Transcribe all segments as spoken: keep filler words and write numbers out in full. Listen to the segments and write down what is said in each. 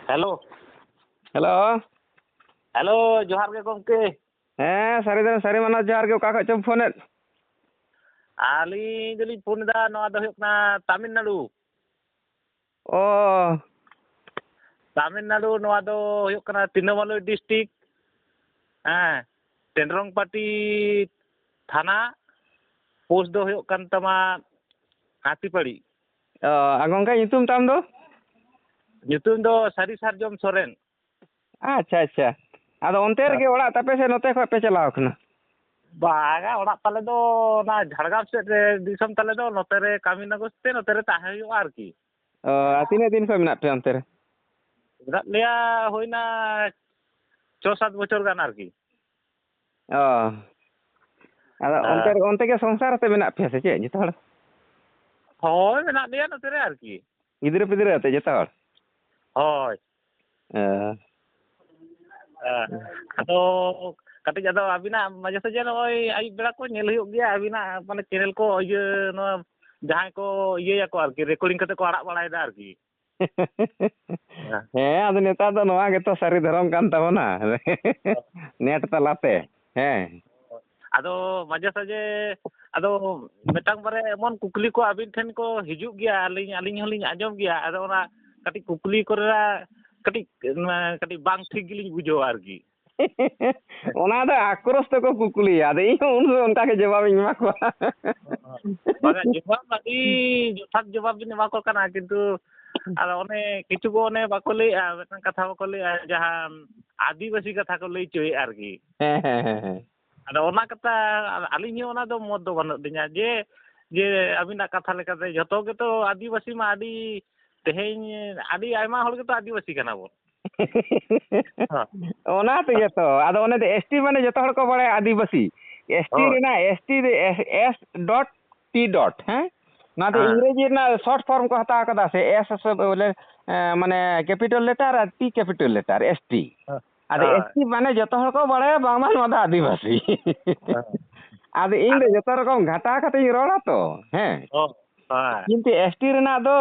Hello. Hello. Hello, ᱡᱚᱦᱟᱨ ᱜᱮ ᱜᱚᱢᱠᱮ᱾ ᱦᱮᱸ, ᱥᱟᱹᱨᱤ ᱫᱚ ᱥᱟᱹᱨᱤ ᱢᱟᱱᱟᱣ ᱡᱚᱦᱟᱨ ᱜᱮ᱾ ᱚᱠᱟ ᱠᱷᱚᱡ ᱪᱚᱢ ᱯᱷᱳᱱᱮᱫ? ᱟᱹᱞᱤᱧ ᱫᱚᱞᱤᱧ ᱯᱷᱳᱱ ᱮᱫᱟ, ᱱᱚᱣᱟ ᱫᱚ ᱦᱩᱭᱩᱜ ᱠᱟᱱᱟ ᱛᱟᱢᱤᱞᱱᱟᱲᱩ᱾ ᱚ᱾ ᱛᱟᱢᱤᱞᱱᱟᱲᱩ, ᱱᱚᱣᱟ ᱫᱚ ᱦᱩᱭᱩᱜ ᱠᱟᱱᱟ ᱛᱤᱨᱱᱚᱢᱩᱞᱤ ᱰᱤᱥᱴᱨᱤᱠᱴ᱾ ᱦᱮᱸ, ᱪᱮᱱᱰᱨᱚᱝᱯᱟᱴᱤ ᱛᱷᱟᱱᱟ, ᱯᱳᱥᱴ ᱫᱚ ᱦᱩᱭᱩᱜ ᱠᱟᱱ ᱛᱟᱢᱟ ᱦᱟᱹᱛᱤᱯᱟᱹᱲᱤ᱾ ᱚ, ᱟᱨ ᱜᱚᱢᱠᱮ, ᱧᱩᱛᱩᱢ ᱛᱟᱢ ᱫᱚ? ᱧᱩᱛᱩᱢ ᱫᱚ ᱥᱟᱹᱨᱤ ᱥᱟᱨᱡᱚᱢ ᱥᱚᱨᱮᱱ᱾ ᱟᱪᱪᱷᱟ, ᱟᱪᱪᱷᱟ᱾ ᱟᱫᱚ ᱚᱱᱛᱮ ᱨᱮᱜᱮ ᱚᱲᱟᱜ ᱛᱟᱯᱮ ᱥᱮ ᱱᱚᱛᱮ ᱠᱷᱚᱡ ᱯᱮ ᱪᱟᱞᱟᱣ ᱠᱟᱱᱟ? ᱵᱟᱝᱟ, ᱚᱲᱟᱜ ᱛᱟᱞᱮ ᱫᱚ ᱚᱱᱟ ᱡᱷᱟᱲᱜᱨᱟᱢ ᱥᱮᱫ ᱨᱮ ᱫᱤᱥᱚᱢ ᱛᱟᱞᱮ ᱫᱚ, ᱱᱚᱛᱮ ᱨᱮ ᱠᱟᱹᱢᱤ ᱱᱟᱜᱚᱥ ᱛᱮ ᱱᱚᱛᱮ ᱨᱮ ᱛᱟᱦᱮᱸ ᱦᱩᱭᱩᱜᱼᱟ ᱟᱨᱠᱤ᱾ ᱚ, ᱟᱨ ᱛᱤᱱᱟᱹᱜ ᱫᱤᱱ ᱠᱷᱚᱡ ᱢᱮᱱᱟᱜ ᱯᱮᱭᱟ ᱚᱱᱛᱮ ᱨᱮ? ᱢᱮᱱᱟᱜ ᱞᱮᱭᱟ ᱦᱩᱭᱱᱟ ᱪᱷᱚ ᱥᱟᱛ ᱵᱚᱪᱷᱚᱨ ᱜᱟᱱ ᱟᱨᱠᱤ᱾ ᱚ᱾ ᱟᱫᱚ ᱚᱱᱛᱮ ᱦᱮᱸ᱾ ᱨᱮ, ᱚᱱᱛᱮ ᱜᱮ ᱥᱚᱝᱥᱟᱨ ᱟᱛᱮ ᱢᱮᱱᱟᱜ ᱯᱮᱭᱟ ᱥᱮ ᱪᱮᱫ ᱡᱚᱛᱚ ᱦᱚᱲ? ᱦᱳᱭ, ᱢᱮᱱᱟᱜ ᱞᱮᱭᱟ ᱱᱚᱛᱮ ᱨᱮ ᱟᱨᱠᱤ᱾ ᱜᱤᱫᱽᱨᱟᱹ ᱯᱤᱫᱽᱨᱟᱹ ᱟᱛᱮ ᱡᱚᱛᱚ ᱦᱚᱲ? ᱦᱳᱭ᱾ ᱚ᱾ ᱦᱮᱸ᱾ ᱟᱫᱚ ᱠᱟᱹᱴᱤᱡ, ᱟᱫᱚ ᱟᱹᱵᱤᱱᱟᱜ ᱢᱟᱡᱷᱮ ᱥᱟᱡᱷᱮ ᱱᱚᱜᱼᱚᱭ ᱟᱹᱭᱩᱵ ᱵᱮᱲᱟ ᱠᱚ ᱧᱮᱞ ᱦᱩᱭᱩᱜ ᱜᱮᱭᱟ, ᱟᱹᱵᱤᱱᱟᱜ ᱢᱟᱱᱮ ᱪᱮᱱᱮᱞ ᱠᱚ, ᱤᱭᱟᱹ, ᱱᱚᱣᱟ ᱡᱟᱦᱟᱸᱭ ᱠᱚ ᱤᱭᱟᱹᱭᱟᱠᱚ ᱟᱨᱠᱤ, ᱨᱮᱠᱚᱨᱰᱤᱝ ᱠᱟᱛᱮ ᱠᱚ ᱟᱲᱟᱜ ᱵᱟᱲᱟᱭᱮᱫᱟ ᱟᱨᱠᱤ᱾ ᱦᱮᱸ᱾ ᱦᱮᱸ, ᱟᱫᱚ ᱱᱮᱛᱟᱨ ᱫᱚ ᱱᱚᱣᱟ ᱜᱮᱛᱚ ᱥᱟᱹᱨᱤ ᱫᱷᱚᱨᱚᱢ ᱠᱟᱱ ᱛᱟᱵᱚᱱᱟ᱾ ᱱᱮᱴ ᱛᱟᱞᱟᱛᱮ᱾ ᱦᱮᱸ᱾ ᱟᱫᱚ ᱢᱟᱡᱷᱮ ᱥᱟᱡᱷᱮ, ᱟᱫᱚ ᱢᱤᱫᱴᱟᱝ ᱵᱟᱨᱭᱟ ᱮᱢᱚᱱ ᱠᱩᱠᱞᱤ ᱠᱚ ᱟᱹᱵᱤᱱ ᱴᱷᱮᱱ ᱠᱚ ᱦᱤᱡᱩᱜ ᱜᱮᱭᱟ, ᱟᱹᱞᱤᱧ, ᱟᱹᱞᱤᱧ ᱦᱚᱸᱞᱤᱧ ᱟᱸᱡᱚᱢ ᱜᱮᱭᱟ᱾ ᱟᱫᱚ ᱚᱱᱟ ᱠᱟᱹᱴᱤᱡ ᱠᱩᱠᱞᱤ ᱠᱚᱨᱮᱱᱟᱜ ᱠᱟᱹᱴᱤᱡ, ᱠᱟᱹᱴᱤᱡ ᱵᱟᱝ ᱴᱷᱤᱠ ᱜᱮᱞᱤᱧ ᱵᱩᱡᱷᱟᱹᱣᱟ ᱟᱨᱠᱤ᱾ ᱚᱱᱟ ᱫᱚ ᱟᱠᱨᱳᱥ ᱛᱮᱠᱚ ᱠᱩᱠᱞᱤᱭᱟ, ᱟᱫᱚ ᱤᱧ ᱦᱚᱸ ᱩᱱ ᱥᱚᱢᱚᱭ ᱚᱱᱠᱟ ᱜᱮ ᱡᱚᱵᱟᱵᱤᱧ ᱮᱢᱟ ᱠᱚᱣᱟ᱾ ᱵᱟᱝᱟ, ᱡᱚᱵᱟᱵ ᱟᱹᱰᱤ ᱡᱚᱛᱷᱟᱛ ᱡᱚᱵᱟᱵ ᱵᱤᱱ ᱮᱢᱟ ᱠᱚ ᱠᱟᱱᱟ, ᱠᱤᱱᱛᱩ ᱟᱫᱚ ᱚᱱᱮ ᱠᱤᱪᱷᱩ ᱠᱚ ᱚᱱᱮ ᱵᱟᱠᱚ ᱞᱟᱹᱭᱮᱜᱼᱟ, ᱢᱤᱫᱴᱟᱝ ᱠᱟᱛᱷᱟ ᱵᱟᱠᱚ ᱞᱟᱹᱭᱮᱜᱼᱟ, ᱡᱟᱦᱟᱸ ᱟᱹᱫᱤᱵᱟᱹᱥᱤ ᱠᱟᱛᱷᱟ ᱠᱚ ᱞᱟᱹᱭ ᱦᱚᱪᱚᱭᱮᱫᱼᱟ ᱟᱨᱠᱤ᱾ ᱦᱮᱸ, ᱦᱮᱸ, ᱦᱮᱸ, ᱦᱮᱸ᱾ ᱟᱫᱚ ᱚᱱᱟ ᱠᱟᱛᱷᱟ, ᱟᱹᱞᱤᱧ ᱦᱚᱸ ᱚᱱᱟ ᱫᱚ ᱢᱚᱛ ᱫᱚ ᱵᱟᱹᱱᱩᱜ ᱞᱤᱧᱟ ᱡᱮ, ᱡᱮ ᱟᱹᱵᱤᱱᱟᱜ ᱠᱟᱛᱷᱟ ᱞᱮᱠᱟᱛᱮ ᱡᱷᱚᱛᱚ ᱜᱮᱛᱚ ᱟᱹᱫᱤᱵᱟᱹᱥᱤ ᱢᱟ ᱟᱹᱰᱤ, ᱛᱮᱦᱮᱧ ᱟᱹᱰᱤ ᱟᱭᱢᱟ ᱦᱚᱲ ᱜᱮᱛᱚ ᱟᱹᱫᱤᱵᱟᱹᱥᱤ ᱠᱟᱱᱟ ᱵᱚᱱ᱾ ᱦᱮᱸ᱾ ᱚᱱᱟ ᱛᱮᱜᱮ ᱛᱚ᱾ ᱟᱫᱚ ᱚᱱᱮ ᱫᱚ ᱮᱥ ᱴᱤ ᱢᱟᱱᱮ ᱡᱚᱛᱚ ᱦᱚᱲ ᱠᱚ ᱵᱟᱲᱟᱭᱟ ᱟᱹᱫᱤᱵᱟᱹᱥᱤ᱾ ᱮᱥ ᱴᱤ ᱦᱳᱭ᱾ ᱨᱮᱱᱟᱜ ᱮᱥ ᱴᱤ ᱫᱚ S, S dot T dot, ᱦᱮᱸ? ᱱᱚᱣᱟ ᱫᱚ ᱦᱮᱸ᱾ ᱤᱝᱨᱮᱡᱤ ᱨᱮᱱᱟᱜ ᱥᱚᱨᱴ ᱯᱷᱚᱨᱢ ᱠᱚ ᱦᱟᱛᱟᱣ ᱠᱟᱫᱟ ᱥᱮ, ᱮᱥ ᱥᱮ ᱵᱚᱞᱮ, ᱮ, ᱢᱟᱱᱮ ᱠᱮᱯᱤᱴᱟᱞ ᱞᱮᱴᱟᱨ ᱟᱨ T capital letter, S T. ᱦᱮᱸ᱾ ᱟᱫᱚ ᱦᱳᱭ᱾ ᱮᱥ ᱴᱤ ᱢᱟᱱᱮ ᱡᱚᱛᱚ ᱦᱚᱲ ᱠᱚ ᱵᱟᱲᱟᱭᱟ ᱵᱟᱝᱢᱟ ᱱᱚᱣᱟ ᱫᱚ ᱟᱹᱫᱤᱵᱟᱹᱥᱤ᱾ ᱦᱮᱸ᱾ ᱟᱫᱚ ᱤᱧ ᱫᱚ ᱟᱫᱚ ᱡᱚᱛᱚ ᱨᱚᱠᱚᱢ ᱜᱷᱟᱴᱟ ᱠᱟᱛᱮᱧ ᱨᱚᱲᱟ ᱛᱚ, ᱦᱮᱸ᱾ ᱦᱳᱭ᱾ ᱦᱮᱸ᱾ ᱠᱤᱱᱛᱩ ᱮᱥ ᱴᱤ ᱨᱮᱱᱟᱜ ᱫᱚ,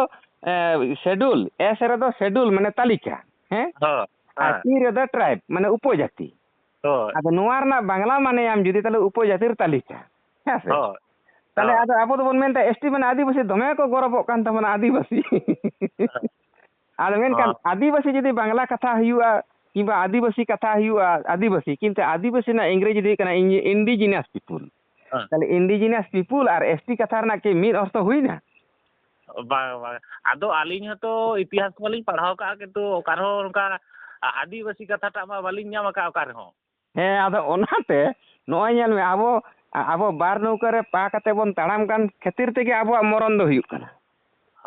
ᱮ, ᱥᱮᱰᱩᱞ, ᱮᱥ ᱨᱮᱫᱚ ᱥᱮᱰᱩᱞ ᱢᱟᱱᱮ ᱛᱟᱹᱞᱤᱠᱟ᱾ ᱦᱮᱸ? ᱦᱳᱭ, ᱟᱨ ᱦᱮᱸ᱾ ᱴᱤ ᱨᱮᱫᱚ ᱴᱨᱟᱭᱤᱵᱽ, ᱢᱟᱱᱮ ᱩᱯᱚᱡᱟᱹᱛᱤ᱾ ᱦᱳᱭ᱾ ᱟᱫᱚ ᱱᱚᱣᱟ ᱨᱮᱱᱟᱜ ᱵᱟᱝᱞᱟ ᱢᱟᱱᱮᱭᱟᱢ ᱡᱩᱫᱤ, ᱛᱟᱦᱞᱮ ᱩᱯᱚᱡᱟᱹᱛᱤᱨ ᱛᱟᱹᱞᱤᱠᱟ᱾ ᱦᱮᱸ ᱥᱮ? ᱦᱳᱭ᱾ ᱛᱟᱦᱞᱮ ᱦᱳᱭ᱾ ᱟᱫᱚ ᱟᱵᱚ ᱫᱚᱵᱚᱱ ᱢᱮᱱᱫᱟ ᱮᱥ ᱴᱤ ᱢᱟᱱᱮ ᱟᱹᱫᱤᱵᱟᱹᱥᱤ, ᱫᱚᱢᱮ ᱠᱚ ᱜᱚᱨᱚᱵᱚᱜ ᱠᱟᱱ ᱛᱟᱵᱚᱱᱟ ᱟᱹᱫᱤᱵᱟᱹᱥᱤ᱾ ᱦᱮᱸ᱾ ᱟᱫᱚ ᱢᱮᱱᱠᱷᱟᱱ ᱦᱳᱭ᱾ ᱟᱹᱫᱤᱵᱟᱹᱥᱤ ᱡᱩᱫᱤ ᱵᱟᱝᱞᱟ ᱠᱟᱛᱷᱟ ᱦᱩᱭᱩᱜᱼᱟ, ᱠᱤᱝᱵᱟ ᱟᱹᱫᱤᱵᱟᱹᱥᱤ ᱠᱟᱛᱷᱟ ᱦᱩᱭᱩᱜᱼᱟ, ᱟᱹᱫᱤᱵᱟᱹᱥᱤ, ᱠᱤᱱᱛᱩ ᱟᱹᱫᱤᱵᱟᱹᱥᱤ ᱨᱮᱱᱟᱜ ᱤᱝᱨᱮᱡᱤ ᱫᱚ ᱦᱩᱭᱩᱜ ᱠᱟᱱᱟ ᱤᱧ-, indigenous people᱾ ᱦᱮᱸ᱾ ᱛᱟᱦᱞᱮ indigenous people ᱟᱨ ᱮᱥ ᱴᱤ ᱠᱟᱛᱷᱟ ᱨᱮᱱᱟᱜ ᱠᱤ ᱢᱤᱫ ᱚᱨᱛᱷᱚ ᱦᱩᱭᱱᱟ? ᱵᱟᱝ, ᱵᱟᱝ᱾ ᱟᱫᱚ ᱟᱹᱞᱤᱧ ᱦᱚᱸᱛᱚ ᱤᱛᱤᱦᱟᱥ ᱠᱚᱢᱟᱞᱤᱧ ᱯᱟᱲᱦᱟᱣ ᱠᱟᱜᱼᱟ, ᱠᱤᱱᱛᱩ ᱚᱠᱟ ᱨᱮᱦᱚᱸ ᱚᱱᱠᱟ ᱟᱹᱫᱤᱵᱟᱹᱥᱤ ᱠᱟᱛᱷᱟᱴᱟᱜ ᱢᱟ ᱵᱟᱹᱞᱤᱧ ᱧᱟᱢ ᱟᱠᱟᱫᱼᱟ ᱚᱠᱟ ᱨᱮᱦᱚᱸ᱾ ᱦᱮᱸ, ᱟᱫᱚ ᱚᱱᱟᱛᱮ ᱱᱚᱜᱼᱚᱭ ᱧᱮᱞ ᱢᱮ, ᱟᱵᱚ, ᱟᱵᱚ ᱵᱟᱨ ᱱᱟᱹᱣᱠᱟᱹ ᱨᱮ ᱯᱟ ᱠᱟᱛᱮ ᱵᱚᱱ ᱛᱟᱲᱟᱢ ᱠᱟᱱ ᱠᱷᱟᱹᱛᱤᱨ ᱛᱮᱜᱮ ᱟᱵᱚᱣᱟᱜ ᱢᱚᱨᱚᱱ ᱫᱚ ᱦᱩᱭᱩᱜ ᱠᱟᱱᱟ᱾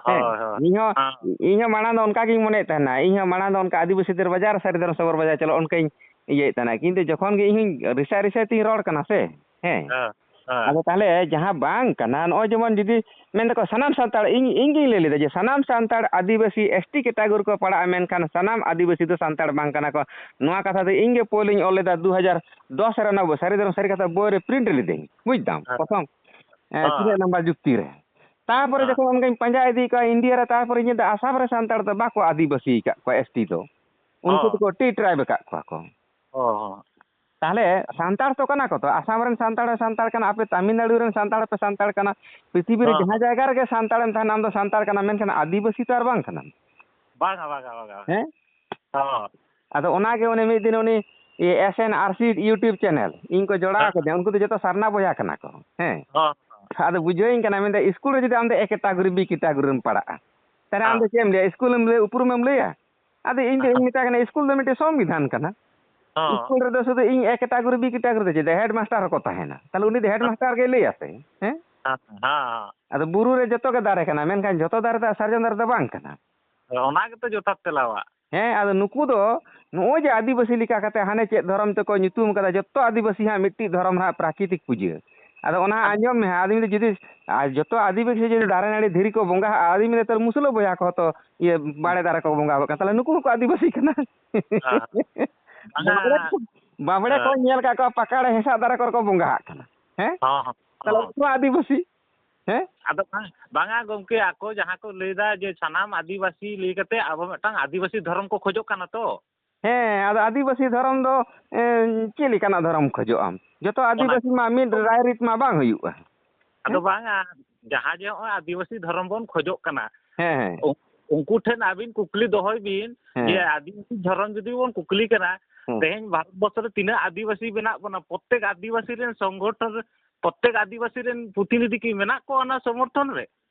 ᱦᱮᱸ, ᱦᱳᱭ, ᱦᱳᱭ᱾ ᱤᱧ ᱦᱚᱸ, ᱦᱮᱸ᱾ ᱤᱧ ᱦᱚᱸ ᱢᱟᱲᱟᱝ ᱫᱚ ᱚᱱᱠᱟ ᱜᱤᱧ ᱢᱚᱱᱮᱭᱮᱫ ᱛᱟᱦᱮᱱᱟ, ᱤᱧ ᱦᱚᱸ ᱢᱟᱲᱟᱝ ᱫᱚ ᱚᱱᱠᱟ ᱟᱹᱫᱤᱵᱟᱹᱥᱤ ᱫᱮᱨ ᱵᱟᱡᱟᱨ, ᱥᱟᱹᱨᱤ ᱫᱷᱚᱨᱚᱢ ᱥᱚᱵᱚᱨ ᱵᱟᱡᱟᱨ, ᱪᱚᱞᱚ ᱚᱱᱠᱟᱧ ᱤᱭᱟᱹᱭᱮᱫ ᱛᱟᱦᱮᱱᱟ, ᱠᱤᱱᱛᱩ ᱡᱚᱠᱷᱚᱱ ᱜᱮ ᱤᱧ ᱦᱚᱸᱧ ᱨᱤᱥᱟᱹ ᱨᱤᱥᱟᱹ ᱛᱤᱧ ᱨᱚᱲ ᱠᱟᱱᱟ ᱥᱮ, ᱦᱮᱸ᱾ ᱦᱮᱸ, ᱦᱮᱸ᱾ ᱟᱫᱚ ᱛᱟᱦᱞᱮ ᱡᱟᱦᱟᱸ ᱵᱟᱝ ᱠᱟᱱᱟ, ᱱᱚᱜᱼᱚᱭ ᱡᱮᱢᱚᱱ ᱡᱩᱫᱤ ᱢᱮᱱ ᱫᱟᱠᱚ ᱥᱟᱱᱟᱢ ᱥᱟᱱᱛᱟᱲ, ᱤᱧ, ᱤᱧ ᱜᱤᱧ ᱞᱟᱹᱭ ᱞᱮᱫᱟ ᱡᱮ ᱥᱟᱱᱟᱢ ᱥᱟᱱᱛᱟᱲ ᱟᱹᱫᱤᱵᱟᱹᱥᱤ ᱮᱥ ᱴᱤ ᱠᱮᱴᱟᱜᱚᱨᱤ ᱠᱚ ᱯᱟᱲᱟᱜᱼᱟ, ᱢᱮᱱᱠᱷᱟᱱ ᱥᱟᱱᱟᱢ ᱟᱹᱫᱤᱵᱟᱹᱥᱤ ᱫᱚ ᱥᱟᱱᱛᱟᱲ ᱵᱟᱝ ᱠᱟᱱᱟ ᱠᱚ᱾ ᱱᱚᱣᱟ ᱠᱟᱛᱷᱟ ᱫᱚ ᱤᱧ ᱜᱮ ᱯᱳᱭᱞᱳᱧ ᱚᱞ ᱞᱮᱫᱟ ᱫᱩ ᱦᱟᱡᱟᱨ ᱫᱚᱥ ᱨᱮ, ᱚᱱᱟ ᱥᱟᱹᱨᱤ ᱫᱷᱚᱨᱚᱢ ᱥᱟᱹᱨᱤ ᱠᱟᱛᱷᱟ ᱵᱳᱭ ᱨᱮ ᱯᱨᱤᱱᱴ ᱞᱤᱫᱟᱹᱧ, ᱵᱩᱡᱽ ᱫᱟᱢ, ᱦᱮᱸ᱾ ᱯᱨᱚᱛᱷᱚᱢ, ᱮ, ᱦᱮᱸ᱾ ᱛᱤᱱᱟᱹᱜ ᱱᱟᱢᱵᱟᱨ ᱡᱩᱠᱛᱤ ᱨᱮ᱾ ᱛᱟᱨᱯᱚᱨᱮ ᱦᱮᱸ᱾ ᱡᱚᱠᱷᱚᱱ ᱚᱱᱠᱟᱧ ᱯᱟᱸᱡᱟ ᱤᱫᱤᱭᱮᱫ ᱠᱚᱣᱟ ᱤᱱᱰᱤᱭᱟ ᱨᱮ, ᱛᱟᱨᱯᱚᱨᱮ ᱤᱧ ᱧᱮᱞ ᱮᱫᱟ ᱟᱥᱟᱢ ᱨᱮ ᱥᱟᱱᱛᱟᱲ ᱫᱚ ᱵᱟᱠᱚ ᱟᱹᱫᱤᱵᱟᱹᱥᱤ ᱟᱠᱟᱫ ᱠᱚᱣᱟ, ᱮᱥ ᱴᱤ ᱫᱚ᱾ ᱩᱱᱠᱩ ᱦᱚᱸ᱾ ᱫᱚᱠᱚ ᱴᱤ ᱴᱨᱟᱭᱤᱵᱽ ᱟᱠᱟᱫ ᱠᱚᱣᱟ ᱠᱚ᱾ ᱚ, ᱦᱚᱸ᱾ ᱛᱟᱦᱞᱮ ᱥᱟᱱᱛᱟᱲ ᱛᱚ ᱠᱟᱱᱟ ᱠᱚ ᱛᱚ, ᱟᱥᱟᱢ ᱨᱮᱱ ᱥᱟᱱᱛᱟᱲ ᱦᱚᱸ ᱥᱟᱱᱛᱟᱲ ᱠᱟᱱᱟ, ᱟᱯᱮ ᱛᱟᱢᱤᱞᱱᱟᱲᱩ ᱨᱮᱱ ᱥᱟᱱᱛᱟᱲ ᱦᱚᱸᱯᱮ ᱥᱟᱱᱛᱟᱲ ᱠᱟᱱᱟ, ᱯᱨᱤᱛᱷᱤᱵᱤ ᱨᱮ ᱦᱚᱸ, ᱡᱟᱦᱟᱸ ᱦᱚᱸ᱾ ᱡᱟᱭᱜᱟ ᱨᱮᱜᱮ ᱥᱟᱱᱛᱟᱲᱮᱢ ᱛᱟᱦᱮᱱᱟ, ᱟᱢ ᱫᱚ ᱥᱟᱱᱛᱟᱲ ᱠᱟᱱᱟ, ᱢᱮᱱᱠᱷᱟᱱ ᱟᱹᱫᱤᱵᱟᱹᱥᱤ ᱛᱚ ᱟᱨ ᱵᱟᱝ ᱠᱟᱱᱟᱢ᱾ ᱵᱟᱝᱟ, ᱵᱟᱝᱟ, ᱵᱟᱝᱟ, ᱵᱟᱝᱟ᱾ ᱦᱮᱸ? ᱦᱚᱸ᱾ ᱟᱫᱚ ᱚᱱᱟᱜᱮ ᱩᱱᱤ ᱢᱤᱫ ᱫᱤᱱ ᱩᱱᱤ ᱤᱭᱟᱹ ᱮᱥ ᱮᱱ ᱟᱨ ᱥᱤ YouTube ᱪᱮᱱᱮᱞ, ᱤᱧ ᱠᱚ ᱡᱚᱲᱟᱣ ᱦᱮᱸ᱾ ᱠᱟᱫᱤᱧᱟ, ᱩᱱᱠᱩ ᱫᱚ ᱡᱚᱛᱚ ᱥᱟᱨᱱᱟ ᱵᱚᱭᱦᱟ ᱠᱟᱱᱟ ᱠᱚ, ᱦᱮᱸ᱾ ᱦᱚᱸ, ᱦᱚᱸ᱾ ᱟᱫᱚ ᱵᱩᱡᱷᱟᱹᱣᱤᱧ ᱠᱟᱱᱟ, ᱢᱮᱱᱫᱟ, "ᱤᱥᱠᱩᱞ ᱨᱮ ᱡᱩᱫᱤ ᱟᱢ ᱫᱚ ᱮ ᱠᱮᱴᱟᱜᱚᱨᱤ, ᱵᱤ ᱠᱮᱴᱟᱜᱚᱨᱤ ᱨᱮᱢ ᱯᱟᱲᱟᱜᱼᱟ, ᱛᱟᱦᱞᱮ ᱟᱢ ᱫᱚ ᱦᱚᱸ᱾ ᱪᱮᱫ ᱮᱢ ᱞᱟᱹᱭᱟ? ᱤᱥᱠᱩᱞ ᱮᱢ ᱞᱟᱹᱭᱟ, ᱩᱯᱨᱩᱢ ᱮᱢ ᱞᱟᱹᱭᱟ?" ᱟᱫᱚ ᱤᱧ ᱫᱚ ᱤᱧ ᱢᱮᱛᱟᱭ ᱠᱟᱱᱟ, "ᱤᱥᱠᱩᱞ ᱫᱚ ᱢᱤᱫᱴᱮᱡ ᱥᱚᱝᱵᱤᱫᱷᱟᱱ ᱠᱟᱱᱟ᱾ ᱦᱚᱸ᱾ ᱤᱥᱠᱩᱞ ᱨᱮᱫᱚ ᱥᱩᱫᱷᱩ ᱤᱧ ᱮ ᱠᱮᱴᱟᱜᱚᱨᱤ, ᱵᱤ ᱠᱮᱴᱟᱜᱚᱨᱤ ᱫᱚ ᱪᱮᱫ, ᱦᱮᱰ ᱢᱟᱥᱴᱟᱨ ᱦᱚᱸᱠᱚ ᱛᱟᱦᱮᱱᱟ᱾ ᱛᱟᱦᱞᱮ ᱩᱱᱤ ᱫᱚ ᱦᱮᱰ ᱦᱚᱸ᱾ ᱢᱟᱥᱴᱟᱨ ᱜᱮᱭ ᱞᱟᱹᱭᱟ ᱥᱮ?" ᱦᱮᱸ? ᱦᱚᱸ, ᱦᱚᱸ᱾ ᱟᱫᱚ ᱵᱩᱨᱩ ᱨᱮ ᱡᱚᱛᱚ ᱜᱮ ᱫᱟᱨᱮ ᱠᱟᱱᱟ, ᱢᱮᱱᱠᱷᱟᱱ ᱡᱚᱛᱚ ᱫᱟᱨᱮ ᱫᱚ ᱥᱟᱨᱡᱚᱢ ᱫᱟᱨᱮ ᱫᱚ ᱵᱟᱝ ᱠᱟᱱᱟ᱾ ᱚᱱᱟ ᱜᱮᱛᱚ ᱡᱚᱛᱷᱟᱛ ᱛᱮᱞᱟᱣᱟ᱾ ᱦᱮᱸ, ᱟᱫᱚ ᱱᱩᱠᱩ ᱫᱚ ᱱᱚᱜᱼᱚᱭ ᱡᱮ ᱟᱹᱫᱤᱵᱟᱹᱥᱤ ᱞᱮᱠᱟ ᱠᱟᱛᱮ ᱦᱟᱱᱮ ᱪᱮᱫ ᱫᱷᱚᱨᱚᱢ ᱛᱮᱠᱚ ᱧᱩᱛᱩᱢ ᱠᱟᱫᱟ, ᱡᱚᱛᱚ ᱟᱹᱫᱤᱵᱟᱹᱥᱤ ᱦᱟᱸᱜ ᱢᱤᱫᱴᱤᱡ ᱫᱷᱚᱨᱚᱢ ᱦᱟᱸᱜ ᱯᱨᱟᱠᱨᱤᱛᱤᱠ ᱯᱩᱡᱟᱹ᱾ ᱟᱫᱚ ᱚᱱᱟ ᱦᱟᱸᱜ ᱟᱫᱚ ᱟᱸᱡᱚᱢ ᱢᱮ ᱦᱟᱸᱜ, ᱟᱫᱚ ᱡᱩᱫᱤ, ᱟᱨ ᱡᱚᱛᱚ ᱟᱹᱫᱤᱵᱟᱹᱥᱤ ᱡᱩᱫᱤ ᱫᱟᱨᱮ ᱱᱟᱹᱲᱤ ᱫᱷᱤᱨᱤ ᱠᱚ ᱵᱚᱸᱜᱟ ᱦᱟᱸᱜ, ᱟᱹᱫᱤᱢ ᱱᱮᱛᱟᱨ ᱢᱩᱥᱞᱟᱹ ᱵᱚᱭᱦᱟ ᱠᱚᱦᱚᱸ ᱛᱚ ᱤᱭᱟᱹ ᱵᱟᱲᱮ ᱫᱟᱨᱮ ᱠᱚ ᱵᱚᱸᱜᱟ ᱟᱠᱚ ᱠᱟᱱᱟ, ᱛᱟᱦᱞᱮ ᱱᱩᱠᱩ ᱦᱚᱸᱠᱚ ᱟᱹᱫᱤᱵᱟᱹᱥᱤ ᱠᱟᱱᱟ᱾ ᱦᱮᱸ᱾ ᱵᱟᱵᱲᱮ ᱠᱚ, ᱦᱮᱸ᱾ ᱵᱟᱵᱲᱮ ᱠᱚ ᱦᱮᱸ᱾ ᱧᱮᱞ ᱠᱟᱜ ᱠᱚᱣᱟ ᱯᱟᱠᱟᱲ ᱦᱮᱸᱥᱟᱜ ᱫᱟᱨᱮ ᱠᱚᱨᱮ ᱠᱚ ᱵᱚᱸᱜᱟ ᱦᱟᱜ ᱠᱟᱱᱟ᱾ ᱦᱮᱸ? ᱦᱚᱸ, ᱦᱚᱸ, ᱛᱟᱦᱞᱮ ᱦᱚᱸ᱾ ᱩᱱᱠᱩ ᱦᱚᱸ ᱟᱹᱫᱤᱵᱟᱹᱥᱤ᱾ ᱦᱮᱸ? ᱟᱫᱚ ᱵᱟᱝ, ᱵᱟᱝᱟ ᱜᱚᱢᱠᱮ, ᱟᱠᱚ ᱡᱟᱦᱟᱸ ᱠᱚ ᱞᱟᱹᱭᱫᱟ ᱡᱮ ᱥᱟᱱᱟᱢ ᱟᱹᱫᱤᱵᱟᱹᱥᱤ ᱞᱟᱹᱭ ᱠᱟᱛᱮ ᱟᱵᱚ ᱢᱤᱫᱴᱟᱝ ᱟᱹᱫᱤᱵᱟᱹᱥᱤ ᱫᱷᱚᱨᱚᱢ ᱠᱚ ᱠᱷᱚᱡᱚᱜ ᱠᱟᱱᱟ ᱛᱚ᱾ ᱦᱮᱸ, ᱟᱫᱚ ᱟᱹᱫᱤᱵᱟᱹᱥᱤ ᱫᱷᱚᱨᱚᱢ ᱫᱚ, ᱮ, ᱪᱮᱫ ᱞᱮᱠᱟᱱᱟᱜ ᱫᱷᱚᱨᱚᱢ ᱠᱷᱚᱡᱚᱜ ᱟᱢ? ᱡᱚᱛᱚ ᱚᱱᱟ ᱟᱹᱫᱤᱵᱟᱹᱥᱤ ᱢᱟ ᱢᱤᱫ ᱨᱟᱭᱨᱤᱛ ᱢᱟ ᱵᱟᱝ ᱦᱩᱭᱩᱜᱼᱟ᱾ ᱟᱫᱚ ᱦᱮᱸ? ᱵᱟᱝᱟ, ᱡᱟᱦᱟᱸ ᱡᱮ ᱱᱚᱜᱼᱚᱭ ᱟᱹᱫᱤᱵᱟᱹᱥᱤ ᱫᱷᱚᱨᱚᱢ ᱵᱚᱱ ᱠᱷᱚᱡᱚᱜ ᱠᱟᱱᱟ, ᱦᱮᱸ, ᱦᱮᱸ᱾ ᱩᱱ-, ᱩᱱᱠᱩ ᱴᱷᱮᱱ ᱟᱹᱵᱤᱱ ᱠᱩᱠᱞᱤ ᱫᱚᱦᱚᱭ ᱵᱤᱱ ᱦᱮᱸ᱾ ᱡᱮ ᱟᱹᱫᱤᱵᱟᱹᱥᱤ ᱫᱷᱚᱨᱚᱢ ᱡᱩᱫᱤ ᱵᱚᱱ ᱠᱩᱠᱞᱤ ᱠᱟᱱᱟ, ᱦᱮᱸ᱾ ᱛᱮᱦᱮᱧ ᱵᱷᱟᱨᱚᱛ ᱵᱚᱨᱥᱚ ᱨᱮ ᱛᱤᱱᱟᱹᱜ ᱟᱹᱫᱤᱵᱟᱹᱥᱤ ᱢᱮᱱᱟᱜ ᱵᱚᱱᱟ, ᱯᱨᱚᱛᱮᱠ ᱟᱹᱫᱤᱵᱟᱹᱥᱤ ᱨᱮᱱ ᱥᱚᱝᱜᱚᱴᱷᱚᱱ ᱨᱮ, ᱯᱨᱚᱛᱮᱠ ᱟᱹᱫᱤᱵᱟᱹᱥᱤ ᱨᱮᱱ ᱯᱨᱚᱛᱤᱱᱤᱫᱷᱤ ᱠᱤ ᱢᱮᱱᱟᱜ ᱠᱚᱣᱟ ᱚᱱᱟ ᱥᱚᱢᱚᱨᱛᱷᱚᱱ ᱨᱮ?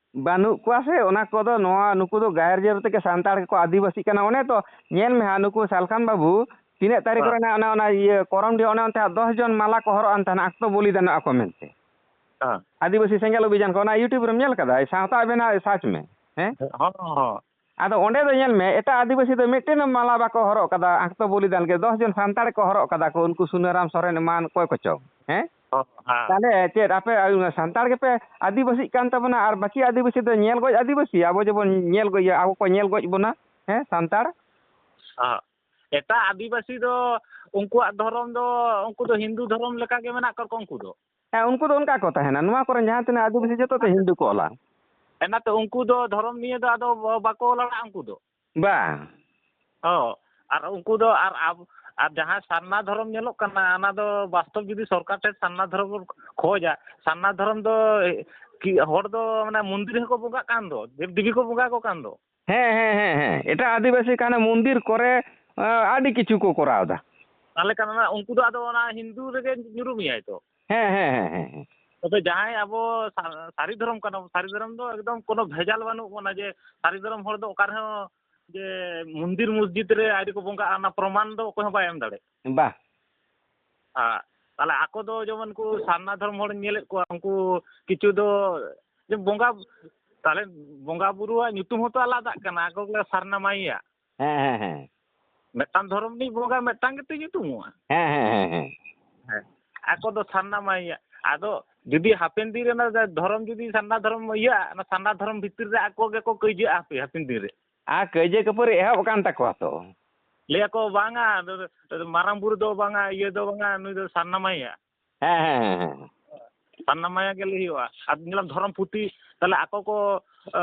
ᱵᱟᱹᱱᱩᱜ ᱠᱚᱣᱟ ᱥᱮ, ᱚᱱᱟ ᱠᱚᱫᱚ ᱱᱚᱣᱟ, ᱱᱩᱠᱩ ᱫᱚ ᱜᱟᱭᱟᱨ ᱡᱳᱨ ᱛᱮᱜᱮ ᱥᱟᱱᱛᱟᱲ ᱜᱮᱠᱚ ᱟᱹᱫᱤᱵᱟᱹᱥᱤᱜ ᱠᱟᱱᱟ᱾ ᱚᱱᱮ ᱛᱚ, ᱧᱮᱞ ᱢᱮ ᱦᱟᱸᱜ, ᱱᱩᱠᱩ ᱥᱟᱞᱠᱷᱟᱱ ᱵᱟᱹᱵᱩ ᱛᱤᱱᱟᱹᱜ ᱛᱟᱹᱨᱤᱠᱷ ᱦᱮᱸ᱾ ᱨᱮ ᱱᱟᱜ ᱚᱱᱟ, ᱚᱱᱟ ᱤᱭᱟᱹ ᱠᱚᱨᱚᱱᱰᱤ, ᱚᱱᱮ ᱚᱱᱛᱮ ᱦᱟᱸᱜ ᱫᱚᱥ ᱡᱚᱱ ᱢᱟᱞᱟ ᱠᱚ ᱦᱚᱨᱚᱜ ᱟᱱ ᱛᱟᱦᱮᱱᱟ, ᱟᱠᱛᱚ ᱵᱚᱞᱤᱫᱟᱱᱚᱜᱼᱟ ᱠᱚ ᱢᱮᱱᱛᱮ᱾ ᱦᱮᱸ᱾ ᱟᱹᱫᱤᱵᱟᱹᱥᱤ ᱥᱮᱸᱜᱮᱞ ᱚᱵᱷᱤᱡᱟᱱ ᱠᱚ, ᱚᱱᱟ YouTube ᱨᱮᱢ ᱧᱮᱞ ᱠᱟᱫᱟ? ᱥᱟᱶᱛᱟ ᱟᱵᱮᱱᱟᱜ search ᱢᱮ, ᱦᱮᱸ? ᱦᱚᱸ, ᱦᱚᱸ᱾ ᱟᱫᱚ ᱚᱸᱰᱮ ᱫᱚ ᱧᱮᱞ ᱢᱮ, ᱮᱴᱟᱜ ᱟᱹᱫᱤᱵᱟᱹᱥᱤ ᱫᱚ ᱢᱤᱫᱴᱮᱱ ᱦᱚᱸ ᱢᱟᱞᱟ ᱵᱟᱠᱚ ᱦᱚᱨᱚᱜ ᱠᱟᱫᱟ, ᱟᱠᱛᱚ ᱵᱚᱞᱤᱫᱟᱱ ᱜᱮ ᱫᱚᱥ ᱡᱚᱱ ᱥᱟᱱᱛᱟᱲ ᱠᱚ ᱦᱚᱨᱚᱜ ᱠᱟᱫᱟ ᱠᱚ, ᱩᱱᱠᱩ ᱥᱩᱱᱟᱹᱨᱟᱢ ᱥᱚᱨᱮᱱ ᱮᱢᱟᱱ ᱚᱠᱚᱭ ᱠᱚᱪᱚ, ᱦᱮᱸ? ᱦᱚᱸ, ᱦᱮᱸ᱾ ᱛᱟᱦᱞᱮ ᱪᱮᱫ ᱟᱯᱮ ᱥᱟᱱᱛᱟᱲ ᱜᱮᱯᱮ ᱟᱹᱫᱤᱵᱟᱹᱥᱤᱜ ᱠᱟᱱ ᱛᱟᱵᱚᱱᱟ ᱟᱨ ᱵᱟᱹᱠᱤ ᱟᱹᱫᱤᱵᱟᱹᱥᱤ ᱫᱚ ᱧᱮᱞ ᱜᱚᱡ ᱟᱹᱫᱤᱵᱟᱹᱥᱤ, ᱟᱵᱚ ᱡᱮᱵᱚᱱ ᱧᱮᱞ ᱜᱚᱡ, ᱟᱵᱚ ᱠᱚ ᱧᱮᱞ ᱜᱚᱡ ᱵᱚᱱᱟ, ᱦᱮᱸ, ᱥᱟᱱᱛᱟᱲ? ᱦᱚᱸ᱾ ᱮᱴᱟᱜ ᱟᱹᱫᱤᱵᱟᱹᱥᱤ ᱫᱚ ᱩᱱᱠᱩᱣᱟᱜ ᱫᱷᱚᱨᱚᱢ ᱫᱚ, ᱩᱱᱠᱩ ᱫᱚ ᱦᱤᱱᱫᱩ ᱫᱷᱚᱨᱚᱢ ᱞᱮᱠᱟ ᱜᱮ ᱢᱮᱱᱟᱜ ᱠᱟᱜ ᱠᱚᱣᱟ ᱩᱱᱠᱩ ᱫᱚ᱾ ᱦᱮᱸ, ᱩᱱᱠᱩ ᱫᱚ ᱚᱱᱠᱟ ᱠᱚ ᱛᱟᱦᱮᱱᱟ᱾ ᱱᱚᱣᱟ ᱠᱚᱨᱮ ᱡᱟᱦᱟᱸ ᱛᱤᱱᱟᱹᱜ ᱟᱹᱫᱤᱵᱟᱹᱥᱤ ᱡᱚᱛᱚ ᱛᱮ ᱦᱤᱱᱫᱩ ᱠᱚ ᱚᱞᱟ᱾ ᱮᱱᱟᱛᱮ ᱩᱱᱠᱩ ᱫᱚ ᱫᱷᱚᱨᱚᱢ ᱱᱤᱭᱮ ᱫᱚ ᱟᱫᱚ ᱵᱟᱠᱚ ᱞᱟᱲᱟᱜᱼᱟ ᱩᱱᱠᱩ ᱫᱚ᱾ ᱵᱟᱝ᱾ ᱦᱚᱸ, ᱟᱨ ᱩᱱᱠᱩ ᱫᱚ ᱟᱨ ᱟᱵ-, ᱟᱨ ᱡᱟᱦᱟᱸ ᱥᱟᱨᱱᱟ ᱫᱷᱚᱨᱚᱢ ᱧᱮᱞᱚᱜ ᱠᱟᱱᱟ, ᱚᱱᱟ ᱫᱚ ᱵᱟᱥᱛᱚᱵ ᱡᱩᱫᱤ ᱥᱚᱨᱠᱟᱨ ᱴᱷᱮᱱ ᱥᱟᱨᱱᱟ ᱫᱷᱚᱨᱚᱢ ᱵᱚᱱ ᱠᱷᱚᱡᱟ, ᱥᱟᱨᱱᱟ ᱫᱷᱚᱨᱚᱢ ᱫᱚ ᱠᱤ ᱦᱚᱲ ᱫᱚ ᱢᱟᱱᱮ ᱢᱚᱱᱫᱤᱨ ᱨᱮᱦᱚᱸ ᱠᱚ ᱵᱚᱸᱜᱟᱜ ᱠᱟᱱ ᱫᱚ, ᱫᱮᱵ ᱫᱮᱵᱤ ᱠᱚ ᱵᱚᱸᱜᱟ ᱠᱚ ᱠᱟᱱ ᱫᱚ᱾ ᱦᱮᱸ, ᱦᱮᱸ, ᱦᱮᱸ, ᱦᱮᱸ᱾ ᱮᱴᱟᱜ ᱟᱹᱫᱤᱵᱟᱹᱥᱤ ᱠᱷᱟᱱ ᱢᱚᱱᱫᱤᱨ ᱠᱚᱨᱮ, ᱟ, ᱟᱹᱰᱤ ᱠᱤᱪᱷᱩ ᱠᱚ ᱠᱚᱨᱟᱣ ᱮᱫᱟ᱾ ᱛᱟᱦᱞᱮ ᱠᱷᱟᱱ ᱚᱱᱟ, ᱩᱱᱠᱩ ᱫᱚ ᱟᱫᱚ ᱚᱱᱟ ᱦᱤᱱᱫᱩ ᱨᱮᱜᱮ ᱧᱩᱨᱩᱢᱮᱭᱟᱭ ᱛᱚ᱾ ᱦᱮᱸ, ᱦᱮᱸ, ᱦᱮᱸ, ᱦᱮᱸ, ᱦᱮᱸ᱾ ᱛᱚᱵᱮ ᱡᱟᱦᱟᱸᱭ ᱟᱵᱚ ᱥᱟ-, ᱥᱟᱹᱨᱤ ᱫᱷᱚᱨᱚᱢ ᱠᱟᱱᱟ ᱵᱚᱱ, ᱥᱟᱹᱨᱤ ᱫᱷᱚᱨᱚᱢ ᱫᱚ ᱮᱠᱫᱚᱢ ᱠᱳᱱᱳ ᱵᱷᱮᱡᱟᱞ ᱵᱟᱹᱱᱩᱜ ᱵᱚᱱᱟ ᱡᱮ ᱥᱟᱹᱨᱤ ᱫᱷᱚᱨᱚᱢ ᱦᱚᱲ ᱫᱚ ᱚᱠᱟ ᱨᱮᱦᱚᱸ ᱡᱮ ᱢᱚᱱᱫᱤᱨ ᱢᱚᱥᱡᱤᱫ ᱨᱮ ᱟᱹᱣᱨᱤ ᱠᱚ ᱵᱚᱸᱜᱟᱜᱼᱟ, ᱚᱱᱟ ᱯᱨᱚᱢᱟᱱ ᱫᱚ ᱚᱠᱚᱭ ᱦᱚᱸ ᱵᱟᱭ ᱮᱢ ᱫᱟᱲᱮᱭᱟᱜᱼᱟ᱾ ᱵᱟ᱾ ᱟᱨ ᱛᱟᱦᱞᱮ ᱟᱠᱚ ᱫᱚ ᱡᱮᱢᱚᱱ ᱠᱚ ᱥᱟᱨᱱᱟ ᱫᱷᱚᱨᱚᱢ ᱦᱚᱲ ᱧᱮᱞᱮᱫ ᱠᱚᱣᱟ, ᱩᱱᱠᱩ ᱠᱤᱪᱷᱩ ᱫᱚ ᱡᱮ ᱵᱚᱸᱜᱟ, ᱛᱟᱦᱞᱮ ᱵᱚᱸᱜᱟ ᱵᱩᱨᱩᱣᱟᱜ ᱧᱩᱛᱩᱢ ᱦᱚᱸᱛᱚ ᱟᱞᱟᱫᱟᱜ ᱠᱟᱱᱟ, ᱟᱠᱚ ᱠᱚ ᱞᱟᱹᱭᱟ ᱥᱟᱨᱱᱟ ᱢᱟᱭᱟ᱾ ᱦᱮᱸ, ᱦᱮᱸ, ᱦᱮᱸ᱾ ᱢᱤᱫᱴᱟᱝ ᱫᱷᱚᱨᱚᱢ ᱨᱤᱱᱤᱡ ᱵᱚᱸᱜᱟ ᱢᱤᱫᱴᱟᱝ ᱜᱮᱛᱚ ᱧᱩᱛᱩᱢᱚᱜᱼᱟ᱾ ᱦᱮᱸ, ᱦᱮᱸ, ᱦᱮᱸ, ᱦᱮᱸ᱾ ᱦᱮᱸ᱾ ᱟᱠᱚ ᱫᱚ ᱥᱟᱨᱱᱟ ᱢᱟᱭᱟ᱾ ᱟᱫᱚ ᱡᱩᱫᱤ ᱦᱟᱯᱮᱱ ᱫᱤᱱ ᱨᱮ ᱚᱱᱟ ᱫᱷᱚᱨᱚᱢ ᱡᱩᱫᱤ ᱥᱟᱨᱱᱟ ᱫᱷᱚᱨᱚᱢ ᱤᱭᱟᱹᱜᱼᱟ, ᱚᱱᱟ ᱥᱟᱨᱱᱟ ᱫᱷᱚᱨᱚᱢ ᱵᱷᱤᱛᱤᱨ ᱨᱮ ᱟᱠᱚ ᱜᱮᱠᱚ ᱠᱟᱹᱭᱡᱟᱹᱜᱼᱟ ᱦᱟᱯᱮ, ᱦᱟᱯᱮᱱ ᱫᱤᱱ ᱨᱮ᱾ ᱟᱨ ᱠᱟᱹᱭᱡᱟᱹ ᱠᱷᱟᱹᱯᱟᱹᱨᱤ ᱮᱦᱚᱵ ᱟᱠᱟᱱ ᱛᱟᱠᱚᱣᱟ ᱛᱚ᱾ ᱞᱟᱹᱭ ᱟᱠᱚ, "ᱵᱟᱝᱟ, ᱢᱟᱨᱟᱝ ᱵᱩᱨᱩ ᱫᱚ ᱵᱟᱝᱟ, ᱤᱭᱟᱹ ᱫᱚ ᱵᱟᱝᱟ, ᱱᱩᱭ ᱫᱚ ᱥᱟᱨᱱᱟ ᱢᱟᱭᱟ᱾" ᱦᱮᱸ, ᱦᱮᱸ, ᱦᱮᱸ, ᱦᱮᱸ᱾ ᱥᱟᱨᱱᱟ ᱢᱟᱭᱟ ᱜᱮ ᱞᱟᱹᱭ ᱦᱩᱭᱩᱜᱼᱟ᱾ ᱟᱨ ᱧᱮᱞᱟᱢ ᱫᱷᱚᱨᱚᱢ ᱯᱩᱛᱷᱤ, ᱛᱟᱦᱚᱞᱮ ᱟᱠᱚ ᱠᱚ, ᱮ,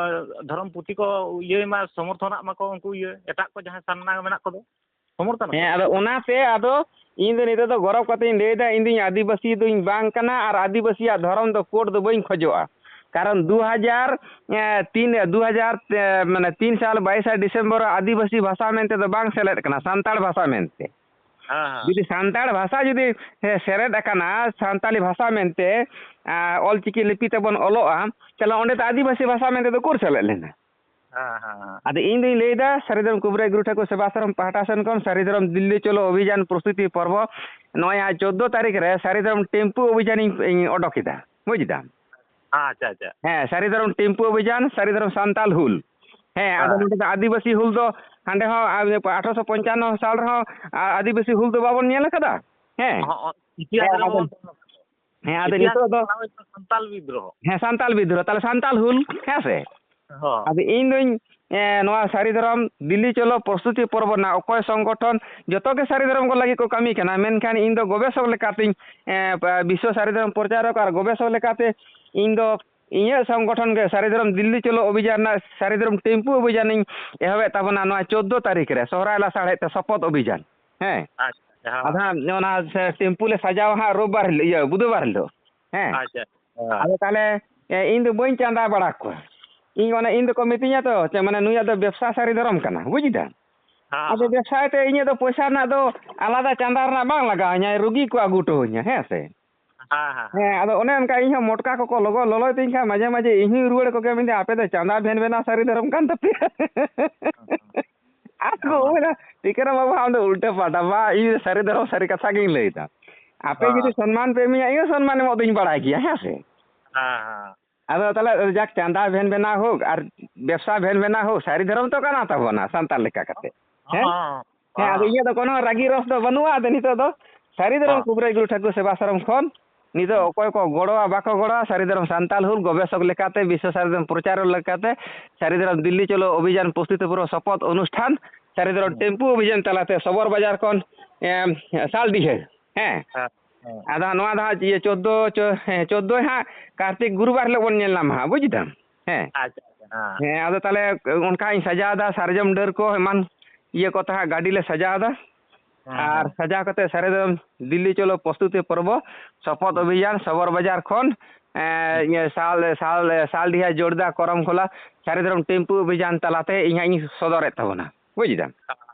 ᱫᱷᱚᱨᱚᱢ ᱯᱩᱛᱷᱤ ᱠᱚ ᱤᱭᱟᱹᱭ ᱢᱟ, ᱥᱚᱢᱚᱨᱛᱷᱚᱱᱟᱜ ᱢᱟᱠᱚ ᱩᱱᱠᱩ ᱤᱭᱟᱹ, ᱮᱴᱟᱜ ᱠᱚ ᱡᱟᱦᱟᱸᱭ ᱥᱟᱨᱱᱟ ᱢᱮᱱᱟᱜ ᱠᱚᱫᱚ, ᱥᱚᱢᱚᱨᱛᱷᱚᱱ ᱟᱠᱚ᱾ ᱦᱮᱸ, ᱟᱫᱚ ᱚᱱᱟᱛᱮ ᱟᱫᱚ ᱤᱧ ᱫᱚ ᱱᱤᱛᱚᱜ ᱫᱚ ᱜᱚᱨᱚᱵᱽ ᱠᱟᱛᱮᱧ ᱞᱟᱹᱭᱫᱟ, ᱤᱧ ᱫᱚᱧ ᱟᱹᱫᱤᱵᱟᱹᱥᱤ ᱫᱚᱧ ᱵᱟᱝ ᱠᱟᱱᱟ ᱟᱨ ᱟᱹᱫᱤᱵᱟᱹᱥᱤᱭᱟᱜ ᱫᱷᱚᱨᱚᱢ ᱫᱚ code ᱫᱚ ᱵᱟᱹᱧ ᱠᱷᱚᱡᱚᱜᱼᱟ᱾ ᱠᱟᱨᱚᱱ ᱫᱩ ᱦᱟᱡᱟᱨ ᱛᱤᱱ, ᱫᱩ ᱦᱟᱡᱟᱨ, ᱢᱟᱱᱮ ᱛᱤᱱ ᱥᱟᱞ ᱵᱟᱭᱤᱥᱟ ᱰᱤᱥᱮᱢᱵᱚᱨ ᱟᱹᱫᱤᱵᱟᱹᱥᱤ ᱵᱷᱟᱥᱟ ᱢᱮᱱᱛᱮ ᱫᱚ ᱵᱟᱝ ᱥᱮᱞᱮᱫ ᱠᱟᱱᱟ, ᱥᱟᱱᱛᱟᱲ ᱵᱷᱟᱥᱟ ᱢᱮᱱᱛᱮ᱾ ᱦᱮᱸ, ᱦᱮᱸ᱾ ᱡᱩᱫᱤ ᱥᱟᱱᱛᱟᱲ ᱵᱷᱟᱥᱟ ᱡᱩᱫᱤ, ᱦᱮᱸ, ᱥᱮᱞᱮᱫ ᱟᱠᱟᱱᱟ ᱥᱟᱱᱛᱟᱞᱤ ᱵᱷᱟᱥᱟ ᱢᱮᱱᱛᱮ, ᱟᱨ ᱚᱞᱪᱤᱠᱤ ᱞᱤᱯᱤ ᱛᱮᱵᱚᱱ ᱚᱞᱚᱜᱼᱟ, ᱛᱟᱦᱞᱮ ᱚᱸᱰᱮ ᱫᱚ ᱟᱹᱫᱤᱵᱟᱹᱥᱤ ᱵᱷᱟᱥᱟ ᱢᱮᱱᱛᱮ ᱫᱚ ᱩᱠᱩᱨ ᱥᱮᱞᱮᱫ ᱞᱮᱱᱟ? ᱦᱮᱸ, ᱦᱮᱸ, ᱦᱮᱸ᱾ ᱟᱫᱚ ᱤᱧ ᱫᱩᱧ ᱞᱟᱹᱭᱫᱟ, ᱥᱟᱹᱨᱤ ᱫᱷᱚᱨᱚᱢ ᱠᱩᱵᱨᱟᱹᱭ ᱜᱩᱨᱩ ᱴᱷᱟᱹᱠᱩᱨ ᱥᱮᱵᱟ ᱟᱥᱨᱚᱢ ᱯᱟᱦᱴᱟ ᱥᱮᱱ ᱠᱷᱚᱱ ᱥᱟᱹᱨᱤ ᱫᱷᱚᱨᱚᱢ ᱫᱤᱞᱞᱤ ᱪᱚᱞᱚ ᱚᱵᱷᱤᱡᱟᱱ ᱯᱨᱚᱥᱛᱩᱛᱤ ᱯᱚᱨᱵᱚ, ᱱᱚᱜᱼᱚᱭ ᱦᱟᱸᱜ ᱪᱳᱫᱽᱫᱳ ᱛᱟᱹᱨᱤᱠᱷ ᱨᱮ ᱥᱟᱹᱨᱤ ᱫᱷᱚᱨᱚᱢ ᱴᱮᱢᱯᱩ ᱚᱵᱷᱤᱡᱟᱱᱤᱧ, ᱤᱧ ᱚᱰᱚᱠ ᱮᱫᱟ, ᱵᱩᱡᱽ ᱫᱟᱢ? ᱟᱪᱪᱷᱟ, ᱟᱪᱪᱷᱟ᱾ ᱦᱮᱸ, ᱥᱟᱹᱨᱤ ᱫᱷᱚᱨᱚᱢ ᱴᱮᱢᱯᱩ ᱚᱵᱷᱤᱡᱟᱱ, ᱥᱟᱹᱨᱤ ᱫᱷᱚᱨᱚᱢ ᱥᱟᱱᱛᱟᱞ ᱦᱩᱞ᱾ ᱦᱮᱸ, ᱟᱫᱚ ᱦᱮᱸ᱾ ᱱᱚᱰᱮ ᱫᱚ ᱟᱹᱫᱤᱵᱟᱹᱥᱤ ᱦᱩᱞ ᱫᱚ ᱦᱟᱸᱰᱮ ᱦᱚᱸ, ᱟ, ᱟᱴᱷᱨᱚᱥᱚ ᱯᱚᱧᱪᱟᱱᱱᱚ ᱥᱟᱞ ᱨᱮᱦᱚᱸ, ᱟ, ᱟᱹᱫᱤᱵᱟᱹᱥᱤ ᱦᱩᱞ ᱫᱚ ᱵᱟᱵᱚᱱ ᱧᱮᱞ ᱟᱠᱟᱫᱟ᱾ ᱦᱮᱸ᱾ ᱦᱚᱸ, ᱦᱚᱸ, ᱤᱛᱤᱦᱟᱥ ᱦᱮᱸ, ᱨᱮ ᱟᱫᱚ, ᱵᱟᱵᱚᱱ ᱦᱮᱸ, ᱟᱫᱚ ᱤᱛᱤᱦᱟᱥ ᱱᱤᱛᱚᱜ ᱫᱚ ᱨᱮ ᱵᱟᱝ ᱦᱩᱭ ᱠᱟᱱᱟ, ᱥᱟᱱᱛᱟᱞ ᱵᱤᱫᱽᱨᱳᱦᱚ᱾ ᱦᱮᱸ, ᱥᱟᱱᱛᱟᱞ ᱵᱤᱫᱽᱨᱳᱦᱚ, ᱛᱟᱦᱞᱮ ᱥᱟᱱᱛᱟᱞ ᱦᱩᱞ, ᱦᱮᱸ ᱥᱮ? ᱦᱚᱸ᱾ ᱟᱫᱚ ᱤᱧ ᱫᱩᱧ, ᱮ, ᱱᱚᱣᱟ ᱥᱟᱹᱨᱤ ᱫᱷᱚᱨᱚᱢ ᱫᱤᱞᱞᱤ ᱪᱚᱞᱚ ᱯᱨᱚᱥᱛᱩᱛᱤ ᱯᱚᱨᱵᱚ ᱨᱮᱱᱟᱜ ᱚᱠᱚᱭ ᱥᱚᱝᱜᱚᱴᱷᱚᱱ, ᱡᱚᱛᱚ ᱜᱮ ᱥᱟᱹᱨᱤ ᱫᱷᱚᱨᱚᱢ ᱠᱚ ᱞᱟᱹᱜᱤᱫ ᱠᱚ ᱠᱟᱹᱢᱤ ᱠᱟᱱᱟ, ᱢᱮᱱᱠᱷᱟᱱ ᱤᱧ ᱫᱚ ᱜᱚᱵᱮᱥᱚᱠ ᱞᱮᱠᱟᱛᱤᱧ, ᱮ, ᱯᱟ-, ᱵᱤᱥᱥᱚ ᱥᱟᱹᱨᱤ ᱫᱷᱚᱨᱚᱢ ᱯᱨᱚᱪᱟᱨᱚᱠ ᱟᱨ ᱜᱚᱵᱮᱥᱚᱠ ᱞᱮᱠᱟᱛᱮ ᱤᱧ ᱫᱚ ᱤᱧᱟᱹᱜ ᱥᱚᱝᱜᱚᱴᱷᱚᱱ ᱜᱮ ᱥᱟᱹᱨᱤ ᱫᱷᱚᱨᱚᱢ ᱫᱤᱞᱞᱤ ᱪᱚᱞᱚ ᱚᱵᱷᱤᱡᱟᱱ ᱨᱮᱱᱟᱜ ᱥᱟᱹᱨᱤ ᱫᱷᱚᱨᱚᱢ ᱴᱮᱢᱯᱩ ᱚᱵᱷᱤᱡᱟᱱᱤᱧ ᱮᱦᱚᱵᱮᱫ ᱛᱟᱵᱚᱱᱟ ᱱᱚᱣᱟ ᱪᱳᱫᱽᱫᱳ ᱛᱟᱹᱨᱤᱠᱷ ᱨᱮ, ᱥᱚᱦᱨᱟᱭ ᱞᱟᱥᱟᱲᱦᱮᱫ ᱛᱮ ᱥᱚᱯᱚᱛ ᱚᱵᱷᱤᱡᱟᱱ᱾ ᱦᱮᱸ᱾ ᱟᱪᱪᱷᱟ, ᱦᱮᱸ᱾ ᱟᱫᱚ ᱦᱟᱸᱜ ᱚᱱᱟ ᱥᱮ ᱴᱮᱢᱯᱩ ᱞᱮ ᱥᱟᱡᱟᱣᱟ ᱦᱟᱸᱜ ᱨᱳᱵᱵᱟᱨ ᱦᱤᱞᱳᱜ, ᱤᱭᱟᱹ, ᱵᱩᱫᱷᱵᱟᱨ ᱦᱤᱞᱳᱜ᱾ ᱦᱮᱸ᱾ ᱟᱪᱪᱷᱟ, ᱦᱮᱸ᱾ ᱟᱫᱚ ᱛᱟᱦᱞᱮ, ᱮ, ᱤᱧ ᱫᱚ ᱵᱟᱹᱧ ᱪᱟᱸᱫᱟ ᱵᱟᱲᱟ ᱠᱚᱣᱟ᱾ ᱤᱧ ᱚᱱᱮ, ᱤᱧ ᱫᱚᱠᱚ ᱢᱤᱛᱟᱹᱧᱟ ᱛᱚ, ᱪᱮ, ᱢᱟᱱᱮ, ᱱᱩᱭᱟᱜ ᱫᱚ ᱵᱮᱵᱽᱥᱟ ᱥᱟᱹᱨᱤ ᱫᱷᱚᱨᱚᱢ ᱠᱟᱱᱟ, ᱵᱩᱡᱽ ᱫᱟᱢ? ᱦᱮᱸ, ᱟᱫᱚ ᱦᱮᱸ᱾ ᱵᱮᱵᱽᱥᱟ ᱛᱮ ᱤᱧᱟᱹᱜ ᱫᱚ ᱯᱚᱭᱥᱟ ᱨᱮᱱᱟᱜ ᱫᱚ ᱟᱞᱟᱫᱟ ᱪᱟᱸᱫᱟ ᱨᱮᱱᱟᱜ ᱵᱟᱝ ᱞᱟᱜᱟᱣ ᱤᱧᱟᱹ, ᱨᱩᱜᱤ ᱠᱚ ᱟᱹᱜᱩ ᱦᱚᱴᱚ ᱟᱹᱧᱟ, ᱦᱮᱸ ᱥᱮ? ᱦᱮᱸ, ᱦᱮᱸ, ᱦᱮᱸ᱾ ᱦᱮᱸ, ᱟᱫᱚ ᱚᱱᱮ ᱚᱱᱠᱟ ᱤᱧ ᱦᱚᱸ ᱢᱚᱴᱠᱟ ᱠᱚᱠᱚ ᱞᱚᱜᱚ ᱞᱚᱞᱚᱭ ᱛᱤᱧ ᱠᱷᱟᱱ ᱢᱟᱡᱷᱮ ᱢᱟᱡᱷᱮ ᱤᱧ ᱦᱚᱸᱧ ᱨᱩᱣᱟᱹᱲ ᱟᱠᱚ ᱜᱮᱭᱟ, ᱢᱮᱱᱫᱟᱹᱧ, "ᱟᱯᱮ ᱫᱚ ᱪᱟᱸᱫᱟ ᱵᱷᱮᱱ ᱵᱮᱱᱟ ᱥᱟᱹᱨᱤ ᱫᱷᱚᱨᱚᱢ ᱠᱟᱱ ᱛᱟᱯᱮᱭᱟ?" ᱟᱨ ᱠᱚ ᱦᱮᱸ᱾ ᱢᱮᱱᱟ, "ᱴᱷᱤᱠᱟᱹᱱᱟ ᱵᱟᱹᱵᱩ, ᱟᱢ ᱫᱚ ᱩᱞᱴᱟᱹ ᱯᱟᱞᱴᱟ, ᱵᱟ, ᱤᱧ ᱫᱚ ᱥᱟᱹᱨᱤ ᱫᱷᱚᱨᱚᱢ ᱥᱟᱹᱨᱤ ᱠᱟᱛᱷᱟ ᱜᱤᱧ ᱞᱟᱹᱭ ᱮᱫᱟ᱾ ᱟᱯᱮ ᱦᱮᱸ᱾ ᱡᱩᱫᱤ ᱥᱚᱱᱢᱟᱱ ᱯᱮ ᱮᱢᱤᱧᱟ, ᱤᱧ ᱦᱚᱸ ᱥᱚᱱᱢᱟᱱ ᱮᱢᱚᱜ ᱫᱚᱧ ᱵᱟᱲᱟᱭ ᱜᱮᱭᱟ, ᱦᱮᱸ ᱥᱮ?" ᱦᱮᱸ, ᱦᱮᱸ᱾ ᱟᱫᱚ ᱛᱟᱦᱞᱮ ᱡᱟᱠ, ᱪᱟᱸᱫᱟ ᱵᱷᱮᱱ ᱵᱮᱱᱟ ᱦᱳᱠ ᱟᱨ ᱵᱮᱵᱽᱥᱟ ᱵᱷᱮᱱ ᱵᱮᱱᱟ ᱦᱳᱠ, ᱥᱟᱹᱨᱤ ᱫᱷᱚᱨᱚᱢ ᱛᱚ ᱠᱟᱱᱟ ᱛᱟᱵᱚᱱᱟ ᱥᱟᱱᱛᱟᱲ ᱞᱮᱠᱟ ᱠᱟᱛᱮ᱾ ᱦᱮᱸ? ᱦᱚᱸ, ᱦᱮᱸ, ᱟᱫᱚ ᱦᱚᱸ᱾ ᱤᱧᱟᱹᱜ ᱫᱚ ᱠᱳᱱᱳ ᱨᱟᱹᱜᱤ ᱨᱚᱥ ᱫᱚ ᱵᱟᱹᱱᱩᱜᱼᱟ᱾ ᱟᱫᱚ ᱱᱤᱛᱚᱜ ᱫᱚ ᱥᱟᱹᱨᱤ ᱫᱷᱚᱨᱚᱢ ᱦᱚᱸ᱾ ᱠᱩᱵᱨᱟᱹᱭ ᱜᱩᱨᱩ ᱴᱷᱟᱹᱠᱩᱨ ᱥᱮᱵᱟ ᱥᱟᱨᱚᱢ ᱠᱷᱚᱱ ᱱᱤᱛᱚᱜ ᱦᱩᱸ᱾ ᱚᱠᱚᱭ ᱠᱚ ᱜᱚᱲᱚᱣᱟ ᱵᱟᱠᱚ ᱜᱚᱲᱚᱣᱟ, ᱥᱟᱹᱨᱤ ᱫᱷᱚᱨᱚᱢ ᱥᱟᱱᱛᱟᱲ ᱦᱩᱞ ᱜᱚᱵᱮᱥᱚᱠ ᱞᱮᱠᱟᱛᱮ, ᱵᱤᱥᱥᱚ ᱥᱟᱹᱨᱤ ᱫᱷᱚᱨᱚᱢ ᱯᱨᱚᱪᱟᱨᱚᱠ ᱞᱮᱠᱟᱛᱮ, ᱥᱟᱹᱨᱤ ᱫᱷᱚᱨᱚᱢ ᱫᱤᱞᱞᱤ ᱪᱚᱞᱚ ᱚᱵᱷᱤᱡᱟᱱ ᱯᱨᱚᱥᱛᱩᱛᱤ ᱯᱩᱨᱵᱚ ᱥᱚᱯᱚᱛ ᱚᱱᱩᱥᱴᱷᱟᱱ, ᱥᱟᱹᱨᱤ ᱫᱷᱚᱨᱚᱢ ᱦᱩᱸ᱾ ᱴᱮᱢᱯᱩ ᱚᱵᱷᱤᱡᱟᱱ ᱛᱟᱞᱟᱛᱮ ᱥᱚᱵᱚᱨ ᱵᱟᱡᱟᱨ ᱠᱷᱚᱱ, ᱮᱢ, ᱥᱟᱞᱰᱤᱦᱟᱹ, ᱦᱮᱸ, ᱦᱮᱸ᱾ ᱦᱮᱸ᱾ ᱟᱫᱚ ᱦᱟᱸᱜ ᱱᱚᱣᱟ ᱫᱚ ᱦᱟᱸᱜ ᱤᱭᱟᱹ ᱪᱳᱫᱽᱫᱳ ᱪᱳ-, ᱦᱮᱸ, ᱪᱳᱫᱽᱫᱳᱭ ᱦᱟᱸᱜ ᱠᱟᱨᱛᱤᱠ ᱜᱩᱨᱩᱵᱟᱨ ᱦᱤᱞᱳᱜ ᱵᱚᱱ ᱧᱮᱞ ᱧᱟᱢᱟ ᱦᱟᱸᱜ, ᱵᱩᱡᱽ ᱫᱟᱢ? ᱦᱮᱸ᱾ ᱟᱪᱪᱷᱟ, ᱟᱪᱪᱷᱟ, ᱦᱮᱸ᱾ ᱦᱮᱸ, ᱟᱫᱚ ᱛᱟᱦᱚᱞᱮ ᱚᱱᱠᱟᱧ ᱥᱟᱡᱟᱣ ᱮᱫᱟ, ᱥᱟᱨᱡᱚᱢ ᱰᱟᱹᱨ ᱠᱚ ᱮᱢᱟᱱ ᱤᱭᱟᱹ ᱠᱚ ᱛᱟᱦᱟᱸᱜ ᱜᱟᱹᱰᱤ ᱞᱮ ᱥᱟᱡᱟᱣ ᱮᱫᱟ᱾ ᱦᱮᱸ, ᱟᱨ ᱦᱮᱸ᱾ ᱥᱟᱡᱟᱣ ᱠᱟᱛᱮ ᱥᱟᱹᱨᱤ ᱫᱚ ᱫᱤᱞᱞᱤ ᱪᱚᱞᱚ ᱯᱨᱚᱥᱛᱩᱛᱤ ᱯᱚᱨᱵᱚ, ᱥᱚᱯᱚᱛ ᱦᱮᱸ᱾ ᱚᱵᱷᱤᱡᱟᱱ, ᱥᱚᱵᱚᱨ ᱵᱟᱡᱟᱨ ᱠᱷᱚᱱ, ᱮᱸ, ᱦᱮᱸ᱾ ᱤᱭᱟᱹ ᱥᱟᱞ, ᱥᱟᱞ, ᱥᱟᱞᱰᱤᱦᱟ, ᱡᱳᱲᱫᱟ, ᱠᱚᱨᱚᱢ ᱠᱷᱚᱞᱟ, ᱥᱟᱹᱨᱤ ᱫᱷᱚᱨᱚᱢ ᱴᱮᱢᱯᱩ ᱚᱵᱷᱤᱡᱟᱱ ᱛᱟᱞᱟᱛᱮ ᱤᱧ ᱦᱟᱸᱜ ᱤᱧ ᱥᱚᱫᱚᱨᱮᱫ ᱛᱟᱵᱚᱱᱟ᱾ ᱵᱩᱡᱽ ᱫᱟᱢ?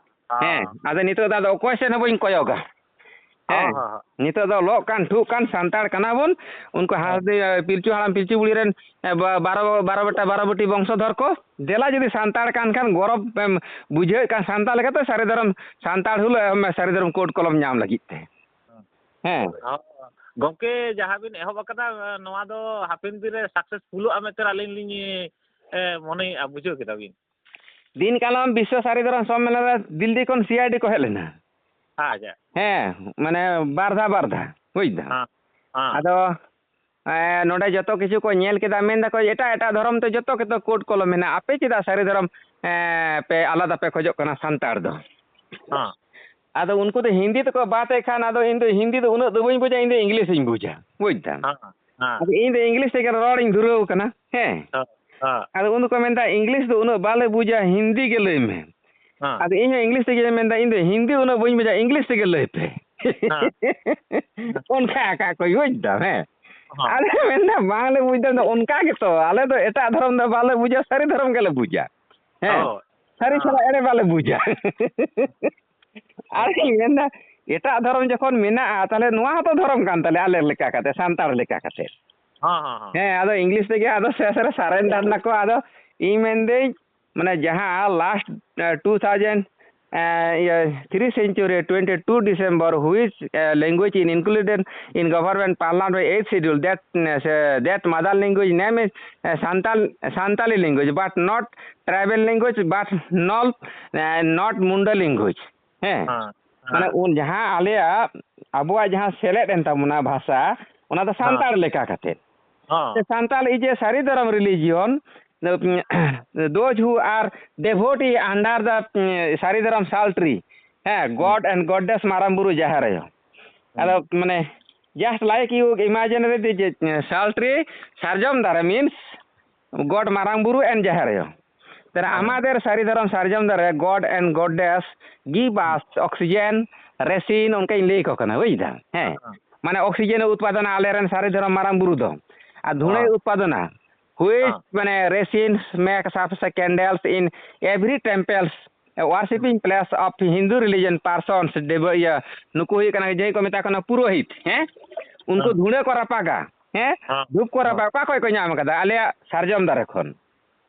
ᱦᱮᱸ᱾ ᱦᱮᱸ, ᱟᱫᱚ ᱱᱤᱛᱚᱜ ᱫᱚ ᱟᱫᱚ ᱚᱠᱚᱭ ᱥᱮᱫ ᱦᱚᱸ ᱵᱟᱹᱧ ᱠᱚᱭᱚᱜᱟ᱾ ᱦᱮᱸ, ᱦᱮᱸ, ᱦᱮᱸ᱾ ᱱᱤᱛᱚᱜ ᱫᱚ ᱞᱚᱜ ᱠᱟᱱ ᱴᱷᱩᱜ ᱠᱟᱱ ᱥᱟᱱᱛᱟᱲ ᱠᱟᱱᱟ ᱵᱚᱱ᱾ ᱩᱱᱠᱩ ᱦᱮᱸ᱾ ᱦᱟᱸᱥᱫᱤ, ᱯᱤᱞᱪᱩ ᱦᱟᱲᱟᱢ ᱯᱤᱞᱪᱩ ᱵᱩᱲᱦᱤ ᱨᱮᱱ, ᱮ, ᱵᱟ-, ᱵᱟᱨᱚ, ᱵᱟᱨᱚ ᱵᱮᱴᱟ ᱵᱟᱨᱚ ᱵᱮᱴᱤ ᱵᱚᱝᱥᱚᱫᱷᱚᱨ ᱠᱚ, ᱫᱮᱞᱟ ᱡᱩᱫᱤ ᱥᱟᱱᱛᱟᱲ ᱠᱟᱱ ᱠᱷᱟᱱ ᱜᱚᱨᱚᱵᱽ ᱮᱢ ᱵᱩᱡᱷᱟᱹᱣᱮᱫ ᱠᱟᱱ ᱥᱟᱱᱛᱟᱲ ᱞᱮᱠᱟᱛᱮ ᱥᱟᱹᱨᱤ ᱫᱷᱚᱨᱚᱢ ᱥᱟᱱᱛᱟᱲ ᱦᱩᱞ, ᱮ, ᱥᱟᱹᱨᱤ ᱫᱷᱚᱨᱚᱢ ᱠᱳᱰ ᱠᱚᱞᱚᱢ ᱧᱟᱢ ᱞᱟᱹᱜᱤᱫ ᱛᱮ᱾ ᱦᱮᱸ᱾ ᱦᱚᱸ, ᱜᱚᱢᱠᱮ, ᱡᱟᱦᱟᱸ ᱵᱤᱱ ᱮᱦᱚᱵ ᱟᱠᱟᱫᱟ, ᱱᱚᱣᱟ ᱫᱚ ᱦᱟᱯᱮᱱ ᱫᱤᱱ ᱨᱮ ᱥᱟᱠᱥᱮᱥᱯᱷᱩᱞᱚᱜᱼᱟ ᱢᱮᱱᱛᱮ ᱟᱹᱞᱤᱧ ᱞᱤᱧ, ᱮ, ᱢᱚᱱᱮᱭᱮᱫᱼᱟ, ᱵᱩᱡᱷᱟᱹᱣ ᱠᱮᱫᱟ ᱵᱤᱱ? ᱫᱤᱱ ᱠᱟᱞᱚᱢ ᱵᱤᱥᱥᱚ ᱥᱟᱹᱨᱤ ᱫᱷᱚᱨᱚᱢ ᱥᱚᱢᱢᱮᱞᱚᱱ ᱨᱮ ᱫᱤᱞᱞᱤ ᱠᱷᱚᱱ ᱥᱤ ᱟᱭ ᱰᱤ ᱠᱚ ᱦᱮᱡ ᱞᱮᱱᱟ᱾ ᱟᱪᱪᱷᱟ᱾ ᱦᱮᱸ, ᱢᱟᱱᱮ ᱵᱟᱨ ᱫᱷᱟᱣ, ᱵᱟᱨ ᱫᱷᱟᱣ, ᱵᱩᱡᱽ ᱫᱟᱢ? ᱦᱮᱸ, ᱦᱮᱸ᱾ ᱟᱫᱚ, ᱮᱸ, ᱱᱚᱰᱮ ᱡᱚᱛᱚ ᱠᱤᱪᱷᱩ ᱠᱚ ᱧᱮᱞ ᱠᱮᱫᱟ, ᱢᱮᱱ ᱫᱟᱠᱚ, "ᱮᱴᱟᱜ, ᱮᱴᱟᱜ ᱫᱷᱚᱨᱚᱢ ᱛᱮ ᱡᱚᱛᱚ ᱜᱮᱛᱚ ᱠᱳᱰ ᱠᱚᱞᱚᱢ ᱢᱮᱱᱟᱜᱼᱟ, ᱟᱯᱮ ᱪᱮᱫᱟᱜ ᱥᱟᱹᱨᱤ ᱫᱷᱚᱨᱚᱢ, ᱮᱸ, ᱯᱮ ᱟᱞᱟᱫᱟ ᱯᱮ ᱠᱷᱚᱡᱚᱜ ᱠᱟᱱᱟ ᱥᱟᱱᱛᱟᱲ ᱫᱚ?" ᱦᱮᱸ᱾ ᱟᱫᱚ ᱩᱱᱠᱩ ᱫᱚ ᱦᱤᱱᱫᱤ ᱛᱮᱠᱚ ᱵᱟᱛᱮᱫ ᱠᱷᱟᱱ, ᱟᱫᱚ ᱤᱧ ᱫᱚ ᱦᱤᱱᱫᱤ ᱫᱚ ᱩᱱᱟᱹᱜ ᱫᱚ ᱵᱟᱹᱧ ᱵᱩᱡᱟ, ᱤᱧ ᱫᱚ ᱤᱝᱞᱤᱥ ᱤᱧ ᱵᱩᱡᱟ, ᱵᱩᱡᱽ ᱫᱟᱢ? ᱦᱮᱸ, ᱦᱮᱸ᱾ ᱟᱫᱚ ᱤᱧ ᱫᱚ ᱤᱝᱞᱤᱥ ᱛᱮᱜᱮ ᱨᱚᱲᱤᱧ ᱫᱷᱩᱨᱟᱹᱣ ᱠᱟᱱᱟ, ᱦᱮᱸ᱾ ᱦᱮᱸ, ᱦᱮᱸ᱾ ᱟᱫᱚ ᱩᱱ ᱫᱚᱠᱚ ᱢᱮᱱᱫᱟ, "ᱤᱝᱞᱤᱥ ᱫᱚ ᱩᱱᱟᱹᱜ ᱵᱟᱞᱮ ᱵᱩᱡᱟ, ᱦᱤᱱᱫᱤ ᱜᱮ ᱞᱟᱹᱭ ᱢᱮ᱾" ᱦᱮᱸ᱾ ᱟᱫᱚ ᱤᱧ ᱦᱚᱸ ᱤᱝᱞᱤᱥ ᱛᱮᱜᱮ ᱢᱮᱱᱫᱟ, "ᱤᱧ ᱫᱚ ᱦᱤᱱᱫᱤ ᱩᱱᱟᱹᱜ ᱵᱟᱹᱧ ᱵᱩᱡᱟ, ᱤᱝᱞᱤᱥ ᱛᱮᱜᱮ ᱞᱟᱹᱭ ᱯᱮ᱾" ᱦᱮᱸ᱾ ᱚᱱᱠᱟ ᱟᱠᱟᱫ ᱠᱚ, ᱵᱩᱡᱽ ᱫᱟᱢ, ᱦᱮᱸ᱾ ᱦᱮᱸ᱾ ᱟᱫᱚ ᱢᱮᱱᱫᱟ, "ᱵᱟᱝᱞᱮ ᱵᱩᱡᱽ ᱫᱟ, ᱚᱱᱠᱟ ᱜᱮᱛᱚ, ᱟᱞᱮ ᱫᱚ ᱮᱴᱟᱜ ᱫᱷᱚᱨᱚᱢ ᱫᱚ ᱵᱟᱞᱮ ᱵᱩᱡᱟ, ᱥᱟᱹᱨᱤ ᱫᱷᱚᱨᱚᱢ ᱜᱮᱞᱮ ᱵᱩᱡᱟ᱾ ᱦᱮᱸ, ᱦᱳᱭ᱾ ᱥᱟᱹᱨᱤ ᱦᱮᱸ᱾ ᱪᱷᱟᱲᱟ ᱮᱲᱮ ᱵᱟᱞᱮ ᱵᱩᱡᱟ᱾" ᱟᱨᱤᱧ ᱢᱮᱱᱫᱟ, ᱮᱴᱟᱜ ᱫᱷᱚᱨᱚᱢ ᱡᱚᱠᱷᱚᱱ ᱢᱮᱱᱟᱜᱼᱟ, ᱛᱟᱦᱞᱮ ᱱᱚᱣᱟ ᱦᱚᱸᱛᱚ ᱫᱷᱚᱨᱚᱢ ᱠᱟᱱ ᱛᱟᱞᱮᱭᱟ ᱟᱞᱮ ᱞᱮᱠᱟ ᱠᱟᱛᱮ, ᱥᱟᱱᱛᱟᱲ ᱞᱮᱠᱟ ᱠᱟᱛᱮ᱾ ᱦᱮᱸ, ᱦᱮᱸ, ᱦᱮᱸ᱾ ᱦᱮᱸ, ᱟᱫᱚ ᱤᱝᱞᱤᱥ ᱛᱮᱜᱮ ᱟᱫᱚ ᱥᱮᱥ ᱨᱮ surrender ᱱᱟᱠᱚ᱾ ᱟᱫᱚ ᱤᱧ ᱢᱮᱱᱫᱟᱹᱧ, ᱢᱟᱱᱮ, ᱡᱟᱦᱟᱸ last, ᱮ, two thousand, ᱮ, ᱤᱭᱟᱹ, three century, twenty two December, which, A, language in included in government parliament by eighth schedule, that, ᱮ, ᱥᱮ, that mother language name is, A, Santal-, Santali language, but not tribal language, but not, A, not Munda language᱾ ᱦᱮᱸ᱾ ᱦᱮᱸ, ᱢᱟᱱᱮ, ᱦᱮᱸ᱾ ᱩᱱ ᱡᱟᱦᱟᱸ ᱟᱞᱮᱭᱟᱜ, ᱟᱵᱚᱣᱟᱜ ᱡᱟᱦᱟᱸ ᱥᱮᱞᱮᱫ ᱮᱱ ᱛᱟᱵᱚᱱᱟ ᱵᱷᱟᱥᱟ, ᱚᱱᱟ ᱫᱚ ᱦᱮᱸ᱾ ᱥᱟᱱᱛᱟᱲ ᱞᱮᱠᱟ ᱠᱟᱛᱮ᱾ ᱦᱮᱸ᱾ ᱥᱮ ᱥᱟᱱᱛᱟᱲ is a ᱥᱟᱹᱨᱤ ᱫᱷᱚᱨᱚᱢ religion, those who are devotee under the, ᱩᱸ, ᱥᱟᱹᱨᱤ ᱫᱷᱚᱨᱚᱢ salt tree, ᱦᱮᱸ, ᱦᱩᱸ᱾ God and Goddess, ᱢᱟᱨᱟᱝ ᱵᱩᱨᱩ, ᱡᱟᱦᱮᱨ ᱟᱭᱳ᱾ ᱦᱩᱸ᱾ ᱟᱫᱚ, ᱢᱟᱱᱮ, Just like you imaginary the, uh, sal tree, ᱥᱟᱨᱡᱚᱢ ᱫᱟᱨᱮ means God ᱢᱟᱨᱟᱝ ᱵᱩᱨᱩ and ᱡᱟᱦᱮᱨ ᱟᱭᱳ. ᱛᱟᱦᱞᱮ ᱦᱮᱸ. ᱟᱢᱟᱫᱮᱨ ᱥᱟᱹᱨᱤ ᱫᱷᱚᱨᱚᱢ ᱥᱟᱨᱡᱚᱢ ᱫᱟᱨᱮ, God and goddess give us oxygen, resin, ᱚᱱᱠᱟᱧ ᱞᱟᱹᱭ ᱟᱠᱚ ᱠᱟᱱᱟ, ᱵᱩᱡᱽ ᱫᱟᱢ? ᱦᱮᱸ. ᱦᱮᱸ. ᱢᱟᱱᱮ oxygen ᱮ ᱩᱛᱯᱟᱫᱚᱱᱟ ᱟᱞᱮᱨᱮᱱ ᱥᱟᱹᱨᱤ ᱫᱷᱚᱨᱚᱢ ᱢᱟᱨᱟᱝ ᱵᱩᱨᱩ ᱫᱚ. ᱟᱨ ᱫᱷᱩᱬᱟᱹᱭ ᱦᱮᱸ. ᱩᱛᱯᱟᱫᱚᱱᱟ, which ᱦᱮᱸ. ᱢᱟᱱᱮ resin makes up the candles in every temples, a worshipping place of Hindu religion persons, Debo-, ᱤᱭᱟᱹ, ᱱᱩᱠᱩ ᱦᱩᱭᱩᱜ ᱠᱟᱱᱟ ᱡᱟᱦᱟᱸᱭ ᱠᱚ ᱢᱮᱛᱟ ᱠᱚ ᱠᱟᱱᱟ ᱯᱩᱨᱳᱦᱤᱛ, ᱦᱮᱸ? ᱩᱱᱠᱩ ᱦᱮᱸ. ᱫᱷᱩᱬᱟᱹ ᱠᱚ ᱨᱟᱯᱟᱜᱟ, ᱦᱮᱸ? ᱦᱮᱸ. ᱫᱷᱩᱯ ᱠᱚ ᱦᱮᱸ. ᱨᱟᱯᱟᱜᱟ, ᱚᱠᱟ ᱠᱷᱚᱡ ᱠᱚ ᱧᱟᱢ ᱠᱟᱫᱟ? ᱟᱞᱮᱭᱟᱜ ᱥᱟᱨᱡᱚᱢ ᱫᱟᱨᱮ ᱠᱷᱚᱱ᱾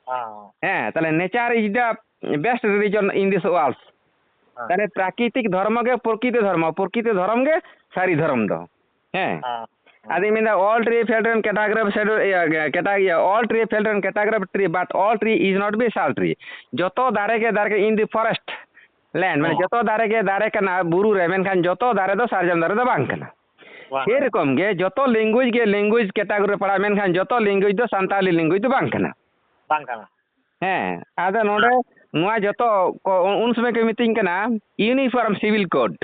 ᱦᱮᱸ. ᱦᱮᱸ, ᱛᱟᱦᱞᱮ nature is the best religion in this world. ᱦᱮᱸ. ᱛᱟᱦᱞᱮ ᱯᱨᱟᱠᱨᱤᱛᱤᱠ ᱫᱷᱚᱨᱢᱚ ᱜᱮ ᱯᱨᱚᱠᱨᱤᱛᱤ ᱫᱷᱚᱨᱢᱚ, ᱯᱨᱚᱠᱨᱤᱛᱤ ᱫᱷᱚᱨᱚᱢ ᱜᱮ ᱥᱟᱹᱨᱤ ᱫᱷᱚᱨᱚᱢ ᱫᱚ᱾ ᱦᱮᱸ᱾ ᱦᱮᱸ. ᱟᱫᱚᱧ ᱢᱮᱱᱫᱟ, all tree felt in category of schedule, ᱤᱭᱟᱹ, ᱠᱮᱴᱟ-, ᱤᱭᱟᱹ, all tree felt in category of tree, but all tree is not be sal tree. ᱡᱚᱛᱚ ᱫᱟᱨᱮ ᱜᱮ ᱫᱟᱨᱮ ᱜᱮ in the forest land, ᱢᱟᱱᱮ ᱦᱮᱸ. ᱡᱚᱛᱚ ᱫᱟᱨᱮ ᱜᱮ ᱫᱟᱨᱮ ᱠᱟᱱᱟ ᱵᱩᱨᱩ ᱨᱮ, ᱢᱮᱱᱠᱷᱟᱱ ᱡᱚᱛᱚ ᱫᱟᱨᱮ ᱫᱚ ᱥᱟᱨᱡᱚᱢ ᱫᱟᱨᱮ ᱫᱚ ᱵᱟᱝ ᱠᱟᱱᱟ᱾ ᱵᱟᱝ. ᱥᱮᱨᱚᱠᱚᱢ ᱜᱮ ᱡᱚᱛᱚ language ᱜᱮ language category ᱨᱮ ᱯᱟᱲᱟᱜᱼᱟ, ᱢᱮᱱᱠᱷᱟᱱ ᱡᱚᱛᱚ language ᱫᱚ ᱥᱟᱱᱛᱟᱲᱤ language ᱫᱚ ᱵᱟᱝ ᱠᱟᱱᱟ᱾ ᱵᱟᱝ ᱠᱟᱱᱟ᱾ ᱦᱮᱸ, ᱟᱫᱚ ᱱᱚᱰᱮ ᱦᱮᱸ. ᱱᱚᱣᱟ ᱡᱚᱛᱚ ᱠᱚ ᱩᱱ, ᱩᱱ ᱥᱚᱢᱚᱭ ᱠᱚ ᱢᱤᱛᱟᱹᱧ ᱠᱟᱱᱟ uniform civil code,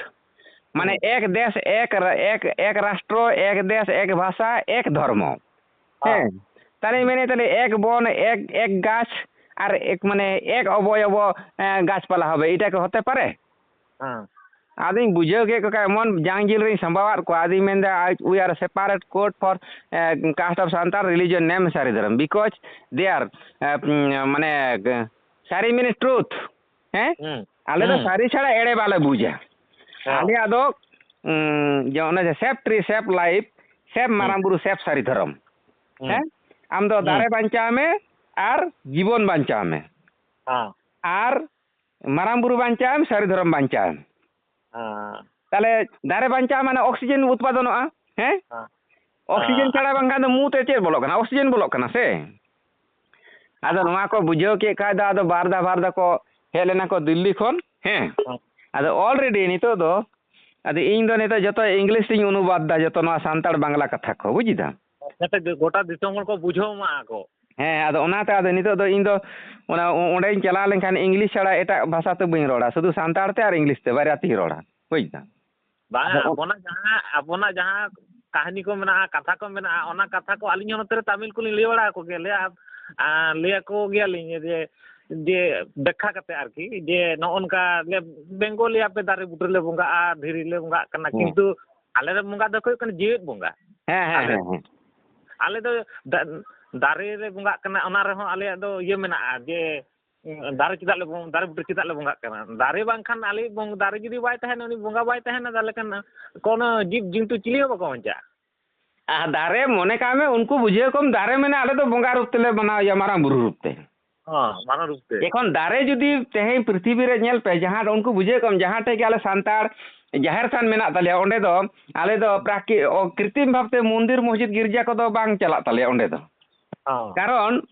ᱢᱟᱱᱮ ᱦᱩᱸ. ᱮᱠ ᱫᱮᱥ, ᱮᱠ ᱨᱟ-, ᱮᱠ, ᱮᱠ ᱨᱟᱥᱴᱨᱚ, ᱮᱠ ᱫᱮᱥ, ᱮᱠ ᱵᱷᱟᱥᱟ, ᱮᱠ ᱫᱷᱚᱨᱢᱚ᱾ ᱦᱮᱸ. ᱦᱮᱸ, ᱛᱟᱦᱞᱮ ᱢᱮᱱᱮᱫ ᱛᱟᱦᱞᱮ ᱮᱠ ᱵᱚᱱ, ᱮᱠ, ᱮᱠ ᱜᱟᱪᱷ ᱟᱨ ᱮᱠ ᱢᱟᱱᱮ ᱮᱠ ᱚᱵᱚᱭᱚᱵᱚ, ᱮᱸ, ᱜᱟᱪᱷᱯᱟᱞᱟ ᱦᱚᱵᱮ, ᱮᱴᱟ ᱠᱤ ᱦᱚᱛᱮ ᱯᱟᱨᱮ? ᱦᱮᱸ. ᱟᱫᱚᱧ ᱵᱩᱡᱷᱟᱹᱣ ᱠᱮᱫ ᱠᱚ ᱠᱷᱟᱡ, ᱮᱢᱚᱱ ᱡᱟᱝ ᱡᱤᱞ ᱨᱤᱧ ᱥᱟᱢᱵᱟᱣᱟᱫ ᱠᱚᱣᱟ᱾ ᱟᱫᱚᱧ ᱢᱮᱱᱫᱟ, "I, we are a separate code for, eh, caste of Santal religion name ᱥᱟᱹᱨᱤ ᱫᱷᱚᱨᱚᱢ, because they are, eh, ᱢᱟᱱᱮ, ᱥᱟᱹᱨᱤ means truth, ᱦᱮᱸ? ᱦᱩᱸ. ᱟᱞᱮ ᱫᱚ ᱦᱩᱸ. ᱥᱟᱹᱨᱤ ᱪᱷᱟᱲᱟ ᱮᱲᱮ ᱵᱟᱞᱮ ᱵᱩᱡᱟ᱾ ᱦᱮᱸ. ᱟᱞᱮᱭᱟᱜ ᱫᱚ, ᱩᱸ, ᱡᱮ ᱚᱱᱮ ᱡᱮ save tree, save life, save ᱦᱩᱸ. ᱢᱟᱨᱟᱝ ᱵᱩᱨᱩ, save ᱥᱟᱹᱨᱤ ᱫᱷᱚᱨᱚᱢ, ᱦᱩᱸ. ᱦᱮᱸ? ᱟᱢ ᱫᱚ ᱦᱩᱸ. ᱫᱟᱨᱮ ᱵᱟᱧᱪᱟᱣ ᱢᱮ ᱟᱨ ᱡᱤᱵᱚᱱ ᱵᱟᱧᱪᱟᱣ ᱢᱮ᱾ ᱦᱮᱸ. ᱟᱨ ᱢᱟᱨᱟᱝ ᱵᱩᱨᱩ ᱵᱟᱧᱪᱟᱣ ᱮᱢ, ᱥᱟᱹᱨᱤ ᱫᱷᱚᱨᱚᱢ ᱵᱟᱧᱪᱟᱣ ᱮᱢ᱾ ᱦᱮᱸ. ᱛᱟᱦᱞᱮ ᱫᱟᱨᱮ ᱵᱟᱧᱪᱟᱣ ᱢᱟᱱᱮ oxygen ᱩᱛᱯᱟᱫᱚᱱᱚᱜᱼᱟ, ᱦᱮᱸ? ᱦᱮᱸ. Oxygen ᱦᱮᱸ. ᱪᱷᱟᱲᱟ ᱵᱟᱝᱠᱷᱟᱱ ᱫᱚ ᱢᱩ ᱛᱮ ᱪᱮᱫ ᱵᱚᱞᱚᱜ ᱠᱟᱱᱟ? Oxygen ᱵᱚᱞᱚᱜ ᱠᱟᱱᱟ ᱥᱮ? ᱟᱫᱚ ᱱᱚᱣᱟ ᱠᱚ ᱵᱩᱡᱷᱟᱹᱣ ᱠᱮᱫ ᱠᱷᱟᱡ ᱫᱚ ᱟᱫᱚ ᱵᱟᱨ ᱫᱷᱟᱣ ᱵᱟᱨ ᱫᱷᱟᱣ ᱠᱚ ᱦᱮᱡ ᱞᱮᱱᱟ ᱠᱚ ᱫᱤᱞᱞᱤ ᱠᱷᱚᱱ, ᱦᱮᱸ? ᱦᱮᱸ. ᱟᱫᱚ already ᱱᱤᱛᱚᱜ ᱫᱚ, ᱟᱫᱚ ᱤᱧ ᱫᱚ ᱱᱤᱛᱚᱜ ᱡᱚᱛᱚ English ᱛᱤᱧ ᱚᱱᱩᱵᱟᱫ ᱫᱟ, ᱡᱚᱛᱚ ᱱᱚᱣᱟ ᱥᱟᱱᱛᱟᱲ ᱵᱟᱝᱞᱟ ᱠᱟᱛᱷᱟ ᱠᱚ, ᱵᱩᱡ ᱫᱟᱢ? ᱡᱟᱛᱮ ᱜᱚᱴᱟ ᱫᱤᱥᱚᱢ ᱦᱚᱲ ᱠᱚ ᱵᱩᱡᱷᱟᱹᱣ ᱢᱟ ᱟᱠᱚ᱾ ᱦᱮᱸ, ᱟᱫᱚ ᱚᱱᱟᱛᱮ ᱟᱫᱚ ᱱᱤᱛᱚᱜ ᱫᱚ ᱤᱧ ᱫᱚ ᱚᱱᱟ, ᱚ-, ᱚᱸᱰᱮᱧ ᱪᱟᱞᱟᱣ ᱞᱮᱱᱠᱷᱟᱱ English ᱪᱷᱟᱲᱟ ᱮᱴᱟᱜ ᱵᱷᱟᱥᱟ ᱛᱮ ᱵᱟᱹᱧ ᱨᱚᱲᱟ, ᱥᱩᱫᱷᱩ ᱥᱟᱱᱛᱟᱲ ᱛᱮ ᱟᱨ English ᱛᱮ ᱵᱟᱨᱭᱟ ᱛᱮᱧ ᱨᱚᱲᱟ, ᱵᱩᱡ ᱫᱟᱢ? ᱵᱟᱝ, ᱟᱫᱚ ᱚ- ᱟᱵᱚᱱᱟᱜ ᱡᱟᱦᱟᱸ, ᱟᱵᱚᱱᱟᱜ ᱡᱟᱦᱟᱸ ᱠᱟᱹᱦᱱᱤ ᱠᱚ ᱢᱮᱱᱟᱜᱼᱟ, ᱠᱟᱛᱷᱟ ᱠᱚ ᱢᱮᱱᱟᱜᱼᱟ, ᱚᱱᱟ ᱠᱟᱛᱷᱟ ᱠᱚ ᱟᱹᱞᱤᱧ ᱦᱚᱸ ᱱᱚᱛᱮ ᱨᱮ ᱛᱟᱢᱤᱞ ᱠᱚᱞᱤᱧ ᱞᱟᱹᱭ ᱵᱟᱲᱟ ᱟᱠᱚ ᱜᱮᱭᱟ, ᱞᱟᱹᱭᱟ, ᱟᱨ ᱞᱟᱹᱭ ᱟᱠᱚ ᱜᱮᱭᱟᱞᱤᱧ ᱡᱮ, ᱡᱮ ᱵᱮᱠᱠᱷᱟ ᱠᱟᱛᱮ ᱟᱨᱠᱤ, ᱡᱮ ᱱᱚᱜᱼᱚ ᱱᱚᱝᱠᱟ ᱞᱮ ᱵᱮᱝᱜᱚᱞᱤ ᱟᱯᱮ ᱫᱟᱨᱮ ᱵᱩᱴᱟᱹ ᱨᱮᱞᱮ ᱵᱚᱸᱜᱟᱜᱼᱟ, ᱫᱷᱤᱨᱤ ᱞᱮ ᱵᱚᱸᱜᱟᱜ ᱠᱟᱱᱟ, ᱦᱮᱸ᱾ ᱠᱤᱱᱛᱩ ᱟᱞᱮ ᱨᱮᱱ ᱵᱚᱸᱜᱟ ᱫᱚᱠᱚ ᱦᱩᱭᱩᱜ ᱠᱟᱱᱟ ᱡᱮᱣᱮᱫ ᱵᱚᱸᱜᱟ᱾ ᱦᱮᱸ, ᱦᱮᱸ, ᱟᱞᱮ, ᱦᱮᱸ, ᱦᱮᱸ᱾ ᱟᱞᱮ ᱫᱚ ᱫᱟ-, ᱫᱟᱨᱮ ᱨᱮ ᱵᱚᱸᱜᱟᱜ ᱠᱟᱱᱟ, ᱚᱱᱟ ᱨᱮᱦᱚᱸ ᱟᱞᱮᱭᱟᱜ ᱫᱚ ᱤᱭᱟᱹ ᱢᱮᱱᱟᱜᱼᱟ ᱡᱮ, ᱩᱸ, ᱫᱟᱨᱮ ᱪᱮᱫᱟᱜ ᱞᱮ ᱵᱚᱝ-, ᱫᱟᱨᱮ ᱵᱩᱴᱟᱹ ᱪᱮᱫᱟᱜ ᱞᱮ ᱵᱚᱸᱜᱟᱜ ᱠᱟᱱᱟ? ᱫᱟᱨᱮ ᱵᱟᱝᱠᱷᱟᱱ ᱟᱞᱮ ᱵᱚᱝ-, ᱫᱟᱨᱮ ᱡᱩᱫᱤ ᱵᱟᱭ ᱛᱟᱦᱮᱱᱟ, ᱩᱱᱤ ᱵᱚᱸᱜᱟ ᱵᱟᱭ ᱛᱟᱦᱮᱱᱟ, ᱛᱟᱦᱚᱞᱮ ᱠᱷᱟᱱ ᱠᱳᱱᱳ ᱡᱤᱵᱽ ᱡᱚᱱᱛᱩ ᱪᱤᱞᱤ ᱦᱚᱸ ᱵᱟᱠᱚ ᱵᱟᱧᱪᱟᱜᱼᱟ᱾ ᱟᱨ ᱫᱟᱨᱮ ᱢᱚᱱᱮ ᱠᱟᱜ ᱢᱮ, ᱩᱱᱠᱩ ᱵᱩᱡᱷᱟᱹᱣ ᱠᱚᱢ, ᱫᱟᱨᱮ ᱢᱮᱱᱟᱜᱼᱟ, ᱟᱞᱮ ᱫᱚ ᱵᱚᱸᱜᱟ ᱨᱩᱯ ᱛᱮᱞᱮ ᱢᱟᱱᱟᱣ ᱮᱭᱟ, ᱢᱟᱨᱟᱝ ᱵᱩᱨᱩ ᱨᱩᱯ ᱛᱮ᱾ ᱦᱚᱸ, ᱢᱟᱨᱟᱝ ᱨᱩᱯ ᱛᱮ᱾ ᱮᱠᱷᱚᱱ ᱫᱟᱨᱮ ᱡᱩᱫᱤ ᱛᱮᱦᱮᱧ ᱯᱨᱤᱛᱷᱤᱵᱤ ᱨᱮ ᱧᱮᱞ ᱯᱮ, ᱡᱟᱦᱟᱸ ᱫᱚ ᱩᱱᱠᱩ ᱵᱩᱡᱷᱟᱹᱣ ᱠᱚᱢ, ᱡᱟᱦᱟᱸ ᱴᱷᱮᱡ ᱜᱮ ᱟᱞᱮ ᱥᱟᱱᱛᱟᱲ ᱡᱟᱦᱮᱨ ᱛᱷᱟᱱ ᱢᱮᱱᱟᱜ ᱛᱟᱞᱮᱭᱟ, ᱚᱸᱰᱮ ᱫᱚ ᱟᱞᱮ ᱫᱚ ᱯᱨᱟᱠᱤ-, ᱚ, ᱠᱨᱤᱛᱤᱢ ᱵᱷᱟᱵᱛᱮ ᱢᱚᱱᱫᱤᱨ, ᱢᱚᱥᱡᱤᱫ, ᱜᱤᱨᱡᱟ ᱠᱚᱫᱚ ᱵᱟᱝ ᱪᱟᱞᱟᱜ ᱛᱟᱞᱮᱭᱟ ᱚᱸᱰᱮ ᱫᱚ᱾ ᱦᱚᱸ᱾ ᱠᱟᱨᱚᱱ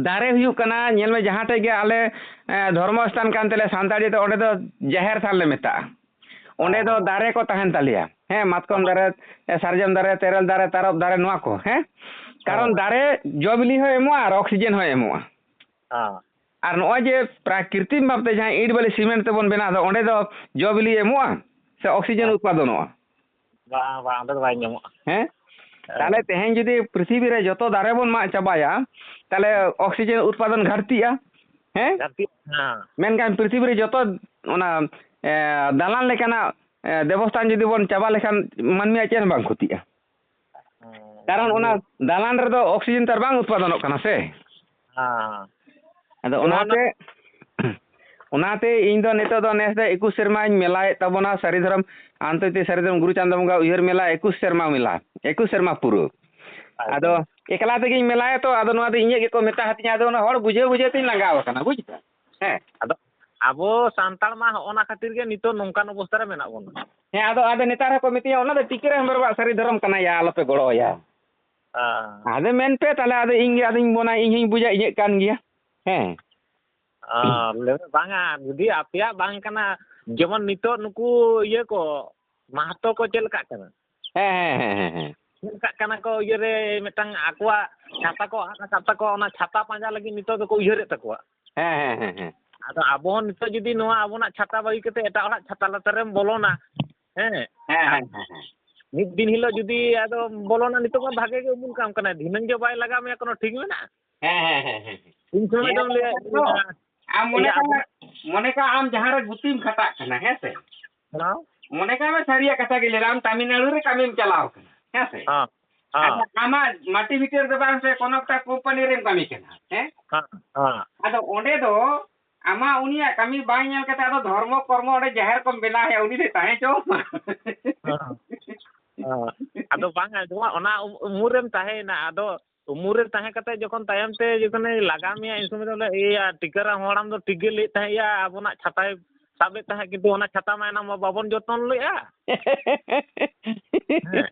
ᱫᱟᱨᱮ ᱦᱩᱭᱩᱜ ᱠᱟᱱᱟ, ᱧᱮᱞ ᱢᱮ, ᱡᱟᱦᱟᱸ ᱴᱷᱮᱡ ᱜᱮ ᱟᱞᱮ, ᱮ, ᱫᱷᱚᱨᱢᱚ ᱥᱛᱷᱟᱱ ᱠᱟᱱ ᱛᱟᱞᱮᱭᱟ ᱥᱟᱱᱛᱟᱲᱤ ᱫᱚ, ᱚᱸᱰᱮ ᱫᱚ ᱡᱟᱦᱮᱨ ᱛᱷᱟᱱ ᱞᱮ ᱢᱮᱛᱟᱜᱼᱟ᱾ ᱚᱸᱰᱮ ᱫᱚ ᱦᱚᱸ᱾ ᱫᱟᱨᱮ ᱠᱚ ᱛᱟᱦᱮᱱ ᱛᱟᱞᱮᱭᱟ, ᱦᱮᱸ, ᱢᱟᱛᱠᱚᱢ ᱦᱚᱸ᱾ ᱫᱟᱨᱮ, ᱮ, ᱥᱟᱨᱡᱚᱢ ᱫᱟᱨᱮ, ᱛᱮᱨᱮᱞ ᱫᱟᱨᱮ, ᱛᱟᱨᱚᱵ ᱫᱟᱨᱮ, ᱱᱚᱣᱟ ᱠᱚ, ᱦᱮᱸ᱾ ᱠᱟᱨᱚᱱ ᱦᱚᱸ᱾ ᱫᱟᱨᱮ ᱡᱚ ᱵᱤᱞᱤ ᱦᱚᱸᱭ ᱮᱢᱚᱜᱼᱟ ᱟᱨ oxygen ᱦᱚᱸᱭ ᱮᱢᱚᱜᱼᱟ᱾ ᱦᱚᱸ᱾ ᱟᱨ ᱱᱚᱜᱼᱚᱭ ᱡᱮ ᱯᱨᱟᱠᱨᱤᱛᱤᱠ ᱵᱷᱟᱵᱛᱮ ᱡᱟᱦᱟᱸ ᱤᱸᱴ ᱵᱟᱹᱞᱤ ᱥᱤᱢᱮᱱᱴ ᱛᱮᱵᱚᱱ ᱵᱮᱱᱟᱣ ᱫᱚ, ᱚᱸᱰᱮ ᱫᱚ ᱡᱚ ᱵᱤᱞᱤ ᱮᱢᱚᱜᱼᱟ ᱥᱮ oxygen ᱦᱮᱸ᱾ ᱩᱛᱯᱟᱫᱚᱱᱚᱜᱼᱟ? ᱵᱟᱝ, ᱵᱟᱝ, ᱚᱸᱰᱮ ᱫᱚ ᱵᱟᱭ ᱧᱟᱢᱚᱜᱼᱟ᱾ ᱦᱮᱸ? ᱦᱮᱸ᱾ ᱛᱟᱦᱞᱮ ᱛᱮᱦᱮᱧ ᱡᱩᱫᱤ ᱯᱨᱤᱛᱷᱤᱵᱤ ᱨᱮ ᱡᱚᱛᱚ ᱫᱟᱨᱮ ᱵᱚᱱ ᱢᱟᱜ ᱪᱟᱵᱟᱭᱟ, ᱛᱟᱦᱞᱮ ᱦᱮᱸ᱾ oxygen ᱩᱛᱯᱟᱫᱚᱱ ᱜᱷᱟᱴᱛᱤᱜᱼᱟ᱾ ᱦᱮᱸ? ᱜᱷᱟᱴᱛᱤᱜᱼᱟ, ᱦᱮᱸ᱾ ᱢᱮᱱᱠᱷᱟᱱ ᱯᱨᱤᱛᱷᱤᱵᱤ ᱨᱮ ᱡᱚᱛᱚ ᱚᱱᱟ, ᱮ, ᱫᱟᱞᱟᱱ ᱞᱮᱠᱟᱱᱟᱜ, ᱮ, ᱵᱮᱵᱚᱥᱛᱷᱟ ᱡᱩᱫᱤ ᱵᱚᱱ ᱪᱟᱵᱟ ᱞᱮᱠᱷᱟᱱ ᱢᱟᱹᱱᱢᱤᱭᱟᱜ ᱪᱮᱫ ᱦᱚᱸ ᱵᱟᱝ ᱠᱷᱚᱛᱤᱜᱼᱟ᱾ ᱦᱮᱸ᱾ ᱠᱟᱨᱚᱱ ᱚᱱᱟ ᱫᱟᱞᱟᱱ ᱨᱮᱫᱚ oxygen ᱛᱚ ᱟᱨ ᱵᱟᱝ ᱩᱛᱯᱟᱫᱚᱱᱚᱜ ᱠᱟᱱᱟ ᱥᱮ᱾ ᱦᱮᱸ᱾ ᱟᱫᱚ ᱡᱮᱢᱚᱱ ᱚᱱᱟᱛᱮ, ᱚᱱᱟᱛᱮ ᱤᱧ ᱫᱚ ᱱᱤᱛᱚᱜ ᱫᱚ ᱱᱮᱥ ᱫᱚ ᱮᱠᱩᱥ ᱥᱮᱨᱢᱟᱧ ᱢᱮᱞᱟᱭᱮᱫ ᱛᱟᱵᱚᱱᱟ, ᱥᱟᱹᱨᱤ ᱫᱷᱚᱨᱚᱢ ᱟᱱᱛᱚᱛᱤ ᱥᱟᱹᱨᱤ ᱫᱷᱚᱨᱚᱢ ᱜᱩᱨᱩ ᱪᱟᱸᱫᱚ ᱵᱚᱸᱜᱟ ᱩᱭᱦᱟᱹᱨ ᱢᱮᱞᱟ, ᱮᱠᱩᱥ ᱥᱮᱨᱢᱟ ᱢᱮᱞᱟ, ᱮᱠᱩᱥ ᱥᱮᱨᱢᱟ ᱯᱩᱨᱟᱹ᱾ ᱟᱪᱪᱷᱟ᱾ ᱟᱫᱚ ᱮᱠᱞᱟ ᱛᱮᱜᱮᱧ ᱢᱮᱞᱟᱭᱟ ᱛᱚ, ᱟᱫᱚ ᱱᱚᱣᱟ ᱫᱚ ᱤᱧᱟᱹᱜ ᱜᱮᱠᱚ ᱢᱮᱛᱟ ᱦᱟᱹᱛᱤᱧᱟ, ᱟᱫᱚ ᱚᱱᱟ ᱦᱚᱲ ᱵᱩᱡᱷᱟᱹᱣ ᱵᱩᱡᱷᱟᱹᱣ ᱛᱤᱧ ᱞᱟᱸᱜᱟᱣ ᱟᱠᱟᱱᱟ, ᱵᱩᱡᱽ ᱫᱟᱢ? ᱦᱮᱸ᱾ ᱟᱫᱚ ᱟᱵᱚ ᱥᱟᱱᱛᱟᱲ ᱢᱟ ᱦᱚᱸᱜᱼᱚ ᱱᱟ ᱠᱷᱟᱹᱛᱤᱨ ᱜᱮ ᱱᱤᱛᱚᱜ ᱱᱚᱝᱠᱟᱱ ᱚᱵᱚᱥᱛᱟ ᱨᱮ ᱢᱮᱱᱟᱜ ᱵᱚᱱᱟ᱾ ᱦᱮᱸ, ᱟᱫᱚ, ᱟᱫᱚ ᱱᱮᱛᱟᱨ ᱦᱚᱸᱠᱚ ᱢᱤᱛᱟᱹᱧᱟ, "ᱚᱱᱟ ᱫᱚ ᱴᱤᱠᱟᱹ ᱨᱟᱢ ᱵᱟᱵᱟᱣᱟᱜ ᱥᱟᱹᱨᱤ ᱫᱷᱚᱨᱚᱢ ᱠᱟᱱᱟ ᱭᱟ, ᱟᱞᱚᱯᱮ ᱜᱚᱲᱚ ᱟᱭᱟ᱾" ᱦᱮᱸ᱾ ᱟᱫᱚ ᱢᱮᱱ ᱯᱮ ᱛᱟᱦᱞᱮ, ᱟᱫᱚ ᱤᱧ ᱜᱮ, ᱟᱫᱚᱧ ᱢᱚᱱᱟ, ᱤᱧ ᱦᱚᱧ ᱵᱩᱡᱟ ᱤᱧᱟᱹᱜ ᱠᱟᱱ ᱜᱮᱭᱟ᱾ ᱦᱮᱸ᱾ ᱚ, ᱞᱟᱹᱭ ᱢᱮ, ᱵᱟᱝᱟ, ᱡᱩᱫᱤ ᱟᱯᱮᱭᱟᱜ ᱵᱟᱝ ᱠᱟᱱᱟ, ᱡᱮᱢᱚᱱ ᱱᱤᱛᱚᱜ ᱱᱩᱠᱩ ᱤᱭᱟᱹ ᱠᱚ, ᱢᱟᱦᱟᱛᱚ ᱠᱚ ᱪᱮᱫ ᱞᱮᱠᱟᱜ ᱠᱟᱱᱟ? ᱦᱮᱸ, ᱦᱮᱸ, ᱦᱮᱸ, ᱦᱮᱸ, ᱦᱮᱸ᱾ ᱪᱮᱫ ᱞᱮᱠᱟᱜ ᱠᱟᱱᱟ ᱠᱚ, ᱤᱭᱟᱹ ᱨᱮ ᱢᱤᱫᱴᱟᱝ ᱟᱠᱚᱣᱟᱜ ᱪᱷᱟᱛᱟ ᱠᱚ ᱟᱫ ᱟᱠᱟᱫ ᱛᱟᱠᱚᱣᱟ, ᱚᱱᱟ ᱪᱷᱟᱛᱟ ᱯᱟᱸᱡᱟ ᱞᱟᱹᱜᱤᱫ ᱱᱤᱛᱚᱜ ᱫᱚᱠᱚ ᱩᱭᱦᱟᱹᱨᱮᱫ ᱛᱟᱠᱚᱣᱟ᱾ ᱦᱮᱸ, ᱦᱮᱸ, ᱦᱮᱸ, ᱦᱮᱸ᱾ ᱟᱫᱚ ᱟᱵᱚ ᱦᱚᱸ ᱱᱤᱛᱚᱜ ᱡᱩᱫᱤ ᱱᱚᱣᱟ ᱟᱵᱚᱱᱟᱜ ᱪᱷᱟᱛᱟ ᱵᱟᱹᱜᱤ ᱠᱟᱛᱮ ᱮᱴᱟᱜ ᱦᱚᱲᱟᱜ ᱪᱷᱟᱛᱟ ᱞᱟᱛᱟᱨ ᱨᱮᱢ ᱵᱚᱞᱚᱱᱟ, ᱦᱮᱸ, ᱦᱮᱸ, ᱟᱨ ᱦᱮᱸ, ᱦᱮᱸ, ᱦᱮᱸ᱾ ᱢᱤᱫ ᱫᱤᱱ ᱦᱤᱞᱳᱜ ᱡᱩᱫᱤ ᱟᱫᱚ ᱵᱚᱞᱚᱱᱟ, ᱱᱤᱛᱚᱜ ᱢᱟ ᱵᱷᱟᱜᱮ ᱜᱮ ᱩᱢᱩᱞ ᱠᱟᱢ ᱠᱟᱱᱟᱭ, ᱫᱷᱤᱱᱟᱹᱝ ᱡᱮ ᱵᱟᱭ ᱞᱟᱜᱟᱣ ᱢᱮᱭᱟ, ᱠᱳᱱᱳ ᱴᱷᱤᱠ ᱢᱮᱱᱟᱜᱼᱟ? ᱦᱮᱸ, ᱦᱮᱸ, ᱦᱮᱸ, ᱦᱮᱸ᱾ ᱩᱱ ᱥᱚᱢᱚᱭ ᱫᱚᱢ ᱞᱟᱹᱭᱟ, ᱟᱢ ᱢᱚᱱᱮ ᱤᱭᱟᱹ, ᱠᱟᱜ ᱢᱮ, ᱢᱚᱱᱮ ᱠᱟᱜ ᱟᱢ ᱡᱟᱦᱟᱸ ᱨᱮ ᱜᱩᱛᱤᱢ ᱠᱷᱟᱴᱟᱜ ᱠᱟᱱᱟ, ᱦᱮᱸ ᱥᱮ? ᱦᱮᱸ᱾ ᱢᱚᱱᱮ ᱠᱟᱜ ᱢᱮ, ᱥᱟᱹᱨᱤᱭᱟᱜ ᱠᱟᱛᱷᱟ ᱜᱮ ᱞᱟᱹᱭ ᱫᱟ, ᱟᱢ ᱛᱟᱢᱤᱞᱱᱟᱲᱩ ᱨᱮ ᱠᱟᱹᱢᱤᱢ ᱪᱟᱞᱟᱣ ᱠᱟᱱᱟ, ᱦᱮᱸ ᱥᱮ? ᱦᱮᱸ, ᱦᱮᱸ᱾ ᱟᱪᱪᱷᱟ, ᱟᱢᱟᱜ ᱢᱟᱴᱤ ᱵᱷᱤᱛᱟᱹᱨ ᱫᱚ ᱵᱟᱝ ᱥᱮ, ᱠᱳᱱᱳ ᱮᱠᱴᱟ ᱠᱳᱢᱯᱟᱱᱤ ᱨᱮᱢ ᱠᱟᱹᱢᱤ ᱠᱟᱱᱟ, ᱦᱮᱸ? ᱦᱮᱸ, ᱦᱮᱸ᱾ ᱟᱫᱚ ᱚᱸᱰᱮ ᱫᱚ ᱟᱢᱟᱜ ᱩᱱᱤᱭᱟᱜ ᱠᱟᱹᱢᱤ ᱵᱟᱝ ᱧᱮᱞ ᱠᱟᱛᱮ ᱟᱫᱚ ᱫᱷᱚᱨᱢᱚ ᱠᱚᱨᱢᱚ ᱚᱸᱰᱮ ᱡᱟᱦᱮᱨ ᱠᱚᱢ ᱵᱮᱱᱟᱣ ᱮᱭᱟ, ᱩᱱᱤ ᱫᱚᱭ ᱛᱟᱦᱮᱸ ᱦᱚᱪᱚᱣᱟᱢᱟ? ᱦᱮᱸ᱾ ᱦᱮᱸ᱾ ᱟᱫᱚ ᱵᱟᱝᱟ, ᱱᱚᱣᱟ, ᱚᱱᱟ ᱩᱢ-, ᱩᱢᱩᱞ ᱨᱮᱢ ᱛᱟᱦᱮᱸᱭᱮᱱᱟ, ᱟᱫᱚ ᱩᱢᱩᱞ ᱨᱮ ᱛᱟᱦᱮᱸ ᱠᱟᱛᱮ ᱡᱚᱠᱷᱚᱱ ᱛᱟᱭᱚᱢ ᱛᱮ ᱡᱚᱠᱷᱚᱱᱮ ᱞᱟᱜᱟ ᱢᱮᱭᱟ, ᱤᱱ ᱥᱚᱢᱚᱭ ᱫᱚ ᱞᱟᱹᱭᱟ, "ᱤᱭᱟᱹ, ᱴᱤᱠᱟᱹᱨᱟᱢ ᱦᱟᱲᱟᱢ ᱫᱚ ᱴᱷᱤᱠ ᱜᱮ ᱞᱟᱹᱭᱮᱫ ᱛᱟᱦᱮᱸᱫ, ᱭᱟ, ᱟᱵᱚᱱᱟᱜ ᱪᱷᱟᱛᱟᱭ ᱥᱟᱵᱮᱫ ᱛᱟᱦᱮᱸᱫ, ᱠᱤᱱᱛᱩ ᱚᱱᱟ ᱪᱷᱟᱛᱟ ᱢᱟ ᱮᱱᱟᱝ ᱢᱟ ᱵᱟᱵᱚᱱ ᱡᱚᱛᱚᱱ ᱞᱮᱫᱼᱟ᱾" ᱦᱮᱸ᱾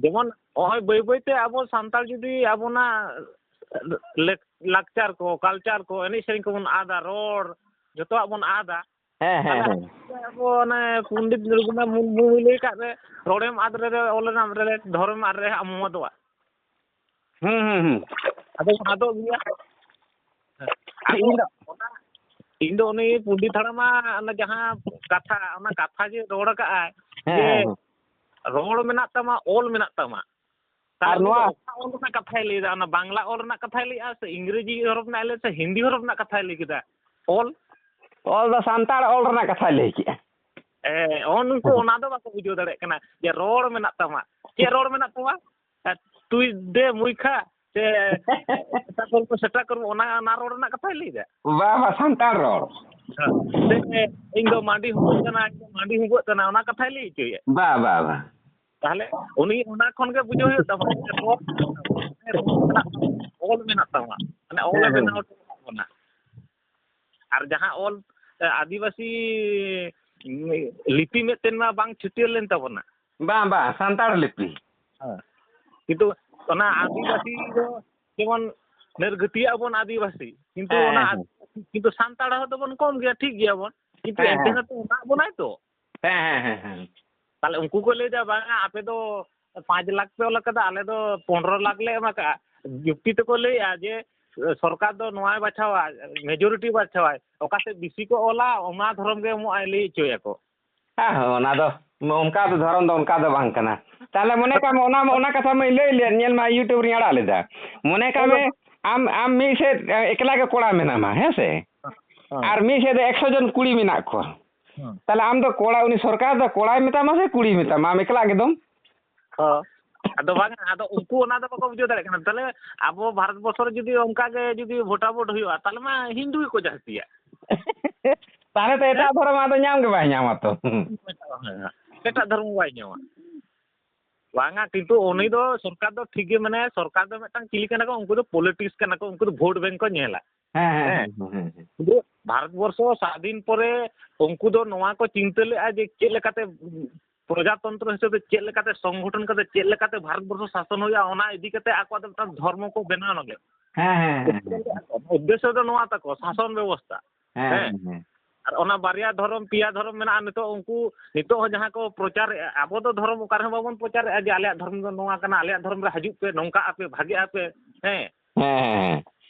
ᱡᱮᱢᱚᱱ ᱱᱚᱜᱼᱚᱭ ᱵᱟᱹᱭ ᱵᱟᱹᱭ ᱛᱮ ᱟᱵᱚ ᱥᱟᱱᱛᱟᱲ ᱡᱩᱫᱤ ᱟᱵᱚᱱᱟᱜ ᱞᱮᱠ-, ᱞᱟᱠᱪᱟᱨ ᱠᱚ, culture ᱠᱚ, ᱮᱱᱮᱡ ᱥᱮᱨᱮᱧ ᱠᱚᱵᱚᱱ ᱟᱫᱟ, ᱨᱚᱲ ᱡᱚᱛᱚᱣᱟᱜ ᱵᱚᱱ ᱟᱫᱟ, ᱦᱮᱸ, ᱦᱮᱸ, ᱛᱟᱦᱞᱮ ᱦᱮᱸ᱾ ᱟᱵᱚ ᱚᱱᱮ ᱯᱚᱱᱰᱤᱛ ᱨᱚᱜᱷᱩᱱᱟᱛᱷ ᱢᱩᱨᱢᱩᱭ ᱞᱟᱹᱭ ᱟᱠᱟᱫ ᱨᱮ, "ᱨᱚᱲᱮᱢ ᱟᱫ ᱨᱮ, ᱚᱞᱮᱢ ᱟᱫ ᱨᱮ, ᱫᱷᱚᱨᱚᱢᱮᱢ ᱟᱫ ᱨᱮ ᱟᱢ ᱦᱚᱢ ᱟᱫᱚᱜᱼᱟ᱾" ᱦᱩᱸ, ᱦᱩᱸ, ᱦᱩᱸ᱾ ᱟᱫᱚ ᱵᱚᱱ ᱟᱫᱚᱜ ᱜᱮᱭᱟ᱾ ᱟᱫᱚ ᱤᱧ ᱫᱚ ᱚᱱᱟ, ᱤᱧ ᱫᱚ ᱩᱱᱤ ᱯᱚᱱᱰᱤᱛ ᱦᱟᱲᱟᱢᱟᱜ ᱚᱱᱟ ᱡᱟᱦᱟᱸ ᱠᱟᱛᱷᱟ, ᱚᱱᱟ ᱠᱟᱛᱷᱟ ᱡᱮ ᱨᱚᱲ ᱟᱠᱟᱫᱼᱟᱭ, ᱦᱮᱸ, ᱡᱮ ᱦᱮᱸ, ᱦᱮᱸ᱾ ᱨᱚᱲ ᱢᱮᱱᱟᱜ ᱛᱟᱢᱟ, ᱚᱞ ᱢᱮᱱᱟᱜ ᱛᱟᱢᱟ᱾ ᱟᱨ ᱛᱟᱦᱞᱮ ᱱᱚᱣᱟ ᱫᱚ ᱚᱠᱟ ᱚᱞ ᱨᱮᱱᱟᱜ ᱠᱟᱛᱷᱟᱭ ᱞᱟᱹᱭᱫᱟ? ᱚᱱᱟ ᱵᱟᱝᱞᱟ ᱚᱞ ᱨᱮᱱᱟᱜ ᱠᱟᱛᱷᱟᱭ ᱞᱟᱹᱭᱮᱫᱼᱟ ᱥᱮ ᱤᱝᱨᱮᱡᱤ ᱦᱚᱨᱚᱯ ᱨᱮᱱᱟᱜ ᱞᱟᱹᱭ ᱥᱮ ᱦᱤᱱᱫᱤ ᱦᱚᱨᱚᱯ ᱨᱱᱟᱜ ᱠᱟᱛᱷᱟᱭ ᱞᱟᱹᱭ ᱠᱮᱫᱟ? ᱚᱞ᱾ ᱚᱞ ᱫᱚ ᱥᱟᱱᱛᱟᱲ ᱚᱞ ᱨᱮᱱᱟᱜ ᱠᱟᱛᱷᱟᱭ ᱞᱟᱹᱭ ᱠᱮᱫᱼᱟ᱾ ᱦᱮᱸ, ᱚ, ᱱᱩᱠᱩ ᱦᱮᱸ᱾ ᱚᱱᱟ ᱫᱚ ᱵᱟᱠᱚ ᱵᱩᱡᱷᱟᱹᱣ ᱫᱟᱲᱮᱭᱟᱜ ᱠᱟᱱᱟ ᱡᱮ ᱨᱚᱲ ᱢᱮᱱᱟᱜ ᱛᱟᱢᱟ᱾ ᱪᱮᱫ ᱨᱚᱲ ᱢᱮᱱᱟᱜ ᱛᱟᱢᱟ? ᱟᱨ ᱛᱩᱭ ᱫᱮ ᱢᱩᱭ ᱠᱷᱟ ᱥᱮ ᱮᱴᱟᱜ ᱠᱚᱨᱮ ᱠᱚ ᱥᱮᱴᱟ ᱠᱚᱨᱮ ᱚᱱᱟ, ᱚᱱᱟ ᱨᱚᱲ ᱨᱮᱱᱟᱜ ᱠᱟᱛᱷᱟᱭ ᱞᱟᱹᱭ ᱮᱫᱟ? ᱵᱟ, ᱵᱟ, ᱥᱟᱱᱛᱟᱲ ᱨᱚᱲ᱾ ᱦᱮᱸ᱾ ᱥᱮ ᱤᱧ ᱫᱚ ᱢᱟᱹᱰᱤ ᱦᱩᱸᱵᱟᱹᱜ ᱠᱟᱱᱟ, ᱤᱧ ᱫᱚ ᱢᱟᱹᱰᱤ ᱦᱩᱸᱵᱟᱹᱜ ᱠᱟᱱᱟ, ᱚᱱᱟ ᱠᱟᱛᱷᱟᱭ ᱞᱟᱹᱭ ᱦᱚᱪᱚᱭᱮᱫ᱾ ᱵᱟ, ᱵᱟ, ᱵᱟ᱾ ᱛᱟᱦᱞᱮ ᱩᱱᱤ ᱚᱱᱟ ᱠᱷᱚᱱ ᱜᱮ ᱵᱩᱡᱷᱟᱹᱣ ᱦᱩᱭᱩᱜ ᱛᱟᱵᱚᱱᱟ ᱡᱮ ᱨᱚᱲ ᱢᱮᱱᱟᱜ ᱛᱟᱵᱚᱱᱟ, ᱨᱚᱲ ᱢᱮᱱᱟᱜ ᱛᱟᱵᱚᱱᱟ, ᱚᱞ ᱢᱮᱱᱟᱜ ᱛᱟᱵᱚᱱᱟ, ᱢᱟᱱᱮ ᱚᱞᱮ ᱦᱮᱸ, ᱦᱮᱸ᱾ ᱵᱮᱱᱟᱣ ᱦᱚᱴᱚ ᱠᱟᱜ ᱵᱚᱱᱟ᱾ ᱟᱨ ᱡᱟᱦᱟᱸ ᱚᱞ, ᱮ, ᱟᱹᱫᱤᱵᱟᱹᱥᱤ, ᱩᱸ, ᱞᱤᱯᱤ ᱢᱤᱫᱴᱮᱱ ᱢᱟ ᱵᱟᱝ ᱪᱷᱟᱹᱴᱭᱟᱹᱨ ᱞᱮᱱ ᱛᱟᱵᱚᱱᱟ᱾ ᱵᱟᱝ, ᱵᱟᱝ, ᱥᱟᱱᱛᱟᱲ ᱞᱤᱯᱤ᱾ ᱦᱮᱸ᱾ ᱠᱤᱱᱛᱩ ᱚᱱᱟ ᱟᱹᱫᱤᱵᱟᱹᱥᱤ ᱫᱚ ᱡᱮᱢᱚᱱ ᱱᱟᱹᱨᱜᱟᱹᱴᱤᱭᱟᱹ ᱟᱵᱚᱱ ᱟᱹᱫᱤᱵᱟᱹᱥᱤ, ᱠᱤᱱᱛᱩ ᱦᱮᱸ, ᱚᱱᱟ ᱦᱮᱸ, ᱦᱮᱸ᱾ ᱟᱹᱫᱤᱵᱟᱹᱥᱤ, ᱠᱤᱱᱛᱩ ᱥᱟᱱᱛᱟᱲ ᱦᱚᱸ ᱫᱚᱵᱚᱱ ᱠᱚᱢ ᱜᱮᱭᱟ, ᱴᱷᱤᱠ ᱜᱮᱭᱟ ᱵᱚᱱ, ᱠᱤᱱᱛᱩ ᱦᱮᱸ, ᱮᱱᱛᱮ ᱦᱮᱸ᱾ ᱨᱮᱦᱚᱸ ᱛᱚ ᱮᱢᱟᱜ ᱵᱚᱱᱟᱭ ᱛᱚ᱾ ᱦᱮᱸ, ᱦᱮᱸ, ᱦᱮᱸ, ᱦᱮᱸ᱾ ᱛᱟᱦᱞᱮ ᱩᱱᱠᱩ ᱠᱚ ᱞᱟᱹᱭᱫᱟ, "ᱵᱟᱝᱟ, ᱟᱯᱮ ᱫᱚ ᱯᱟᱸᱪ ᱞᱟᱠᱷ ᱯᱮ ᱚᱞ ᱟᱠᱟᱫᱟ, ᱟᱞᱮ ᱫᱚ ᱯᱚᱱᱨᱚ ᱞᱟᱠᱷ ᱞᱮ ᱮᱢ ᱟᱠᱟᱫᱼᱟ᱾" ᱡᱩᱠᱛᱤ ᱛᱮᱠᱚ ᱞᱟᱹᱭᱮᱫᱼᱟ ᱡᱮ, ᱥᱚᱨᱠᱟᱨ ᱫᱚ ᱱᱚᱣᱟᱭ ᱵᱟᱪᱷᱟᱣᱟ, majority ᱵᱟᱪᱷᱟᱣᱟᱭ, ᱚᱠᱟ ᱥᱮᱫ ᱵᱮᱥᱤ ᱠᱚ ᱚᱞᱟ, ᱚᱱᱟ ᱫᱷᱚᱨᱚᱢ ᱜᱮ ᱮᱢᱚᱜᱼᱟᱭ, ᱞᱟᱹᱭ ᱦᱚᱪᱚᱭᱟᱠᱚ᱾ ᱦᱮᱸ, ᱦᱮᱸ, ᱚᱱᱟ ᱫᱚ ᱚᱱᱠᱟ ᱫᱚ ᱫᱷᱚᱨᱚᱢ ᱫᱚ ᱚᱱᱠᱟ ᱫᱚ ᱵᱟᱝ ᱠᱟᱱᱟ᱾ ᱛᱟᱦᱚᱞᱮ ᱢᱚᱱᱮ ᱠᱟᱜ ᱢᱮ, ᱚᱱᱟ, ᱚᱱᱟ ᱠᱟᱛᱷᱟ ᱢᱟᱧ ᱞᱟᱹᱭ ᱞᱮᱫ, ᱧᱮᱞ ᱢᱟ, YouTube ᱨᱤᱧ ᱟᱲᱟᱜ ᱞᱮᱫᱟ᱾ ᱢᱚᱱᱮ ᱠᱟᱜ ᱢᱮ, ᱟᱢ, ᱟᱢ ᱢᱤᱫ ᱥᱮᱫ, ᱮ, ᱮᱠᱞᱟ ᱜᱮ ᱠᱚᱲᱟ ᱢᱮᱱᱟᱢᱟ, ᱦᱮᱸ ᱥᱮ? ᱦᱮᱸ᱾ ᱟᱨ ᱢᱤᱫ ᱥᱮᱫ ᱫᱚ ᱮᱠᱥᱚ ᱡᱚᱱ ᱠᱩᱲᱤ ᱢᱮᱱᱟᱜ ᱠᱚᱣᱟ᱾ ᱦᱮᱸ᱾ ᱛᱟᱦᱚᱞᱮ ᱟᱢ ᱫᱚ ᱠᱚᱲᱟ, ᱩᱱᱤ ᱥᱚᱨᱠᱟᱨ ᱫᱚ ᱠᱚᱲᱟᱭ ᱢᱮᱛᱟᱢᱟ ᱥᱮ ᱠᱩᱲᱤᱭ ᱢᱮᱛᱟᱢᱟ? ᱟᱢ ᱮᱠᱞᱟ ᱜᱮᱫᱚᱢ᱾ ᱦᱚᱸ᱾ ᱟᱫᱚ ᱵᱟᱝᱟ, ᱟᱫᱚ ᱩᱱᱠᱩ ᱚᱱᱟ ᱫᱚ ᱵᱟᱠᱚ ᱵᱩᱡᱷᱟᱹᱣ ᱫᱟᱲᱮᱭᱟᱜ ᱠᱟᱱᱟ᱾ ᱛᱟᱦᱚᱞᱮ ᱟᱵᱚ ᱵᱷᱟᱨᱚᱛ ᱵᱚᱨᱥᱚ ᱨᱮ ᱡᱩᱫᱤ ᱚᱱᱠᱟ ᱜᱮ ᱡᱩᱫᱤ ᱵᱷᱳᱴᱟ ᱵᱷᱳᱴ ᱦᱩᱭᱩᱜᱼᱟ, ᱛᱟᱦᱚᱞᱮ ᱢᱟ ᱦᱤᱱᱫᱩ ᱜᱮᱠᱚ ᱡᱟᱹᱥᱛᱤᱭᱟ᱾ ᱛᱟᱦᱚᱞᱮ ᱛᱚ ᱮᱴᱟᱜ ᱦᱮᱸ? ᱫᱷᱚᱨᱚᱢ ᱟᱫᱚ ᱧᱟᱢ ᱜᱮ ᱵᱟᱭ ᱧᱟᱢᱟ ᱛᱚ᱾ ᱮᱴᱟᱜ ᱫᱷᱚᱨᱚᱢ ᱵᱟᱭ ᱧᱟᱢᱟ᱾ ᱵᱟᱝᱟ, ᱠᱤᱱᱛᱩ ᱩᱱᱤ ᱫᱚ ᱥᱚᱨᱠᱟᱨ ᱫᱚ ᱴᱷᱤᱠ ᱜᱮ ᱢᱮᱱᱟᱭᱟ᱾ ᱥᱚᱨᱠᱟᱨ ᱫᱚ ᱢᱤᱫᱴᱟᱝ ᱪᱤᱞᱤ ᱠᱟᱱᱟ ᱠᱚ? ᱩᱱᱠᱩ ᱫᱚ ᱯᱚᱞᱤᱴᱤᱠᱥ ᱠᱟᱱᱟ ᱠᱚ, ᱩᱱᱠᱩ ᱫᱚ ᱵᱷᱳᱴ ᱵᱮᱝᱠ ᱠᱚ ᱧᱮᱞᱟ᱾ ᱦᱮᱸ, ᱦᱮᱸ, ᱦᱮᱸ᱾ ᱦᱮᱸ, ᱦᱮᱸ, ᱦᱮᱸ᱾ ᱯᱩᱨᱟᱹ ᱵᱷᱟᱨᱚᱛ ᱵᱚᱨᱥᱚ ᱥᱟᱫᱷᱤᱱ ᱯᱚᱨᱮ ᱩᱱᱠᱩ ᱫᱚ ᱱᱚᱣᱟ ᱠᱚ ᱪᱤᱱᱛᱟᱹ ᱞᱮᱫᱼᱟ ᱡᱮ ᱪᱮᱫ ᱞᱮᱠᱟᱛᱮ ᱯᱨᱚᱡᱟᱛᱚᱱᱛᱨᱚ ᱦᱤᱥᱟᱹᱵ ᱛᱮ ᱪᱮᱫ ᱞᱮᱠᱟᱛᱮ ᱥᱚᱝᱜᱚᱴᱷᱚᱱ ᱠᱟᱛᱮ ᱪᱮᱫ ᱞᱮᱠᱟᱛᱮ ᱵᱷᱟᱨᱚᱛ ᱵᱚᱨᱥᱚ ᱥᱟᱥᱚᱱ ᱦᱩᱭᱩᱜᱼᱟ, ᱚᱱᱟ ᱤᱫᱤ ᱠᱟᱛᱮ ᱟᱠᱚᱣᱟᱜ ᱫᱚ ᱢᱤᱫᱴᱟᱝ ᱫᱷᱚᱨᱢᱚ ᱠᱚ ᱵᱮᱱᱟᱣ ᱞᱟᱹᱜᱤᱫ᱾ ᱦᱮᱸ, ᱦᱮᱸ, ᱦᱮᱸ, ᱦᱮᱸ᱾ ᱩᱫᱽᱫᱮᱥᱥᱚ ᱫᱚ ᱱᱚᱣᱟ ᱛᱟᱠᱚ, ᱥᱟᱥᱚᱱ ᱵᱮᱵᱚᱥᱛᱷᱟ᱾ ᱦᱮᱸ, ᱦᱮᱸ᱾ ᱦᱮᱸ, ᱦᱮᱸ᱾ ᱟᱨ ᱚᱱᱟ ᱵᱟᱨᱭᱟ ᱫᱷᱚᱨᱚᱢ, ᱯᱮᱭᱟ ᱫᱷᱚᱨᱚᱢ ᱢᱮᱱᱟᱜᱼᱟ, ᱱᱤᱛᱚᱜ ᱩᱱᱠᱩ, ᱱᱤᱛᱚᱜ ᱦᱚᱸ ᱡᱟᱦᱟᱸ ᱠᱚ ᱯᱨᱚᱪᱟᱨᱮᱫᱼᱟ, ᱟᱵᱚ ᱫᱚ ᱫᱷᱚᱨᱚᱢ ᱚᱠᱟ ᱨᱮᱦᱚᱸ ᱵᱟᱵᱚᱱ ᱯᱨᱚᱪᱟᱨᱮᱫᱼᱟ ᱡᱮ ᱟᱞᱮᱭᱟᱜ ᱫᱷᱚᱨᱚᱢ ᱫᱚ ᱱᱚᱣᱟ ᱠᱟᱱᱟ, ᱟᱞᱮᱭᱟᱜ ᱫᱷᱚᱨᱚᱢ ᱨᱮ ᱦᱤᱡᱩᱜ ᱯᱮ, ᱱᱚᱝᱠᱟᱜ ᱟᱯᱮ, ᱵᱷᱟᱜᱮᱜ ᱟᱯᱮ, ᱦᱮᱸ᱾ ᱦᱮᱸ, ᱦᱮᱸ, ᱦᱮᱸ᱾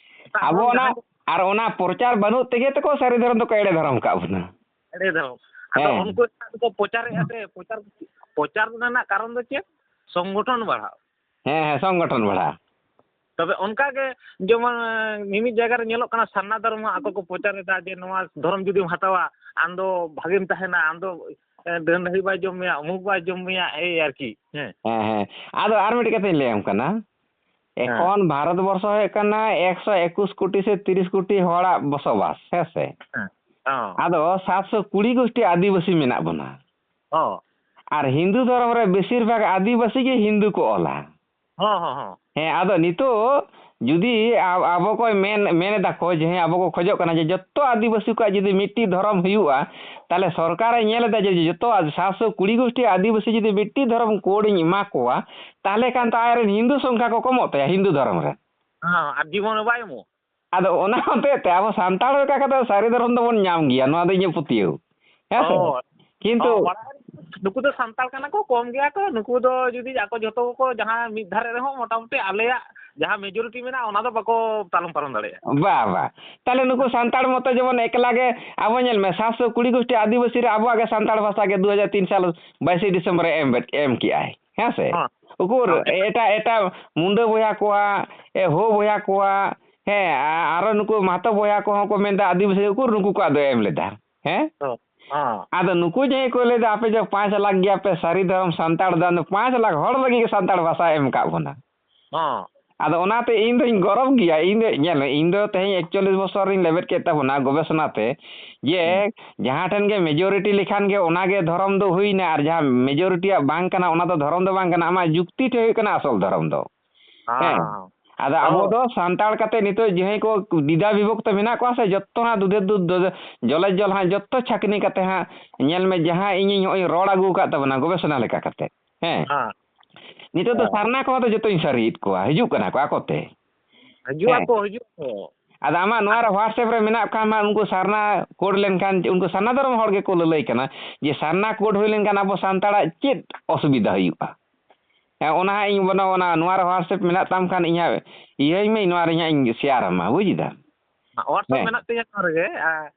ᱮᱴᱟᱜ ᱟᱵᱚ ᱫᱷᱚᱨᱚᱢ ᱚᱱᱟ, ᱡᱟᱦᱟᱸᱭ ᱠᱚ ᱟᱨ ᱚᱱᱟ ᱯᱨᱚᱪᱟᱨ ᱵᱟᱹᱱᱩᱜ ᱛᱮᱜᱮ ᱛᱚᱠᱚ ᱥᱟᱹᱨᱤ ᱫᱷᱚᱨᱚᱢ ᱫᱚᱠᱚ ᱮᱲᱮ ᱫᱷᱚᱨᱚᱢ ᱠᱟᱜ ᱵᱚᱱᱟ᱾ ᱮᱲᱮ ᱫᱷᱚᱨᱚᱢ᱾ ᱟᱫᱚ ᱦᱮᱸ᱾ ᱩᱱᱠᱩ ᱫᱚᱠᱚ ᱯᱨᱚᱪᱟᱨᱮᱫᱼᱟ ᱥᱮ, ᱯᱨᱚᱪᱟᱨ, ᱯᱨᱚᱪᱟᱨ ᱨᱮᱱᱟᱜ ᱠᱟᱨᱚᱱ ᱫᱚ ᱪᱮᱫ? ᱥᱚᱝᱜᱚᱴᱷᱚᱱ ᱵᱟᱲᱦᱟᱣ᱾ ᱦᱮᱸ, ᱦᱮᱸ, ᱥᱚᱝᱜᱚᱴᱷᱚᱱ ᱵᱟᱲᱦᱟᱣ᱾ ᱛᱚᱵᱮ ᱚᱱᱠᱟ ᱜᱮ ᱡᱮᱢᱚᱱ, ᱮᱸ, ᱢᱤᱢᱤᱫ ᱡᱟᱭᱜᱟ ᱨᱮ ᱧᱮᱞᱚᱜ ᱠᱟᱱᱟ, ᱥᱟᱨᱱᱟ ᱫᱷᱚᱨᱚᱢ ᱦᱚᱸ ᱟᱠᱚ ᱠᱚ ᱯᱨᱚᱪᱟᱨ ᱮᱫᱟ ᱡᱮ ᱱᱚᱣᱟ ᱫᱷᱚᱨᱚᱢ ᱡᱩᱫᱤᱢ ᱦᱟᱛᱟᱣᱟ, ᱟᱢ ᱫᱚ ᱵᱷᱟᱜᱮᱢ ᱛᱟᱦᱮᱱᱟ, ᱟᱢ ᱫᱚ, ᱮᱸ, ᱰᱟᱹᱱ ᱰᱟᱹᱦᱤ ᱵᱟᱭ ᱡᱚᱢ ᱢᱮᱭᱟ, ᱚᱢᱩᱠ ᱵᱟᱭ ᱡᱚᱢ ᱢᱮᱭᱟ, ᱮᱭ ᱟᱨᱠᱤ, ᱦᱮᱸ᱾ ᱦᱮᱸ, ᱦᱮᱸ᱾ ᱟᱫᱚ ᱟᱨ ᱢᱤᱫᱴᱮᱡ ᱠᱟᱛᱷᱟᱧ ᱞᱟᱹᱭᱟᱢ ᱠᱟᱱᱟ᱾ ᱦᱮᱸ᱾ ᱮᱠᱷᱚᱱ ᱵᱷᱟᱨᱚᱛ ᱵᱚᱨᱥᱚ ᱦᱩᱭᱩᱜ ᱠᱟᱱᱟ ᱮᱠᱥᱚ ᱮᱠᱩᱥ ᱠᱳᱴᱤ ᱥᱮ ᱛᱤᱨᱤᱥ ᱠᱳᱴᱤ ᱦᱚᱲᱟᱜ ᱵᱚᱥᱚᱵᱟᱥ, ᱦᱮᱸ ᱥᱮ? ᱦᱮᱸ᱾ ᱦᱚᱸ᱾ ᱟᱫᱚ ᱥᱟᱛᱥᱚ ᱠᱩᱲᱤ ᱜᱳᱥᱴᱤ ᱟᱹᱫᱤᱵᱟᱹᱥᱤ ᱢᱮᱱᱟᱜ ᱵᱚᱱᱟ᱾ ᱦᱚᱸ᱾ ᱟᱨ ᱦᱤᱱᱫᱩ ᱫᱷᱚᱨᱚᱢ ᱨᱮ ᱵᱮᱥᱤᱨ ᱵᱷᱟᱜᱽ ᱟᱹᱫᱤᱵᱟᱹᱥᱤ ᱜᱮ ᱦᱤᱱᱫᱩ ᱠᱚ ᱚᱞᱟ᱾ ᱦᱚᱸ, ᱦᱚᱸ, ᱦᱚᱸ᱾ ᱦᱮᱸ, ᱟᱫᱚ ᱱᱤᱛᱚᱜ ᱡᱩᱫᱤ ᱟ-, ᱟᱵᱚ ᱠᱚ ᱢᱮᱱ, ᱢᱮᱱ ᱮᱫᱟ ᱠᱚ ᱡᱮ, ᱦᱮᱸ, ᱟᱵᱚ ᱠᱚ ᱠᱷᱚᱡᱚᱜ ᱠᱟᱱᱟ ᱡᱮ ᱡᱚᱛᱚ ᱟᱹᱫᱤᱵᱟᱹᱥᱤ ᱠᱚᱣᱟᱜ ᱡᱩᱫᱤ ᱢᱤᱫᱴᱤᱡ ᱫᱷᱚᱨᱚᱢ ᱦᱩᱭᱩᱜᱼᱟ, ᱛᱟᱦᱚᱞᱮ ᱥᱚᱨᱠᱟᱨᱮ ᱧᱮᱞ ᱮᱫᱟ ᱡᱮ ᱡᱚᱛᱚ ᱟᱫ-, ᱥᱟᱛᱥᱚ ᱠᱩᱲᱤ ᱜᱳᱥᱴᱤ ᱟᱹᱫᱤᱵᱟᱹᱥᱤ ᱡᱩᱫᱤ ᱢᱤᱫᱴᱤᱡ ᱫᱷᱚᱨᱚᱢ ᱠᱳᱰ ᱤᱧ ᱮᱢᱟ ᱠᱚᱣᱟ, ᱛᱟᱦᱚᱞᱮ ᱠᱷᱟᱱ ᱛᱚ ᱟᱡᱨᱮᱱ ᱦᱤᱱᱫᱩ ᱥᱚᱝᱠᱷᱟ ᱠᱚ ᱠᱚᱢᱚᱜ ᱛᱟᱭᱟ ᱦᱤᱱᱫᱩ ᱫᱷᱚᱨᱚᱢ ᱨᱮ᱾ ᱦᱮᱸ, ᱟᱨ ᱡᱤᱵᱚᱱ ᱨᱮ ᱵᱟᱭ ᱮᱢᱚᱜ᱾ ᱟᱫᱚ ᱚᱱᱟ ᱦᱚᱛᱮᱡ ᱛᱮ ᱟᱵᱚ ᱥᱟᱱᱛᱟᱲ ᱞᱮᱠᱟ ᱠᱟᱛᱮ ᱥᱟᱹᱨᱤ ᱫᱷᱚᱨᱚᱢ ᱫᱚᱵᱚᱱ ᱧᱟᱢ ᱜᱮᱭᱟ, ᱱᱚᱣᱟ ᱫᱚ ᱤᱧᱟᱹᱜ ᱯᱟᱹᱛᱭᱟᱹᱣ᱾ ᱦᱮᱸ ᱥᱮ? ᱦᱳᱭ᱾ ᱠᱤᱱᱛᱩ ᱦᱳᱭ, ᱵᱟᱲᱟᱭ, ᱱᱩᱠᱩ ᱫᱚ ᱥᱟᱱᱛᱟᱲ ᱠᱟᱱᱟ ᱠᱚ, ᱠᱚᱢ ᱜᱮᱭᱟ ᱠᱚ᱾ ᱱᱩᱠᱩ ᱫᱚ ᱡᱩᱫᱤ ᱟᱠᱚ ᱡᱷᱚᱛᱚ ᱠᱚᱠᱚ ᱡᱟᱦᱟᱸ ᱢᱤᱫ ᱫᱷᱟᱨᱮ ᱨᱮᱦᱚᱸ, ᱢᱚᱴᱟᱢᱩᱴᱤ ᱟᱞᱮᱭᱟᱜ ᱡᱟᱦᱟᱸ ᱢᱮᱡᱚᱨᱤᱴᱤ ᱢᱮᱱᱟᱜᱼᱟ, ᱚᱱᱟ ᱫᱚ ᱵᱟᱠᱚ ᱛᱟᱞᱚᱢ ᱯᱟᱨᱚᱢ ᱫᱟᱲᱮᱭᱟᱜᱼᱟ᱾ ᱵᱟ, ᱵᱟ᱾ ᱛᱟᱦᱞᱮ ᱱᱩᱠᱩ ᱥᱟᱱᱛᱟᱲ ᱢᱚᱛᱚ ᱡᱮᱢᱚᱱ ᱮᱠᱞᱟ ᱜᱮ, ᱟᱵᱚ ᱧᱮᱞ ᱢᱮ, ᱥᱟᱛᱥᱚ ᱠᱩᱲᱤ ᱜᱳᱥᱴᱤ ᱟᱹᱫᱤᱵᱟᱹᱥᱤ ᱨᱮ ᱟᱵᱚᱣᱟᱜ ᱜᱮ ᱥᱟᱱᱛᱟᱲ ᱵᱷᱟᱥᱟ ᱜᱮ ᱫᱩ ᱦᱟᱡᱟᱨ ᱛᱤᱱ ᱥᱟᱞ ᱵᱟᱭᱤᱥᱮ ᱰᱤᱥᱮᱢᱵᱚᱨ ᱨᱮ ᱮᱢ, ᱮᱢ ᱠᱮᱜᱼᱟᱭ, ᱦᱮᱸ ᱥᱮ? ᱦᱮᱸ᱾ ᱩᱠᱩᱨ ᱦᱮᱸ᱾ ᱮᱴᱟᱜ, ᱮᱴᱟᱜ ᱢᱩᱱᱰᱟᱹ ᱵᱚᱭᱦᱟ ᱠᱚᱣᱟᱜ, ᱮ, ᱦᱳ ᱵᱚᱭᱦᱟ ᱠᱚᱣᱟᱜ, ᱦᱮᱸ, ᱟ-, ᱟᱨᱚ ᱱᱩᱠᱩ ᱢᱟᱦᱛᱚ ᱵᱚᱭᱦᱟ ᱠᱚᱦᱚᱸ ᱠᱚ ᱢᱮᱱᱫᱟ ᱟᱹᱫᱤᱵᱟᱹᱥᱤ, ᱩᱠᱩᱨ ᱱᱩᱠᱩ ᱠᱚᱣᱟᱜ ᱫᱚ ᱮᱢ ᱞᱮᱫᱟ, ᱦᱮᱸ? ᱦᱮᱸ᱾ ᱦᱮᱸ᱾ ᱟᱫᱚ ᱱᱩᱠᱩ ᱡᱟᱦᱟᱸᱭ ᱠᱚ ᱞᱟᱹᱭᱫᱟ, ᱟᱯᱮ ᱡᱮ ᱯᱟᱸᱪ ᱞᱟᱠᱷ ᱜᱮᱭᱟ ᱯᱮ ᱥᱟᱹᱨᱤ ᱫᱷᱚᱨᱚᱢ ᱥᱟᱱᱛᱟᱲ ᱫᱚ, ᱟᱫᱚ ᱯᱟᱸᱪ ᱞᱟᱠᱷ ᱦᱚᱲ ᱞᱟᱹᱜᱤᱫ ᱜᱮ ᱥᱟᱱᱛᱟᱲ ᱵᱷᱟᱥᱟᱭ ᱮᱢ ᱟᱠᱟᱫ ᱵᱚᱱᱟ᱾ ᱦᱮᱸ᱾ ᱟᱫᱚ ᱚᱱᱟᱛᱮ ᱤᱧ ᱫᱚᱧ ᱜᱚᱨᱚᱵᱽ ᱜᱮᱭᱟ᱾ ᱤᱧ ᱫᱚ, ᱧᱮᱞ ᱢᱮ, ᱤᱧ ᱫᱚ ᱛᱮᱦᱮᱧ ᱮᱠᱪᱚᱞᱞᱤᱥ ᱵᱚᱪᱷᱚᱨ ᱨᱤᱧ ᱞᱮᱵᱮᱫ ᱠᱮᱫ ᱛᱟᱵᱚᱱᱟ ᱜᱚᱵᱮᱥᱚᱱᱟ ᱛᱮ, ᱡᱮ ᱦᱩᱸ᱾ ᱡᱟᱦᱟᱸ ᱴᱷᱮᱱ ᱜᱮ ᱢᱮᱡᱚᱨᱤᱴᱤ ᱞᱮᱠᱷᱟᱱ ᱜᱮ ᱚᱱᱟ ᱜᱮ ᱫᱷᱚᱨᱚᱢ ᱫᱚ ᱦᱩᱭᱱᱟ, ᱟᱨ ᱡᱟᱦᱟᱸ ᱢᱮᱡᱚᱨᱤᱴᱤᱭᱟᱜ ᱵᱟᱝ ᱠᱟᱱᱟ, ᱚᱱᱟ ᱫᱚ ᱫᱷᱚᱨᱚᱢ ᱫᱚ ᱵᱟᱝ ᱠᱟᱱᱟ, ᱟᱢᱟᱜ ᱡᱩᱠᱛᱤ ᱴᱷᱮᱱ ᱦᱩᱭᱩᱜ ᱠᱟᱱᱟ ᱟᱥᱚᱞ ᱫᱷᱚᱨᱚᱢ ᱫᱚ᱾ ᱦᱮᱸ᱾ ᱦᱮᱸ᱾ ᱟᱫᱚ ᱟᱵᱚ ᱦᱳᱭ᱾ ᱫᱚ ᱥᱟᱱᱛᱟᱲ ᱠᱟᱛᱮ ᱱᱤᱛᱚᱜ ᱡᱟᱦᱟᱸᱭ ᱠᱚ ᱫᱤᱫᱟ ᱵᱤᱵᱷᱚᱠᱛᱚ ᱢᱮᱱᱟᱜ ᱠᱚᱣᱟ ᱥᱮ, ᱡᱚᱛᱚᱱᱟᱜ ᱫᱩᱫᱷᱮ ᱫᱩᱫᱷ, ᱫᱚ-, ᱡᱚᱞᱮ ᱡᱚᱞ ᱦᱟᱸᱜ ᱡᱚᱛᱚ ᱪᱷᱟᱹᱠᱱᱤ ᱠᱟᱛᱮ ᱦᱟᱸᱜ, ᱧᱮᱞ ᱢᱮ, ᱡᱟᱦᱟᱸ ᱤᱧᱤᱧ ᱱᱚᱜᱼᱚᱭ ᱨᱚᱲ ᱟᱹᱜᱩ ᱟᱠᱟᱫ ᱛᱟᱵᱚᱱᱟ ᱜᱚᱵᱮᱥᱚᱱᱟ ᱞᱮᱠᱟ ᱠᱟᱛᱮ, ᱦᱮᱸ? ᱦᱮᱸ᱾ ᱱᱤᱛᱚᱜ ᱫᱚ ᱦᱮᱸ᱾ ᱥᱟᱨᱱᱟ ᱠᱚᱦᱚᱸ ᱫᱚ ᱡᱚᱛᱚᱧ ᱥᱟᱹᱨᱤᱭᱮᱫ ᱠᱚᱣᱟ, ᱦᱤᱡᱩᱜ ᱠᱟᱱᱟ ᱠᱚ ᱟᱠᱚᱛᱮ᱾ ᱦᱤᱡᱩᱜ ᱦᱮᱸ᱾ ᱟᱠᱚ, ᱦᱤᱡᱩᱜ ᱟᱠᱚ᱾ ᱟᱫᱚ ᱟᱢᱟᱜ ᱱᱚᱣᱟ ᱨᱮ WhatsApp ᱨᱮ ᱢᱮᱱᱟᱜ ᱠᱷᱟᱱ ᱢᱟ, ᱩᱱᱠᱩ ᱥᱟᱨᱱᱟ ᱠᱳᱰ ᱞᱮᱱᱠᱷᱟᱱ, ᱩᱱᱠᱩ ᱥᱟᱨᱱᱟ ᱫᱷᱚᱨᱚᱢ ᱦᱚᱲ ᱜᱮᱠᱚ ᱞᱟᱹᱞᱟᱹᱭ ᱠᱟᱱᱟ ᱡᱮ ᱥᱟᱨᱱᱟ ᱠᱳᱰ ᱦᱩᱭ ᱞᱮᱱᱠᱷᱟᱱ ᱟᱵᱚ ᱥᱟᱱᱛᱟᱲᱟᱜ ᱪᱮᱫ ᱚᱥᱩᱵᱤᱫᱷᱟ ᱦᱩᱭᱩᱜᱼᱟ? ᱦᱮᱸ, ᱚᱱᱟ ᱦᱟᱸᱜ ᱤᱧ ᱵᱚᱱᱚ-, ᱚᱱᱟ, ᱱᱚᱣᱟ ᱨᱮ WhatsApp ᱢᱮᱱᱟᱜ ᱛᱟᱢ ᱠᱷᱟᱱ ᱤᱧ ᱦᱟᱸᱜ ᱤᱭᱟᱹᱧ ᱢᱮ, ᱱᱚᱣᱟ ᱨᱮ ᱦᱟᱸᱜ ᱤᱧ ᱥᱮᱭᱟᱨ ᱟᱢᱟ, ᱵᱩᱡᱽ ᱮᱫᱟᱢ? WhatsApp ᱦᱮᱸ᱾ ᱢᱮᱱᱟᱜ ᱛᱤᱧᱟ ᱱᱚᱣᱟ ᱨᱮᱜᱮ᱾ ᱟᱨ,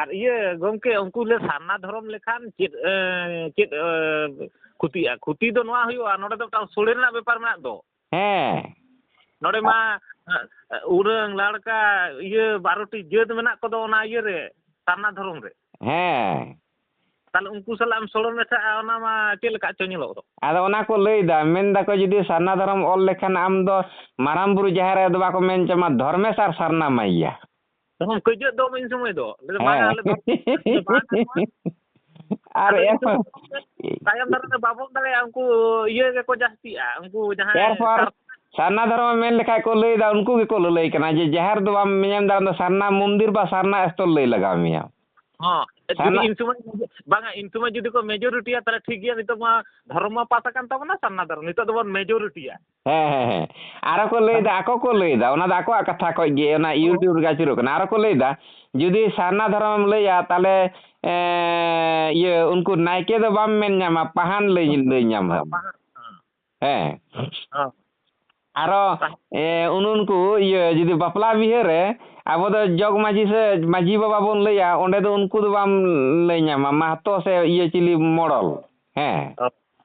ᱟᱨ ᱤᱭᱟᱹ ᱜᱚᱢᱠᱮ, ᱩᱱᱠᱩ ᱞᱮ ᱥᱟᱨᱱᱟ ᱫᱷᱚᱨᱚᱢ ᱞᱮᱠᱷᱟᱱ ᱪᱮᱫ, ᱮ, ᱪᱮᱫ, ᱮ, ᱠᱷᱚᱛᱤᱜᱼᱟ? ᱠᱷᱚᱛᱤ ᱫᱚ ᱱᱚᱣᱟ ᱦᱩᱭᱩᱜᱼᱟ, ᱱᱚᱰᱮ ᱫᱚ ᱢᱤᱫᱴᱟᱝ ᱥᱳᱲᱮ ᱨᱮᱱᱟᱜ ᱵᱮᱯᱟᱨ ᱢᱮᱱᱟᱜ ᱫᱚ᱾ ᱦᱮᱸ᱾ ᱱᱚᱰᱮ ᱢᱟ, ᱮ, ᱩᱨᱟᱹᱝ, ᱞᱟᱲᱠᱟ, ᱤᱭᱟᱹ, ᱵᱟᱨᱚ ᱴᱤ ᱡᱟᱹᱛ ᱢᱮᱱᱟᱜ ᱠᱚᱫᱚ ᱚᱱᱟ ᱤᱭᱟᱹ ᱨᱮ, ᱥᱟᱨᱱᱟ ᱫᱷᱚᱨᱚᱢ ᱨᱮ᱾ ᱦᱮᱸ᱾ ᱛᱟᱦᱞᱮ ᱩᱱᱠᱩ ᱥᱟᱞᱟᱜ ᱮᱢ ᱥᱚᱲᱚ ᱢᱮᱥᱟᱜᱼᱟ, ᱚᱱᱟ ᱢᱟ ᱪᱮᱫ ᱞᱮᱠᱟ ᱪᱚ ᱧᱮᱞᱚᱜ ᱫᱚ᱾ ᱟᱫᱚ ᱚᱱᱟ ᱠᱚ ᱞᱟᱹᱭᱫᱟ, ᱢᱮᱱ ᱫᱟᱠᱚ ᱡᱩᱫᱤ ᱥᱟᱨᱱᱟ ᱫᱷᱚᱨᱚᱢ ᱚᱞ ᱞᱮᱠᱷᱟᱱ ᱟᱢ ᱫᱚ ᱢᱟᱨᱟᱝ ᱵᱩᱨᱩ ᱡᱟᱦᱮᱨ ᱟᱭᱳ ᱫᱚ ᱵᱟᱠᱚ ᱢᱮᱱ ᱪᱟᱢᱟ, ᱫᱷᱚᱨᱢᱮᱥ ᱟᱨ ᱥᱟᱨᱱᱟ ᱢᱟᱭᱭᱟ᱾ ᱛᱚᱠᱷᱚᱱ ᱠᱟᱹᱡᱟᱹᱜ ᱫᱚ ᱩᱱ ᱥᱚᱢᱚᱭ ᱫᱚ᱾ ᱞᱟᱹᱭ ᱫᱟ, ᱦᱮᱸ᱾ ᱵᱟᱝᱟ, ᱟᱞᱮ ᱫᱚ ᱵᱟᱝ ᱜᱟᱱᱚᱜᱼᱟ᱾ ᱟᱨ ᱟᱫᱚ ᱤᱱ ᱮᱨᱯᱚᱨ ᱥᱚᱢᱚᱭ ᱛᱟᱭᱚᱢ ᱫᱟᱨᱟᱢ ᱨᱮ ᱵᱟᱵᱚᱱ ᱫᱟᱲᱮᱭᱟᱜᱼᱟ, ᱩᱱᱠᱩ ᱤᱭᱟᱹ ᱜᱮᱠᱚ ᱡᱟᱹᱥᱛᱤᱜᱼᱟ, ᱩᱱᱠᱩ ᱡᱟᱦᱟᱸᱭ ᱮᱨᱯᱚᱨ ᱥᱟᱨ- ᱥᱟᱨᱱᱟ ᱫᱷᱚᱨᱚᱢ ᱢᱮᱱ ᱞᱮᱠᱷᱟᱡ ᱠᱚ ᱞᱟᱹᱭᱫᱟ, ᱩᱱᱠᱩ ᱜᱮᱠᱚ ᱞᱟᱹᱞᱟᱹᱭ ᱠᱟᱱᱟ ᱡᱮ ᱡᱟᱦᱮᱨ ᱫᱚ ᱵᱟᱢ ᱧᱮᱞ ᱫᱟᱲᱮᱭᱟᱜ ᱫᱚ, ᱥᱟᱨᱱᱟ ᱢᱚᱱᱫᱤᱨ ᱵᱟ ᱥᱟᱨᱱᱟ ᱥᱛᱷᱚᱞ ᱞᱟᱹᱭ ᱞᱟᱜᱟᱣ ᱢᱮᱭᱟ᱾ ᱦᱚᱸ, ᱡᱩᱫᱤ ᱥᱟᱨᱱᱟ ᱤᱱ ᱥᱚᱢᱚᱭ, ᱵᱟᱝᱟ, ᱤᱱ ᱥᱚᱢᱚᱭ ᱡᱩᱫᱤ ᱠᱚ ᱢᱮᱡᱚᱨᱤᱴᱤᱭᱟ, ᱛᱟᱦᱞᱮ ᱴᱷᱤᱠ ᱜᱮᱭᱟ, ᱱᱤᱛᱚᱜ ᱢᱟ ᱫᱷᱚᱨᱚᱢ ᱢᱟ ᱯᱟᱥ ᱟᱠᱟᱱ ᱛᱟᱵᱚᱱᱟ ᱥᱟᱨᱱᱟ ᱫᱷᱚᱨᱚᱢ, ᱱᱤᱛᱚᱜ ᱫᱚᱵᱚᱱ ᱢᱮᱡᱚᱨᱤᱴᱤᱭᱟ᱾ ᱦᱮᱸ, ᱦᱮᱸ, ᱦᱮᱸ᱾ ᱟᱨᱚ ᱠᱚ ᱞᱟᱹᱭᱫᱟ, ᱟᱠᱚ ᱠᱚ ᱞᱟᱹᱭᱫᱟ, ᱚᱱᱟ ᱫᱚ ᱟᱠᱚᱣᱟᱜ ᱠᱟᱛᱷᱟ ᱠᱷᱚᱡ ᱜᱮ, ᱚᱱᱟ ᱦᱚᱸ᱾ YouTube ᱨᱮᱜᱮ ᱟᱹᱪᱩᱨᱚᱜ ᱠᱟᱱᱟ᱾ ᱟᱨᱚ ᱠᱚ ᱞᱟᱹᱭᱫᱟ, ᱡᱩᱫᱤ ᱥᱟᱨᱱᱟ ᱫᱷᱚᱨᱚᱢᱮᱢ ᱞᱟᱹᱭᱟ, ᱛᱟᱦᱞᱮ, ᱮᱸ, ᱤᱭᱟᱹ, ᱩᱱᱠᱩ ᱱᱟᱭᱠᱮ ᱫᱚ ᱵᱟᱢ ᱢᱮᱱ ᱧᱟᱢᱟ, ᱯᱟᱦᱟᱱ ᱞᱟᱹᱭ, ᱞᱟᱹᱭ ᱧᱟᱢ ᱦᱚᱸ, ᱟᱢ᱾ ᱯᱟᱦᱟᱱ, ᱦᱚᱸ᱾ ᱦᱮᱸ᱾ ᱦᱚᱸ᱾ ᱟᱨᱚ ᱮ, ᱩᱱ ᱩᱱᱠᱩ ᱤᱭᱟᱹ ᱡᱩᱫᱤ ᱵᱟᱯᱞᱟ ᱵᱤᱦᱟᱹ ᱨᱮ ᱟᱵᱚ ᱫᱚ ᱡᱚᱜᱽ ᱢᱟᱹᱡᱷᱤ ᱥᱮ ᱢᱟᱹᱡᱷᱤ ᱵᱟᱵᱟ ᱵᱚᱱ ᱞᱟᱹᱭᱟ, ᱚᱸᱰᱮ ᱫᱚ ᱩᱱᱠᱩ ᱫᱚ ᱵᱟᱢ ᱞᱟᱹᱭ ᱧᱟᱢᱟ, ᱢᱟᱦᱛᱚ ᱥᱮ ᱤᱭᱟᱹ ᱪᱤᱞᱤ ᱢᱚᱲᱚᱞ᱾ ᱦᱮᱸ᱾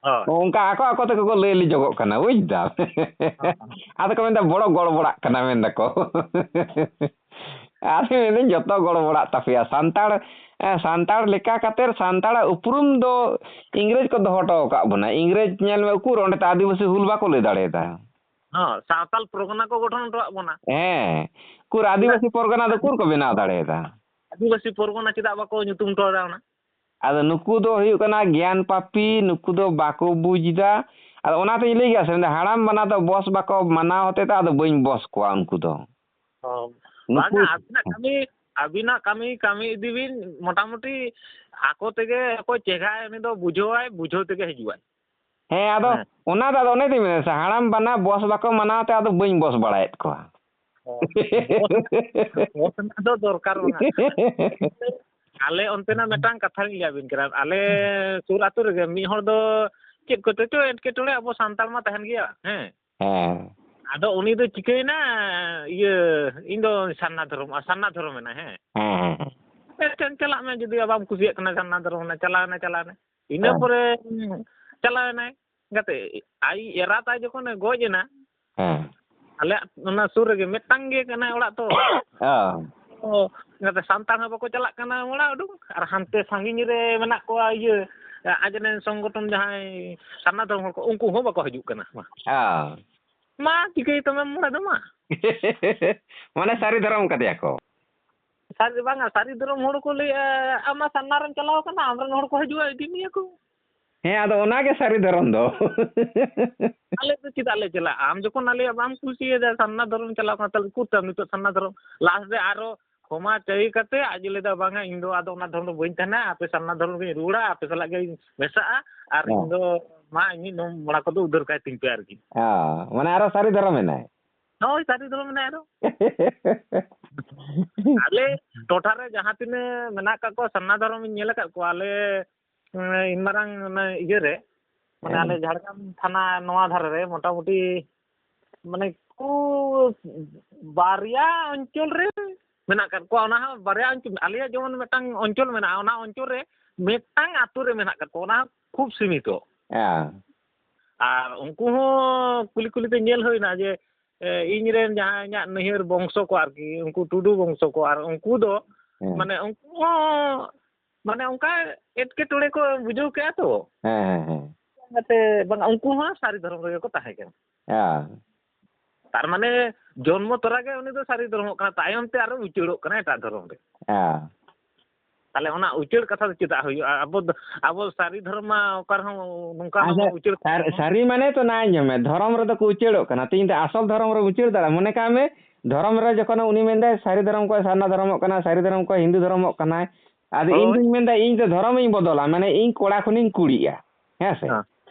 ᱦᱳᱭ᱾ ᱚᱱᱠᱟ ᱟᱠᱚ ᱟᱠᱚ ᱛᱮᱠᱚ ᱠᱚ ᱞᱟᱹᱭ ᱞᱤᱡᱚᱜᱚᱜ ᱠᱟᱱᱟ, ᱵᱩᱡᱽ ᱫᱟᱢ᱾ ᱦᱳᱭ᱾ ᱟᱫᱚ ᱠᱚ ᱢᱮᱱᱫᱟ, "ᱵᱚᱲᱚ ᱜᱚᱲᱵᱚᱲᱟᱜ ᱠᱟᱱᱟ", ᱢᱮᱱ ᱫᱟᱠᱚ᱾ ᱟᱫᱚ ᱢᱮᱱᱫᱟᱹᱧ, ᱡᱚᱛᱚ ᱜᱚᱲᱵᱚᱲᱟᱜ ᱛᱟᱯᱮᱭᱟ᱾ ᱥᱟᱱᱛᱟᱲ, ᱮ, ᱥᱟᱱᱛᱟᱲ ᱞᱮᱠᱟ ᱠᱟᱛᱮ ᱥᱟᱱᱛᱟᱲᱟᱜ ᱩᱯᱨᱩᱢ ᱫᱚ ᱤᱝᱨᱮᱡᱽ ᱠᱚ ᱫᱚᱦᱚ ᱦᱚᱴᱚ ᱟᱠᱟᱫ ᱵᱚᱱᱟ᱾ ᱤᱝᱨᱮᱡᱽ ᱧᱮᱞ ᱢᱮ, ᱩᱠᱩᱨ ᱚᱸᱰᱮ ᱛᱚ ᱟᱹᱫᱤᱵᱟᱹᱥᱤ ᱦᱩᱞ ᱵᱟᱠᱚ ᱞᱟᱹᱭ ᱫᱟᱲᱮᱭᱟᱫᱟ᱾ ᱦᱚᱸ, ᱥᱟᱶᱛᱟᱞ ᱯᱚᱨᱜᱟᱱᱟ ᱠᱚ ᱜᱚᱴᱷᱚᱱ ᱦᱚᱴᱚᱣᱟᱜ ᱵᱚᱱᱟ᱾ ᱦᱮᱸ, ᱩᱠᱩᱨ ᱟᱹᱫᱤᱵᱟᱹᱥᱤ ᱯᱚᱨᱜᱟᱱᱟ ᱫᱚ ᱩᱠᱩᱨ ᱠᱚ ᱵᱮᱱᱟᱣ ᱫᱟᱲᱮᱭᱟᱫᱟ? ᱟᱹᱫᱤᱵᱟᱹᱥᱤ ᱯᱚᱨᱜᱟᱱᱟ ᱪᱮᱫᱟᱜ ᱵᱟᱠᱚ ᱧᱩᱛᱩᱢ ᱦᱚᱴᱚ ᱟᱫᱟ ᱚᱱᱟ? ᱟᱫᱚ ᱱᱩᱠᱩ ᱫᱚ ᱦᱩᱭᱩᱜ ᱠᱟᱱᱟ ᱜᱮᱭᱟᱱ ᱯᱟᱯᱤ, ᱱᱩᱠᱩ ᱫᱚ ᱵᱟᱠᱚ ᱵᱩᱡᱽ ᱮᱫᱟ᱾ ᱟᱫᱚ ᱚᱱᱟᱛᱤᱧ ᱞᱟᱹᱭ ᱜᱮᱭᱟ ᱥᱮ, ᱢᱮᱱᱫᱟ, ᱦᱟᱲᱟᱢ ᱵᱟᱱᱟ ᱫᱚ ᱵᱚᱥ ᱵᱟᱠᱚ ᱢᱟᱱᱟᱣ ᱦᱚᱛᱮ ᱛᱮ ᱟᱫᱚ ᱵᱟᱹᱧ ᱵᱚᱥ ᱠᱚᱣᱟ ᱩᱱᱠᱩ ᱫᱚ᱾ ᱚ, ᱱᱩᱠᱩ ᱵᱟᱝᱟ, ᱟᱹᱵᱤᱱᱟᱜ ᱠᱟᱹᱢᱤ, ᱟᱹᱵᱤᱱᱟᱜ ᱠᱟᱹᱢᱤ, ᱠᱟᱹᱢᱤ ᱤᱫᱤ ᱵᱤᱱ, ᱢᱚᱴᱟᱢᱩᱴᱤ ᱟᱠᱚ ᱛᱮᱜᱮ ᱚᱠᱚᱭ ᱪᱮᱸᱜᱷᱟᱭ, ᱩᱱᱤ ᱫᱚ ᱵᱩᱡᱷᱟᱹᱣᱟᱭ, ᱵᱩᱡᱷᱟᱹᱣ ᱛᱮᱜᱮ ᱦᱤᱡᱩᱜᱼᱟᱭ᱾ ᱦᱮᱸ, ᱟᱫᱚ ᱦᱮᱸ᱾ ᱚᱱᱟ ᱫᱚ ᱟᱫᱚ ᱚᱱᱮ ᱛᱚᱧ ᱢᱮᱱᱫᱟ ᱥᱮ, ᱦᱟᱲᱟᱢ ᱵᱟᱱᱟ ᱵᱚᱥ ᱵᱟᱠᱚ ᱢᱟᱱᱟᱣ ᱛᱮ ᱟᱫᱚ ᱵᱟᱹᱧ ᱵᱚᱥ ᱵᱟᱲᱟᱭᱮᱫ ᱠᱚᱣᱟ᱾ ᱚ, ᱵᱚᱥ, ᱵᱚᱥ ᱨᱮᱱᱟᱜ ᱫᱚ ᱫᱚᱨᱠᱟᱨ ᱵᱟᱝᱟ᱾ ᱟᱞᱮ ᱚᱱᱛᱮᱱᱟᱜ ᱢᱤᱫᱴᱟᱝ ᱠᱟᱛᱷᱟ ᱞᱤᱧ ᱞᱟᱹᱭ ᱟᱵᱤᱱ ᱠᱟᱱᱟ᱾ ᱟᱞᱮ ᱥᱩᱨ ᱟᱹᱛᱩ ᱨᱮᱜᱮ ᱢᱤᱫ ᱦᱚᱲ ᱫᱚ ᱪᱮᱫ ᱠᱚᱛᱮ ᱪᱚ ᱮᱴᱠᱮᱴᱚᱬᱮ, ᱟᱵᱚ ᱥᱟᱱᱛᱟᱲ ᱢᱟ ᱛᱟᱦᱮᱱ ᱜᱮᱭᱟ, ᱦᱮᱸ᱾ ᱦᱮᱸ᱾ ᱟᱫᱚ ᱩᱱᱤ ᱫᱚ ᱪᱤᱠᱟᱹᱭᱮᱱᱟ, ᱤᱭᱟᱹ, ᱤᱧ ᱫᱚ ᱥᱟᱨᱱᱟ ᱫᱷᱚᱨᱚᱢ, ᱟᱨ ᱥᱟᱨᱱᱟ ᱫᱷᱚᱨᱚᱢ ᱮᱱᱟ, ᱦᱮᱸ᱾ ᱦᱮᱸ, ᱦᱮᱸ, ᱦᱮᱸ᱾ ᱟᱪᱪᱷᱟ, ᱪᱟᱞᱟᱜ ᱢᱮ, ᱡᱩᱫᱤ ᱵᱟᱢ ᱠᱩᱥᱤᱭᱟᱜ ᱠᱟᱱᱟ ᱥᱟᱨᱱᱟ ᱫᱷᱚᱨᱚᱢ ᱮᱱᱟ, ᱪᱟᱞᱟᱣ ᱮᱱᱟ, ᱪᱟᱞᱟᱣ ᱮᱱᱟ᱾ ᱤᱱᱟᱹ ᱦᱮᱸ᱾ ᱯᱚᱨᱮ ᱪᱟᱞᱟᱣ ᱮᱱᱟᱭ᱾ ᱜᱟᱛᱮ, ᱟᱡ ᱮᱨᱟ ᱛᱟᱭ ᱡᱚᱠᱷᱚᱱᱮ ᱜᱚᱡ ᱮᱱᱟ, ᱦᱮᱸ᱾ ᱟᱞᱮ ᱚᱱᱟ ᱥᱩᱨ ᱨᱮᱜᱮ ᱢᱤᱫᱴᱟᱝ ᱜᱮ ᱠᱟᱱᱟᱭ ᱚᱲᱟᱜ ᱛᱚ᱾ ᱚ᱾ ᱚ, ᱜᱟᱛᱮ, ᱥᱟᱱᱛᱟᱲ ᱦᱚᱸ ᱵᱟᱠᱚ ᱪᱟᱞᱟᱜ ᱠᱟᱱᱟ ᱚᱲᱟᱜ ᱩᱰᱩᱠ, ᱟᱨ ᱦᱟᱱᱛᱮ ᱥᱟᱺᱜᱤᱧ ᱨᱮ ᱢᱮᱱᱟᱜ ᱠᱚᱣᱟ, ᱤᱭᱟᱹ, ᱟᱡ ᱨᱮᱱ ᱥᱚᱝᱜᱚᱴᱷᱚᱱ ᱡᱟᱦᱟᱸᱭ ᱥᱟᱨᱱᱟ ᱫᱷᱚᱨᱚᱢ ᱦᱚᱲ ᱠᱚ, ᱩᱱᱠᱩ ᱦᱚᱸ ᱵᱟᱠᱚ ᱦᱤᱡᱩᱜ ᱠᱟᱱᱟ᱾ ᱢᱟ᱾ ᱚ᱾ ᱢᱟ, ᱪᱤᱠᱟᱹᱭ ᱛᱟᱢᱟᱢ ᱚᱸᱰᱮ ᱫᱚ ᱢᱟ᱾ ᱢᱟᱱᱮ ᱥᱟᱹᱨᱤ ᱫᱷᱚᱨᱚᱢ ᱠᱟᱫᱮᱭᱟ ᱠᱚ᱾ ᱥᱟᱹᱨᱤ ᱵᱟᱝᱟ, ᱥᱟᱹᱨᱤ ᱫᱷᱚᱨᱚᱢ ᱦᱚᱲ ᱠᱚ ᱞᱟᱹᱭᱟ, "ᱟᱢ ᱢᱟ ᱥᱟᱨᱱᱟ ᱨᱮᱢ ᱪᱟᱞᱟᱣ ᱠᱟᱱᱟ, ᱟᱢ ᱨᱮᱱ ᱦᱚᱲ ᱠᱚ ᱦᱤᱡᱩᱜᱼᱟ, ᱤᱫᱤ ᱢᱮᱭᱟ ᱠᱚ᱾" ᱦᱮᱸ, ᱟᱫᱚ ᱚᱱᱟ ᱜᱮ ᱥᱟᱹᱨᱤ ᱫᱷᱚᱨᱚᱢ ᱫᱚ᱾ ᱟᱞᱮ ᱫᱚ ᱪᱮᱫᱟᱜ ᱞᱮ ᱪᱟᱞᱟᱜᱼᱟ? ᱟᱢ ᱡᱚᱠᱷᱚᱱ ᱟᱞᱮᱭᱟᱜ ᱵᱟᱢ ᱠᱩᱥᱤᱭᱟᱫᱟ, ᱥᱟᱨᱱᱟ ᱫᱷᱚᱨᱚᱢ ᱪᱟᱞᱟᱣ ᱠᱟᱱᱟ, ᱛᱟᱦᱞᱮ ᱩᱠᱩᱨ ᱛᱟᱢ ᱱᱤᱛᱚᱜ ᱥᱟᱨᱱᱟ ᱫᱷᱚᱨᱚᱢ? ᱞᱟᱥᱴ ᱨᱮ ᱟᱨᱚ ᱠᱷᱚᱢᱟ ᱪᱟᱹᱭ ᱠᱟᱛᱮ ᱟᱡ ᱮ ᱞᱟᱹᱭᱫᱟ, "ᱵᱟᱝᱟ, ᱤᱧ ᱫᱚ ᱟᱫᱚ ᱚᱱᱟ ᱫᱷᱚᱨᱚᱢ ᱫᱚ ᱵᱟᱹᱧ ᱛᱟᱦᱮᱱᱟ, ᱟᱯᱮ ᱥᱟᱨᱱᱟ ᱫᱷᱚᱨᱚᱢ ᱜᱤᱧ ᱨᱩᱣᱟᱹᱲᱟ, ᱟᱯᱮ ᱥᱟᱞᱟᱜ ᱜᱤᱧ ᱢᱮᱥᱟᱜᱼᱟ, ᱟᱨ ᱦᱮᱸ᱾ ᱤᱧ ᱫᱚ ᱢᱟ ᱤᱧᱤᱡ ᱱᱚᱣᱟ ᱢᱚᱲᱟ ᱠᱚᱫᱚ ᱩᱫᱷᱟᱹᱨ ᱠᱟᱭ ᱛᱤᱧ ᱯᱮ ᱟᱨᱠᱤ᱾" ᱚ, ᱢᱟᱱᱮ ᱟᱨᱚ ᱥᱟᱹᱨᱤ ᱫᱷᱚᱨᱚᱢ ᱮᱱᱟᱭ᱾ ᱦᱳᱭ, ᱥᱟᱹᱨᱤ ᱫᱷᱚᱨᱚᱢ ᱮᱱᱟᱭ ᱟᱨᱚ᱾ ᱟᱞᱮ ᱴᱚᱴᱷᱟ ᱨᱮ ᱡᱟᱦᱟᱸ ᱛᱤᱱᱟᱹᱜ ᱢᱮᱱᱟᱜ ᱟᱠᱟᱫ ᱠᱚᱣᱟ, ᱥᱟᱨᱱᱟ ᱫᱷᱚᱨᱚᱢ ᱤᱧ ᱧᱮᱞ ᱟᱠᱟᱫ ᱠᱚᱣᱟ, ᱟᱞᱮ, ᱩᱸ, ᱤᱱ ᱢᱟᱨᱟᱝ ᱚᱱᱟ ᱤᱭᱟᱹ ᱨᱮ, ᱢᱟᱱᱮ ᱦᱮᱸ᱾ ᱟᱞᱮ ᱡᱷᱟᱲᱜᱨᱟᱢ ᱛᱷᱟᱱᱟ ᱱᱚᱣᱟ ᱫᱷᱟᱨᱮ ᱨᱮ ᱢᱚᱴᱟᱢᱩᱴᱤ ᱢᱟᱱᱮ ᱠᱚ ᱵᱟᱨᱭᱟ ᱚᱧᱪᱚᱞ ᱨᱮ ᱢᱮᱱᱟᱜ ᱟᱠᱟᱫ ᱠᱚᱣᱟ᱾ ᱚᱱᱟ ᱦᱚᱸ ᱵᱟᱨᱭᱟ ᱚᱧᱪᱚᱞ, ᱟᱞᱮᱭᱟᱜ ᱡᱮᱢᱚᱱ ᱢᱤᱫᱴᱟᱝ ᱚᱧᱪᱚᱞ ᱢᱮᱱᱟᱜᱼᱟ, ᱚᱱᱟ ᱚᱧᱪᱚᱞ ᱨᱮ ᱢᱤᱫᱴᱟᱝ ᱟᱛᱳ ᱨᱮ ᱢᱮᱱᱟᱜ ᱟᱠᱟᱫ ᱠᱚᱣᱟ, ᱚᱱᱟ ᱦᱚᱸ ᱠᱷᱩᱵ ᱥᱤᱢᱤᱛᱚ᱾ ᱦᱮᱸ ᱟᱨ ᱩᱱᱠᱩ ᱦᱚᱸ ᱠᱩᱞᱤ ᱠᱩᱞᱤ ᱛᱮ ᱧᱮᱞ ᱦᱩᱭᱱᱟ ᱡᱮ ᱮ, ᱤᱧ ᱨᱮᱱ ᱡᱟᱦᱟᱸᱭ ᱤᱧᱟᱹᱜ ᱱᱟᱹᱭᱦᱟᱹᱨ ᱵᱚᱝᱥᱚ ᱠᱚ ᱟᱨᱠᱤ, ᱩᱱᱠᱩ ᱴᱩᱰᱩ ᱵᱚᱝᱥᱚ ᱠᱚ, ᱟᱨ ᱩᱱᱠᱩ ᱫᱚ ᱦᱮᱸ ᱢᱟᱱᱮ ᱩᱱᱠᱩ ᱦᱚᱸ ᱢᱟᱱᱮ ᱚᱱᱠᱟ ᱮᱴᱠᱮᱴᱚᱬᱮ ᱠᱚ ᱵᱩᱡᱷᱟᱹᱣ ᱠᱮᱜᱼᱟ ᱛᱚ᱾ ᱦᱮᱸ ᱦᱮᱸ ᱦᱮᱸ ᱚᱱᱟᱛᱮ ᱵᱟᱝ, ᱩᱱᱠᱩ ᱦᱚᱸ ᱥᱟᱹᱨᱤ ᱫᱷᱚᱨᱚᱢ ᱨᱮᱜᱮ ᱠᱚ ᱛᱟᱦᱮᱸ ᱠᱟᱱᱟ᱾ ᱦᱮᱸ ᱛᱟᱨ ᱢᱟᱱᱮ ᱡᱚᱱᱢᱚ ᱛᱚᱨᱟ ᱜᱮ ᱩᱱᱤ ᱫᱚ ᱥᱟᱹᱨᱤ ᱫᱷᱚᱨᱚᱢᱚᱜ ᱠᱟᱱᱟ, ᱛᱟᱭᱚᱢ ᱛᱮ ᱟᱨᱚ ᱩᱪᱟᱹᱲᱚᱜ ᱠᱟᱱᱟ ᱮᱴᱟᱜ ᱫᱷᱚᱨᱚᱢ ᱨᱮ᱾ ᱦᱮᱸ ᱛᱟᱦᱞᱮ ᱚᱱᱟ ᱩᱪᱟᱹᱲ ᱠᱟᱛᱷᱟ ᱫᱚ ᱪᱮᱫᱟᱜ ᱦᱩᱭᱩᱜᱼᱟ? ᱟᱵᱚ ᱫᱚ, ᱟᱵᱚ ᱥᱟᱹᱨᱤ ᱫᱷᱚᱨᱚᱢ ᱢᱟ ᱚᱠᱟ ᱨᱮᱦᱚᱸ ᱱᱚᱝᱠᱟ ᱦᱚᱸ ᱟᱪᱪᱷᱟ, ᱩᱪᱟᱹᱲ ᱥᱟᱨ-, ᱥᱟᱹᱨᱤ ᱢᱟᱱᱮ ᱛᱚ ᱱᱟ ᱟᱸᱡᱚᱢ ᱢᱮ, ᱫᱷᱚᱨᱚᱢ ᱨᱮᱫᱚ ᱠᱚ ᱩᱪᱟᱹᱲᱚᱜ ᱠᱟᱱᱟ᱾ ᱛᱮᱦᱮᱧ ᱫᱚ ᱟᱥᱚᱞ ᱫᱷᱚᱨᱚᱢ ᱨᱮ ᱩᱪᱟᱹᱲ ᱫᱟᱲᱮᱭᱟᱜᱼᱟ᱾ ᱢᱚᱱᱮ ᱠᱟᱜ ᱢᱮ, ᱫᱷᱚᱨᱚᱢ ᱨᱮ ᱡᱚᱠᱷᱚᱱ ᱩᱱᱤ ᱢᱮᱱᱫᱟᱭ ᱥᱟᱹᱨᱤ ᱫᱷᱚᱨᱚᱢ ᱠᱚ ᱥᱟᱨᱱᱟ ᱫᱷᱚᱨᱚᱢᱚᱜ ᱠᱟᱱᱟ, ᱥᱟᱹᱨᱤ ᱫᱷᱚᱨᱚᱢ ᱠᱚ ᱦᱤᱱᱫᱩ ᱫᱷᱚᱨᱚᱢᱚᱜ ᱠᱟᱱᱟᱭ, ᱟᱫᱚ ᱤᱧ ᱦᱳᱭ᱾ ᱫᱩᱧ ᱢᱮᱱᱫᱟ ᱤᱧ ᱫᱚ ᱫᱷᱚᱨᱚᱢ ᱤᱧ ᱵᱚᱫᱚᱞᱟ, ᱢᱟᱱᱮ ᱤᱧ ᱠᱚᱲᱟ ᱠᱷᱚᱱᱤᱧ ᱠᱩᱲᱤᱜᱼᱟ, ᱦᱮᱸ ᱥᱮ? ᱦᱮᱸ᱾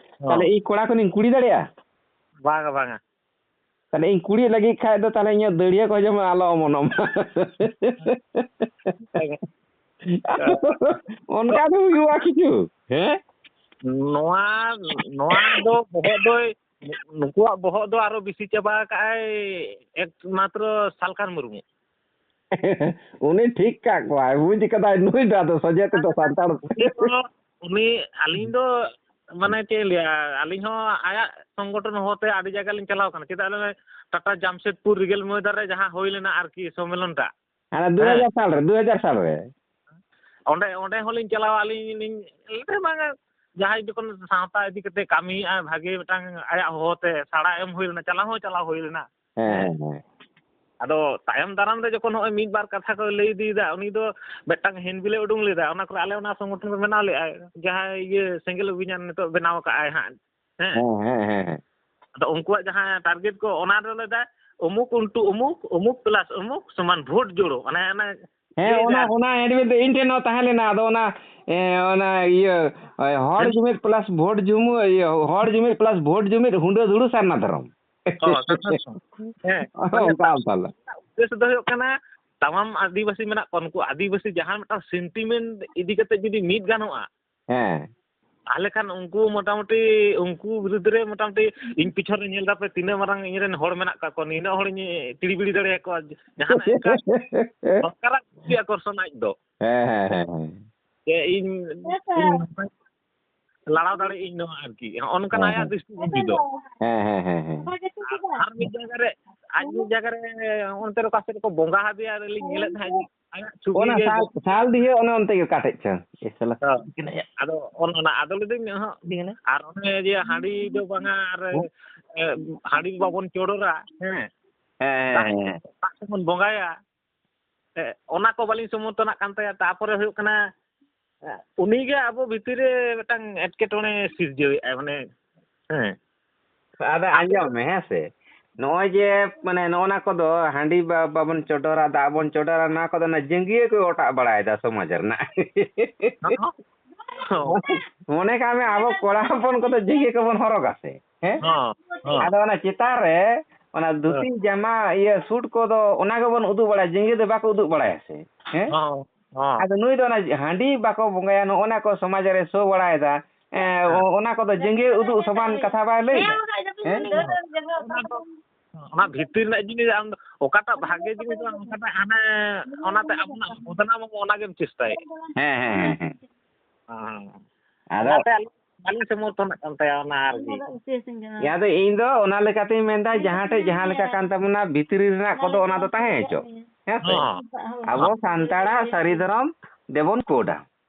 ᱛᱟᱦᱞᱮ ᱤᱧ ᱠᱚᱲᱟ ᱠᱷᱚᱱᱤᱧ ᱠᱩᱲᱤ ᱫᱟᱲᱮᱭᱟᱜᱼᱟ? ᱵᱟᱝᱟ, ᱵᱟᱝᱟ᱾ ᱛᱟᱦᱞᱮ ᱤᱧ ᱠᱩᱲᱤ ᱞᱟᱹᱜᱤᱫ ᱠᱷᱟᱡ ᱫᱚ ᱛᱟᱦᱞᱮ ᱤᱧᱟᱹᱜ ᱫᱟᱹᱲᱭᱟᱹ ᱠᱚ ᱡᱮᱢᱚᱱ ᱟᱞᱚ ᱚᱢᱚᱱᱚᱜ ᱢᱟ᱾ ᱚᱱᱠᱟ ᱫᱚ ᱦᱩᱭᱩᱜᱼᱟ ᱠᱤᱪᱷᱩ, ᱦᱮᱸ? ᱱᱚᱣᱟ, ᱱᱚᱣᱟ ᱫᱚ ᱵᱚᱦᱚᱜ ᱫᱚᱭ, ᱱᱩᱠᱩᱣᱟᱜ ᱵᱚᱦᱚᱜ ᱫᱚ ᱟᱨᱚ ᱵᱮᱥᱤ ᱪᱟᱵᱟ ᱟᱠᱟᱫᱼᱟᱭ ᱮᱠᱢᱟᱛᱨᱚ ᱥᱟᱞᱠᱷᱟᱱ ᱢᱩᱨᱢᱩ᱾ ᱩᱱᱤ ᱴᱷᱤᱠ ᱠᱟᱜ ᱠᱚᱣᱟᱭ, ᱵᱩᱡᱽ ᱠᱟᱫᱟᱭ ᱱᱩᱭ ᱫᱚ ᱟᱫᱚ ᱥᱚᱡᱷᱮ ᱛᱮᱫᱚ ᱥᱟᱱᱛᱟᱲ᱾ ᱩᱱᱤ ᱫᱚ, ᱩᱱᱤ, ᱟᱹᱞᱤᱧ ᱫᱚ ᱢᱟᱱᱮ ᱪᱮᱫ ᱤᱧ ᱞᱟᱹᱭᱟ, ᱟᱹᱞᱤᱧ ᱦᱚᱸ ᱟᱭᱟᱜ ᱥᱚᱝᱜᱚᱴᱷᱚᱱ ᱦᱚᱦᱚᱛᱮ ᱟᱹᱰᱤ ᱡᱟᱭᱜᱟ ᱞᱤᱧ ᱪᱟᱞᱟᱣ ᱠᱟᱱᱟ᱾ ᱪᱮᱫᱟᱜ ᱞᱟᱹᱭ ᱢᱮ, ᱴᱟᱴᱟ ᱡᱟᱢᱥᱮᱫᱽᱯᱩᱨ ᱨᱤᱜᱮᱞ ᱢᱚᱭᱫᱟᱱ ᱨᱮ ᱡᱟᱦᱟᱸ ᱦᱩᱭ ᱞᱮᱱᱟ ᱟᱨᱠᱤ ᱥᱚᱢᱢᱮᱞᱚᱱ ᱴᱟᱜ, ᱦᱟᱱᱟ ᱫᱩ ᱦᱟᱡᱟᱨ ᱥᱟᱞ ᱨᱮ, ᱫᱩ ᱦᱟᱡᱟᱨ ᱥᱟᱞ ᱨᱮ᱾ ᱚᱸᱰᱮ, ᱚᱸᱰᱮ ᱦᱚᱸᱞᱤᱧ ᱪᱟᱞᱟᱣ, ᱟᱹᱞᱤᱧ ᱞᱤᱧ ᱞᱟᱹᱭ ᱵᱟᱝᱟ, ᱡᱟᱦᱟᱸᱭ ᱡᱚᱠᱷᱚᱱ ᱥᱟᱶᱛᱟ ᱤᱫᱤ ᱠᱟᱛᱮ ᱠᱟᱹᱢᱤᱭᱮᱫᱼᱟᱭ ᱵᱷᱟᱜᱮ ᱢᱤᱫᱴᱟᱝ ᱟᱭᱟᱜ ᱦᱚᱦᱚᱛᱮ ᱥᱟᱲᱟ ᱮᱢ ᱦᱩᱭ ᱞᱮᱱᱟ, ᱪᱟᱞᱟᱣ ᱦᱚᱸ ᱪᱟᱞᱟᱣ ᱦᱩᱭ ᱞᱮᱱᱟ᱾ ᱦᱮᱸ, ᱦᱮᱸ, ᱦᱮᱸ᱾ ᱟᱫᱚ ᱛᱟᱭᱚᱢ ᱫᱟᱨᱟᱢ ᱨᱮ ᱡᱚᱠᱷᱚᱱ ᱱᱚᱜᱼᱚᱭ ᱢᱤᱫ ᱵᱟᱨ ᱠᱟᱛᱷᱟ ᱠᱚ ᱞᱟᱹᱭ ᱤᱫᱤᱭᱮᱫᱟ, ᱩᱱᱤ ᱫᱚ ᱢᱤᱫᱴᱟᱝ ᱦᱮᱱᱰᱵᱤᱞᱮ ᱩᱰᱩᱝ ᱞᱮᱫᱟ, ᱚᱱᱟ ᱠᱚᱨᱮ ᱟᱞᱮ ᱚᱱᱟ ᱥᱚᱝᱜᱚᱴᱷᱚᱱ ᱠᱚ ᱵᱮᱱᱟᱣ ᱞᱮᱫᱼᱟ, ᱡᱟᱦᱟᱸᱭ ᱤᱭᱟᱹ ᱥᱮᱸᱜᱮᱞ ᱚᱵᱷᱤᱡᱟᱱ ᱱᱤᱛᱚᱜ ᱵᱮᱱᱟᱣ ᱟᱠᱟᱫᱼᱟᱭ ᱦᱟᱸᱜ, ᱦᱮᱸ᱾ ᱦᱮᱸ, ᱦᱮᱸ, ᱦᱮᱸ, ᱦᱮᱸ᱾ ᱟᱫᱚ ᱩᱱᱠᱩᱣᱟᱜ ᱡᱟᱦᱟᱸ ᱴᱟᱨᱜᱮᱴ ᱠᱚ, ᱚᱱᱟ ᱨᱮ ᱞᱟᱹᱭᱫᱟ ᱩᱢᱩᱠ ᱩᱱᱴᱩ ᱩᱢᱩᱠ, ᱩᱢᱩᱠ ᱯᱞᱟᱥ ᱩᱢᱩᱠ ᱥᱚᱢᱟᱱ ᱵᱷᱳᱴ ᱡᱳᱲᱳ, ᱚᱱᱮ ᱚᱱᱟ ᱦᱮᱸ, ᱞᱟᱹᱭᱫᱟ ᱚᱱᱟ, ᱟᱨᱠᱤ᱾ ᱚᱱᱟ ᱦᱮᱱᱰᱵᱤᱞ ᱫᱚ ᱤᱧ ᱴᱷᱮᱱ ᱦᱚᱸ ᱛᱟᱦᱮᱸ ᱞᱮᱱᱟ᱾ ᱟᱫᱚ ᱚᱱᱟ, ᱮ, ᱚᱱᱟ ᱤᱭᱟᱹ, ᱮ, ᱦᱚᱲ ᱦᱮᱸ᱾ ᱡᱩᱢᱤᱫ ᱯᱞᱟᱥ ᱵᱷᱳᱴ ᱡᱩᱢᱤᱫ, ᱤᱭᱟᱹ, ᱦᱚᱲ ᱡᱩᱢᱤᱫ ᱯᱞᱟᱥ ᱵᱷᱳᱴ ᱡᱩᱢᱤᱫ, ᱦᱩᱸᱰᱟᱹ ᱫᱩᱲᱩ ᱥᱟᱨᱱᱟ ᱫᱷᱚᱨᱚᱢ᱾ ᱚ, ᱥᱟᱨᱱᱟ ᱫᱷᱚᱨᱚᱢ᱾ ᱦᱮᱸ, ᱢᱟᱱᱮ ᱚᱱᱠᱟ ᱚᱱᱠᱟ ᱞᱮ᱾ ᱩᱫᱽᱫᱮᱥᱥᱚ ᱫᱚ ᱦᱩᱭᱩᱜ ᱠᱟᱱᱟ, ᱛᱟᱢᱟᱢ ᱟᱹᱫᱤᱵᱟᱹᱥᱤ ᱢᱮᱱᱟᱜ ᱠᱚᱣᱟ, ᱱᱩᱠᱩ ᱟᱹᱫᱤᱵᱟᱹᱥᱤ ᱡᱟᱦᱟᱸ ᱢᱤᱫᱴᱟᱝ ᱥᱮᱱᱴᱤᱢᱮᱱᱴ ᱤᱫᱤ ᱠᱟᱛᱮ ᱡᱩᱫᱤ ᱢᱤᱫ ᱜᱟᱱᱚᱜᱼᱟ, ᱦᱮᱸ᱾ ᱛᱟᱦᱚᱞᱮ ᱠᱷᱟᱱ ᱩᱱᱠᱩ ᱢᱚᱴᱟᱢᱩᱴᱤ, ᱩᱱᱠᱩ ᱵᱤᱨᱩᱫᱽ ᱨᱮ ᱢᱚᱴᱟᱢᱩᱴᱤ ᱤᱧ ᱯᱤᱪᱷᱚᱱ ᱨᱮ ᱧᱮᱞ ᱫᱟᱯᱮ ᱛᱤᱱᱟᱹᱜ ᱢᱟᱨᱟᱝ ᱤᱧ ᱨᱮᱱ ᱦᱚᱲ ᱢᱮᱱᱟᱜ ᱠᱟᱜ ᱠᱚᱣᱟ, ᱱᱤᱱᱟᱹᱜ ᱦᱚᱲᱤᱧ ᱛᱤᱲᱤᱵᱤᱲᱤ ᱫᱟᱲᱮᱭᱟᱠᱚᱣᱟ, ᱡᱟᱦᱟᱱᱟᱜ ᱚᱱᱠᱟ ᱥᱚᱨᱠᱟᱨᱟᱜ ᱫᱨᱤᱥᱴᱤ ᱟᱠᱚᱨᱥᱚᱱ ᱟᱡ ᱫᱚ᱾ ᱦᱮᱸ ᱦᱮᱸ ᱦᱮᱸ ᱦᱮᱸ ᱡᱮ ᱤᱧ, ᱤᱧ ᱞᱟᱲᱟᱣ ᱫᱟᱲᱮᱭᱟᱜ ᱤᱧ ᱱᱚᱣᱟ ᱟᱨᱠᱤ, ᱚᱱᱠᱟᱱᱟᱜ ᱟᱭᱟᱜ ᱫᱨᱤᱥᱴᱤᱵᱷᱚᱝᱜᱤ ᱫᱚ᱾ ᱦᱮᱸ ᱦᱮᱸ ᱦᱮᱸ ᱦᱮᱸ ᱟᱨ ᱟᱨ ᱢᱤᱫ ᱡᱟᱭᱜᱟ ᱨᱮ, ᱟᱡ ᱢᱤᱫ ᱡᱟᱭᱜᱟ ᱨᱮ ᱚᱱᱛᱮ ᱨᱮ ᱚᱠᱟ ᱥᱮᱫ ᱨᱮᱠᱚ ᱵᱚᱸᱜᱟ ᱟᱫᱮᱭᱟ, ᱟᱨ ᱞᱤᱧ ᱧᱮᱞᱮᱫ ᱛᱟᱦᱮᱸᱫ ᱡᱮ ᱟᱭᱟᱜ ᱪᱷᱚᱵᱤ ᱚᱱᱟ ᱜᱮ ᱥᱟᱞ ᱥᱟᱞ ᱫᱤᱭᱮ ᱚᱱᱮ ᱚᱱᱛᱮ ᱜᱮ ᱚᱠᱟ ᱴᱷᱮᱡ ᱪᱚ ᱮ ᱥᱟᱞᱟ᱾ ᱦᱮᱸ᱾ ᱟᱫᱚ ᱚᱱ ᱚᱱᱟ ᱟᱫᱚ ᱞᱟᱹᱭᱫᱟᱹᱧ ᱦᱚᱸ, ᱟᱨ ᱚᱱᱮ ᱡᱮ ᱦᱟᱺᱰᱤ ᱫᱚ ᱵᱟᱝᱟ, ᱟᱨ ᱮ, ᱦᱟᱺᱰᱤ ᱵᱟᱵᱚᱱ ᱪᱚᱰᱚᱨᱟ, ᱦᱮᱸ, ᱦᱮᱸ ᱦᱮᱸ ᱦᱮᱸ ᱫᱟᱜ ᱛᱮᱵᱚᱱ ᱵᱚᱸᱜᱟᱭᱟ, ᱦᱮᱸ, ᱚᱱᱟ ᱠᱚ ᱵᱟᱹᱞᱤᱧ ᱥᱚᱢᱚᱨᱛᱷᱚᱱᱟᱜ ᱠᱟᱱ ᱛᱟᱭᱟ᱾ ᱛᱟᱨᱯᱚᱨᱮ ᱦᱩᱭᱩᱜ ᱠᱟᱱᱟ, ᱩᱱᱤᱜᱮ ᱟᱵᱚ ᱵᱷᱤᱛᱤᱨ ᱨᱮ ᱢᱤᱫᱴᱟᱝ ᱮᱴᱠᱮᱴᱚᱬᱮ ᱥᱤᱨᱡᱟᱹᱣᱮᱫᱼᱟᱭ, ᱢᱟᱱᱮ, ᱦᱮᱸ᱾ ᱟᱫᱚ ᱟᱸᱡᱚᱢ ᱢᱮ, ᱦᱮᱸ ᱥᱮ, ᱱᱚᱜᱼᱚᱭ ᱡᱮ ᱢᱟᱱᱮ ᱱᱚᱜᱼᱚ ᱱᱟ ᱠᱚᱫᱚ ᱦᱟᱺᱰᱤ ᱵᱟ- ᱵᱟᱵᱚᱱ ᱪᱚᱰᱚᱨᱟ, ᱫᱟᱜ ᱵᱚᱱ ᱪᱚᱰᱚᱨᱟ, ᱱᱚᱣᱟ ᱠᱚᱫᱚ ᱚᱱᱟ ᱡᱟᱸᱜᱤᱭᱟᱹ ᱠᱚ ᱚᱴᱟᱜ ᱵᱟᱲᱟᱭᱮᱫᱟ ᱥᱚᱢᱟᱡᱽ ᱨᱮᱱᱟᱜ᱾ ᱦᱚᱸ᱾ ᱢᱚᱱᱮ ᱠᱟᱜ ᱢᱮ ᱟᱵᱚ ᱠᱚᱲᱟ ᱦᱚᱯᱚᱱ ᱠᱚᱫᱚ ᱡᱟᱸᱜᱤᱭᱟᱹ ᱠᱚᱵᱚᱱ ᱦᱚᱨᱚᱜᱟ ᱥᱮ, ᱦᱮᱸ? ᱦᱚᱸ, ᱦᱚᱸ᱾ ᱟᱫᱚ ᱚᱱᱟ ᱪᱮᱛᱟᱱ ᱨᱮ ᱚᱱᱟ ᱫᱷᱩᱛᱤ ᱡᱟᱢᱟ ᱤᱭᱟᱹ ᱥᱩᱴ ᱠᱚᱫᱚ ᱚᱱᱟ ᱜᱮᱵᱚᱱ ᱩᱫᱩᱜ ᱵᱟᱲᱟᱭᱟ, ᱡᱟᱸᱜᱤᱭᱟᱹ ᱫᱚ ᱵᱟᱠᱚ ᱩᱫᱩᱜ ᱵᱟᱲᱟᱭᱟ ᱥᱮ, ᱦᱮᱸ? ᱦᱚᱸ, ᱦᱚᱸ᱾ ᱟᱫᱚ ᱱᱩᱭ ᱫᱚ ᱚᱱᱟ ᱦᱟᱺᱰᱤ ᱵᱟᱠᱚ ᱵᱚᱸᱜᱟᱭᱟ, ᱱᱚᱜᱼᱚ ᱱᱟ ᱠᱚ ᱥᱚᱢᱟᱡᱽ ᱨᱮ ᱥᱳ ᱵᱟᱲᱟᱭᱮᱫᱟ, ᱮᱸ, ᱚ- ᱚᱱᱟ ᱠᱚᱫᱚ ᱡᱟᱸᱜᱤᱭᱟᱹ ᱩᱫᱩᱜ ᱥᱚᱢᱟᱱ ᱠᱟᱛᱷᱟ ᱵᱟᱭ ᱞᱟᱹᱭ ᱮᱫᱟ? ᱦᱮᱸ? ᱚᱱᱟ ᱫᱚ, ᱚᱱᱟ ᱵᱷᱤᱛᱤᱨ ᱨᱮᱱᱟᱜ ᱡᱤᱱᱤᱥ, ᱟᱢ ᱫᱚ ᱚᱠᱟᱴᱟᱜ ᱵᱷᱟᱜᱮ ᱡᱤᱱᱤᱥ ᱵᱟᱝ, ᱚᱱᱠᱟᱴᱟᱜ ᱦᱟᱱᱮ, ᱚᱱᱟᱛᱮ ᱟᱵᱚᱱᱟᱜ ᱵᱚᱫᱱᱟᱢ ᱟᱵᱚ, ᱚᱱᱟ ᱜᱮᱢ ᱪᱮᱥᱴᱟᱭᱮᱫᱼᱟ᱾ ᱦᱮᱸ ᱦᱮᱸ ᱦᱮᱸ ᱦᱮᱸ᱾ ᱦᱮᱸ᱾ ᱟᱫᱚ ᱚᱱᱟᱛᱮ ᱟᱞᱮ ᱵᱟᱞᱤᱧ ᱥᱚᱢᱚᱨᱛᱷᱚᱱᱟᱜ ᱠᱟᱱ ᱛᱟᱭᱟ ᱚᱱᱟ ᱟᱨᱠᱤ᱾ ᱤᱧ ᱟᱫᱚ ᱤᱧ ᱫᱚ ᱚᱱᱟ ᱞᱮᱠᱟᱛᱤᱧ ᱢᱮᱱᱫᱟ, ᱡᱟᱦᱟᱸ ᱴᱷᱮᱡ ᱡᱟᱦᱟᱸ ᱞᱮᱠᱟ ᱠᱟᱱ ᱛᱟᱵᱚᱱᱟ, ᱵᱷᱤᱛᱨᱤ ᱨᱮᱱᱟᱜ ᱠᱚᱫᱚ ᱚᱱᱟ ᱫᱚ ᱛᱟᱦᱮᱸ ᱦᱚᱪᱚᱜ, ᱦᱮᱸ ᱥᱮ? ᱦᱚᱸ᱾ ᱟᱵᱚ ᱥᱟᱱᱛᱟᱲᱟᱜ ᱥᱟᱹᱨᱤ ᱫᱷᱚᱨᱚᱢ ᱫᱮᱵᱚᱱ ᱠᱳᱰᱟ᱾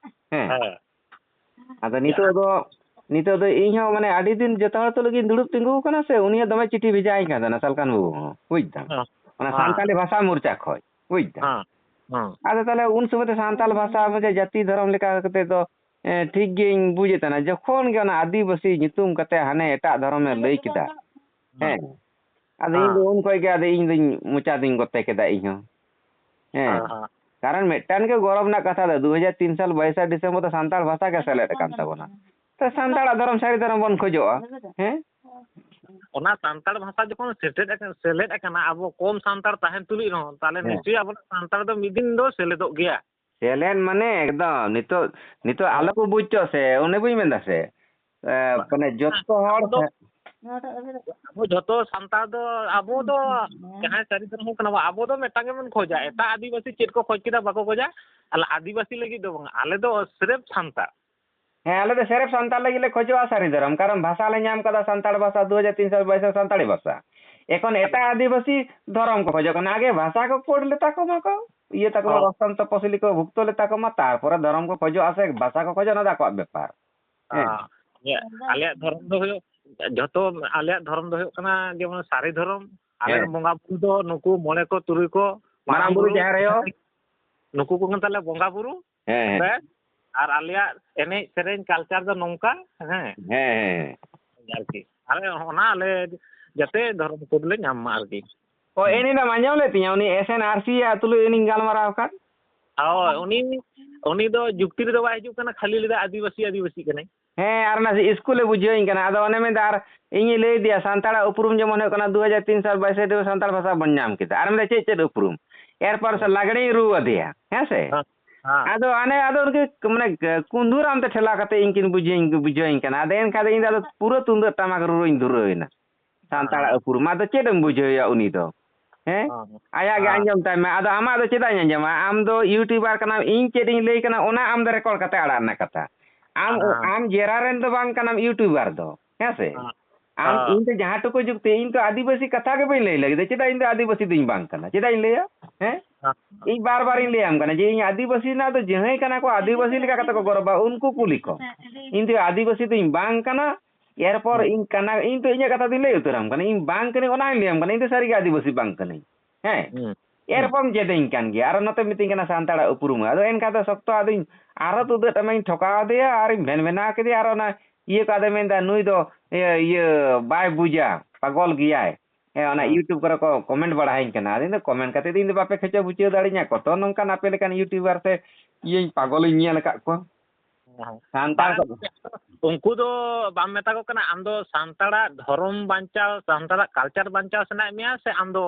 ᱦᱮᱸ᱾ ᱦᱮᱸ᱾ ᱟᱫᱚ ᱱᱤᱛᱚᱜ ᱫᱚ, ᱱᱤᱛᱚᱜ ᱫᱚ ᱤᱧ ᱦᱚᱸ ᱢᱟᱱᱮ ᱟᱹᱰᱤ ᱫᱤᱱ ᱡᱚᱛᱚ ᱦᱚᱲ ᱛᱩᱞᱩᱡ ᱜᱤᱧ ᱫᱩᱲᱩᱵ ᱛᱤᱸᱜᱩ ᱟᱠᱟᱱᱟ ᱥᱮ, ᱩᱱᱤ ᱦᱚᱸ ᱫᱚᱢᱮ ᱪᱤᱴᱷᱤ ᱵᱷᱮᱡᱟᱭᱤᱧ ᱠᱟᱱ ᱛᱟᱦᱮᱱᱟ ᱥᱟᱞᱠᱷᱟᱱ ᱵᱟᱹᱵᱩ ᱦᱚᱸ, ᱵᱩᱡ ᱫᱟᱢ? ᱦᱮᱸ᱾ ᱚᱱᱟ ᱦᱮᱸ᱾ ᱥᱟᱱᱛᱟᱞᱤ ᱵᱷᱟᱥᱟ ᱢᱳᱨᱪᱟ ᱠᱷᱚᱡ, ᱵᱩᱡ ᱫᱟᱢ? ᱦᱮᱸ᱾ ᱦᱮᱸ᱾ ᱟᱫᱚ ᱛᱟᱦᱚᱞᱮ ᱩᱱ ᱥᱚᱢᱚᱭ ᱫᱚ ᱥᱟᱱᱛᱟᱞ ᱵᱷᱟᱥᱟ ᱡᱟᱹᱛᱤ ᱫᱷᱚᱨᱚᱢ ᱞᱮᱠᱟ ᱠᱟᱛᱮ ᱫᱚ, ᱮ, ᱴᱷᱤᱠ ᱜᱤᱧ ᱵᱩᱡᱮᱫ ᱛᱟᱦᱮᱱᱟ, ᱡᱚᱠᱷᱚᱱ ᱜᱮ ᱚᱱᱟ ᱟᱹᱫᱤᱵᱟᱹᱥᱤ ᱧᱩᱛᱩᱢ ᱠᱟᱛᱮ ᱦᱟᱱᱮ ᱮᱴᱟᱜ ᱫᱷᱚᱨᱚᱢᱮ ᱞᱟᱹᱭ ᱠᱮᱫᱟ, ᱦᱮᱸ, ᱟᱫᱚ ᱤᱧ ᱫᱚ ᱩᱱ ᱠᱷᱚᱡ ᱜᱮ ᱟᱫᱚ ᱤᱧ ᱫᱚᱧ ᱢᱚᱪᱟ ᱫᱚᱧ ᱜᱚᱛᱮ ᱠᱮᱫᱟ ᱤᱧ ᱦᱚᱸ᱾ ᱦᱮᱸ᱾ ᱦᱮᱸ, ᱦᱮᱸ᱾ ᱠᱟᱨᱚᱱ ᱢᱤᱫᱴᱟᱝ ᱜᱮ ᱜᱚᱨᱚᱵᱽ ᱨᱮᱱᱟᱜ ᱠᱟᱛᱷᱟ ᱫᱚ, ᱫᱩ ᱦᱟᱡᱟᱨ ᱛᱤᱱ ᱥᱟᱞ ᱵᱟᱭᱤᱥᱟ ᱰᱤᱥᱮᱢᱵᱚᱨ ᱫᱚ ᱥᱟᱱᱛᱟᱲ ᱵᱷᱟᱥᱟ ᱜᱮ ᱥᱮᱞᱮᱫ ᱟᱠᱟᱱ ᱛᱟᱵᱚᱱᱟ᱾ ᱛᱚ ᱥᱟᱱᱛᱟᱲᱟᱜ ᱫᱷᱚᱨᱚᱢ ᱥᱟᱹᱨᱤ ᱫᱷᱚᱨᱚᱢ ᱵᱚᱱ ᱠᱷᱚᱡᱚᱜᱼᱟ᱾ ᱦᱮᱸ᱾ ᱚᱱᱟ ᱥᱟᱱᱛᱟᱲ ᱵᱷᱟᱥᱟ ᱡᱚᱠᱷᱚᱱ ᱥᱮᱴᱮᱨ ᱟᱠᱟᱱ, ᱥᱮᱞᱮᱫ ᱟᱠᱟᱱᱟ, ᱟᱵᱚ ᱠᱚᱢ ᱥᱟᱱᱛᱟᱲ ᱛᱟᱦᱮᱱ ᱛᱩᱞᱩᱡ ᱨᱮᱦᱚᱸ, ᱛᱟᱦᱚᱞᱮ ᱦᱮᱸ᱾ ᱱᱤᱥᱪᱚᱭ ᱟᱵᱚ ᱥᱟᱱᱛᱟᱲ ᱫᱚ ᱢᱤᱫ ᱫᱤᱱ ᱫᱚ ᱥᱮᱞᱮᱫᱚᱜ ᱜᱮᱭᱟ᱾ ᱪᱮᱞᱮᱧᱡᱽ ᱢᱟᱱᱮ ᱮᱠᱫᱚᱢ ᱱᱤᱛᱚᱜ, ᱱᱤᱛᱚᱜ ᱟᱞᱚ ᱠᱚ ᱵᱩᱡᱽ ᱦᱚᱪᱚ ᱥᱮ, ᱚᱱᱮ ᱵᱟᱹᱧ ᱢᱮᱱᱫᱟ ᱥᱮ, ᱮ, ᱢᱟᱱᱮ ᱡᱚᱛᱚ ᱦᱚᱲ ᱟᱵᱚ ᱫᱚ, ᱥᱮ- ᱟᱵᱚ ᱡᱚᱛᱚ ᱥᱟᱱᱛᱟᱲ ᱫᱚ, ᱟᱵᱚ ᱫᱚ ᱡᱟᱦᱟᱸᱭ ᱥᱟᱹᱨᱤ ᱫᱷᱚᱨᱚᱢ ᱦᱚᱲ ᱠᱟᱱᱟ ᱵᱚ, ᱟᱵᱚ ᱫᱚ ᱢᱤᱫᱴᱟᱝ ᱜᱮᱵᱚᱱ ᱠᱷᱚᱡᱟ, ᱮᱴᱟᱜ ᱟᱹᱫᱤᱵᱟᱹᱥᱤ ᱪᱮᱫ ᱠᱚ ᱠᱷᱚᱡ ᱠᱮᱫᱟ ᱵᱟᱠᱚ ᱠᱷᱚᱡᱟ, ᱟᱞᱮ ᱟᱹᱫᱤᱵᱟᱹᱥᱤ ᱞᱟᱹᱜᱤᱫ ᱫᱚ ᱵᱟᱝ, ᱟᱞᱮ ᱫᱚ ᱥᱨᱮᱯ ᱥᱟᱱᱛᱟᱲ᱾ ᱦᱮᱸ, ᱟᱞᱮ ᱫᱚ ᱥᱮᱨᱮᱯ ᱥᱟᱱᱛᱟᱲ ᱞᱟᱹᱜᱤᱫ ᱞᱮ ᱠᱷᱚᱡᱚᱜᱼᱟ ᱥᱟᱹᱨᱤ ᱫᱷᱚᱨᱚᱢ, ᱠᱟᱨᱚᱱ ᱵᱷᱟᱥᱟ ᱞᱮ ᱧᱟᱢ ᱠᱟᱫᱟ ᱥᱟᱱᱛᱟᱲ ᱵᱷᱟᱥᱟ, ᱫᱩ ᱦᱟᱡᱟᱨ ᱛᱤᱱ ᱥᱟᱞ ᱵᱟᱭᱤᱥ ᱥᱟᱱᱛᱟᱲᱤ ᱵᱷᱟᱥᱟ᱾ ᱮᱠᱷᱚᱱ ᱮᱴᱟᱜ ᱟᱹᱫᱤᱵᱟᱹᱥᱤ ᱫᱷᱚᱨᱚᱢ ᱠᱚ ᱠᱷᱚᱡᱚᱜ ᱠᱟᱱᱟ, ᱟᱜᱮ ᱵᱷᱟᱥᱟ ᱠᱚ ᱠᱳᱰ ᱞᱮᱛᱟ ᱠᱚ ᱢᱟᱠᱚ, ᱤᱭᱟᱹ ᱛᱟᱠᱚ ᱢᱟ, ᱦᱚᱸ᱾ ᱵᱚᱥᱚᱱᱛᱚ ᱯᱚᱥᱤᱞᱤ ᱠᱚ ᱵᱷᱩᱠᱛᱚ ᱞᱮᱛᱟ ᱠᱚ ᱢᱟ, ᱛᱟᱨᱯᱚᱨᱮ ᱫᱷᱚᱨᱚᱢ ᱠᱚ ᱠᱷᱚᱡᱚᱜᱼᱟ ᱥᱮ ᱵᱷᱟᱥᱟ ᱠᱚ ᱠᱷᱚᱡᱚᱜᱼᱟ, ᱚᱱᱟ ᱫᱚ ᱟᱠᱚᱣᱟᱜ ᱵᱮᱯᱟᱨ᱾ ᱦᱮᱸ᱾ ᱦᱮᱸ, ᱤᱭᱟᱹ, ᱟᱞᱮᱭᱟᱜ ᱫᱷᱚᱨᱚᱢ ᱫᱚ ᱦᱩᱭᱩᱜ, ᱡᱷᱚᱛᱚ, ᱟᱞᱮᱭᱟᱜ ᱫᱷᱚᱨᱚᱢ ᱫᱚ ᱦᱩᱭᱩᱜ ᱠᱟᱱᱟ ᱡᱮᱢᱚᱱ ᱥᱟᱹᱨᱤ ᱫᱷᱚᱨᱚᱢ, ᱟᱞᱮ ᱦᱮᱸ᱾ ᱨᱮᱱ ᱵᱚᱸᱜᱟ ᱵᱩᱨᱩ ᱫᱚ ᱱᱩᱠᱩ ᱢᱚᱬᱮ ᱠᱚ ᱛᱩᱨᱩᱭ ᱠᱚ, ᱢᱟᱨᱟᱝ ᱢᱟᱨᱟᱝ ᱵᱩᱨᱩ, ᱵᱩᱨᱩ, ᱡᱟᱦᱮᱨ ᱟᱭᱳ᱾ ᱱᱩᱠᱩ ᱠᱚ ᱠᱟᱱ ᱛᱟᱞᱮ ᱵᱚᱸᱜᱟ ᱵᱩᱨᱩ᱾ ᱦᱮᱸ, ᱦᱮᱸ᱾ ᱵᱮᱥ, ᱟᱨ ᱟᱞᱮᱭᱟᱜ ᱮᱱᱮᱡ ᱥᱮᱨᱮᱧ ᱠᱟᱞᱪᱟᱨ ᱫᱚ ᱱᱚᱝᱠᱟ, ᱦᱮᱸ᱾ ᱦᱮᱸ, ᱦᱮᱸ᱾ ᱟᱨᱠᱤ᱾ ᱟᱞᱮ ᱚᱱᱟ ᱟᱞᱮ ᱡᱟᱛᱮ ᱫᱷᱚᱨᱚᱢ ᱠᱳᱰ ᱞᱮ ᱧᱟᱢ ᱢᱟ ᱟᱨᱠᱤ᱾ ᱚ, ᱦᱩᱸ᱾ ᱮᱱ ᱦᱤᱞᱳᱜ ᱟᱸᱡᱚᱢ ᱞᱮᱫ ᱛᱤᱧᱟᱹ, ᱩᱱᱤ ᱮᱥ ᱮᱱ ᱟᱨ ᱥᱤ ᱭᱟᱜ ᱛᱩᱞᱩᱡ ᱩᱱᱤᱧ ᱜᱟᱞᱢᱟᱨᱟᱣ ᱟᱠᱟᱫ᱾ ᱦᱳᱭ, ᱩᱱᱤ, ᱩᱱᱤ ᱫᱚ ᱡᱩᱠᱛᱤ ᱨᱮᱫᱚ ᱵᱟᱭ ᱦᱤᱡᱩᱜ ᱠᱟᱱᱟ, ᱠᱷᱟᱹᱞᱤ ᱞᱟᱹᱭᱫᱟ ᱟᱹᱫᱤᱵᱟᱹᱥᱤ, ᱟᱹᱫᱤᱵᱟᱹᱥᱤ ᱠᱟᱱᱟᱭ᱾ ᱦᱮᱸ, ᱟᱨ ᱚᱱᱟ ᱤᱥᱠᱩᱞᱮ ᱵᱩᱡᱷᱟᱹᱣᱤᱧ ᱠᱟᱱᱟ᱾ ᱟᱫᱚ ᱚᱱᱮ ᱢᱮᱱᱫᱟ, ᱟᱨ ᱤᱧᱤᱧ ᱞᱟᱹᱭ ᱟᱫᱮᱭᱟ, ᱥᱟᱱᱛᱟᱲᱟᱜ ᱩᱯᱨᱩᱢ ᱡᱮᱢᱚᱱ ᱦᱩᱭᱩᱜ ᱠᱟᱱᱟ, ᱫᱩ ᱦᱟᱡᱟᱨ ᱛᱤᱱ ᱥᱟᱞ ᱵᱟᱭᱤᱥᱮ ᱰᱤᱥᱮᱢᱵᱚᱨ ᱥᱟᱱᱛᱟᱲ ᱵᱷᱟᱥᱟ ᱵᱚᱱ ᱧᱟᱢ ᱠᱮᱫᱟ᱾ ᱟᱨ ᱢᱮᱱᱫᱟ, "ᱪᱮᱫ, ᱪᱮᱫ ᱩᱯᱨᱩᱢ?" ᱮᱨᱯᱚᱨ ᱥᱮ ᱦᱮᱸ᱾ ᱞᱟᱜᱽᱲᱮᱧ ᱨᱩ ᱟᱫᱮᱭᱟ, ᱦᱮᱸ ᱥᱮ? ᱦᱮᱸ, ᱦᱮᱸ᱾ ᱟᱫᱚ ᱚᱱᱮ, ᱟᱫᱚ ᱩᱱᱠᱤ ᱢᱟᱱᱮ ᱠᱩᱸᱫᱩᱨᱟᱢ ᱛᱮ ᱴᱷᱮᱞᱟᱣ ᱠᱟᱛᱮ ᱤᱧ ᱠᱤᱱ ᱵᱩᱡᱷᱟᱹᱣᱤᱧ, ᱵᱩᱡᱷᱟᱹᱣᱤᱧ ᱠᱟᱱᱟ᱾ ᱟᱫᱚ ᱮᱱᱠᱷᱟᱱ ᱫᱚ ᱤᱧ ᱫᱚ ᱟᱫᱚ ᱯᱩᱨᱟᱹ ᱛᱩᱢᱫᱟᱹᱜ ᱴᱟᱢᱟᱠ ᱨᱩ ᱨᱩᱧ ᱫᱷᱩᱨᱟᱹᱣ ᱮᱱᱟ᱾ ᱥᱟᱱᱛᱟᱲᱟᱜ ᱦᱮᱸ᱾ ᱩᱯᱨᱩᱢ᱾ ᱟᱫᱚ ᱪᱮᱫ ᱮᱢ ᱵᱩᱡᱷᱟᱹᱣᱮᱭᱟ ᱩᱱᱤ ᱫᱚ? ᱦᱮᱸ? ᱦᱮᱸ᱾ ᱟᱭᱟᱜ ᱜᱮ ᱦᱮᱸ᱾ ᱟᱸᱡᱚᱢ ᱛᱟᱭ ᱢᱮ᱾ ᱟᱫᱚ ᱟᱢᱟᱜ ᱫᱚ ᱪᱮᱫᱟᱜ ᱤᱧ ᱟᱸᱡᱚᱢᱟ? ᱟᱢ ᱫᱚ YouTuber ᱠᱟᱱᱟᱢ, ᱤᱧ ᱪᱮᱫ ᱤᱧ ᱞᱟᱹᱭ ᱠᱟᱱᱟ, ᱚᱱᱟ ᱟᱢ ᱫᱚ record ᱠᱟᱛᱮ ᱟᱲᱟᱜ ᱨᱮᱱᱟᱜ ᱠᱟᱛᱷᱟ᱾ ᱟᱢ, ᱦᱮᱸ᱾ ᱟᱢ ᱡᱮᱨᱟ ᱨᱮᱱ ᱫᱚ ᱵᱟᱝ ᱠᱟᱱᱟᱢ YouTuber ᱫᱚ, ᱦᱮᱸ ᱥᱮ? ᱦᱮᱸ᱾ ᱟᱢ, ᱦᱮᱸ᱾ ᱤᱧ ᱫᱚ ᱡᱟᱦᱟᱸ ᱴᱩᱠᱩ ᱡᱩᱠᱛᱤ, ᱤᱧ ᱛᱚ ᱟᱹᱫᱤᱵᱟᱹᱥᱤ ᱠᱟᱛᱷᱟ ᱜᱮ ᱵᱟᱹᱧ ᱞᱟᱹᱭ ᱞᱟᱹᱜᱤᱫ᱾ ᱪᱮᱫᱟᱜ ᱤᱧ ᱫᱚ ᱟᱹᱫᱤᱵᱟᱹᱥᱤ ᱫᱚᱧ ᱵᱟᱝ ᱠᱟᱱᱟ? ᱪᱮᱫᱟᱜ ᱤᱧ ᱞᱟᱹᱭᱟ? ᱦᱮᱸ? ᱦᱮᱸ᱾ ᱤᱧ ᱵᱟᱨ ᱵᱟᱨᱤᱧ ᱞᱟᱹᱭᱟᱢ ᱠᱟᱱᱟ ᱡᱮ ᱤᱧ ᱟᱹᱫᱤᱵᱟᱹᱥᱤ ᱨᱮᱱᱟᱜ ᱫᱚ ᱡᱟᱦᱟᱸᱭ ᱠᱟᱱᱟ ᱠᱚ, ᱟᱹᱫᱤᱵᱟᱹᱥᱤ ᱞᱮᱠᱟ ᱠᱟᱛᱮ ᱠᱚ ᱜᱚᱨᱚᱵᱟ, ᱩᱱᱠᱩ ᱠᱩᱞᱤ ᱠᱚ᱾ ᱤᱧ ᱫᱚ ᱟᱹᱫᱤᱵᱟᱹᱥᱤ ᱫᱚᱧ ᱵᱟᱝ ᱠᱟᱱᱟ, ᱮᱨᱯᱚᱨ ᱦᱩᱸ᱾ ᱤᱧ ᱠᱟᱱᱟ, ᱤᱧ ᱛᱚ ᱤᱧᱟᱹᱜ ᱠᱟᱛᱷᱟ ᱫᱚᱧ ᱞᱟᱹᱭ ᱩᱛᱟᱹᱨᱟᱢ ᱠᱟᱱᱟ, ᱤᱧ ᱵᱟᱝ ᱠᱟᱹᱱᱟᱹᱧ ᱚᱱᱟᱧ ᱞᱟᱹᱭᱟᱢ ᱠᱟᱱᱟ, ᱤᱧ ᱫᱚ ᱥᱟᱹᱨᱤᱜᱮ ᱟᱹᱫᱤᱵᱟᱹᱥᱤ ᱵᱟᱝ ᱠᱟᱹᱱᱟᱹᱧ᱾ ᱦᱮᱸ? ᱦᱩᱸ᱾ ᱦᱩᱸ᱾ ᱮᱨᱯᱚᱨ ᱡᱮᱫᱮᱧ ᱠᱟᱱ ᱜᱮᱭᱟ, ᱟᱨᱚ ᱱᱚᱛᱮ ᱢᱤᱛᱟᱹᱧ ᱠᱟᱱᱟ ᱥᱟᱱᱛᱟᱲᱟᱜ ᱩᱯᱨᱩᱢ᱾ ᱟᱫᱚ ᱮᱱᱠᱷᱟᱱ ᱫᱚ ᱥᱚᱠᱛᱚ ᱟᱫᱚᱧ ᱟᱨᱚ ᱛᱩᱫᱟᱹᱜ ᱴᱟᱢᱟᱧ ᱴᱷᱚᱠᱟᱣ ᱟᱫᱮᱭᱟ ᱟᱨᱤᱧ ᱵᱷᱮᱱ ᱵᱷᱮᱱᱟᱣ ᱠᱮᱫᱮᱭᱟ, ᱟᱨ ᱚᱱᱟ ᱤᱭᱟᱹ ᱠᱚ ᱟᱫᱚᱭ ᱢᱮᱱᱫᱟ, "ᱱᱩᱭ ᱫᱚ ᱤᱭᱟᱹ, ᱤᱭᱟᱹ ᱵᱟᱭ ᱵᱩᱡᱟ, ᱯᱟᱜᱚᱞ ᱜᱮᱭᱟᱭ᱾ ᱦᱮᱸ, ᱚᱱᱟ ᱦᱩᱸ᱾ YouTube ᱠᱚᱨᱮ ᱠᱚ comment ᱵᱟᱲᱟᱭᱟᱹᱧ ᱠᱟᱱᱟ᱾" ᱟᱫᱚ ᱤᱧ ᱫᱚ comment ᱠᱟᱛᱮ ᱫᱚ ᱤᱧ ᱫᱚ ᱵᱟᱯᱮ ᱠᱷᱮᱪᱟ ᱵᱩᱪᱟᱹ ᱫᱟᱲᱮᱧᱟ, ᱠᱚᱛᱚ ᱱᱚᱝᱠᱟᱱ ᱟᱯᱮ ᱞᱮᱠᱟᱱ YouTuber ᱥᱮ ᱤᱭᱟᱹᱧ ᱯᱟᱜᱚᱞᱤᱧ ᱧᱮᱞ ᱟᱠᱟᱫ ᱠᱚᱣᱟ᱾ ᱦᱮᱸ᱾ ᱥᱟᱱᱛᱟᱲ ᱵᱟᱝ, ᱠᱚ ᱩᱱᱠᱩ ᱫᱚ ᱵᱟᱢ ᱢᱮᱛᱟ ᱠᱚ ᱠᱟᱱᱟ, ᱟᱢ ᱫᱚ ᱥᱟᱱᱛᱟᱲᱟᱜ ᱫᱷᱚᱨᱚᱢ ᱵᱟᱧᱪᱟᱣ, ᱥᱟᱱᱛᱟᱲᱟᱜ culture ᱵᱟᱧᱪᱟᱣ ᱥᱟᱱᱟᱭᱮᱫ ᱢᱮᱭᱟ ᱥᱮ ᱟᱢ ᱫᱚ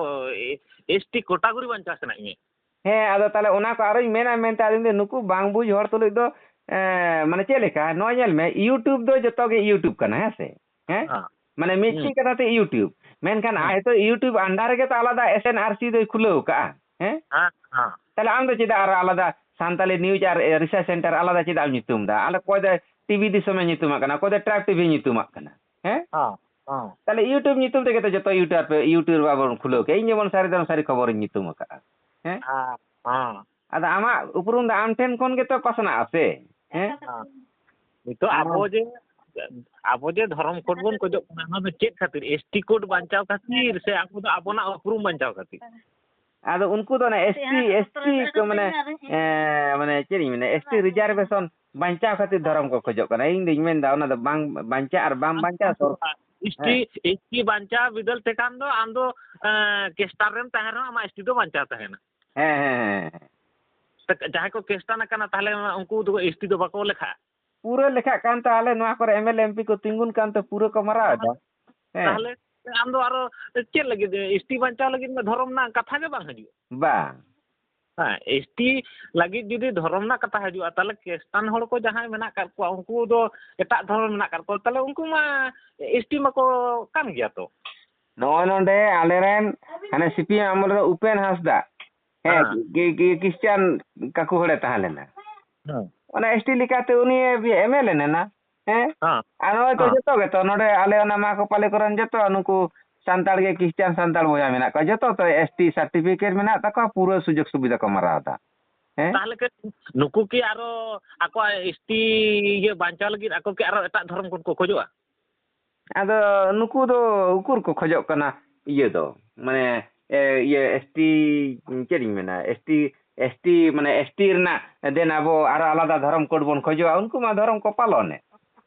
ᱮ-, ST category ᱵᱟᱧᱪᱟᱣ ᱥᱟᱱᱟᱭᱮᱫ ᱢᱮᱭᱟ? ᱦᱮᱸ, ᱟᱫᱚ ᱛᱟᱦᱞᱮ ᱚᱱᱟ ᱠᱚ ᱟᱨᱚᱧ ᱢᱮᱱᱟ ᱢᱮᱱᱛᱮ, ᱟᱫᱚᱧ ᱞᱟᱹᱭᱫᱟ, ᱱᱩᱠᱩ ᱵᱟᱝ ᱵᱩᱡᱽ ᱦᱚᱲ ᱛᱩᱞᱩᱡ ᱫᱚ, ᱮᱸ, ᱢᱟᱱᱮ ᱪᱮᱫ ᱞᱮᱠᱟ? ᱱᱚᱣᱟ ᱧᱮᱞ ᱢᱮ, YouTube ᱫᱚ ᱡᱚᱛᱚ ᱜᱮ YouTube ᱠᱟᱱᱟ, ᱦᱮᱸ ᱥᱮ? ᱦᱮᱸ? ᱦᱮᱸ᱾ ᱢᱟᱱᱮ ᱢᱤᱫᱴᱤᱡ ᱦᱩᱸ᱾ ᱠᱟᱛᱷᱟ ᱛᱮ YouTube᱾ ᱢᱮᱱᱠᱷᱟᱱ ᱦᱩᱸ᱾ ᱟᱡ ᱫᱚ YouTube under ᱨᱮᱜᱮ ᱛᱚ ᱟᱞᱟᱫᱟ S N R C ᱫᱚᱭ ᱠᱷᱩᱞᱟᱹᱣ ᱠᱟᱜᱼᱟ, ᱦᱮᱸ? ᱦᱮᱸ, ᱦᱮᱸ᱾ ᱛᱟᱦᱞᱮ ᱟᱢ ᱫᱚ ᱪᱮᱫᱟᱜ ᱟᱨ ᱟᱞᱟᱫᱟ ᱥᱟᱱᱛᱟᱞᱤ news ᱟᱨ research center ᱟᱞᱟᱫᱟ ᱪᱮᱫᱟᱜ ᱮᱢ ᱧᱩᱛᱩᱢ ᱫᱟ? ᱟᱞᱮ ᱚᱠᱚᱭ ᱫᱚ TV ᱫᱤᱥᱚᱢᱮ ᱧᱩᱛᱩᱢᱟᱜ ᱠᱟᱱᱟ, ᱚᱠᱚᱭ ᱫᱚ Track TV ᱧᱩᱛᱩᱢᱟᱜ ᱠᱟᱱᱟ, ᱦᱮᱸ? ᱦᱮᱸ, ᱦᱮᱸ᱾ ᱛᱟᱦᱞᱮ YouTube ᱧᱩᱛᱩᱢ ᱛᱮᱜᱮ ᱛᱚ ᱡᱚᱛᱚ YouTube, YouTube ᱵᱚᱱ ᱠᱷᱩᱞᱟᱹᱣ ᱠᱮᱜᱼᱟ᱾ ᱤᱧ ᱡᱮᱢᱚᱱ ᱥᱟᱹᱨᱤ ᱫᱷᱚᱨᱚᱢ ᱥᱟᱹᱨᱤ ᱠᱷᱚᱵᱚᱨᱤᱧ ᱧᱩᱛᱩᱢ ᱟᱠᱟᱜᱼᱟ, ᱦᱮᱸ? ᱦᱮᱸ, ᱦᱮᱸ᱾ ᱟᱫᱚ ᱟᱢᱟᱜ ᱩᱯᱨᱩᱢ ᱫᱚ ᱟᱢ ᱴᱷᱮᱱ ᱠᱷᱚᱱ ᱜᱮᱛᱚ ᱯᱟᱥᱱᱟᱜᱼᱟ ᱥᱮ, ᱦᱮᱸ? ᱦᱮᱸ᱾ ᱱᱤᱛᱚᱜ ᱟᱨ ᱟᱵᱚ ᱡᱮ, ᱟᱵᱚ ᱡᱮ ᱫᱷᱚᱨᱚᱢ code ᱵᱚᱱ ᱠᱷᱚᱡᱚᱜ ᱠᱟᱱᱟ, ᱚᱱᱟ ᱫᱚ ᱪᱮᱫ ᱠᱷᱟᱹᱛᱤᱨ? S T code ᱵᱟᱧᱪᱟᱣ ᱠᱷᱟᱹᱛᱤᱨ ᱥᱮ ᱟᱵᱚ ᱫᱚ ᱟᱵᱚᱱᱟᱜ ᱩᱯᱨᱩᱢ ᱵᱟᱧᱪᱟᱣ ᱠᱷᱟᱹᱛᱤᱨ? ᱟᱫᱚ ᱩᱱᱠᱩ ᱫᱚ ᱚᱱᱮ S T, S T ᱠᱚ ᱢᱟᱱᱮ, ᱮ, ᱢᱟᱱᱮ ᱪᱮᱫ ᱤᱧ ᱢᱮᱱᱟ, S T reservation ᱵᱟᱧᱪᱟᱣ ᱠᱷᱟᱹᱛᱤᱨ ᱫᱷᱚᱨᱚᱢ ᱠᱚ ᱠᱷᱚᱡᱚᱜ ᱠᱟᱱᱟ᱾ ᱤᱧ ᱫᱩᱧ ᱢᱮᱱᱫᱟ ᱚᱱᱟ ᱫᱚ ᱵᱟᱝ ᱵᱟᱧᱪᱟᱜ ᱟᱨ ᱵᱟᱝ ᱵᱟᱧᱪᱟᱜ ᱥᱚᱨ-, ᱮᱥ ᱴᱤ, ᱦᱮᱸ᱾ ᱮᱥ ᱴᱤ ᱵᱟᱧᱪᱟᱣ ᱵᱤᱫᱟᱹᱞ ᱴᱷᱮᱠᱟᱱ ᱫᱚ ᱟᱢ ᱫᱚ, ᱮᱸ, ᱠᱮᱥᱴᱟᱨ ᱨᱮᱢ ᱛᱟᱦᱮᱱ ᱨᱮᱦᱚᱸ ᱟᱢᱟᱜ ᱮᱥ ᱴᱤ ᱫᱚ ᱵᱟᱧᱪᱟᱣ ᱛᱟᱦᱮᱱᱟ᱾ ᱦᱮᱸ, ᱦᱮᱸ, ᱦᱮᱸ, ᱦᱮᱸ᱾ ᱛᱟ-, ᱡᱟᱦᱟᱸᱭ ᱠᱚ ᱠᱮᱥᱴᱟᱱ ᱟᱠᱟᱱᱟ, ᱛᱟᱦᱞᱮ ᱩᱱᱠᱩ ᱫᱚ ᱮᱥ ᱴᱤ ᱫᱚ ᱵᱟᱠᱚ ᱞᱮᱠᱷᱟᱜᱼᱟ? ᱯᱩᱨᱟᱹ ᱞᱮᱠᱷᱟᱜ ᱠᱟᱱ ᱛᱚ, ᱟᱞᱮ ᱱᱚᱣᱟ ᱠᱚᱨᱮ M L A M P ᱠᱚ ᱛᱤᱸᱜᱩᱱ ᱠᱟᱱ ᱛᱮ ᱯᱩᱨᱟᱹ ᱠᱚ ᱢᱟᱨᱟᱣ ᱮᱫᱟ᱾ ᱦᱮᱸ᱾ ᱛᱟᱦᱞᱮ ᱟᱢ ᱫᱚ ᱟᱨᱚ ᱪᱮᱫ ᱞᱟᱹᱜᱤᱫ ᱮᱥ ᱴᱤ ᱵᱟᱧᱪᱟᱣ ᱞᱟᱹᱜᱤᱫ ᱢᱟ ᱫᱷᱚᱨᱚᱢ ᱨᱮᱱᱟᱜ ᱠᱟᱛᱷᱟ ᱜᱮ ᱵᱟᱝ ᱦᱤᱡᱩᱜᱼᱟ᱾ ᱵᱟᱝ᱾ ᱦᱮᱸ, ᱮᱥ ᱴᱤ ᱞᱟᱹᱜᱤᱫ ᱡᱩᱫᱤ ᱫᱷᱚᱨᱚᱢ ᱨᱮᱱᱟᱜ ᱠᱟᱛᱷᱟ ᱦᱤᱡᱩᱜᱼᱟ, ᱛᱟᱦᱞᱮ ᱠᱷᱨᱤᱥᱴᱟᱱ ᱦᱚᱲ ᱠᱚ ᱡᱟᱦᱟᱸᱭ ᱢᱮᱱᱟᱜ ᱟᱠᱟᱫ ᱠᱚᱣᱟ, ᱩᱱᱠᱩ ᱫᱚ ᱮᱴᱟᱜ ᱫᱷᱚᱨᱚᱢ ᱨᱮ ᱢᱮᱱᱟᱜ ᱟᱠᱟᱫ ᱠᱚᱣᱟ, ᱛᱟᱦᱞᱮ ᱩᱱᱠᱩ ᱢᱟ ᱮᱥ ᱴᱤ ᱢᱟᱠᱚ ᱠᱟᱱ ᱜᱮᱭᱟ ᱛᱚ᱾ ᱱᱚᱜᱼᱚᱭ ᱱᱚᱰᱮ ᱟᱞᱮᱨᱮᱱ ᱦᱟᱱᱮ ᱥᱤ ᱯᱤ ᱮᱢ ᱟᱢᱚᱞ ᱨᱮ ᱩᱯᱮᱱ ᱦᱟᱸᱥᱫᱟ, ᱦᱮᱸ, ᱦᱮᱸ᱾ ᱠᱤ-, ᱠᱤ-, ᱠᱷᱨᱤᱥᱴᱟᱱ ᱠᱟᱠᱩ ᱦᱚᱲᱮ ᱛᱟᱦᱮᱸ ᱞᱮᱱᱟ᱾ ᱦᱮᱸ᱾ ᱚᱱᱟ ᱮᱥ ᱴᱤ ᱞᱮᱠᱟᱛᱮ ᱩᱱᱤ ᱮᱢ ᱮᱞ ᱮ ᱞᱮᱱᱟ᱾ ᱦᱮᱸ? ᱦᱮᱸ᱾ ᱟᱨ ᱱᱚᱜᱼᱚᱭ ᱛᱚ ᱦᱮᱸ᱾ ᱡᱚᱛᱚ ᱜᱮᱛᱚ ᱱᱚᱰᱮ ᱟᱞᱮ ᱚᱱᱟ ᱢᱟᱠᱚᱯᱟᱞᱤ ᱠᱚᱨᱮᱱ ᱡᱚᱛᱚ ᱱᱩᱠᱩ ᱥᱟᱱᱛᱟᱲ ᱜᱮ, ᱠᱷᱨᱤᱥᱴᱟᱱ ᱥᱟᱱᱛᱟᱲ ᱵᱚᱭᱦᱟ ᱢᱮᱱᱟᱜ ᱠᱚᱣᱟ, ᱡᱚᱛᱚ ᱛᱚ ᱮᱥ ᱴᱤ certificate ᱢᱮᱱᱟᱜ ᱛᱟᱠᱚᱣᱟ, ᱯᱩᱨᱟᱹ ᱥᱩᱡᱳᱜᱽ ᱥᱩᱵᱤᱫᱷᱟ ᱠᱚ ᱢᱟᱨᱟᱣ ᱮᱫᱟ᱾ ᱦᱮᱸ? ᱛᱟᱦᱞᱮ ᱠᱤ ᱱᱩᱠᱩ ᱠᱤ ᱟᱨᱚ ᱟᱠᱚᱣᱟᱜ ᱮᱥ ᱴᱤ ᱤᱭᱟᱹ ᱵᱟᱧᱪᱟᱣ ᱞᱟᱹᱜᱤᱫ ᱟᱠᱚ ᱠᱤ ᱟᱨᱚ ᱮᱴᱟᱜ ᱫᱷᱚᱨᱚᱢ ᱠᱷᱚᱱ ᱠᱚ ᱠᱷᱚᱡᱚᱜᱼᱟ? ᱟᱫᱚ ᱱᱩᱠᱩ ᱫᱚ ᱩᱠᱩᱨ ᱠᱚ ᱠᱷᱚᱡᱚᱜ ᱠᱟᱱᱟ ᱤᱭᱟᱹ ᱫᱚ, ᱢᱟᱱᱮ, ᱮ, ᱤᱭᱟᱹ, ᱮᱥ ᱴᱤ, ᱪᱮᱫ ᱤᱧ ᱢᱮᱱᱟ, ᱮᱥ ᱴᱤ, ᱮᱥ ᱴᱤ, ᱢᱟᱱᱮ, ᱮᱥ ᱴᱤ ᱨᱮᱱᱟᱜ ᱫᱮᱱ ᱟᱵᱚ ᱟᱨᱚ ᱟᱞᱟᱫᱟ ᱫᱷᱚᱨᱚᱢ code ᱵᱚᱱ ᱠᱷᱚᱡᱚᱜᱼᱟ, ᱩᱱᱠᱩ ᱢᱟ ᱫᱷᱚᱨᱚᱢ ᱠᱚ ᱯᱟᱞᱚᱱᱮᱫ᱾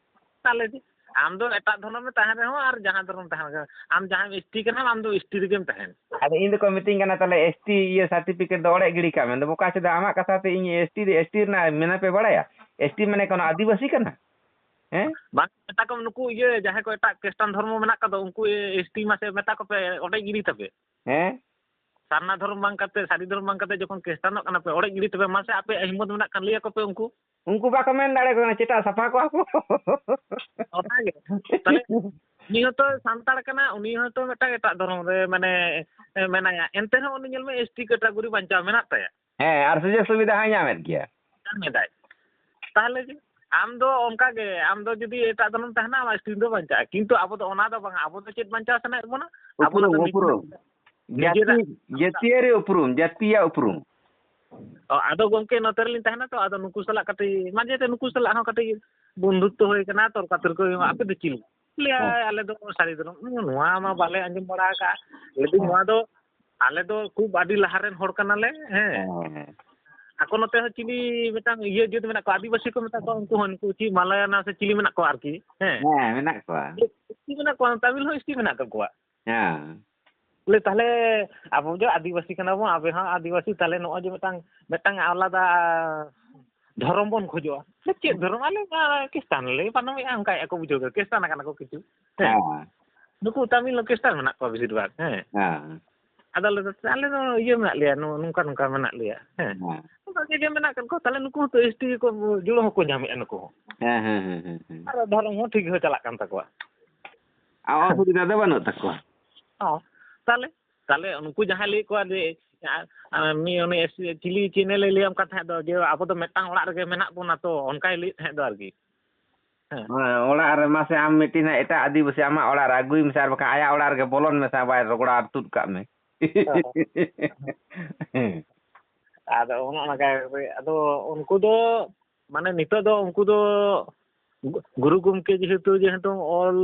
ᱛᱟᱦᱞᱮ ᱡᱮ ᱟᱢ ᱫᱚ ᱮᱴᱟᱜ ᱫᱷᱚᱨᱚᱢ ᱨᱮ ᱛᱟᱦᱮᱱ ᱨᱮᱦᱚᱸ ᱟᱨ ᱡᱟᱦᱟᱸ ᱫᱷᱚᱨᱚᱢ ᱛᱟᱦᱮᱱ ᱨᱮᱦᱚᱸ, ᱟᱢ ᱡᱟᱦᱟᱸᱭ ᱮᱥ ᱴᱤ ᱠᱟᱱᱟᱢ, ᱟᱢ ᱫᱚ ᱮᱥ ᱴᱤ ᱨᱮᱜᱮᱢ ᱛᱟᱦᱮᱱ᱾ ᱟᱫᱚ ᱤᱧ ᱫᱚᱠᱚ ᱢᱤᱛᱟᱹᱧ ᱠᱟᱱᱟ, "ᱛᱟᱦᱞᱮ ᱮᱥ ᱴᱤ ᱤᱭᱟᱹ certificate ᱫᱚ ᱚᱲᱮᱡ ᱜᱤᱰᱤ ᱠᱟᱜ ᱢᱮ᱾" ᱟᱫᱚ ᱵᱚᱠᱟ ᱪᱮᱫᱟ, ᱟᱢᱟᱜ ᱠᱟᱛᱷᱟ ᱛᱮ ᱤᱧ ᱮᱥ ᱴᱤ ᱫᱚ, ᱮᱥ ᱴᱤ ᱨᱮᱱᱟᱜ ᱢᱮᱱᱟ ᱯᱮ ᱵᱟᱲᱟᱭᱟ? ᱮᱥ ᱴᱤ ᱢᱟᱱᱮ ᱠᱳᱱᱳ ᱟᱹᱫᱤᱵᱟᱹᱥᱤ ᱠᱟᱱᱟ? ᱦᱮᱸ? ᱵᱟᱝ, ᱢᱮᱛᱟ ᱠᱚᱢ ᱱᱩᱠᱩ ᱤᱭᱟᱹ ᱡᱟᱦᱟᱸᱭ ᱠᱚ ᱮᱴᱟᱜ ᱠᱷᱨᱤᱥᱴᱟᱱ ᱫᱷᱚᱨᱢᱚ ᱢᱮᱱᱟᱜ ᱠᱚᱫᱚ, ᱩᱱᱠᱩ ᱮᱥ ᱴᱤ ᱢᱟᱥᱮ ᱢᱮᱛᱟ ᱠᱚᱯᱮ, ᱚᱴᱮᱡ ᱜᱤᱰᱤ ᱛᱟᱯᱮ᱾ ᱦᱮᱸ? ᱥᱟᱨᱱᱟ ᱫᱷᱚᱨᱚᱢ ᱵᱟᱝ ᱠᱟᱛᱮ, ᱥᱟᱹᱨᱤ ᱫᱷᱚᱨᱚᱢ ᱵᱟᱝ ᱠᱟᱛᱮ ᱡᱚᱠᱷᱚᱱ ᱠᱷᱨᱤᱥᱴᱟᱱᱚᱜ ᱠᱟᱱᱟ ᱯᱮ, ᱚᱲᱮᱡ ᱜᱤᱰᱤ ᱛᱚᱵᱮ ᱢᱟᱥᱮ, ᱟᱯᱮᱭᱟᱜ ᱦᱤᱢᱢᱚᱛ ᱢᱮᱱᱟᱜ ᱠᱷᱟᱱ ᱞᱟᱹᱭ ᱟᱠᱚ ᱯᱮ ᱩᱱᱠᱩ᱾ ᱩᱱᱠᱩ ᱵᱟᱠᱚ ᱢᱮᱱ ᱫᱟᱲᱮ ᱠᱚ ᱠᱟᱱᱟ, ᱪᱮᱫᱟᱜ ᱥᱟᱯᱷᱟ ᱠᱚᱣᱟ ᱠᱚ? ᱚᱱᱟᱜᱮ᱾ ᱛᱟᱦᱞᱮ ᱩᱱᱤ ᱦᱚᱸᱛᱚ ᱥᱟᱱᱛᱟᱲ ᱠᱟᱱᱟ, ᱩᱱᱤ ᱦᱚᱸᱛᱚ ᱢᱤᱫᱴᱟᱝ ᱮᱴᱟᱜ ᱫᱷᱚᱨᱚᱢ ᱨᱮ ᱢᱟᱱᱮ, ᱮ, ᱢᱮᱱᱟᱭᱟ᱾ ᱮᱱᱛᱮ ᱨᱮᱦᱚᱸ ᱩᱱᱤ ᱧᱮᱞ ᱢᱮ, ᱮᱥ ᱴᱤ category ᱵᱟᱧᱪᱟᱣ ᱢᱮᱱᱟᱜ ᱛᱟᱭᱟ᱾ ᱦᱮᱸ, ᱟᱨ ᱥᱩᱡᱳᱜᱽ ᱥᱩᱵᱤᱫᱷᱟ ᱦᱚᱸᱭ ᱧᱟᱢᱮᱫ ᱜᱮᱭᱟ᱾ ᱧᱟᱢ ᱮᱫᱟᱭ᱾ ᱛᱟᱦᱞᱮ ᱡᱮ ᱟᱢ ᱫᱚ ᱚᱱᱠᱟ ᱜᱮ, ᱟᱢ ᱫᱚ ᱡᱩᱫᱤ ᱮᱴᱟᱜ ᱫᱷᱚᱨᱚᱢ ᱛᱟᱦᱮᱱᱟ, ᱟᱢᱟᱜ ᱮᱥ ᱴᱤ ᱫᱚ ᱵᱟᱧᱪᱟᱜᱼᱟ᱾ ᱠᱤᱱᱛᱩ ᱟᱵᱚ ᱫᱚ ᱚᱱᱟ ᱫᱚ ᱵᱟᱝᱟ, ᱟᱵᱚ ᱫᱚ ᱪᱮᱫ ᱵᱟᱧᱪᱟᱣ ᱥᱟᱱᱟᱭᱮᱫ ᱵᱚᱱᱟ? ᱟᱵᱚ ᱫᱚ ᱩᱯᱨᱩᱢ, ᱱᱤᱡᱮᱨᱟᱜ, ᱩᱯᱨᱩᱢ᱾ ᱱᱤᱡᱮᱨᱟᱜ ᱡᱟᱹᱛᱤ, ᱡᱟᱹᱛᱤᱭᱟᱹᱨᱤ ᱩᱯᱨᱩᱢ, ᱡᱟᱹᱛᱤᱭᱟᱜ ᱩᱯᱨᱩᱢ᱾ ᱚ, ᱟᱫᱚ ᱜᱚᱢᱠᱮ, ᱱᱚᱛᱮ ᱨᱮᱞᱤᱧ ᱛᱟᱦᱮᱱᱟ ᱛᱚ, ᱟᱫᱚ ᱱᱩᱠᱩ ᱥᱟᱞᱟᱜ ᱠᱟᱹᱴᱤᱡ ᱢᱟᱡᱷᱮ ᱛᱮ ᱱᱩᱠᱩ ᱥᱟᱞᱟᱜ ᱦᱚᱸ ᱠᱟᱹᱴᱤᱡ ᱵᱚᱱᱫᱷᱩᱛᱛᱚ ᱦᱩᱭ ᱠᱟᱱᱟ, ᱛᱚᱨᱠᱟ ᱛᱚᱨᱠᱤ ᱦᱩᱭᱩᱜᱼᱟ᱾ ᱟᱯᱮ ᱫᱚ ᱪᱤᱞᱤ? ᱞᱟᱹᱭᱟ, ᱦᱮᱸ᱾ ᱟᱞᱮ ᱫᱚ ᱥᱟᱹᱨᱤ ᱫᱷᱚᱨᱚᱢ᱾ ᱱᱚᱣᱟ ᱢᱟ ᱵᱟᱞᱮ ᱟᱸᱡᱚᱢ ᱵᱟᱲᱟ ᱟᱠᱟᱫᱼᱟ᱾ ᱞᱟᱹᱭ ᱫᱟᱹᱧ, ᱦᱮᱸ᱾ ᱱᱚᱣᱟ ᱫᱚ ᱟᱞᱮ ᱫᱚ ᱠᱷᱩᱵ ᱟᱹᱰᱤ ᱞᱟᱦᱟ ᱨᱮᱱ ᱦᱚᱲ ᱠᱟᱱᱟᱞᱮ, ᱦᱮᱸ᱾ ᱦᱮᱸ, ᱦᱮᱸ᱾ ᱟᱠᱚ ᱱᱚᱛᱮ ᱦᱚᱸ ᱪᱤᱞᱤ ᱢᱤᱫᱴᱟᱝ ᱤᱭᱟᱹ ᱡᱟᱹᱛ ᱢᱮᱱᱟᱜ ᱠᱚᱣᱟ, ᱟᱹᱫᱤᱵᱟᱹᱥᱤ ᱠᱚ ᱢᱮᱛᱟ ᱠᱚᱣᱟ, ᱩᱱᱠᱩ ᱦᱚᱸ, ᱩᱱᱠᱩ ᱪᱮᱫ ᱢᱟᱞᱟᱭᱟᱱᱟ ᱥᱮ ᱪᱤᱞᱤ ᱢᱮᱱᱟᱜ ᱠᱚᱣᱟ ᱟᱨᱠᱤ, ᱦᱮᱸ᱾ ᱦᱮᱸ, ᱢᱮᱱᱟᱜ ᱠᱚᱣᱟ᱾ ᱮᱥ ᱴᱤ ᱢᱮᱱᱟᱜ ᱠᱚᱣᱟ, ᱛᱟᱢᱤᱞ ᱦᱚᱸ ᱮᱥ ᱴᱤ ᱢᱮᱱᱟᱜ ᱠᱚᱣᱟ᱾ ᱦᱮᱸ᱾ ᱵᱚᱞᱮ ᱛᱟᱦᱞᱮ ᱟᱵᱚ ᱡᱮ ᱟᱹᱫᱤᱵᱟᱹᱥᱤ ᱠᱟᱱᱟ ᱵᱚᱱ, ᱟᱵᱚ ᱦᱚᱸ ᱟᱹᱫᱤᱵᱟᱹᱥᱤ, ᱛᱟᱦᱞᱮ ᱱᱚᱜᱼᱚᱭ ᱡᱮ ᱢᱤᱫᱴᱟᱝ, ᱢᱤᱫᱴᱟᱝ ᱟᱞᱟᱫᱟ ᱫᱷᱚᱨᱚᱢ ᱵᱚᱱ ᱠᱷᱚᱡᱚᱜᱼᱟ᱾ ᱪᱮᱫ ᱫᱷᱚᱨᱚᱢ? ᱟᱞᱮ ᱢᱟ ᱠᱷᱨᱤᱥᱴᱟᱱ ᱞᱮ ᱯᱟᱞᱚᱱᱮᱜᱼᱟ, ᱚᱱᱠᱟᱭᱮᱫᱼᱟ ᱠᱚ, ᱵᱩᱡᱷᱟᱹᱣ ᱠᱮᱫᱟ, ᱠᱷᱨᱤᱥᱴᱟᱱ ᱟᱠᱟᱱᱟ ᱠᱚ ᱠᱤᱪᱷᱩ᱾ ᱦᱮᱸ᱾ ᱦᱮᱸ᱾ ᱱᱩᱠᱩ ᱛᱟᱢᱤᱞ ᱦᱚᱸ ᱠᱷᱨᱤᱥᱴᱟᱱ ᱢᱮᱱᱟᱜ ᱠᱚᱣᱟ ᱵᱮᱥᱤᱨ ᱵᱷᱟᱜᱽ, ᱦᱮᱸ᱾ ᱦᱮᱸ᱾ ᱟᱫᱚ ᱟᱞᱮ ᱫᱚ, ᱟᱞᱮ ᱫᱚ ᱤᱭᱟᱹ ᱢᱮᱱᱟᱜ ᱞᱮᱭᱟ, ᱱᱚ-, ᱱᱚᱝᱠᱟ ᱱᱚᱝᱠᱟ ᱢᱮᱱᱟᱜ ᱞᱮᱭᱟ, ᱦᱮᱸ᱾ ᱦᱮᱸ᱾ ᱚᱱᱠᱟ ᱜᱮ ᱢᱮᱱᱟᱜ ᱠᱟᱫ ᱠᱚᱣᱟ, ᱛᱟᱦᱞᱮ ᱱᱩᱠᱩ ᱦᱚᱸᱛᱚ ᱮᱥ ᱴᱤ ᱜᱮᱠᱚ ᱡᱩᱲᱟᱹ ᱦᱚᱸᱠᱚ ᱧᱟᱢᱮᱫᱼᱟ ᱱᱩᱠᱩ ᱦᱚᱸ᱾ ᱦᱮᱸ, ᱦᱮᱸ, ᱦᱮᱸ, ᱦᱮᱸ, ᱦᱮᱸ᱾ ᱟᱨ ᱫᱷᱚᱨᱚᱢ ᱦᱚᱸ ᱴᱷᱤᱠ ᱜᱮ ᱪᱟᱞᱟᱜ ᱠᱟᱱ ᱛᱟᱠᱚᱣᱟ᱾ ᱟᱨ ᱚᱥᱩᱵᱤᱫᱷᱟ ᱫᱚ ᱵᱟᱹᱱᱩᱜ ᱛᱟᱠᱚᱣᱟ᱾ ᱦᱚᱸ, ᱛᱟᱦᱞᱮ, ᱛᱟᱦᱞᱮ ᱩᱱᱠᱩ ᱡᱟᱦᱟᱸᱭ ᱞᱟᱹᱭᱮᱫ ᱠᱚᱣᱟ ᱡᱮ, ᱟ, ᱟ, ᱢᱤ-, ᱩᱱᱤ ᱮᱥ-, ᱪᱤᱞᱤ ᱪᱮᱱᱮᱞᱮ ᱞᱟᱹᱭᱟᱢ ᱠᱟᱱ ᱛᱟᱦᱮᱸᱫ ᱫᱚ, ᱡᱮ ᱟᱵᱚ ᱫᱚ ᱢᱤᱫᱴᱟᱝ ᱚᱲᱟᱜ ᱨᱮᱜᱮ ᱢᱮᱱᱟᱜ ᱵᱚᱱᱟ ᱛᱚ, ᱚᱱᱠᱟᱭ ᱞᱟᱹᱭᱮᱫ ᱛᱟᱦᱮᱸᱫ ᱫᱚ ᱟᱨᱠᱤ᱾ ᱦᱮᱸ᱾ ᱦᱮᱸ, ᱚᱲᱟᱜ ᱨᱮ ᱢᱟᱥᱮ ᱟᱢ ᱢᱤᱫᱴᱤᱱ ᱮᱴᱟᱜ ᱟᱹᱫᱤᱵᱟᱹᱥᱤ ᱟᱢᱟᱜ ᱚᱲᱟᱜ ᱨᱮ ᱟᱹᱜᱩᱭ ᱢᱮᱥᱮ, ᱟᱨ ᱵᱟᱠᱷᱟᱱ ᱟᱭᱟᱜ ᱚᱲᱟᱜ ᱨᱮᱜᱮ ᱵᱚᱞᱚᱱ ᱢᱮᱥᱮ, ᱵᱟᱭ ᱨᱚᱜᱚᱲᱟ ᱟᱨ ᱛᱩᱫ ᱠᱟᱜ ᱢᱮ᱾ ᱦᱮᱸ᱾ ᱟᱫᱚ ᱚᱱᱮ ᱚᱱᱟ ᱠᱟᱭ-, ᱟᱫᱚ ᱩᱱᱠᱩ ᱫᱚ ᱢᱟᱱᱮ ᱱᱤᱛᱚᱜ ᱫᱚ ᱩᱱᱠᱩ ᱫᱚ ᱜᱩ-, ᱜᱩᱨᱩ ᱜᱚᱢᱠᱮ ᱡᱮᱦᱮᱛᱩ, ᱡᱮᱦᱮᱛᱩ ᱚᱞ,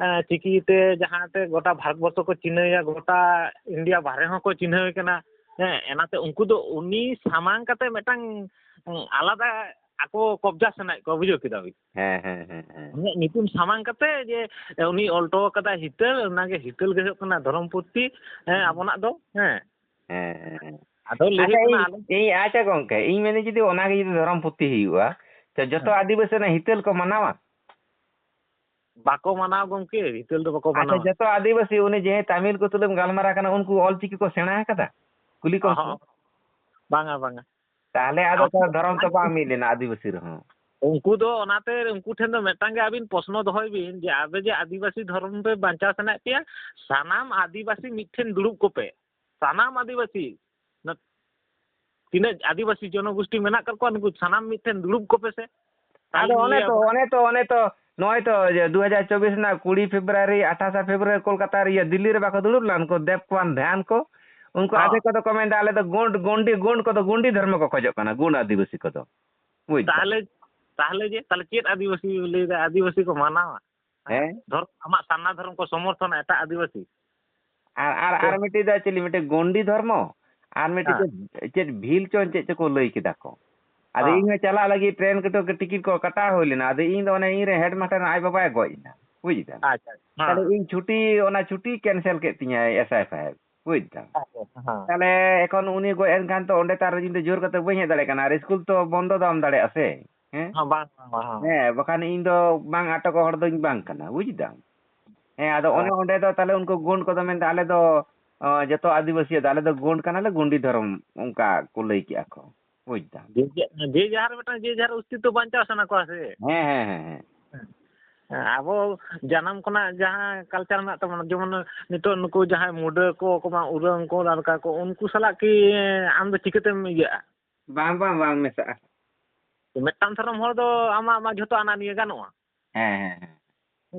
ᱮᱸ, ᱪᱤᱠᱤ ᱛᱮ ᱡᱟᱦᱟᱸ ᱛᱮ ᱜᱚᱴᱟ ᱵᱷᱟᱨᱚᱛ ᱵᱚᱨᱥᱚ ᱠᱚ ᱪᱤᱱᱦᱟᱹᱣᱮᱭᱟ, ᱜᱚᱴᱟ ᱤᱱᱰᱤᱭᱟ ᱵᱟᱦᱨᱮ ᱦᱚᱸᱠᱚ ᱪᱤᱱᱦᱟᱹᱣᱮ ᱠᱟᱱᱟ᱾ ᱦᱮᱸ, ᱚᱱᱟᱛᱮ ᱩᱱᱠᱩ ᱫᱚ ᱩᱱᱤ ᱥᱟᱢᱟᱝ ᱠᱟᱛᱮ ᱢᱤᱫᱴᱟᱝ, ᱩᱸ, ᱟᱞᱟᱫᱟ ᱟᱠᱚ ᱠᱚᱵᱡᱟ ᱥᱟᱱᱟᱭᱮᱫ ᱠᱚᱣᱟ, ᱵᱩᱡᱷᱟᱹᱣ ᱠᱮᱫᱟ ᱵᱤᱱ? ᱦᱮᱸ, ᱦᱮᱸ, ᱦᱮᱸ, ᱦᱮᱸ᱾ ᱩᱱᱤᱭᱟᱜ ᱧᱩᱛᱩᱢ ᱥᱟᱢᱟᱝ ᱠᱟᱛᱮ ᱡᱮ ᱩᱱᱤ ᱚᱞ ᱦᱚᱴᱚ ᱠᱟᱫᱟᱭ ᱦᱤᱛᱟᱹᱞ, ᱚᱱᱟᱜᱮ ᱦᱤᱛᱟᱹᱞ ᱜᱮ ᱦᱩᱭᱩᱜ ᱠᱟᱱᱟ ᱫᱷᱚᱨᱚᱢ ᱯᱩᱛᱷᱤ, ᱦᱮᱸ, ᱦᱩᱸ᱾ ᱟᱵᱚᱱᱟᱜ ᱫᱚ, ᱦᱮᱸ᱾ ᱦᱮᱸ, ᱦᱮᱸ, ᱦᱮᱸ᱾ ᱟᱫᱚ ᱞᱟᱹᱭ ᱟᱪᱪᱷᱟ, ᱦᱩᱭᱩᱜ ᱠᱟᱱᱟ ᱤᱧ, ᱟᱞᱮ ᱤᱧ, ᱟᱪᱪᱷᱟ ᱜᱚᱝᱠᱮ, ᱤᱧ ᱢᱮᱱᱫᱟᱹᱧ ᱡᱩᱫᱤ ᱚᱱᱟᱜᱮ ᱡᱩᱫᱤ ᱫᱷᱚᱨᱚᱢ ᱯᱩᱛᱷᱤ ᱦᱩᱭᱩᱜᱼᱟ, ᱛᱚ ᱡᱚᱛᱚ ᱦᱮᱸ᱾ ᱟᱹᱫᱤᱵᱟᱹᱥᱤ ᱨᱮᱱᱟᱜ ᱦᱤᱛᱟᱹᱞ ᱠᱚ ᱢᱟᱱᱟᱣᱟ? ᱵᱟᱠᱚ ᱢᱟᱱᱟᱣ ᱜᱚᱢᱠᱮ, ᱦᱤᱛᱟᱹᱞ ᱫᱚ ᱵᱟᱠᱚ ᱟᱪᱪᱷᱟ, ᱢᱟᱱᱟᱣᱟ᱾ ᱡᱚᱛᱚ ᱟᱹᱫᱤᱵᱟᱹᱥᱤ, ᱩᱱᱤ ᱡᱮ ᱛᱟᱢᱤᱞ ᱠᱚ ᱛᱩᱞᱩᱡ ᱮᱢ ᱜᱟᱞᱢᱟᱨᱟᱣ ᱠᱟᱱᱟ, ᱩᱱᱠᱩ ᱚᱞ ᱪᱤᱠᱤ ᱠᱚ ᱥᱮᱬᱟ ᱟᱠᱟᱫᱟ? ᱠᱩᱞᱤ ᱠᱚᱢ ᱥᱮ᱾ ᱚᱦᱚᱸ, ᱵᱟᱝᱟ, ᱵᱟᱝᱟ᱾ ᱛᱟᱦᱞᱮ ᱟᱫᱚ ᱟᱫᱚ ᱛᱚ ᱫᱷᱚᱨᱚᱢ ᱛᱚ ᱵᱟᱝ ᱢᱤᱫ ᱞᱮᱱᱟ ᱟᱹᱫᱤᱵᱟᱹᱥᱤ ᱨᱮᱦᱚᱸ᱾ ᱩᱱᱠᱩ ᱫᱚ ᱚᱱᱟᱛᱮ ᱩᱱᱠᱩ ᱴᱷᱮᱱ ᱫᱚ ᱢᱤᱫᱴᱟᱝ ᱜᱮ ᱟᱹᱵᱤᱱ ᱯᱨᱚᱥᱱᱚ ᱫᱚᱦᱚᱭ ᱵᱤᱱ ᱡᱮ, ᱟᱯᱮ ᱡᱮ ᱟᱹᱫᱤᱵᱟᱹᱥᱤ ᱫᱷᱚᱨᱚᱢ ᱯᱮ ᱵᱟᱧᱪᱟᱣ ᱥᱟᱱᱟᱭᱮᱫ ᱯᱮᱭᱟ, ᱥᱟᱱᱟᱢ ᱟᱹᱫᱤᱵᱟᱹᱥᱤ ᱢᱤᱫ ᱴᱷᱮᱱ ᱫᱩᱲᱩᱵ ᱠᱚᱯᱮ, ᱥᱟᱱᱟᱢ ᱟᱹᱫᱤᱵᱟᱹᱥᱤ, ᱱᱟ-, ᱛᱤᱱᱟᱹᱜ ᱟᱹᱫᱤᱵᱟᱹᱥᱤ ᱡᱚᱱᱚᱜᱳᱥᱴᱤ ᱢᱮᱱᱟᱜ ᱟᱠᱟᱫ ᱠᱚᱣᱟ, ᱱᱩᱠᱩ ᱥᱟᱱᱟᱢ ᱢᱤᱫ ᱴᱷᱮᱱ ᱫᱩᱲᱩᱵ ᱠᱚᱯᱮ ᱥᱮ᱾ ᱟᱫᱚ ᱛᱟᱦᱞᱮ ᱚᱱᱮ ᱞᱟᱹᱭ ᱛᱚ, ᱟᱵᱚᱱ᱾ ᱚᱱᱮ ᱛᱚ, ᱚᱱᱮ ᱛᱚ ᱱᱚᱜᱼᱚᱭ ᱛᱚ ᱡᱮ ᱫᱩ ᱦᱟᱡᱟᱨ ᱪᱚᱵᱵᱤᱥ ᱨᱮᱱᱟᱜ ᱠᱩᱲᱤ ᱯᱷᱮᱵᱽᱨᱩᱣᱟᱨᱤ, ᱟᱴᱷᱟᱥᱟ ᱯᱷᱮᱵᱽᱨᱩᱣᱟᱨᱤ ᱠᱳᱞᱠᱟᱛᱟ ᱨᱮ ᱤᱭᱟᱹ ᱫᱤᱞᱞᱤ ᱨᱮ ᱵᱟᱠᱚ ᱫᱩᱲᱩᱵ ᱞᱮᱱ ᱠᱚ, ᱫᱮᱵᱽ ᱯᱟᱱ ᱫᱷᱮᱭᱟᱱ ᱠᱚ? ᱩᱱᱠᱩ ᱦᱚᱸ᱾ ᱟᱫᱷᱮᱠ ᱠᱚᱫᱚ ᱠᱚ ᱢᱮᱱᱫᱟ, ᱟᱞᱮ ᱫᱚ ᱜᱳᱸᱰ, ᱜᱳᱸᱰᱤ, ᱜᱳᱸᱰ ᱠᱚᱫᱚ ᱜᱳᱸᱰᱤ ᱫᱷᱚᱨᱢᱚ ᱠᱚ ᱠᱷᱚᱡᱚᱜ ᱠᱟᱱᱟ, ᱜᱳᱸᱰ ᱟᱹᱫᱤᱵᱟᱹᱥᱤ ᱠᱚᱫᱚ᱾ ᱵᱩᱡᱽ ᱫᱟᱢ? ᱛᱟᱦᱞᱮ, ᱛᱟᱦᱞᱮ ᱡᱮ, ᱛᱟᱦᱞᱮ ᱪᱮᱫ ᱟᱹᱫᱤᱵᱟᱹᱥᱤ ᱞᱟᱹᱭᱫᱟ, ᱟᱹᱫᱤᱵᱟᱹᱥᱤ ᱠᱚ ᱢᱟᱱᱟᱣᱟ? ᱦᱮᱸ? ᱫᱷᱚᱨ-, ᱟᱢᱟᱜ ᱥᱟᱨᱱᱟ ᱫᱷᱚᱨᱚᱢ ᱠᱚ ᱥᱚᱢᱚᱨᱛᱷᱚᱱᱟ ᱮᱴᱟᱜ ᱟᱹᱫᱤᱵᱟᱹᱥᱤ? ᱟᱨ, ᱟᱨ, ᱛᱚ ᱟᱨ ᱢᱤᱫᱴᱤᱡ ᱫᱚ actually ᱢᱤᱫᱴᱤᱡ ᱜᱳᱱᱰᱤ ᱫᱷᱚᱨᱢᱚ, ᱟᱨ ᱢᱤᱫᱴᱤᱡ ᱦᱮᱸ᱾ ᱪᱮᱫ, ᱪᱮᱫ ᱵᱷᱤᱞ ᱪᱚᱝ ᱪᱮᱫ ᱪᱚ ᱠᱚ ᱞᱟᱹᱭ ᱠᱮᱫᱟ ᱠᱚ᱾ ᱟᱫᱚ ᱦᱮᱸ᱾ ᱤᱧ ᱦᱚᱸ ᱪᱟᱞᱟᱜ ᱞᱟᱹᱜᱤᱫ ᱴᱨᱮᱱ ᱠᱚ ᱴᱤᱠᱤᱴ ᱠᱚ ᱠᱟᱴᱟᱣ ᱦᱩᱭ ᱞᱮᱱᱟ᱾ ᱟᱫᱚ ᱤᱧ ᱫᱚ ᱚᱱᱮ ᱤᱧ ᱨᱮᱱ headmaster ᱨᱮᱱ ᱟᱡ ᱵᱟᱵᱟᱭ ᱜᱚᱡ ᱮᱱᱟ, ᱵᱩᱡ ᱫᱟᱢ? ᱟᱪᱪᱷᱟ, ᱦᱮᱸ᱾ ᱛᱟᱦᱞᱮ ᱤᱧ ᱪᱷᱩᱴᱤ, ᱚᱱᱟ ᱪᱷᱩᱴᱤ cancel ᱠᱮᱫ ᱛᱤᱧᱟᱭ S I five, ᱵᱩᱡ ᱫᱟᱢ? ᱟᱪᱪᱷᱟ, ᱦᱮᱸ᱾ ᱛᱟᱦᱞᱮ ᱮᱠᱷᱚᱱ ᱩᱱᱤ ᱜᱚᱡ ᱮᱱ ᱠᱷᱟᱱ ᱛᱚ ᱚᱸᱰᱮ ᱛᱚ ᱟᱨ ᱤᱧ ᱫᱚ ᱡᱳᱨ ᱠᱟᱛᱮ ᱵᱟᱹᱧ ᱦᱮᱡ ᱫᱟᱲᱮᱭᱟᱜ ᱠᱟᱱᱟ, ᱟᱨ ᱥᱠᱩᱞ ᱛᱚ ᱵᱚᱱᱫᱚ ᱫᱚ ᱵᱟᱢ ᱫᱟᱲᱮᱭᱟᱜᱼᱟ ᱥᱮ, ᱦᱮᱸ? ᱦᱮᱸ, ᱵᱟᱝ, ᱵᱟᱝ, ᱵᱟᱝ, ᱦᱮᱸ᱾ ᱦᱮᱸ, ᱵᱟᱠᱷᱟᱱ ᱤᱧ ᱫᱚ ᱵᱟᱝ ᱟᱴᱚᱠᱚᱜ ᱦᱚᱲ ᱫᱚᱧ ᱵᱟᱝ ᱠᱟᱱᱟ, ᱵᱩᱡ ᱫᱟᱢ? ᱦᱮᱸ, ᱟᱫᱚ ᱚᱱᱮ ᱦᱮᱸ᱾ ᱚᱸᱰᱮ ᱫᱚ ᱛᱟᱦᱞᱮ ᱩᱱᱠᱩ ᱜᱳᱸᱰ ᱠᱚᱫᱚ ᱢᱮᱱᱫᱟ, ᱟᱞᱮ ᱫᱚ, ᱚ, ᱡᱚᱛᱚ ᱟᱹᱫᱤᱵᱟᱹᱥᱤ ᱫᱚ ᱟᱞᱮ ᱫᱚ ᱜᱳᱸᱰ ᱠᱟᱱᱟᱞᱮ, ᱜᱳᱸᱰᱤ ᱫᱷᱚᱨᱚᱢ, ᱚᱱᱠᱟ ᱠᱚ ᱞᱟᱹᱭ ᱠᱮᱜᱼᱟ ᱠᱚ, ᱵᱩᱡ ᱫᱟᱢ? ᱡᱮ, ᱡᱮ, ᱡᱮ ᱡᱟᱦᱟᱨ ᱢᱤᱫᱴᱟᱝ ᱡᱮ ᱡᱟᱦᱟᱨ ᱚᱥᱛᱤᱛᱛᱚ ᱵᱟᱧᱪᱟᱣ ᱥᱟᱱᱟ ᱠᱚᱣᱟ ᱥᱮ? ᱦᱮᱸ, ᱦᱮᱸ, ᱦᱮᱸ, ᱦᱮᱸ᱾ ᱟᱵᱚ ᱡᱟᱱᱟᱢ ᱠᱷᱚᱱᱟᱜ ᱡᱟᱦᱟᱸ culture ᱢᱮᱱᱟᱜ ᱛᱟᱵᱚᱱᱟ, ᱡᱮᱢᱚᱱ ᱱᱤᱛᱚᱜ ᱱᱩᱠᱩ ᱡᱟᱦᱟᱸᱭ ᱢᱩᱰᱟᱹ ᱠᱚ, ᱠᱚ ᱢᱟ ᱩᱨᱟᱹᱝ ᱠᱚ, ᱞᱟᱲᱠᱟ ᱠᱚ, ᱩᱱᱠᱩ ᱥᱟᱞᱟᱜ ᱠᱤ ᱟᱢ ᱫᱚ ᱪᱤᱠᱟᱹᱛᱮᱢ ᱤᱭᱟᱹᱜᱼᱟ? ᱵᱟᱝ, ᱵᱟᱝ, ᱵᱟᱝ ᱢᱮᱥᱟᱜᱼᱟ᱾ ᱢᱤᱫᱴᱟᱝ ᱫᱷᱚᱨᱚᱢ ᱦᱚᱲ ᱫᱚ ᱟᱢᱟᱜ ᱢᱟ ᱡᱷᱚᱛᱚ ᱟᱱᱟ ᱱᱤᱭᱟᱹ ᱜᱟᱱᱚᱜᱼᱟ᱾ ᱦᱮᱸ, ᱦᱮᱸ, ᱦᱮᱸ᱾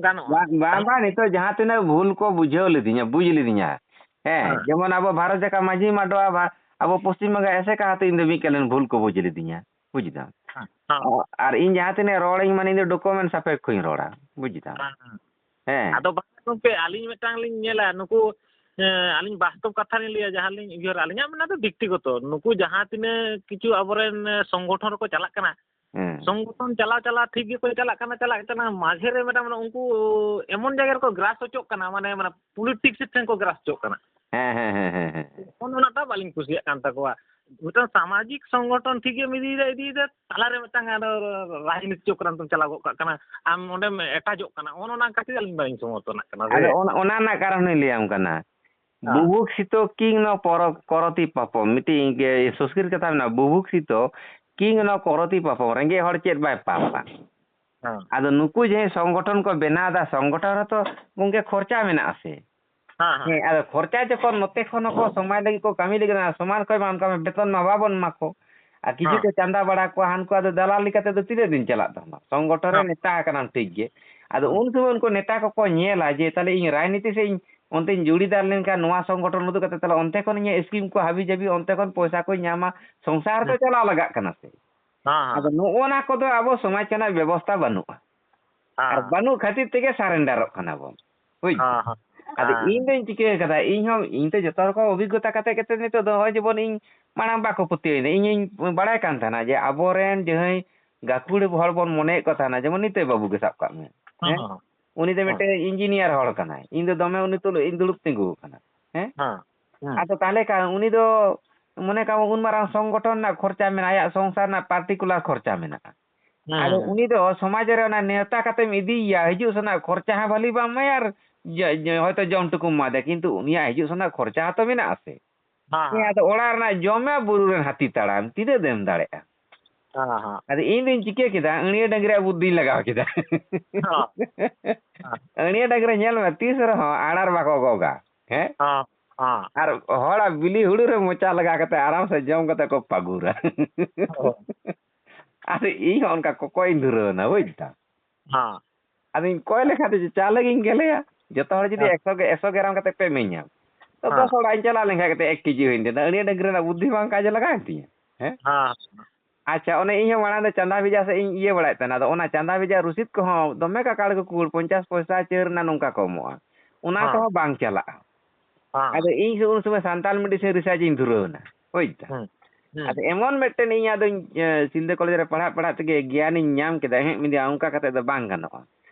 ᱜᱟᱱᱚᱜᱼᱟ᱾ ᱵᱟᱝ, ᱵᱟᱝ, ᱵᱟᱝ, ᱱᱤᱛᱚᱜ ᱡᱟᱦᱟᱸ ᱛᱤᱱᱟᱹᱜ ᱵᱷᱩᱞ ᱠᱚ ᱵᱩᱡᱷᱟᱹᱣ ᱞᱤᱫᱤᱧᱟ, ᱵᱩᱡᱽ ᱞᱤᱫᱤᱧᱟ, ᱦᱮᱸ, ᱦᱮᱸ᱾ ᱡᱮᱢᱚᱱ ᱟᱵᱚ ᱵᱷᱟᱨᱚᱛ ᱡᱟᱠᱟᱛ ᱢᱟᱹᱡᱷᱤ ᱢᱟᱰᱣᱟ, ᱵᱷᱟ-, ᱟᱵᱚ ᱯᱚᱥᱪᱤᱢ ᱵᱟᱝᱜᱟᱞ ᱮᱥᱮᱠᱟ ᱦᱚᱸᱛᱚ ᱤᱧ ᱫᱚ ᱢᱤᱫ ᱠᱟᱞᱤᱱ ᱵᱷᱩᱞ ᱠᱚ ᱵᱩᱡᱽ ᱞᱤᱫᱤᱧᱟ, ᱵᱩᱡᱽ ᱫᱟᱢ? ᱦᱮᱸ, ᱦᱮᱸ᱾ ᱚ, ᱟᱨ ᱤᱧ ᱡᱟᱦᱟᱸ ᱛᱤᱱᱟᱹᱜ ᱨᱚᱲᱟᱹᱧ, ᱢᱟᱱᱮ, ᱤᱧ ᱫᱚ document ᱥᱟᱯᱮᱠᱷᱚᱧ ᱨᱚᱲᱟ, ᱵᱩᱡᱽ ᱫᱟᱢ? ᱦᱮᱸ, ᱦᱮᱸ᱾ ᱦᱮᱸ᱾ ᱟᱫᱚ ᱵᱟᱝ ᱜᱚᱢᱠᱮ, ᱟᱹᱞᱤᱧ ᱢᱤᱫᱴᱟᱝ ᱞᱤᱧ ᱧᱮᱞᱟ, ᱱᱩᱠᱩ, ᱮᱸ, ᱟᱹᱞᱤᱧ ᱵᱟᱥᱛᱚᱵ ᱠᱟᱛᱷᱟ ᱞᱤᱧ ᱞᱟᱹᱭᱟ, ᱡᱟᱦᱟᱸ ᱞᱤᱧ ᱩᱭᱦᱟᱹᱨᱟ, ᱟᱹᱞᱤᱧᱟᱜ ᱢᱮᱱᱟᱜ ᱫᱚ ᱵᱮᱠᱛᱤᱜᱚᱛᱚ, ᱱᱩᱠᱩ ᱡᱟᱦᱟᱸ ᱛᱤᱱᱟᱹᱜ ᱠᱤᱪᱷᱩ ᱟᱵᱚᱨᱮᱱ, ᱮᱸ, ᱥᱚᱝᱜᱚᱴᱷᱚᱱ ᱨᱮᱠᱚ ᱪᱟᱞᱟᱜ ᱠᱟᱱᱟ, ᱦᱮᱸ᱾ ᱥᱚᱝᱜᱚᱴᱷᱚᱱ ᱪᱟᱞᱟᱣ ᱪᱟᱞᱟᱣ ᱴᱷᱤᱠ ᱜᱮᱠᱚ ᱪᱟᱞᱟᱜ ᱠᱟᱱᱟ, ᱪᱟᱞᱟᱜ ᱠᱟᱱᱟ, ᱢᱟᱡᱷᱮ ᱨᱮ ᱢᱤᱫᱴᱟᱝ ᱢᱟᱱᱮ ᱩᱱᱠᱩ ᱮᱢᱚᱱ ᱡᱟᱭᱜᱟ ᱨᱮᱠᱚ ᱜᱨᱟᱥ ᱦᱚᱪᱚᱜ ᱠᱟᱱᱟ, ᱢᱟᱱᱮ, ᱢᱟᱱᱮ politics ᱴᱷᱮᱱ ᱠᱚ ᱜᱨᱟᱥ ᱦᱚᱪᱚᱜ ᱠᱟᱱᱟ᱾ ᱦᱮᱸ, ᱦᱮᱸ, ᱦᱮᱸ, ᱦᱮᱸ, ᱦᱮᱸ᱾ ᱚᱱᱮ ᱚᱱᱟᱴᱟᱜ ᱵᱟᱹᱞᱤᱧ ᱠᱩᱥᱤᱭᱟᱜ ᱠᱟᱱ ᱛᱟᱠᱚᱣᱟ᱾ ᱢᱤᱫᱴᱟᱝ ᱥᱟᱢᱟᱡᱤᱠ ᱥᱚᱝᱜᱚᱴᱷᱚᱱ ᱴᱷᱤᱠ ᱜᱮᱢ ᱤᱫᱤᱭᱮᱫᱟ, ᱤᱫᱤᱭᱮᱫᱟ, ᱛᱟᱞᱟᱨᱮ ᱢᱤᱫᱴᱟᱝ ᱟᱫᱚ ᱨᱟᱡᱽᱱᱤᱛᱤ ᱪᱚᱠᱨᱟᱱᱛᱚᱢ ᱪᱟᱞᱟᱣ ᱜᱚᱫ ᱠᱟᱜ ᱠᱟᱱᱟ, ᱟᱢ ᱚᱸᱰᱮᱢ ᱮᱴᱟᱪᱚᱜ ᱠᱟᱱᱟ, ᱚᱱ ᱚᱱᱟ ᱠᱷᱟᱹᱛᱤᱨ ᱟᱹᱞᱤᱧ ᱵᱟᱹᱞᱤᱧ ᱥᱚᱢᱚᱨᱛᱷᱚᱱᱟᱜ ᱠᱟᱱᱟ᱾ ᱟᱫᱚ ᱥᱮ? ᱚᱱᱟ, ᱚᱱᱟ ᱨᱮᱱᱟᱜ ᱠᱟᱨᱚᱱ ᱦᱚᱸᱧ ᱞᱟᱹᱭᱟᱢ ᱠᱟᱱᱟ᱾ ᱦᱮᱸ᱾ ᱵᱩᱵᱷᱩᱠᱥᱤᱛᱚ ᱠᱤᱝ ᱱᱚ ᱯᱚᱨᱚ-, ᱠᱚᱨᱚᱛᱤ ᱯᱟᱯᱚᱢ, ᱢᱤᱫᱴᱤᱡ ᱤᱝᱜᱮ-, ᱥᱚᱝᱥᱠᱨᱤᱛ ᱠᱟᱛᱷᱟ ᱢᱮᱱᱟᱜᱼᱟ, ᱵᱩᱵᱷᱩᱠᱥᱤᱛᱚ ᱠᱤᱝ ᱱᱚ ᱠᱚᱨᱚᱛᱤ ᱯᱟᱯᱚᱢ, ᱨᱮᱸᱜᱮᱡ ᱦᱚᱲ ᱪᱮᱫ ᱵᱟᱭ ᱯᱟᱯᱟ? ᱦᱮᱸ᱾ ᱟᱫᱚ ᱱᱩᱠᱩ ᱡᱟᱦᱟᱸᱭ ᱥᱚᱝᱜᱚᱴᱷᱚᱱ ᱠᱚ ᱵᱮᱱᱟᱣ ᱮᱫᱟ, ᱥᱚᱝᱜᱚᱴᱷᱚᱱ ᱨᱮᱛᱚ ᱜᱚᱝᱠᱮ ᱠᱷᱚᱨᱪᱟ ᱢᱮᱱᱟᱜᱼᱟ ᱥᱮ? ᱦᱮᱸ, ᱦᱮᱸ᱾ ᱦᱮᱸ, ᱟᱫᱚ ᱠᱷᱚᱨᱪᱟ ᱡᱚᱠᱷᱚᱱ ᱱᱚᱛᱮ ᱠᱷᱚᱱ ᱦᱚᱸᱠᱚ ᱥᱚᱢᱟᱡᱽ ᱞᱟᱹᱜᱤᱫ ᱠᱚ ᱠᱟᱹᱢᱤ ᱞᱟᱹᱜᱤᱫ, ᱚᱱᱟ ᱥᱚᱢᱟᱡᱽ ᱠᱷᱚᱱ ᱢᱟ ᱚᱱᱠᱟ ᱢᱟ ᱵᱮᱛᱚᱱ ᱢᱟ ᱵᱟᱵᱚᱱ ᱮᱢᱟ ᱠᱚ᱾ ᱟᱨ ᱠᱤᱪᱷᱩ ᱦᱮᱸ᱾ ᱠᱚ ᱪᱟᱸᱫᱟ ᱵᱟᱲᱟ ᱠᱚᱣᱟ, ᱦᱟᱱᱠᱩ ᱟᱫᱚ ᱫᱟᱞᱟᱞ ᱞᱮᱠᱟ ᱛᱮᱫᱚ ᱛᱤᱱᱟᱹᱜ ᱫᱤᱱ ᱪᱟᱞᱟᱜ ᱛᱟᱢᱟ? ᱥᱚᱝᱜᱚᱴᱷᱚᱱ ᱨᱮ ᱦᱮᱸ᱾ ᱱᱮᱛᱟ ᱟᱠᱟᱱᱟᱢ ᱴᱷᱤᱠ ᱜᱮ᱾ ᱟᱫᱚ ᱦᱮᱸ᱾ ᱩᱱ ᱥᱚᱢᱚᱭ ᱩᱱᱠᱩ ᱱᱮᱛᱟ ᱠᱚᱠᱚ ᱧᱮᱞᱟ ᱡᱮ ᱛᱟᱦᱞᱮ ᱤᱧ ᱨᱟᱡᱽᱱᱤᱛᱤ ᱥᱮᱫ ᱤᱧ ᱚᱱᱛᱮᱧ ᱡᱩᱲᱤᱫᱟᱨ ᱞᱮᱱᱠᱷᱟᱱ ᱱᱚᱣᱟ ᱥᱚᱝᱜᱚᱴᱷᱚᱱ ᱩᱫᱩᱜ ᱠᱟᱛᱮ ᱛᱟᱦᱞᱮ ᱚᱱᱛᱮ ᱠᱷᱚᱱ ᱤᱧᱟᱹᱜ ᱥᱠᱤᱢ ᱠᱚ ᱦᱟᱹᱵᱤ ᱡᱟᱹᱵᱤ ᱚᱱᱛᱮ ᱠᱷᱚᱱ ᱯᱚᱭᱥᱟ ᱠᱚᱧ ᱧᱟᱢᱟ, ᱥᱚᱝᱥᱟᱨ ᱫᱚ ᱦᱮᱸ᱾ ᱪᱟᱞᱟᱣ ᱞᱟᱜᱟᱜ ᱠᱟᱱᱟ ᱥᱮ᱾ ᱦᱮᱸ, ᱦᱮᱸ᱾ ᱟᱫᱚ ᱱᱚᱜᱼᱚ ᱱᱟ ᱠᱚᱫᱚ ᱟᱵᱚ ᱥᱚᱢᱟᱡᱽ ᱨᱮᱱᱟᱜ ᱵᱮᱵᱚᱥᱛᱷᱟ ᱵᱟᱹᱱᱩᱜᱼᱟ᱾ ᱦᱮᱸ᱾ ᱟᱨ ᱵᱟᱹᱱᱩᱜ ᱠᱷᱟᱹᱛᱤᱨ ᱛᱮᱜᱮ surrender ᱚᱜ ᱠᱟᱱᱟ ᱵᱚᱱ᱾ ᱵᱩᱡᱽ? ᱦᱮᱸ, ᱦᱮᱸ᱾ ᱟᱫᱚ ᱦᱮᱸ᱾ ᱤᱧ ᱫᱚᱧ ᱪᱤᱠᱟᱹ ᱠᱟᱫᱟ, ᱤᱧ ᱦᱚᱸ, ᱤᱧ ᱛᱮ ᱡᱚᱛᱚ ᱨᱚᱠᱚᱢ ᱚᱵᱷᱤᱜᱽᱜᱚᱛᱟ ᱠᱟᱛᱮ ᱠᱟᱛᱮ ᱱᱤᱛᱚᱜ ᱫᱚ ᱱᱚᱜᱼᱚᱭ ᱡᱮᱢᱚᱱ ᱤᱧ ᱢᱟᱲᱟᱝ ᱵᱟᱠᱚ ᱯᱟᱹᱛᱭᱟᱹᱣ ᱤᱧ ᱵᱟᱲᱟᱭ ᱠᱟᱱ ᱛᱟᱦᱮᱱᱟ ᱡᱮ ᱟᱵᱚᱨᱮᱱ ᱡᱟᱦᱟᱸᱭ ᱜᱟᱹᱠᱷᱩᱲ ᱦᱚᱲ ᱵᱚᱱ ᱢᱚᱱᱮᱭᱮᱫ ᱠᱚ ᱛᱟᱦᱮᱱᱟ, ᱡᱮᱢᱚᱱ ᱱᱤᱛᱟᱹᱭ ᱵᱟᱹᱵᱩ ᱜᱮ ᱥᱟᱵ ᱠᱟᱜ ᱢᱮ, ᱦᱮᱸ? ᱦᱮᱸ᱾ ᱩᱱᱤ ᱫᱚ ᱦᱮᱸ᱾ ᱢᱤᱫᱴᱮᱱ engineer ᱦᱚᱲ ᱠᱟᱱᱟᱭ, ᱤᱧ ᱫᱚ ᱫᱚᱢᱮ ᱩᱱᱤ ᱛᱩᱞᱩᱡ ᱤᱧ ᱫᱩᱲᱩᱵ ᱛᱤᱸᱜᱩ ᱟᱠᱟᱱᱟ, ᱦᱮᱸ? ᱦᱮᱸ᱾ ᱦᱮᱸ᱾ ᱟᱫᱚ ᱛᱟᱦᱚᱞᱮ ᱠᱷᱟᱱ ᱩᱱᱤ ᱫᱚ ᱢᱚᱱᱮ ᱠᱟᱜ ᱢᱮ ᱩᱱ ᱢᱟᱨᱟᱝ ᱥᱚᱝᱜᱚᱴᱷᱚᱱ ᱨᱮᱱᱟᱜ ᱠᱷᱚᱨᱪᱟ ᱢᱮᱱᱟᱜᱼᱟ, ᱟᱭᱟᱜ ᱥᱚᱝᱥᱟᱨ ᱨᱮᱱᱟᱜ particular ᱠᱷᱚᱨᱪᱟ ᱢᱮᱱᱟᱜᱼᱟ᱾ ᱦᱮᱸ, ᱟᱫᱚ ᱦᱮᱸ᱾ ᱩᱱᱤ ᱫᱚ ᱥᱚᱢᱟᱡᱽ ᱨᱮ ᱚᱱᱟ ᱱᱮᱣᱛᱟ ᱠᱟᱛᱮᱢ ᱤᱫᱤᱭᱮᱭᱟ, ᱦᱤᱡᱩᱜ ᱥᱮᱱᱟᱜ ᱠᱷᱚᱨᱪᱟ ᱦᱚᱸ ᱵᱷᱟᱹᱞᱤ ᱵᱟᱢ ᱮᱢᱟᱭᱟ ᱟᱨ ᱡᱚ-, ᱡᱚ-, ᱦᱚᱭᱛᱳ ᱡᱚᱢ ᱴᱩᱠᱩᱢ ᱮᱢᱟᱫᱮᱭᱟ, ᱠᱤᱱᱛᱩ ᱩᱱᱤᱭᱟᱜ ᱦᱤᱡᱩᱜ ᱥᱮᱱᱟᱜ ᱠᱷᱚᱨᱪᱟ ᱦᱚᱸᱛᱚ ᱢᱮᱱᱟᱜᱼᱟ ᱥᱮ? ᱦᱮᱸ, ᱦᱮᱸ, ᱦᱮᱸ᱾ ᱟᱫᱚ ᱚᱲᱟᱜ ᱨᱮᱱᱟᱜ ᱡᱚᱢ ᱢᱮ, ᱵᱩᱨᱩ ᱨᱮᱱ ᱦᱟᱹᱛᱤ ᱛᱟᱲᱟᱢ, ᱛᱤᱱᱟᱹᱜ ᱫᱚᱢ ᱫᱟᱲᱮᱭᱟᱜᱼᱟ? ᱦᱮᱸ, ᱦᱮᱸ᱾ ᱟᱫᱚ ᱤᱧ ᱫᱩᱧ ᱪᱤᱠᱟᱹ ᱠᱮᱫᱟ, ᱟᱹᱬᱭᱟᱹ ᱰᱟᱹᱝᱨᱤᱭᱟᱜ ᱵᱩᱫᱽᱫᱷᱤᱧ ᱞᱟᱜᱟᱣ ᱠᱮᱫᱟ᱾ ᱦᱮᱸ᱾ ᱦᱮᱸ᱾ ᱟᱹᱬᱭᱟᱹ ᱰᱟᱹᱝᱨᱤ ᱧᱮᱞ ᱢᱮ, ᱛᱤᱥ ᱨᱮᱦᱚᱸ ᱟᱲᱟᱨ ᱵᱟᱠᱚ ᱜᱚᱜᱟ᱾ ᱦᱮᱸ? ᱦᱮᱸ, ᱦᱮᱸ᱾ ᱟᱨ ᱦᱚᱲᱟᱜ ᱵᱤᱞᱤ ᱦᱩᱲᱩ ᱨᱮ ᱢᱚᱪᱟ ᱞᱟᱜᱟᱣ ᱠᱟᱛᱮ ᱟᱨᱟᱢ ᱥᱮ ᱡᱚᱢ ᱠᱟᱛᱮ ᱠᱚ ᱯᱟᱹᱜᱩᱨᱟ᱾ ᱦᱳᱭ᱾ ᱟᱫᱚ ᱤᱧ ᱦᱚᱸ ᱚᱱᱠᱟ ᱠᱚᱠᱚᱭᱤᱧ ᱫᱷᱩᱨᱟᱹᱣ ᱮᱱᱟ, ᱵᱩᱡᱽ ᱫᱟᱢ? ᱦᱮᱸ᱾ ᱟᱫᱚᱧ ᱠᱚᱭ ᱞᱮᱠᱷᱟᱱ ᱫᱚ ᱪᱟ ᱞᱟᱹᱜᱤᱧ ᱜᱮᱞᱮᱭᱟ᱾ ᱡᱚᱛᱚ ᱦᱚᱲ ᱡᱩᱫᱤ ᱦᱮᱸ᱾ ᱮᱠᱥᱚ ᱜᱮ, ᱮᱠᱥᱚ ᱜᱨᱟᱢ ᱠᱟᱛᱮ ᱯᱮ ᱤᱢᱟᱹᱧᱟ, ᱛᱚ ᱦᱮᱸ᱾ ᱫᱚᱥ ᱦᱚᱲᱟᱜ ᱤᱧ ᱪᱟᱞᱟᱣ ᱞᱮᱱᱠᱷᱟᱱ ᱠᱟᱛᱮ ᱮᱠ ᱠᱮᱡᱤ ᱦᱩᱭᱮᱱ ᱛᱤᱧᱟ᱾ ᱟᱹᱬᱭᱟᱹ ᱰᱟᱹᱝᱨᱤ ᱨᱮᱱᱟᱜ ᱵᱩᱫᱽᱫᱷᱤ ᱵᱟᱝ ᱠᱟᱡᱮ ᱞᱟᱜᱟᱣᱮᱱ ᱛᱤᱧᱟ᱾ ᱦᱮᱸ? ᱦᱮᱸ᱾ ᱟᱪᱪᱷᱟ, ᱚᱱᱮ ᱤᱧ ᱦᱚᱸ ᱢᱟᱲᱟᱝ ᱫᱚ ᱪᱟᱸᱫᱟ ᱵᱷᱮᱡᱟ ᱥᱮᱫ ᱤᱧ ᱤᱭᱟᱹ ᱵᱟᱲᱟᱭᱮᱫ ᱛᱟᱦᱮᱱᱟ᱾ ᱟᱫᱚ ᱚᱱᱟ ᱪᱟᱸᱫᱟ ᱵᱷᱮᱡᱟ ᱨᱩᱥᱤᱫ ᱠᱚᱦᱚᱸ ᱫᱚᱢᱮ ᱠᱟᱠᱟᱲ ᱠᱚ ᱠᱩᱲ, ᱯᱚᱧᱪᱟᱥ ᱯᱚᱭᱥᱟ ᱪᱟᱹᱨ ᱨᱮᱱᱟᱜ ᱱᱚᱝᱠᱟ ᱠᱚ ᱮᱢᱚᱜᱼᱟ᱾ ᱚᱱᱟ ᱦᱮᱸ᱾ ᱠᱚᱦᱚᱸ ᱵᱟᱝ ᱪᱟᱞᱟᱜᱼᱟ᱾ ᱦᱮᱸ᱾ ᱟᱫᱚ ᱤᱧ ᱩᱱ ᱥᱚᱢᱚᱭ ᱥᱟᱱᱛᱟᱲ medicine research ᱤᱧ ᱫᱷᱩᱨᱟᱹᱣ ᱮᱱᱟ, ᱵᱩᱡᱽ ᱫᱟᱢ? ᱦᱩᱸ, ᱦᱩᱸ᱾ ᱟᱫᱚ ᱮᱢᱚᱱ ᱢᱤᱫᱴᱮᱱ ᱤᱧ ᱟᱫᱚᱧ, ᱮ, ᱥᱤᱞᱫᱟᱹ ᱠᱚᱞᱮᱡᱽ ᱨᱮ ᱯᱟᱲᱦᱟᱜ ᱯᱟᱲᱦᱟᱜ ᱛᱮᱜᱮ ᱜᱮᱭᱟᱱᱤᱧ ᱧᱟᱢ ᱠᱮᱫᱟ, ᱮᱦᱮᱸᱜ, ᱢᱮᱱᱫᱟᱹᱧ, ᱚᱱᱠᱟ ᱠᱟᱛᱮ ᱫᱚ ᱵᱟᱝ ᱜᱟᱱᱚᱜᱼᱟ᱾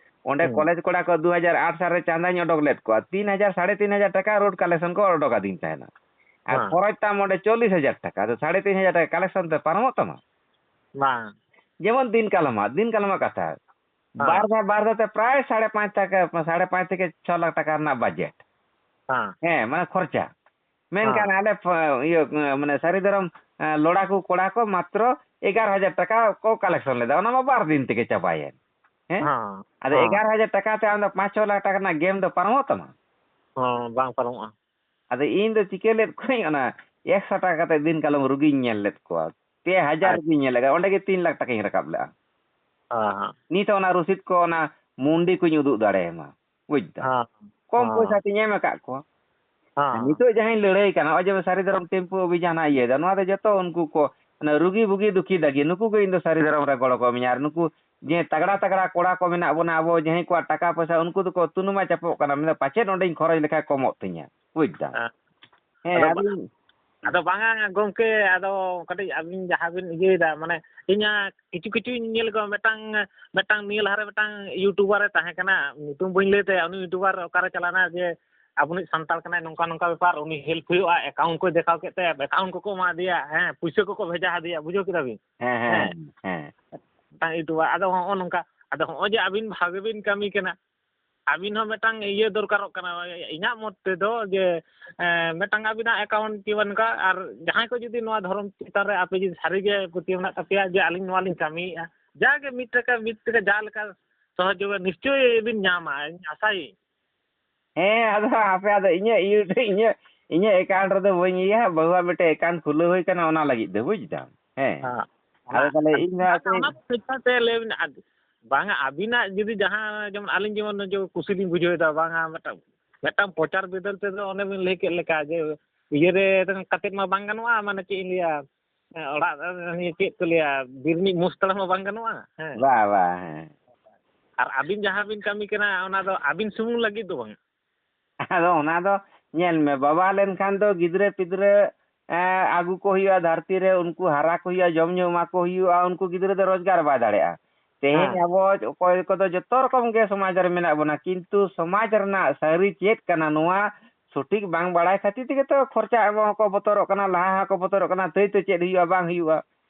ᱚᱸᱰᱮ ᱦᱩᱸ᱾ ᱠᱚᱞᱮᱡᱽ ᱠᱚᱲᱟ ᱠᱚ ᱫᱩ ᱦᱟᱡᱟᱨ ᱟᱴ ᱥᱟᱞ ᱨᱮ ᱪᱟᱸᱫᱟᱧ ᱚᱰᱚᱠ ᱞᱮᱫ ᱠᱚᱣᱟ, ᱛᱤᱱ ᱦᱟᱡᱟᱨ, ᱥᱟᱲᱮ ᱛᱤᱱ ᱦᱟᱡᱟᱨ ᱴᱟᱠᱟ road collection ᱠᱚ ᱚᱰᱚᱠ ᱟᱹᱫᱤᱧ ᱛᱟᱦᱮᱱᱟ᱾ ᱟᱨ ᱦᱮᱸ᱾ ᱠᱷᱚᱨᱚᱪ ᱛᱟᱢ ᱚᱸᱰᱮ ᱪᱚᱞᱞᱤᱥ ᱦᱟᱡᱟᱨ ᱴᱟᱠᱟ, ᱟᱫᱚ ᱥᱟᱲᱮ ᱛᱤᱱ ᱦᱟᱡᱟᱨ ᱴᱟᱠᱟ ᱠᱟᱞᱮᱠᱥᱚᱱ ᱛᱮ ᱯᱟᱨᱚᱢᱚᱜ ᱛᱟᱢᱟ? ᱵᱟᱝ᱾ ᱡᱮᱢᱚᱱ ᱫᱤᱱ ᱠᱟᱞᱚᱢᱟᱜ, ᱫᱤᱱ ᱠᱟᱞᱚᱢᱟᱜ ᱠᱟᱛᱷᱟ, ᱦᱮᱸ᱾ ᱵᱟᱨ ᱫᱷᱟᱣ, ᱵᱟᱨ ᱫᱷᱟᱣ ᱛᱮ ᱯᱨᱟᱭ ᱥᱟᱲᱮ ᱯᱟᱸᱪ ᱴᱟᱠᱟ, ᱥᱟᱲᱮ ᱯᱟᱸᱪ ᱛᱷᱮᱠᱮ ᱪᱷᱚ ᱞᱟᱠᱷ ᱴᱟᱠᱟ ᱨᱮᱱᱟᱜ ᱵᱟᱡᱮᱴ᱾ ᱦᱮᱸ᱾ ᱦᱮᱸ, ᱢᱟᱱᱮ ᱠᱷᱚᱨᱪᱟ᱾ ᱢᱮᱱᱠᱷᱟᱱ ᱦᱮᱸ᱾ ᱟᱞᱮ ᱯᱷ-, ᱤᱭᱟᱹ, ᱢᱟᱱᱮ ᱥᱟᱹᱨᱤ ᱫᱷᱚᱨᱚᱢ, ᱮᱸ, ᱞᱚᱲᱟ ᱠᱚ ᱠᱚᱲᱟ ᱠᱚ ᱢᱟᱛᱨᱚ ᱮᱜᱟᱨᱚ ᱦᱟᱡᱟᱨ ᱴᱟᱠᱟ ᱠᱚ ᱠᱟᱞᱮᱠᱥᱚᱱ ᱞᱮᱫᱟ, ᱚᱱᱟ ᱢᱟ ᱵᱟᱨ ᱫᱤᱱ ᱛᱮᱜᱮ ᱪᱟᱵᱟᱭᱮᱱ᱾ ᱦᱮᱸ? ᱦᱮᱸ, ᱟᱫᱚ ᱦᱮᱸ᱾ ᱮᱜᱟᱨᱚ ᱦᱟᱡᱟᱨ ᱴᱟᱠᱟ ᱛᱮ ᱟᱢ ᱫᱚ ᱯᱟᱸᱪ ᱪᱷᱚ ᱞᱟᱠᱷ ᱴᱟᱠᱟ ᱨᱮᱱᱟᱜ ᱜᱮᱢ ᱫᱚ ᱯᱟᱨᱚᱢᱚᱜ ᱛᱟᱢᱟ? ᱦᱮᱸ, ᱵᱟᱝ ᱯᱟᱨᱚᱢᱚᱜᱼᱟ᱾ ᱟᱫᱚ ᱤᱧ ᱫᱚ ᱪᱤᱠᱟᱹ ᱞᱮᱫ ᱠᱚᱣᱟᱧ, ᱚᱱᱟ ᱮᱠᱥᱚ ᱴᱟᱠᱟ ᱠᱟᱛᱮ ᱫᱤᱱ ᱠᱟᱞᱚᱢ ᱨᱩᱜᱤᱧ ᱧᱮᱞ ᱞᱮᱫ ᱠᱚᱣᱟ, ᱯᱮ ᱦᱟᱡᱟᱨ ᱟᱪᱪᱷᱟ᱾ ᱨᱩᱜᱤᱧ ᱧᱮᱞ ᱞᱮᱫ ᱠᱚᱣᱟ, ᱚᱸᱰᱮ ᱜᱮ ᱛᱤᱱ ᱞᱟᱠᱷ ᱴᱟᱠᱟᱧ ᱨᱟᱠᱟᱵ ᱞᱮᱫᱼᱟ᱾ ᱦᱮᱸ, ᱦᱮᱸ᱾ ᱱᱤᱛ ᱦᱚᱸ ᱚᱱᱟ ᱨᱚᱥᱤᱫ ᱠᱚ, ᱚᱱᱟ ᱢᱩᱱᱰᱤ ᱠᱚᱧ ᱩᱫᱩᱜ ᱫᱟᱲᱮᱭᱟᱢᱟ, ᱵᱩᱡᱽ ᱫᱟᱢ᱾ ᱦᱮᱸ, ᱠᱚᱢ ᱦᱮᱸ᱾ ᱯᱚᱭᱥᱟ ᱛᱤᱧ ᱮᱢ ᱟᱠᱟᱫ ᱠᱚᱣᱟ᱾ ᱦᱮᱸ᱾ ᱟᱨ ᱱᱤᱛᱚᱜ ᱡᱟᱦᱟᱸᱧ ᱞᱟᱹᱲᱦᱟᱹᱭ ᱠᱟᱱᱟ, ᱱᱚᱜᱼᱚᱭ ᱡᱮ ᱥᱟᱹᱨᱤ ᱫᱷᱚᱨᱚᱢ ᱴᱮᱢᱯᱩ ᱚᱵᱷᱤᱡᱟᱱ ᱦᱟᱸᱜ ᱤᱭᱟᱹᱭᱮᱫᱟ, ᱱᱚᱣᱟ ᱫᱚ ᱡᱚᱛᱚ ᱩᱱᱠᱩ ᱠᱚ, ᱚᱱᱟ ᱨᱩᱜᱤ ᱵᱩᱜᱤ ᱫᱩᱠᱷᱤ ᱫᱟᱜᱤ, ᱱᱩᱠᱩ ᱜᱮ ᱤᱧ ᱫᱚ ᱥᱟᱹᱨᱤ ᱫᱷᱚᱨᱚᱢ ᱨᱮ ᱜᱚᱲᱚ ᱠᱚ ᱮᱢᱤᱧᱟ᱾ ᱟᱨ ᱱᱩᱠᱩ ᱡᱮ ᱛᱟᱜᱲᱟ ᱛᱟᱜᱲᱟ ᱠᱚᱲᱟ ᱠᱚ ᱢᱮᱱᱟᱜ ᱵᱚᱱᱟ ᱟᱵᱚ, ᱡᱟᱦᱟᱸᱭ ᱠᱚᱣᱟᱜ ᱴᱟᱠᱟ ᱯᱚᱭᱥᱟ, ᱩᱱᱠᱩ ᱫᱚᱠᱚ ᱛᱩᱱᱩᱢᱟ ᱪᱟᱯᱚᱜ ᱠᱟᱱᱟ, ᱢᱮᱱᱫᱟ ᱯᱟᱪᱮᱫ ᱚᱸᱰᱮᱧ ᱠᱷᱚᱨᱚᱪ ᱞᱮᱠᱷᱟᱡ ᱠᱚᱢᱚᱜ ᱛᱤᱧᱟ, ᱵᱩᱡᱽ ᱫᱟᱢ᱾ ᱦᱮᱸ᱾ ᱦᱮᱸ, ᱟᱫᱚ ᱟᱫᱚ ᱵᱟ-, ᱤᱧ ᱟᱫᱚ ᱵᱟᱝᱟ ᱜᱚᱢᱠᱮ, ᱟᱫᱚ ᱠᱟᱹᱴᱤᱡ ᱟᱹᱵᱤᱱ ᱡᱟᱦᱟᱸ ᱵᱤᱱ ᱤᱭᱟᱹᱭᱮᱫᱟ, ᱢᱟᱱᱮ ᱤᱧᱟᱹᱜ ᱠᱤᱪᱷᱩ ᱠᱤᱪᱷᱩᱧ ᱧᱮᱞ ᱠᱚᱣᱟ, ᱢᱤᱫᱴᱟᱝ, ᱢᱤᱫᱴᱟᱝ ᱱᱤᱭᱟᱹ ᱞᱟᱦᱟᱨᱮ ᱢᱤᱫᱴᱟᱝ YouTuber ᱮ ᱛᱟᱦᱮᱸ ᱠᱟᱱᱟ, ᱧᱩᱛᱩᱢ ᱵᱟᱹᱧ ᱞᱟᱹᱭ ᱛᱟᱭᱟ, ᱩᱱᱤ YouTuber ᱚᱠᱟᱨᱮ ᱪᱟᱞᱟᱣᱱᱟ ᱡᱮ ᱟᱵᱚᱱᱤᱡ ᱥᱟᱱᱛᱟᱲ ᱠᱟᱱᱟᱭ, ᱱᱚᱝᱠᱟ ᱱᱚᱝᱠᱟ ᱵᱮᱯᱟᱨ, ᱩᱱᱤ help ᱦᱩᱭᱩᱜᱼᱟ, account ᱠᱚᱭ ᱫᱮᱠᱷᱟᱣ ᱠᱮᱫ ᱛᱟᱭᱟ, account ᱠᱚᱠᱚ ᱮᱢᱟ ᱫᱮᱭᱟ, ᱦᱮᱸ, ᱯᱩᱭᱥᱟᱹ ᱠᱚᱠᱚ ᱵᱷᱮᱡᱟ ᱟᱫᱮᱭᱟ, ᱵᱩᱡᱷᱟᱹᱣ ᱠᱮᱫᱟ ᱵᱤᱱ? ᱦᱮᱸ, ᱦᱮᱸ, ᱦᱮᱸ᱾ ᱦᱮᱸ, ᱦᱮᱸ᱾ ᱢᱤᱫᱴᱟᱝ YouTuber, ᱟᱫᱚ ᱦᱚᱸᱜᱼᱚ ᱱᱚᱝᱠᱟ, ᱟᱫᱚ ᱦᱚᱸᱜᱼᱚᱭ ᱡᱮ ᱟᱹᱵᱤᱱ ᱵᱷᱟᱜᱮ ᱵᱤᱱ ᱠᱟᱹᱢᱤ ᱠᱟᱱᱟ, ᱟᱹᱵᱤᱱ ᱦᱚᱸ ᱢᱤᱫᱴᱟᱝ ᱤᱭᱟᱹ ᱫᱚᱨᱠᱟᱨᱚᱜ ᱠᱟᱱᱟ, ᱤᱧᱟᱹᱜ ᱢᱚᱛ ᱛᱮᱫᱚ ᱡᱮ, ᱮᱸ, ᱢᱤᱫᱴᱟᱝ ᱟᱹᱵᱤᱱᱟᱜ account ᱠᱤ ᱵᱟᱝ ᱚᱱᱠᱟ, ᱟᱨ ᱡᱟᱦᱟᱸᱭ ᱠᱚ ᱡᱩᱫᱤ ᱱᱚᱣᱟ ᱫᱷᱚᱨᱚᱢ ᱪᱮᱛᱟᱱ ᱨᱮ ᱟᱯᱮ ᱡᱩᱫᱤ ᱥᱟᱹᱨᱤᱜᱮ ᱯᱟᱹᱛᱭᱟᱹᱣ ᱢᱮᱱᱟᱜ ᱛᱟᱯᱮᱭᱟ ᱡᱮ ᱟᱹᱞᱤᱧ ᱱᱚᱣᱟ ᱞᱤᱧ ᱠᱟᱹᱢᱤᱭᱮᱫᱼᱟ, ᱡᱟᱜᱮ ᱢᱤᱫ ᱴᱟᱠᱟ, ᱢᱤᱫ ᱴᱟᱠᱟ ᱡᱟᱦᱟᱸ ᱞᱮᱠᱟ ᱥᱚᱦᱚᱡᱳᱜᱤ ᱱᱤᱥᱪᱚᱭ ᱵᱤᱱ ᱧᱟᱢᱟ, ᱤᱧ ᱟᱥᱟᱭᱟᱹᱧ᱾ ᱦᱮᱸ, ᱟᱫᱚ ᱦᱟᱯᱮ, ᱟᱫᱚ ᱤᱧᱟᱹᱜ ᱤᱭᱩ-, ᱤᱧᱟᱹᱜ, ᱤᱧᱟᱹᱜ account ᱨᱮᱫᱚ ᱵᱟᱹᱧ ᱤᱭᱟᱹᱭᱟ, ᱵᱟᱹᱦᱩᱣᱟᱜ ᱢᱤᱫᱴᱮᱡ account ᱠᱷᱩᱞᱟᱹᱣ ᱦᱩᱭ ᱠᱟᱱᱟ, ᱚᱱᱟ ᱞᱟᱹᱜᱤᱫ ᱫᱚ, ᱵᱩᱡᱽ ᱫᱟᱢ? ᱦᱮᱸ᱾ ᱦᱮᱸ, ᱟᱫᱚ ᱚᱱᱟ, ᱛᱟᱦᱞᱮ ᱤᱧ ᱫᱚ ᱟᱪᱪᱷᱟ, ᱦᱟᱯᱮ ᱚᱱᱟ ᱫᱚ ᱴᱷᱤᱠ ᱴᱷᱟᱠ ᱛᱮ ᱞᱟᱹᱭ ᱵᱤᱱ, ᱟᱨ ᱵᱟᱝᱟ, ᱟᱹᱵᱤᱱᱟᱜ ᱡᱩᱫᱤ ᱡᱟᱦᱟᱸ, ᱡᱮᱢᱚᱱ ᱟᱹᱞᱤᱧ ᱡᱮᱢᱚᱱ ᱱᱤᱡᱮ ᱠᱩᱥᱤ ᱞᱤᱧ ᱵᱩᱡᱷᱟᱹᱣ ᱮᱫᱟ, ᱵᱟᱝᱟ, ᱢᱤᱫᱴᱟᱝ, ᱢᱤᱫᱴᱟᱝ ᱯᱨᱚᱪᱟᱨ ᱵᱤᱫᱟᱹᱞ ᱛᱮᱫᱚ ᱚᱱᱮ ᱵᱤᱱ ᱞᱟᱹᱭ ᱠᱮᱫ ᱞᱮᱠᱟ ᱡᱮ ᱤᱭᱟᱹ ᱨᱮ ᱠᱟᱛᱮᱫ ᱢᱟ ᱵᱟᱝ ᱜᱟᱱᱚᱜᱼᱟ, ᱢᱟᱱᱮ ᱪᱮᱫ ᱤᱧ ᱞᱟᱹᱭᱟ, ᱦᱮᱸ, ᱚᱲᱟᱜ ᱨᱮ ᱪᱮᱫ ᱠᱚ ᱞᱟᱹᱭᱟ, ᱵᱤᱨ ᱨᱤᱱᱤᱡ ᱢᱩᱥ ᱛᱟᱲᱟᱢ ᱦᱚᱸ ᱵᱟᱝ ᱜᱟᱱᱚᱜᱼᱟ᱾ ᱦᱮᱸ᱾ ᱵᱟ, ᱵᱟ, ᱦᱮᱸ᱾ ᱟᱨ ᱟᱹᱵᱤᱱ ᱡᱟᱦᱟᱸ ᱵᱤᱱ ᱠᱟᱹᱢᱤ ᱠᱟᱱᱟ, ᱚᱱᱟ ᱫᱚ ᱟᱹᱵᱤᱱ ᱥᱩᱢᱩᱝ ᱞᱟᱹᱜᱤᱫ ᱫᱚ ᱵᱟᱝ᱾ ᱟᱫᱚ ᱚᱱᱟ ᱫᱚ ᱧᱮᱞ ᱢᱮ, ᱵᱟᱵᱟ ᱞᱮᱱᱠᱷᱟᱱ ᱫᱚ ᱜᱤᱫᱽᱨᱟᱹ ᱯᱤᱫᱽᱨᱟᱹ, ᱮᱸ, ᱟᱹᱜᱩ ᱠᱚ ᱦᱩᱭᱩᱜᱼᱟ ᱫᱷᱟᱹᱨᱛᱤ ᱨᱮ, ᱩᱱᱠᱩ ᱦᱟᱨᱟ ᱠᱚ ᱦᱩᱭᱩᱜᱼᱟ, ᱡᱚᱢ ᱧᱩ ᱮᱢᱟ ᱠᱚ ᱦᱩᱭᱩᱜᱼᱟ, ᱩᱱᱠᱩ ᱜᱤᱫᱽᱨᱟᱹ ᱫᱚ ᱨᱳᱡᱽᱜᱟᱨ ᱵᱟᱭ ᱫᱟᱲᱮᱭᱟᱜᱼᱟ᱾ ᱛᱮᱦᱮᱧ ᱦᱮᱸ᱾ ᱟᱵᱚ ᱚᱠᱚᱭ ᱠᱚᱫᱚ ᱡᱚᱛᱚ ᱨᱚᱠᱚᱢ ᱜᱮ ᱥᱚᱢᱟᱡᱽ ᱨᱮ ᱢᱮᱱᱟᱜ ᱵᱚᱱᱟ, ᱠᱤᱱᱛᱩ ᱥᱚᱢᱟᱡᱽ ᱨᱮᱱᱟᱜ ᱥᱟᱹᱨᱤ ᱪᱮᱫ ᱠᱟᱱᱟ, ᱱᱚᱣᱟ ᱥᱚᱴᱷᱤᱠ ᱵᱟᱝ ᱵᱟᱲᱟᱭ ᱠᱷᱟᱹᱛᱤᱨ ᱛᱮᱜᱮ ᱛᱚ ᱠᱷᱚᱨᱪᱟ ᱮᱢᱚᱜ ᱦᱚᱸᱠᱚ ᱵᱚᱛᱚᱨᱚᱜ ᱠᱟᱱᱟ, ᱞᱟᱦᱟ ᱦᱚᱸᱠᱚ ᱵᱚᱛᱚᱨᱚᱜ ᱠᱟᱱᱟ, ᱛᱟᱹᱭ ᱛᱚ ᱪᱮᱫ ᱦᱩᱭᱩᱜᱼᱟ ᱵᱟᱝ ᱦᱩᱭᱩᱜᱼᱟ᱾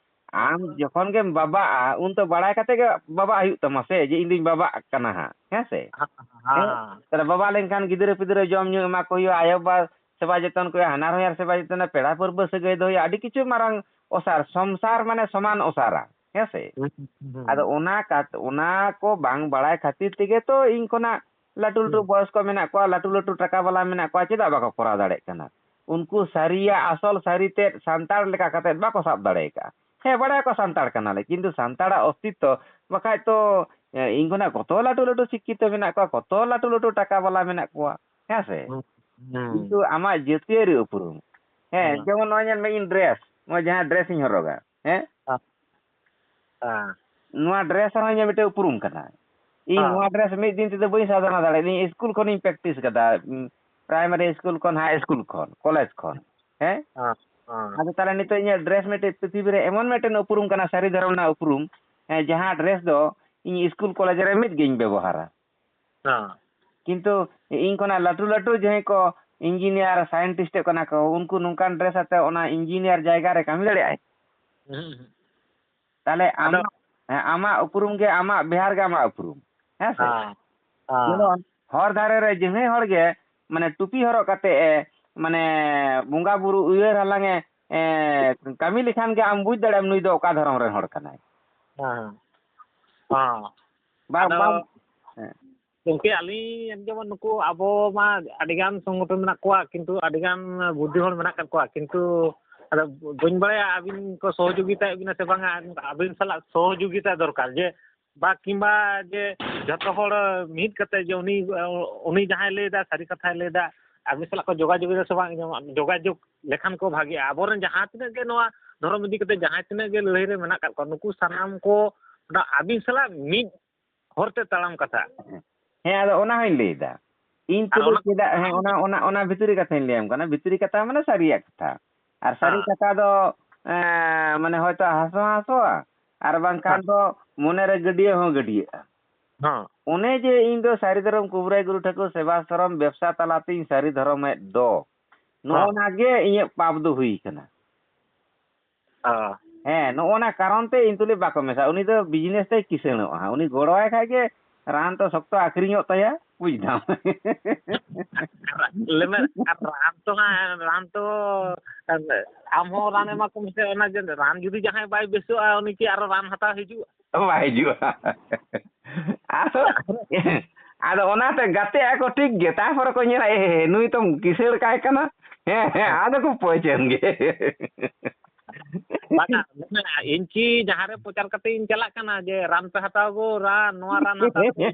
ᱟᱢ ᱡᱚᱠᱷᱚᱱ ᱜᱮᱢ ᱵᱟᱵᱟᱜᱼᱟ, ᱩᱱ ᱛᱚ ᱵᱟᱲᱟᱭ ᱠᱟᱛᱮ ᱜᱮ ᱵᱟᱵᱟᱜ ᱦᱩᱭᱩᱜ ᱛᱟᱢᱟ ᱥᱮ, ᱡᱮ ᱤᱧ ᱫᱩᱧ ᱵᱟᱵᱟᱜ ᱠᱟᱱᱟ ᱦᱟᱸᱜ, ᱦᱮᱸ ᱥᱮ? ᱦᱮᱸ᱾ ᱦᱮᱸ? ᱛᱟᱦᱞᱮ ᱵᱟᱵᱟ ᱞᱮᱱᱠᱷᱟᱱ ᱜᱤᱫᱽᱨᱟᱹ ᱯᱤᱫᱽᱨᱟᱹ ᱡᱚᱢ ᱧᱩ ᱮᱢᱟ ᱠᱚ ᱦᱩᱭᱩᱜᱼᱟ, ᱟᱭᱳ ᱵᱟᱵᱟ ᱥᱮᱵᱟ ᱡᱚᱛᱚᱱ ᱠᱚ ᱦᱩᱭᱩᱜᱼᱟ, ᱦᱟᱱᱦᱟᱨ ᱦᱚᱧᱦᱟᱨ ᱥᱮᱵᱟ ᱡᱚᱛᱚᱱ, ᱯᱮᱲᱟ ᱯᱟᱹᱨᱵᱟᱹ ᱥᱟᱹᱜᱟᱹᱭ ᱫᱚ ᱦᱩᱭᱩᱜᱼᱟ, ᱟᱹᱰᱤ ᱠᱤᱪᱷᱩ ᱢᱟᱨᱟᱝ ᱚᱥᱟᱨ, ᱥᱚᱝᱥᱟᱨ ᱢᱟᱱᱮ ᱥᱚᱢᱟᱱ ᱚᱥᱟᱨᱟ, ᱦᱮᱸ ᱥᱮ? ᱦᱩᱸ, ᱦᱩᱸ, ᱦᱩᱸ᱾ ᱟᱫᱚ ᱚᱱᱟ ᱠᱟᱛ-, ᱚᱱᱟ ᱠᱚ ᱵᱟᱝ ᱵᱟᱲᱟᱭ ᱠᱷᱟᱹᱛᱤᱨ ᱛᱮᱜᱮ ᱛᱚ ᱤᱧ ᱠᱷᱚᱱᱟᱜ ᱞᱟᱹᱴᱩ ᱞᱟᱹᱴᱩ ᱦᱩᱸ᱾ ᱵᱚᱭᱚᱥ ᱠᱚ ᱢᱮᱱᱟᱜ ᱠᱚᱣᱟ, ᱞᱟᱹᱴᱩ ᱞᱟᱹᱴᱩ ᱴᱟᱠᱟ ᱵᱟᱞᱟ ᱢᱮᱱᱟᱜ ᱠᱚᱣᱟ, ᱪᱮᱫᱟᱜ ᱵᱟᱠᱚ ᱠᱚᱨᱟᱣ ᱫᱟᱲᱮᱭᱟᱜ ᱠᱟᱱᱟ? ᱩᱱᱠᱩ ᱥᱟᱹᱨᱤᱭᱟᱜ ᱟᱥᱚᱞ ᱥᱟᱹᱨᱤ ᱛᱮᱫ ᱥᱟᱱᱛᱟᱲ ᱞᱮᱠᱟ ᱠᱟᱛᱮᱫ ᱵᱟᱠᱚ ᱥᱟᱵ ᱫᱟᱲᱮ ᱟᱠᱟᱫᱼᱟ᱾ ᱦᱮᱸ, ᱵᱟᱲᱟᱭᱟᱠᱚ ᱥᱟᱱᱛᱟᱲ ᱠᱟᱱᱟᱞᱮ, ᱠᱤᱱᱛᱩ ᱥᱟᱱᱛᱟᱲᱟᱜ ᱚᱥᱛᱤᱛᱛᱚ, ᱵᱟᱠᱷᱟᱡ ᱛᱚ, ᱮ, ᱤᱧ ᱠᱷᱚᱱᱟᱜ ᱠᱚᱛᱚ ᱞᱟᱹᱴᱩ ᱞᱟᱹᱴᱩ ᱥᱤᱠᱠᱷᱤᱛᱚ ᱢᱮᱱᱟᱜ ᱠᱚᱣᱟ, ᱠᱚᱛᱚ ᱞᱟᱹᱴᱩ ᱞᱟᱹᱴᱩ ᱴᱟᱠᱟ ᱵᱟᱞᱟ ᱢᱮᱱᱟᱜ ᱠᱚᱣᱟ, ᱦᱮᱸ ᱥᱮ? ᱦᱩᱸ, ᱦᱩᱸ᱾ ᱠᱤᱱᱛᱩ ᱟᱢᱟᱜ ᱡᱟᱹᱛᱤᱭᱟᱹᱨᱤ ᱩᱯᱨᱩᱢ, ᱦᱮᱸ, ᱦᱮᱸ᱾ ᱡᱮᱢᱚᱱ ᱱᱚᱜᱼᱚᱭ ᱧᱮᱞ ᱢᱮ, ᱤᱧ ᱰᱨᱮᱥ, ᱱᱚᱜᱼᱚᱭ ᱡᱟᱦᱟᱸ ᱰᱨᱮᱥ ᱤᱧ ᱦᱚᱨᱚᱜᱟ, ᱦᱮᱸ? ᱦᱮᱸ᱾ ᱦᱮᱸ᱾ ᱱᱚᱣᱟ ᱰᱨᱮᱥ ᱨᱮᱦᱚᱸ ᱤᱧᱟᱹᱜ ᱢᱤᱫᱴᱮᱱ ᱩᱯᱨᱩᱢ ᱠᱟᱱᱟ᱾ ᱤᱧ ᱦᱮᱸ᱾ ᱱᱚᱣᱟ ᱰᱨᱮᱥ ᱢᱤᱫ ᱫᱤᱱ ᱛᱮᱫᱚ ᱵᱟᱹᱧ ᱥᱟᱫᱷᱱᱟ ᱫᱟᱲᱮᱭᱟᱜᱼᱟ᱾ ᱤᱧ ᱥᱠᱩᱞ ᱠᱷᱚᱱᱤᱧ ᱯᱨᱮᱠᱴᱤᱥ ᱠᱟᱫᱟ, ᱩᱸ, ᱯᱨᱟᱭᱢᱟᱨᱤ ᱥᱠᱩᱞ ᱠᱷᱚᱱ, ᱦᱟᱭ ᱥᱠᱩᱞ ᱠᱷᱚᱱ, ᱠᱚᱞᱮᱡᱽ ᱠᱷᱚᱱ, ᱦᱮᱸ? ᱦᱮᱸ, ᱦᱮᱸ᱾ ᱟᱫᱚ ᱛᱟᱦᱞᱮ ᱱᱤᱛᱚᱜ ᱤᱧᱟᱹᱜ ᱰᱨᱮᱥ ᱢᱤᱫᱴᱮᱡ ᱯᱨᱤᱛᱷᱤᱵᱤ ᱨᱮ ᱮᱢᱚᱱ ᱢᱤᱫᱴᱮᱱ ᱩᱯᱨᱩᱢ ᱠᱟᱱᱟ, ᱥᱟᱹᱨᱤ ᱫᱷᱚᱨᱚᱢ ᱨᱮᱱᱟᱜ ᱩᱯᱨᱩᱢ, ᱦᱮᱸ, ᱡᱟᱦᱟᱸ ᱰᱨᱮᱥ ᱫᱚ ᱤᱧ ᱥᱠᱩᱞ ᱠᱚᱞᱮᱡᱽ ᱨᱮ ᱢᱤᱫ ᱜᱤᱧ ᱵᱮᱵᱚᱦᱟᱨᱟ᱾ ᱦᱮᱸ᱾ ᱠᱤᱱᱛᱩ ᱤᱧ ᱠᱷᱚᱱᱟᱜ ᱞᱟᱹᱴᱩ ᱞᱟᱹᱴᱩ ᱡᱟᱦᱟᱸᱭ ᱠᱚ ᱤᱧᱡᱤᱱᱤᱭᱟᱨ, ᱥᱟᱭᱮᱱᱴᱤᱥᱴ ᱠᱟᱱᱟ ᱠᱚ, ᱩᱱᱠᱩ ᱱᱚᱝᱠᱟᱱ ᱰᱨᱮᱥ ᱟᱛᱮ ᱚᱱᱟ ᱤᱧᱡᱤᱱᱤᱭᱟᱨ ᱡᱟᱭᱜᱟ ᱨᱮ ᱠᱟᱹᱢᱤ ᱫᱟᱲᱮᱭᱟᱜᱼᱟᱭ? ᱦᱩᱸ, ᱦᱩᱸ᱾ ᱛᱟᱦᱞᱮ ᱟᱫᱚ ᱟᱢᱟᱜ, ᱦᱮᱸ, ᱟᱢᱟᱜ ᱩᱯᱨᱩᱢ ᱜᱮ ᱟᱢᱟᱜ ᱵᱮᱣᱦᱟᱨ ᱜᱮ ᱟᱢᱟᱜ ᱩᱯᱨᱩᱢ, ᱦᱮᱸ ᱥᱮ? ᱦᱮᱸ, ᱦᱮᱸ᱾ ᱡᱮᱢᱚᱱ ᱦᱚᱨ ᱫᱷᱟᱨᱮ ᱨᱮ ᱡᱟᱦᱟᱸᱭ ᱦᱚᱲ ᱜᱮ, ᱢᱟᱱᱮ, ᱴᱩᱯᱤ ᱦᱚᱨᱚᱜ ᱠᱟᱛᱮ ᱮ, ᱢᱟᱱᱮ, ᱵᱚᱸᱜᱟ ᱵᱩᱨᱩ ᱩᱭᱦᱟᱹᱨ ᱟᱞᱟᱝ ᱮ, ᱮ, ᱠᱟᱹᱢᱤ ᱞᱮᱠᱷᱟᱱ ᱜᱮ ᱟᱢ ᱵᱩᱡᱽ ᱫᱟᱲᱮᱭᱟᱜ ᱟᱢ ᱱᱩᱭ ᱫᱚ ᱚᱠᱟ ᱫᱷᱚᱨᱚᱢ ᱨᱮᱱ ᱦᱚᱲ ᱠᱟᱱᱟᱭ᱾ ᱦᱮᱸ, ᱦᱮᱸ᱾ ᱵᱟ-, ᱟᱫᱚ ᱵᱟᱝ, ᱦᱮᱸ᱾ ᱜᱚᱢᱠᱮ, ᱟᱹᱞᱤᱧ ᱡᱮᱢᱚᱱ ᱱᱩᱠᱩ ᱟᱵᱚ ᱢᱟ ᱟᱹᱰᱤᱜᱟᱱ ᱥᱚᱝᱜᱚᱴᱷᱚᱱ ᱢᱮᱱᱟᱜ ᱠᱚᱣᱟ, ᱠᱤᱱᱛᱩ ᱟᱹᱰᱤᱜᱟᱱ ᱵᱩᱫᱽᱫᱷᱤ ᱦᱚᱲ ᱢᱮᱱᱟᱜ ᱟᱠᱟᱫ ᱠᱚᱣᱟ, ᱠᱤᱱᱛᱩ ᱟᱫᱚ ᱵᱟᱹᱧ ᱵᱟᱲᱟᱭᱟ ᱟᱹᱵᱤᱱ ᱠᱚ ᱥᱚᱦᱚᱡᱳᱜᱤᱛᱟᱭᱮᱫ ᱵᱤᱱᱟ ᱥᱮ ᱵᱟᱝᱟ, ᱟᱹᱵᱤᱱ ᱥᱟᱞᱟᱜ ᱥᱚᱦᱚᱡᱳᱜᱤᱛᱟ ᱫᱚᱨᱠᱟᱨ, ᱡᱮ ᱵᱟ ᱠᱤᱝᱵᱟ ᱡᱮ ᱡᱷᱚᱛᱚ ᱦᱚᱲ ᱢᱤᱫ ᱠᱟᱛᱮ ᱡᱮ ᱩᱱᱤ, ᱩᱱᱤ ᱡᱟᱦᱟᱸᱭ ᱞᱟᱹᱭᱫᱟ ᱥᱟᱹᱨᱤ ᱠᱟᱛᱷᱟᱭ ᱞᱟᱹᱭᱫᱟ, ᱟᱹᱵᱤᱱ ᱥᱟᱞᱟᱜ ᱠᱚ ᱡᱳᱜᱟᱡᱳᱜᱽ ᱮᱫᱟ ᱥᱮ ᱵᱟᱝ, ᱡᱮᱢᱚᱱ ᱡᱳᱜᱟᱡᱳᱜᱽ ᱞᱮᱠᱷᱟᱱ ᱠᱚ ᱵᱷᱟᱜᱮᱜᱼᱟ᱾ ᱟᱵᱚᱨᱮᱱ ᱡᱟᱦᱟᱸ ᱛᱤᱱᱟᱹᱜ ᱜᱮ ᱱᱚᱣᱟ ᱫᱷᱚᱨᱚᱢ ᱤᱫᱤ ᱠᱟᱛᱮ ᱡᱟᱦᱟᱸ ᱛᱤᱱᱟᱹᱜ ᱜᱮ ᱞᱟᱹᱲᱦᱟᱹᱭ ᱨᱮ ᱢᱮᱱᱟᱜ ᱟᱠᱟᱫ ᱠᱚᱣᱟ, ᱱᱩᱠᱩ ᱥᱟᱱᱟᱢ ᱠᱚ ᱚᱱᱟ ᱟᱹᱵᱤᱱ ᱥᱟᱞᱟᱜ ᱢᱤᱫ ᱦᱚᱨ ᱛᱮ ᱛᱟᱲᱟᱢ ᱠᱟᱛᱷᱟ᱾ ᱦᱮᱸ, ᱟᱫᱚ ᱚᱱᱟ ᱦᱚᱸᱧ ᱞᱟᱹᱭᱫᱟ᱾ ᱤᱧ ᱟᱨ ᱛᱮᱫᱚ ᱚᱱᱟ ᱪᱮᱫᱟᱜ, ᱦᱮᱸ, ᱚᱱᱟ, ᱚᱱᱟ, ᱚᱱᱟ ᱵᱷᱤᱛᱨᱤ ᱠᱟᱛᱷᱟᱧ ᱞᱟᱹᱭᱟᱢ ᱠᱟᱱᱟ᱾ ᱵᱷᱤᱛᱨᱤ ᱠᱟᱛᱷᱟ ᱢᱟᱱᱮ ᱥᱟᱹᱨᱤᱭᱟᱜ ᱠᱟᱛᱷᱟ᱾ ᱟᱨ ᱥᱟᱹᱨᱤ ᱦᱮᱸ᱾ ᱠᱟᱛᱷᱟ ᱫᱚ, ᱮᱸ, ᱢᱟᱱᱮ ᱦᱚᱭᱛᱚ ᱦᱟᱸᱥ ᱦᱚᱸ ᱦᱟᱸᱥᱚᱜᱼᱟ, ᱟᱨ ᱵᱟᱝᱠᱷᱟᱱ ᱦᱮᱸ᱾ ᱫᱚ ᱢᱚᱱᱮᱨᱮ ᱜᱟᱹᱰᱭᱟᱹ ᱦᱚᱸ ᱜᱟᱹᱰᱭᱟᱹᱜᱼᱟ᱾ ᱦᱚᱸ᱾ ᱚᱱᱮ ᱡᱮ ᱤᱧ ᱫᱚ ᱥᱟᱹᱨᱤ ᱫᱷᱚᱨᱚᱢ ᱠᱩᱵᱨᱟᱭ ᱜᱩᱨᱩ ᱴᱷᱟᱹᱠᱩᱨ ᱥᱮᱵᱟ ᱥᱚᱨᱚᱢ ᱵᱮᱵᱽᱥᱟ ᱛᱟᱞᱟᱛᱮᱧ ᱥᱟᱹᱨᱤ ᱫᱷᱚᱨᱚᱢᱮᱫ ᱫᱚ, ᱱᱚᱜᱼᱚ ᱦᱚᱸ᱾ ᱱᱟ ᱜᱮ ᱤᱧᱟᱹᱜ ᱯᱟᱯ ᱫᱚ ᱦᱩᱭ ᱠᱟᱱᱟ᱾ ᱦᱚᱸ᱾ ᱦᱮᱸ, ᱱᱚᱜᱼᱚ ᱱᱟ ᱠᱟᱨᱚᱱ ᱛᱮ ᱤᱧ ᱛᱩᱞᱩᱡ ᱵᱟᱠᱚ ᱢᱮᱥᱟ᱾ ᱩᱱᱤ ᱫᱚ ᱵᱤᱡᱽᱱᱮᱥ ᱛᱮᱭ ᱠᱤᱥᱟᱹᱬᱚᱜᱼᱟ᱾ ᱩᱱᱤ ᱜᱚᱲᱚᱣᱟᱭ ᱠᱷᱟᱡ ᱜᱮ ᱨᱟᱱ ᱛᱚ ᱥᱚᱠᱛᱚ ᱟᱹᱠᱷᱨᱤᱧᱚᱜ ᱛᱟᱭᱟ, ᱵᱩᱡᱽ ᱫᱟᱢ᱾ ᱞᱟᱹᱭ ᱢᱮ, ᱟᱨ ᱨᱟᱱ ᱛᱚ ᱦᱟᱸᱜ, ᱨᱟᱱ ᱛᱚ ᱟᱢ ᱦᱚᱸ ᱨᱟᱱ ᱮᱢᱟ ᱠᱚᱢ ᱥᱮ, ᱚᱱᱟ ᱡᱮ ᱨᱟᱱ ᱡᱩᱫᱤ ᱡᱟᱦᱟᱸᱭ ᱵᱟᱭ ᱵᱮᱥᱚᱜᱼᱟ, ᱩᱱᱤ ᱠᱤ ᱟᱨᱚ ᱨᱟᱱ ᱦᱟᱛᱟᱣ ᱦᱤᱡᱩᱜᱼᱟ? ᱵᱟᱭ ᱦᱤᱡᱩᱜᱼᱟ᱾ ᱟᱫᱚ, ᱟᱫᱚ ᱚᱱᱟᱛᱮ ᱜᱟᱛᱮᱜ ᱟᱠᱚ ᱴᱷᱤᱠ ᱜᱮ, ᱛᱟᱨᱯᱚᱨᱮ ᱠᱚ ᱧᱮᱞᱟ, "ᱮ, ᱱᱩᱭ ᱛᱚᱢ ᱠᱤᱥᱟᱹᱬ ᱠᱟᱭ ᱠᱟᱱᱟ᱾" ᱦᱮᱸ, ᱦᱮᱸ, ᱟᱫᱚ ᱠᱚ ᱯᱟᱹᱪᱟᱹᱱ ᱜᱮ᱾ ᱵᱟᱝᱟ, ᱢᱮᱱᱟ, ᱤᱧ ᱠᱤ ᱡᱟᱦᱟᱸ ᱨᱮ ᱯᱨᱚᱪᱟᱨ ᱠᱟᱛᱮ ᱤᱧ ᱪᱟᱞᱟᱜ ᱠᱟᱱᱟ ᱡᱮ ᱨᱟᱱ ᱯᱮ ᱦᱟᱛᱟᱣ ᱜᱚ, ᱨᱟᱱ, ᱱᱚᱣᱟ ᱨᱟᱱ ᱦᱟᱛᱟᱣ ᱠᱟᱛᱮ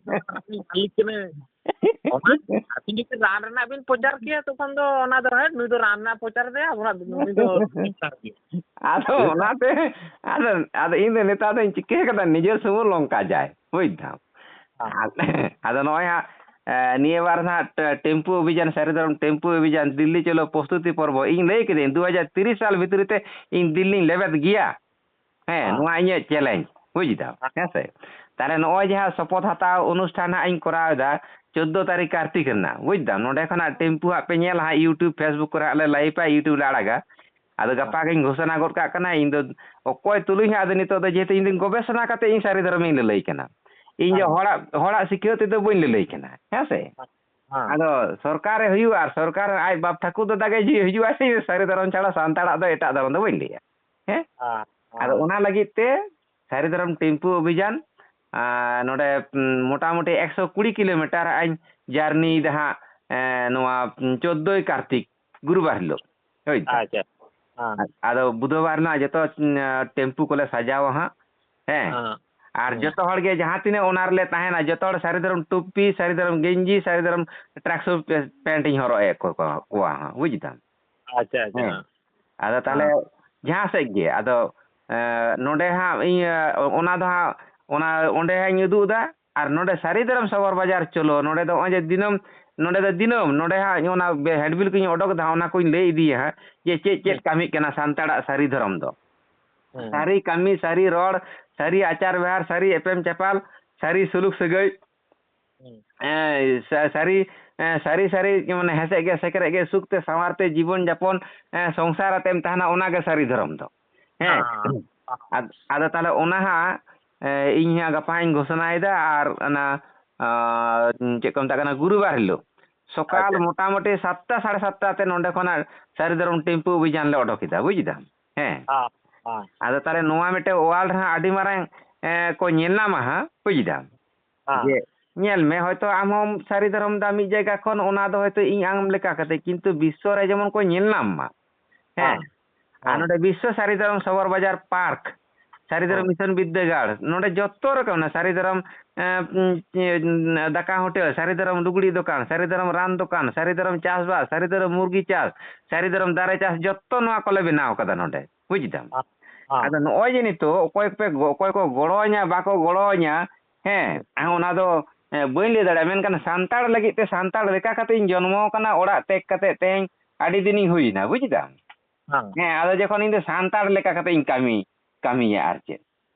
ᱤᱧ ᱢᱟᱹᱞᱤᱠ ᱠᱟᱹᱱᱟᱹᱧ? ᱚᱱᱟ ᱟᱹᱵᱤᱱ ᱡᱩᱫᱤ ᱨᱟᱱ ᱨᱮᱱᱟᱜ ᱵᱤᱱ ᱯᱨᱚᱪᱟᱨ ᱠᱮᱭᱟ, ᱛᱚᱠᱷᱚᱱ ᱫᱚ ᱚᱱᱟ ᱫᱚ, ᱦᱮᱸ, ᱱᱩᱭ ᱫᱚ ᱨᱟᱱ ᱨᱮᱱᱟᱜ ᱯᱨᱚᱪᱟᱨ ᱮᱫᱟᱭ, ᱟᱵᱚᱱᱟᱜ ᱫᱚ, ᱱᱩᱭ ᱫᱚ ᱰᱟᱠᱛᱟᱨ ᱜᱮ᱾ ᱟᱫᱚ ᱚᱱᱟᱛᱮ, ᱟᱫᱚ, ᱟᱫᱚ ᱤᱧ ᱫᱚ ᱱᱮᱛᱟᱨ ᱫᱚᱧ ᱪᱤᱠᱟᱹ ᱠᱟᱫᱟ, ᱱᱤᱡᱮᱨ ᱥᱩᱢᱩᱝ ᱞᱚᱝᱠᱟ ᱡᱟᱭ, ᱵᱩᱡᱽ ᱫᱟᱢ᱾ ᱦᱮᱸ᱾ ᱟᱫᱚ ᱱᱚᱜᱼᱚᱭ ᱦᱟᱸᱜ, ᱮ, ᱱᱤᱭᱟᱹ ᱵᱟᱨ ᱦᱟᱸᱜ ᱴᱮ-, ᱴᱮᱢᱯᱩ ᱚᱵᱷᱤᱡᱟᱱ, ᱥᱟᱹᱨᱤ ᱫᱷᱚᱨᱚᱢ ᱴᱮᱢᱯᱩ ᱚᱵᱷᱤᱡᱟᱱ, ᱫᱤᱞᱞᱤ ᱪᱚᱞᱚ ᱯᱨᱚᱥᱛᱩᱛᱤ ᱯᱚᱨᱵᱚ, ᱤᱧ ᱞᱟᱹᱭ ᱠᱟᱹᱫᱟᱹᱧ, ᱫᱩ ᱦᱟᱡᱟᱨ ᱛᱤᱨᱤᱥ ᱥᱟᱞ ᱵᱷᱤᱛᱨᱤ ᱛᱮ ᱤᱧ ᱫᱤᱞᱞᱤᱧ ᱞᱮᱵᱮᱫ ᱜᱮᱭᱟ᱾ ᱦᱮᱸ, ᱦᱮᱸ᱾ ᱱᱚᱣᱟ ᱤᱧᱟᱹᱜ ᱪᱮᱞᱮᱧᱡᱽ, ᱵᱩᱡᱽ ᱫᱟᱢ, ᱦᱮᱸ᱾ ᱦᱮᱸ ᱥᱮ? ᱛᱟᱦᱞᱮ ᱱᱚᱜᱼᱚᱭ ᱡᱟᱦᱟᱸ ᱥᱚᱯᱚᱛ ᱦᱟᱛᱟᱣ ᱚᱱᱩᱥᱴᱷᱟᱱ ᱦᱟᱸᱜ ᱤᱧ ᱠᱚᱨᱟᱣ ᱮᱫᱟ ᱪᱳᱫᱽᱫᱳ ᱛᱟᱹᱨᱤᱠᱷ ᱠᱟᱨᱛᱤᱠ ᱨᱮᱱᱟᱜ, ᱵᱩᱡᱽ ᱫᱟᱢ, ᱱᱚᱸᱰᱮ ᱠᱷᱚᱱᱟᱜ ᱴᱮᱢᱯᱩ ᱦᱟᱸᱜ ᱯᱮ ᱧᱮᱞᱟ ᱦᱟᱸᱜ, YouTube, Facebook ᱠᱚᱨᱮ ᱦᱟᱸᱜ ᱞᱮ ᱞᱟᱭᱤᱵᱷᱟ, YouTube ᱞᱮ ᱟᱲᱟᱜᱟ᱾ ᱟᱫᱚ ᱜᱟᱯᱟ ᱦᱮᱸ᱾ ᱜᱤᱧ ᱜᱷᱳᱥᱚᱱᱟ ᱜᱚᱫ ᱠᱟᱜ ᱠᱟᱱᱟ, ᱤᱧ ᱫᱚ ᱚᱠᱚᱭ ᱛᱩᱞᱩᱡ ᱦᱟᱸᱜ, ᱟᱫᱚ ᱱᱤᱛᱚᱜ ᱫᱚ ᱡᱮᱦᱮᱛᱩ ᱤᱧ ᱫᱚᱧ ᱜᱚᱵᱮᱥᱚᱱᱟ ᱠᱟᱛᱮ ᱤᱧ ᱥᱟᱹᱨᱤ ᱫᱷᱚᱨᱚᱢᱤᱧ ᱞᱟᱹᱞᱟᱹᱭ ᱠᱟᱱᱟ᱾ ᱤᱧ ᱫᱚ ᱦᱮᱸ᱾ ᱦᱚᱲᱟᱜ, ᱦᱚᱲᱟᱜ ᱥᱤᱠᱷᱟᱹᱣ ᱛᱮᱫᱚ ᱵᱟᱹᱧ ᱞᱟᱹᱞᱟᱹᱭ ᱠᱟᱱᱟ, ᱦᱮᱸ ᱥᱮ? ᱦᱮᱸ᱾ ᱟᱫᱚ ᱥᱚᱨᱠᱟᱨᱮ ᱦᱩᱭᱩᱜᱼᱟ, ᱟᱨ ᱥᱚᱨᱠᱟᱨ ᱟᱡ ᱵᱟᱯ ᱴᱷᱟᱹᱠᱩᱨ ᱫᱟᱫᱟ ᱜᱮ ᱡᱩᱫᱤ ᱦᱤᱡᱩᱜᱼᱟ ᱥᱮ, ᱥᱟᱹᱨᱤ ᱫᱷᱚᱨᱚᱢ ᱪᱷᱟᱲᱟ ᱥᱟᱱᱛᱟᱲᱟᱜ ᱫᱚ ᱮᱴᱟᱜ ᱫᱷᱚᱨᱚᱢ ᱫᱚ ᱵᱟᱹᱧ ᱞᱟᱹᱭᱟ᱾ ᱦᱮᱸ? ᱦᱮᱸ, ᱦᱮᱸ᱾ ᱟᱫᱚ ᱚᱱᱟ ᱞᱟᱹᱜᱤᱫ ᱛᱮ ᱥᱟᱹᱨᱤ ᱫᱷᱚᱨᱚᱢ ᱴᱮᱢᱯᱩ ᱚᱵᱷᱤᱡᱟᱱ, ᱟᱨ ᱱᱚᱰᱮ, ᱩᱸ, ᱢᱚᱴᱟᱢᱩᱴᱤ ᱮᱠᱥᱚ ᱠᱩᱲᱤ ᱠᱤᱞᱳᱢᱤᱴᱟᱨ ᱦᱟᱸᱜ ᱤᱧ ᱡᱟᱨᱱᱤᱭᱮᱫᱟ ᱦᱟᱸᱜ, ᱮᱸ, ᱱᱚᱣᱟ, ᱩᱸ, ᱪᱳᱫᱽᱫᱳᱭ ᱠᱟᱨᱛᱤᱠ, ᱜᱩᱨᱩᱵᱟᱨ ᱦᱤᱞᱳᱜ᱾ ᱦᱳᱭ ᱛᱚ? ᱟᱪᱪᱷᱟ᱾ ᱦᱮᱸ᱾ ᱟᱫᱚ ᱵᱩᱫᱷᱚᱵᱟᱨ ᱦᱤᱞᱳᱜ ᱡᱚᱛᱚ, ᱩᱸ, ᱴᱮᱢᱯᱩ ᱠᱚᱞᱮ ᱥᱟᱡᱟᱣᱟ ᱦᱟᱸᱜ᱾ ᱦᱮᱸ᱾ ᱦᱮᱸ᱾ ᱟᱨ ᱦᱮᱸ᱾ ᱡᱚᱛᱚ ᱦᱚᱲ ᱜᱮ ᱡᱟᱦᱟᱸ ᱛᱤᱱᱟᱹᱜ ᱚᱱᱟ ᱨᱮᱞᱮ ᱛᱟᱦᱮᱱᱟ, ᱡᱚᱛᱚ ᱦᱚᱲ ᱥᱟᱹᱨᱤ ᱫᱷᱚᱨᱚᱢ ᱴᱩᱯᱤ, ᱥᱟᱹᱨᱤ ᱫᱷᱚᱨᱚᱢ ᱜᱮᱧᱡᱤ, ᱥᱟᱹᱨᱤ ᱫᱷᱚᱨᱚᱢ tracksuit ᱯᱮ-, pant ᱤᱧ ᱦᱚᱨᱚᱜ ᱮᱫ ᱠᱚ-, ᱠᱚᱣᱟ ᱦᱟᱸᱜ, ᱵᱩᱡᱽ ᱫᱟᱢ? ᱟᱪᱪᱷᱟ, ᱟᱪᱪᱷᱟ, ᱦᱮᱸ᱾ ᱦᱮᱸ᱾ ᱟᱫᱚ ᱛᱟᱦᱞᱮ ᱦᱮᱸ᱾ ᱡᱟᱦᱟᱸ ᱥᱮᱫ ᱜᱮ, ᱟᱫᱚ, ᱮᱸ, ᱱᱚᱰᱮ ᱦᱟᱸᱜ ᱤᱧ, ᱮᱸ, ᱚᱱᱟ ᱫᱚ ᱦᱟᱸᱜ, ᱚᱱᱟ, ᱚᱸᱰᱮ ᱦᱟᱸᱜ ᱤᱧ ᱩᱫᱩᱜ ᱮᱫᱟ, ᱟᱨ ᱱᱚᱰᱮ ᱥᱟᱹᱨᱤ ᱫᱷᱚᱨᱚᱢ ᱥᱚᱵᱚᱨ ᱵᱟᱡᱟᱨ ᱪᱚᱞᱚ, ᱱᱚᱰᱮ ᱫᱚ ᱱᱚᱜᱼᱚᱭ ᱡᱮ ᱫᱤᱱᱟᱹᱢ, ᱱᱚᱰᱮ ᱫᱚ ᱫᱤᱱᱟᱹᱢ, ᱱᱚᱰᱮ ᱦᱟᱸᱜ ᱚᱱᱟ ᱵᱮ-, handbill ᱠᱚᱧ ᱚᱰᱚᱠ ᱮᱫᱟ, ᱚᱱᱟ ᱠᱚᱧ ᱞᱟᱹᱭ ᱤᱫᱤᱭᱟ ᱦᱟᱸᱜ, ᱡᱮ ᱪᱮᱫ ᱪᱮᱫ ᱦᱮᱸ᱾ ᱠᱟᱹᱢᱤᱜ ᱠᱟᱱᱟ ᱥᱟᱱᱛᱟᱲᱟᱜ ᱥᱟᱹᱨᱤ ᱫᱷᱚᱨᱚᱢ ᱫᱚ᱾ ᱦᱮᱸ᱾ ᱥᱟᱹᱨᱤ ᱠᱟᱹᱢᱤ, ᱥᱟᱹᱨᱤ ᱨᱚᱲ, ᱥᱟᱹᱨᱤ ᱟᱪᱟᱨ ᱵᱮᱣᱦᱟᱨ, ᱥᱟᱹᱨᱤ ᱮᱯᱮᱢ ᱪᱟᱯᱟᱞ, ᱥᱟᱹᱨᱤ ᱥᱩᱞᱩᱠ ᱥᱟᱹᱜᱟᱹᱭ, ᱦᱩᱸ᱾ ᱮᱸ, ᱥᱟ-, ᱥᱟᱹᱨᱤ, ᱮᱸ, ᱥᱟᱹᱨᱤ, ᱥᱟᱹᱨᱤ, ᱢᱟᱱᱮ, ᱦᱮᱸᱥᱮᱡ ᱜᱮ, ᱥᱮᱠᱨᱮᱡ ᱜᱮ, ᱥᱩᱠ ᱛᱮ, ᱥᱟᱶᱟᱨ ᱛᱮ, ᱡᱤᱵᱚᱱ ᱡᱟᱯᱚᱱ, ᱮᱸ, ᱥᱚᱝᱥᱟᱨ ᱟᱛᱮᱢ ᱛᱟᱦᱮᱱᱟ, ᱚᱱᱟ ᱜᱮ ᱥᱟᱹᱨᱤ ᱫᱷᱚᱨᱚᱢ ᱫᱚ᱾ ᱦᱮᱸ᱾ ᱦᱮᱸ᱾ ᱟᱫ-, ᱟᱫᱚ ᱛᱟᱦᱞᱮ ᱚᱱᱟ ᱦᱟᱸᱜ, ᱮᱸ, ᱤᱧ ᱦᱟᱸᱜ ᱜᱟᱯᱟ ᱦᱟᱸᱜ ᱤᱧ ᱜᱷᱳᱥᱚᱱᱟᱭᱮᱫᱟ, ᱟᱨ ᱚᱱᱟ, ᱟᱸ, ᱪᱮᱫ ᱠᱚ ᱢᱮᱛᱟᱜ ᱠᱟᱱᱟ, ᱜᱩᱨᱩᱵᱟᱨ ᱦᱤᱞᱳᱜ ᱥᱚᱠᱟᱞ ᱟᱪᱪᱷᱟ᱾ ᱢᱚᱴᱟᱢᱩᱴᱤ ᱥᱟᱛᱴᱟ, ᱥᱟᱲᱮ ᱥᱟᱛᱴᱟ ᱛᱮ ᱱᱚᱸᱰᱮ ᱠᱷᱚᱱᱟᱜ ᱥᱟᱹᱨᱤ ᱫᱷᱚᱨᱚᱢ ᱴᱮᱢᱯᱩ ᱚᱵᱷᱤᱡᱟᱱ ᱞᱮ ᱚᱰᱚᱠ ᱮᱫᱟ, ᱵᱩᱡ ᱫᱟᱢ? ᱦᱮᱸ᱾ ᱦᱮᱸ, ᱦᱮᱸ᱾ ᱟᱫᱚ ᱛᱟᱦᱞᱮ ᱱᱚᱣᱟ ᱢᱤᱫᱴᱮᱱ ᱣᱟᱨᱞᱰ ᱨᱮ ᱦᱟᱸᱜ ᱟᱹᱰᱤ ᱢᱟᱨᱟᱝ, ᱮᱸ, ᱠᱚ ᱧᱮᱞ ᱧᱟᱢᱟ ᱦᱟᱸᱜ, ᱵᱩᱡ ᱫᱟᱢ? ᱦᱮᱸ᱾ ᱡᱮ ᱧᱮᱞ ᱢᱮ, ᱦᱚᱭᱛᱚ ᱟᱢ ᱦᱚᱸᱢ ᱥᱟᱹᱨᱤ ᱫᱷᱚᱨᱚᱢ ᱫᱟ ᱢᱤᱫ ᱡᱟᱭᱜᱟ ᱠᱷᱚᱱ, ᱚᱱᱟ ᱫᱚ ᱦᱚᱭᱛᱚ ᱤᱧ ᱟᱢ ᱞᱮᱠᱟ ᱠᱟᱛᱮ, ᱠᱤᱱᱛᱩ ᱵᱤᱥᱥᱚ ᱨᱮ ᱡᱮᱢᱚᱱ ᱠᱚ ᱧᱮᱞ ᱧᱟᱢ ᱢᱟ᱾ ᱦᱮᱸ᱾ ᱦᱮᱸ᱾ ᱟᱨ ᱦᱮᱸ᱾ ᱱᱚᱰᱮ ᱵᱤᱥᱥᱚ ᱥᱟᱹᱨᱤ ᱫᱷᱚᱨᱚᱢ ᱥᱚᱵᱚᱨ ᱵᱟᱡᱟᱨ ᱯᱟᱨᱠ, ᱥᱟᱹᱨᱤ ᱫᱷᱚᱨᱚᱢ ᱦᱮᱸ᱾ ᱢᱤᱥᱚᱱ ᱵᱤᱫᱽᱫᱟᱹᱜᱟᱲ, ᱱᱚᱰᱮ ᱡᱚᱛᱚ ᱨᱚᱠᱚᱢ, ᱚᱱᱟ ᱥᱟᱹᱨᱤ ᱫᱷᱚᱨᱚᱢ, ᱮᱸ, ᱩᱸ, ᱫᱟᱠᱟ ᱦᱳᱴᱮᱞ, ᱥᱟᱹᱨᱤ ᱫᱷᱚᱨᱚᱢ ᱞᱩᱜᱽᱲᱤ ᱫᱚᱠᱟᱱ, ᱥᱟᱹᱨᱤ ᱫᱷᱚᱨᱚᱢ ᱨᱟᱱ ᱫᱚᱠᱟᱱ, ᱥᱟᱹᱨᱤ ᱫᱷᱚᱨᱚᱢ ᱪᱟᱥᱵᱟᱥ, ᱥᱟᱹᱨᱤ ᱫᱷᱚᱨᱚᱢ ᱢᱩᱨᱜᱤ ᱪᱟᱥ, ᱥᱟᱹᱨᱤ ᱫᱷᱚᱨᱚᱢ ᱫᱟᱨᱮ ᱪᱟᱥ, ᱡᱚᱛᱚ ᱱᱚᱣᱟ ᱠᱚᱞᱮ ᱵᱮᱱᱟᱣ ᱠᱟᱫᱟ ᱱᱚᱰᱮ, ᱵᱩᱡ ᱫᱟᱢ? ᱦᱮᱸ᱾ ᱦᱮᱸ᱾ ᱟᱫᱚ ᱱᱚᱜᱼᱚᱭ ᱡᱮ ᱱᱤᱛᱚᱜ ᱚᱠᱚᱭ ᱯᱮ, ᱚᱠᱚᱭ ᱠᱚ ᱜᱚᱲᱚ ᱟᱹᱧᱟ, ᱵᱟᱠᱚ ᱜᱚᱲᱚ ᱟᱹᱧᱟ, ᱦᱮᱸ, ᱚᱱᱟ ᱫᱚ, ᱮ, ᱵᱟᱹᱧ ᱞᱟᱹᱭ ᱫᱟᱲᱮᱭᱟᱜᱼᱟ, ᱢᱮᱱᱠᱷᱟᱱ ᱥᱟᱱᱛᱟᱲ ᱞᱟᱹᱜᱤᱫ ᱛᱮ, ᱥᱟᱱᱛᱟᱲ ᱞᱮᱠᱟ ᱠᱟᱛᱮ ᱤᱧ ᱡᱚᱱᱢᱚ ᱟᱠᱟᱱᱟ, ᱚᱲᱟᱜ ᱛᱮᱜ ᱠᱟᱛᱮ ᱛᱮᱦᱮᱧ ᱟᱹᱰᱤ ᱫᱤᱱᱤᱧ ᱦᱩᱭᱱᱟ, ᱵᱩᱡ ᱫᱟᱢ? ᱦᱮᱸ᱾ ᱦᱮᱸ, ᱟᱫᱚ ᱡᱚᱠᱷᱚᱱ ᱤᱧ ᱫᱚ ᱥᱟᱱᱛᱟᱲ ᱞᱮᱠᱟ ᱠᱟᱛᱮ ᱤᱧ ᱠᱟᱹᱢᱤ, ᱠᱟᱹᱢᱤᱭᱟ ᱟᱨ ᱪᱮᱫ᱾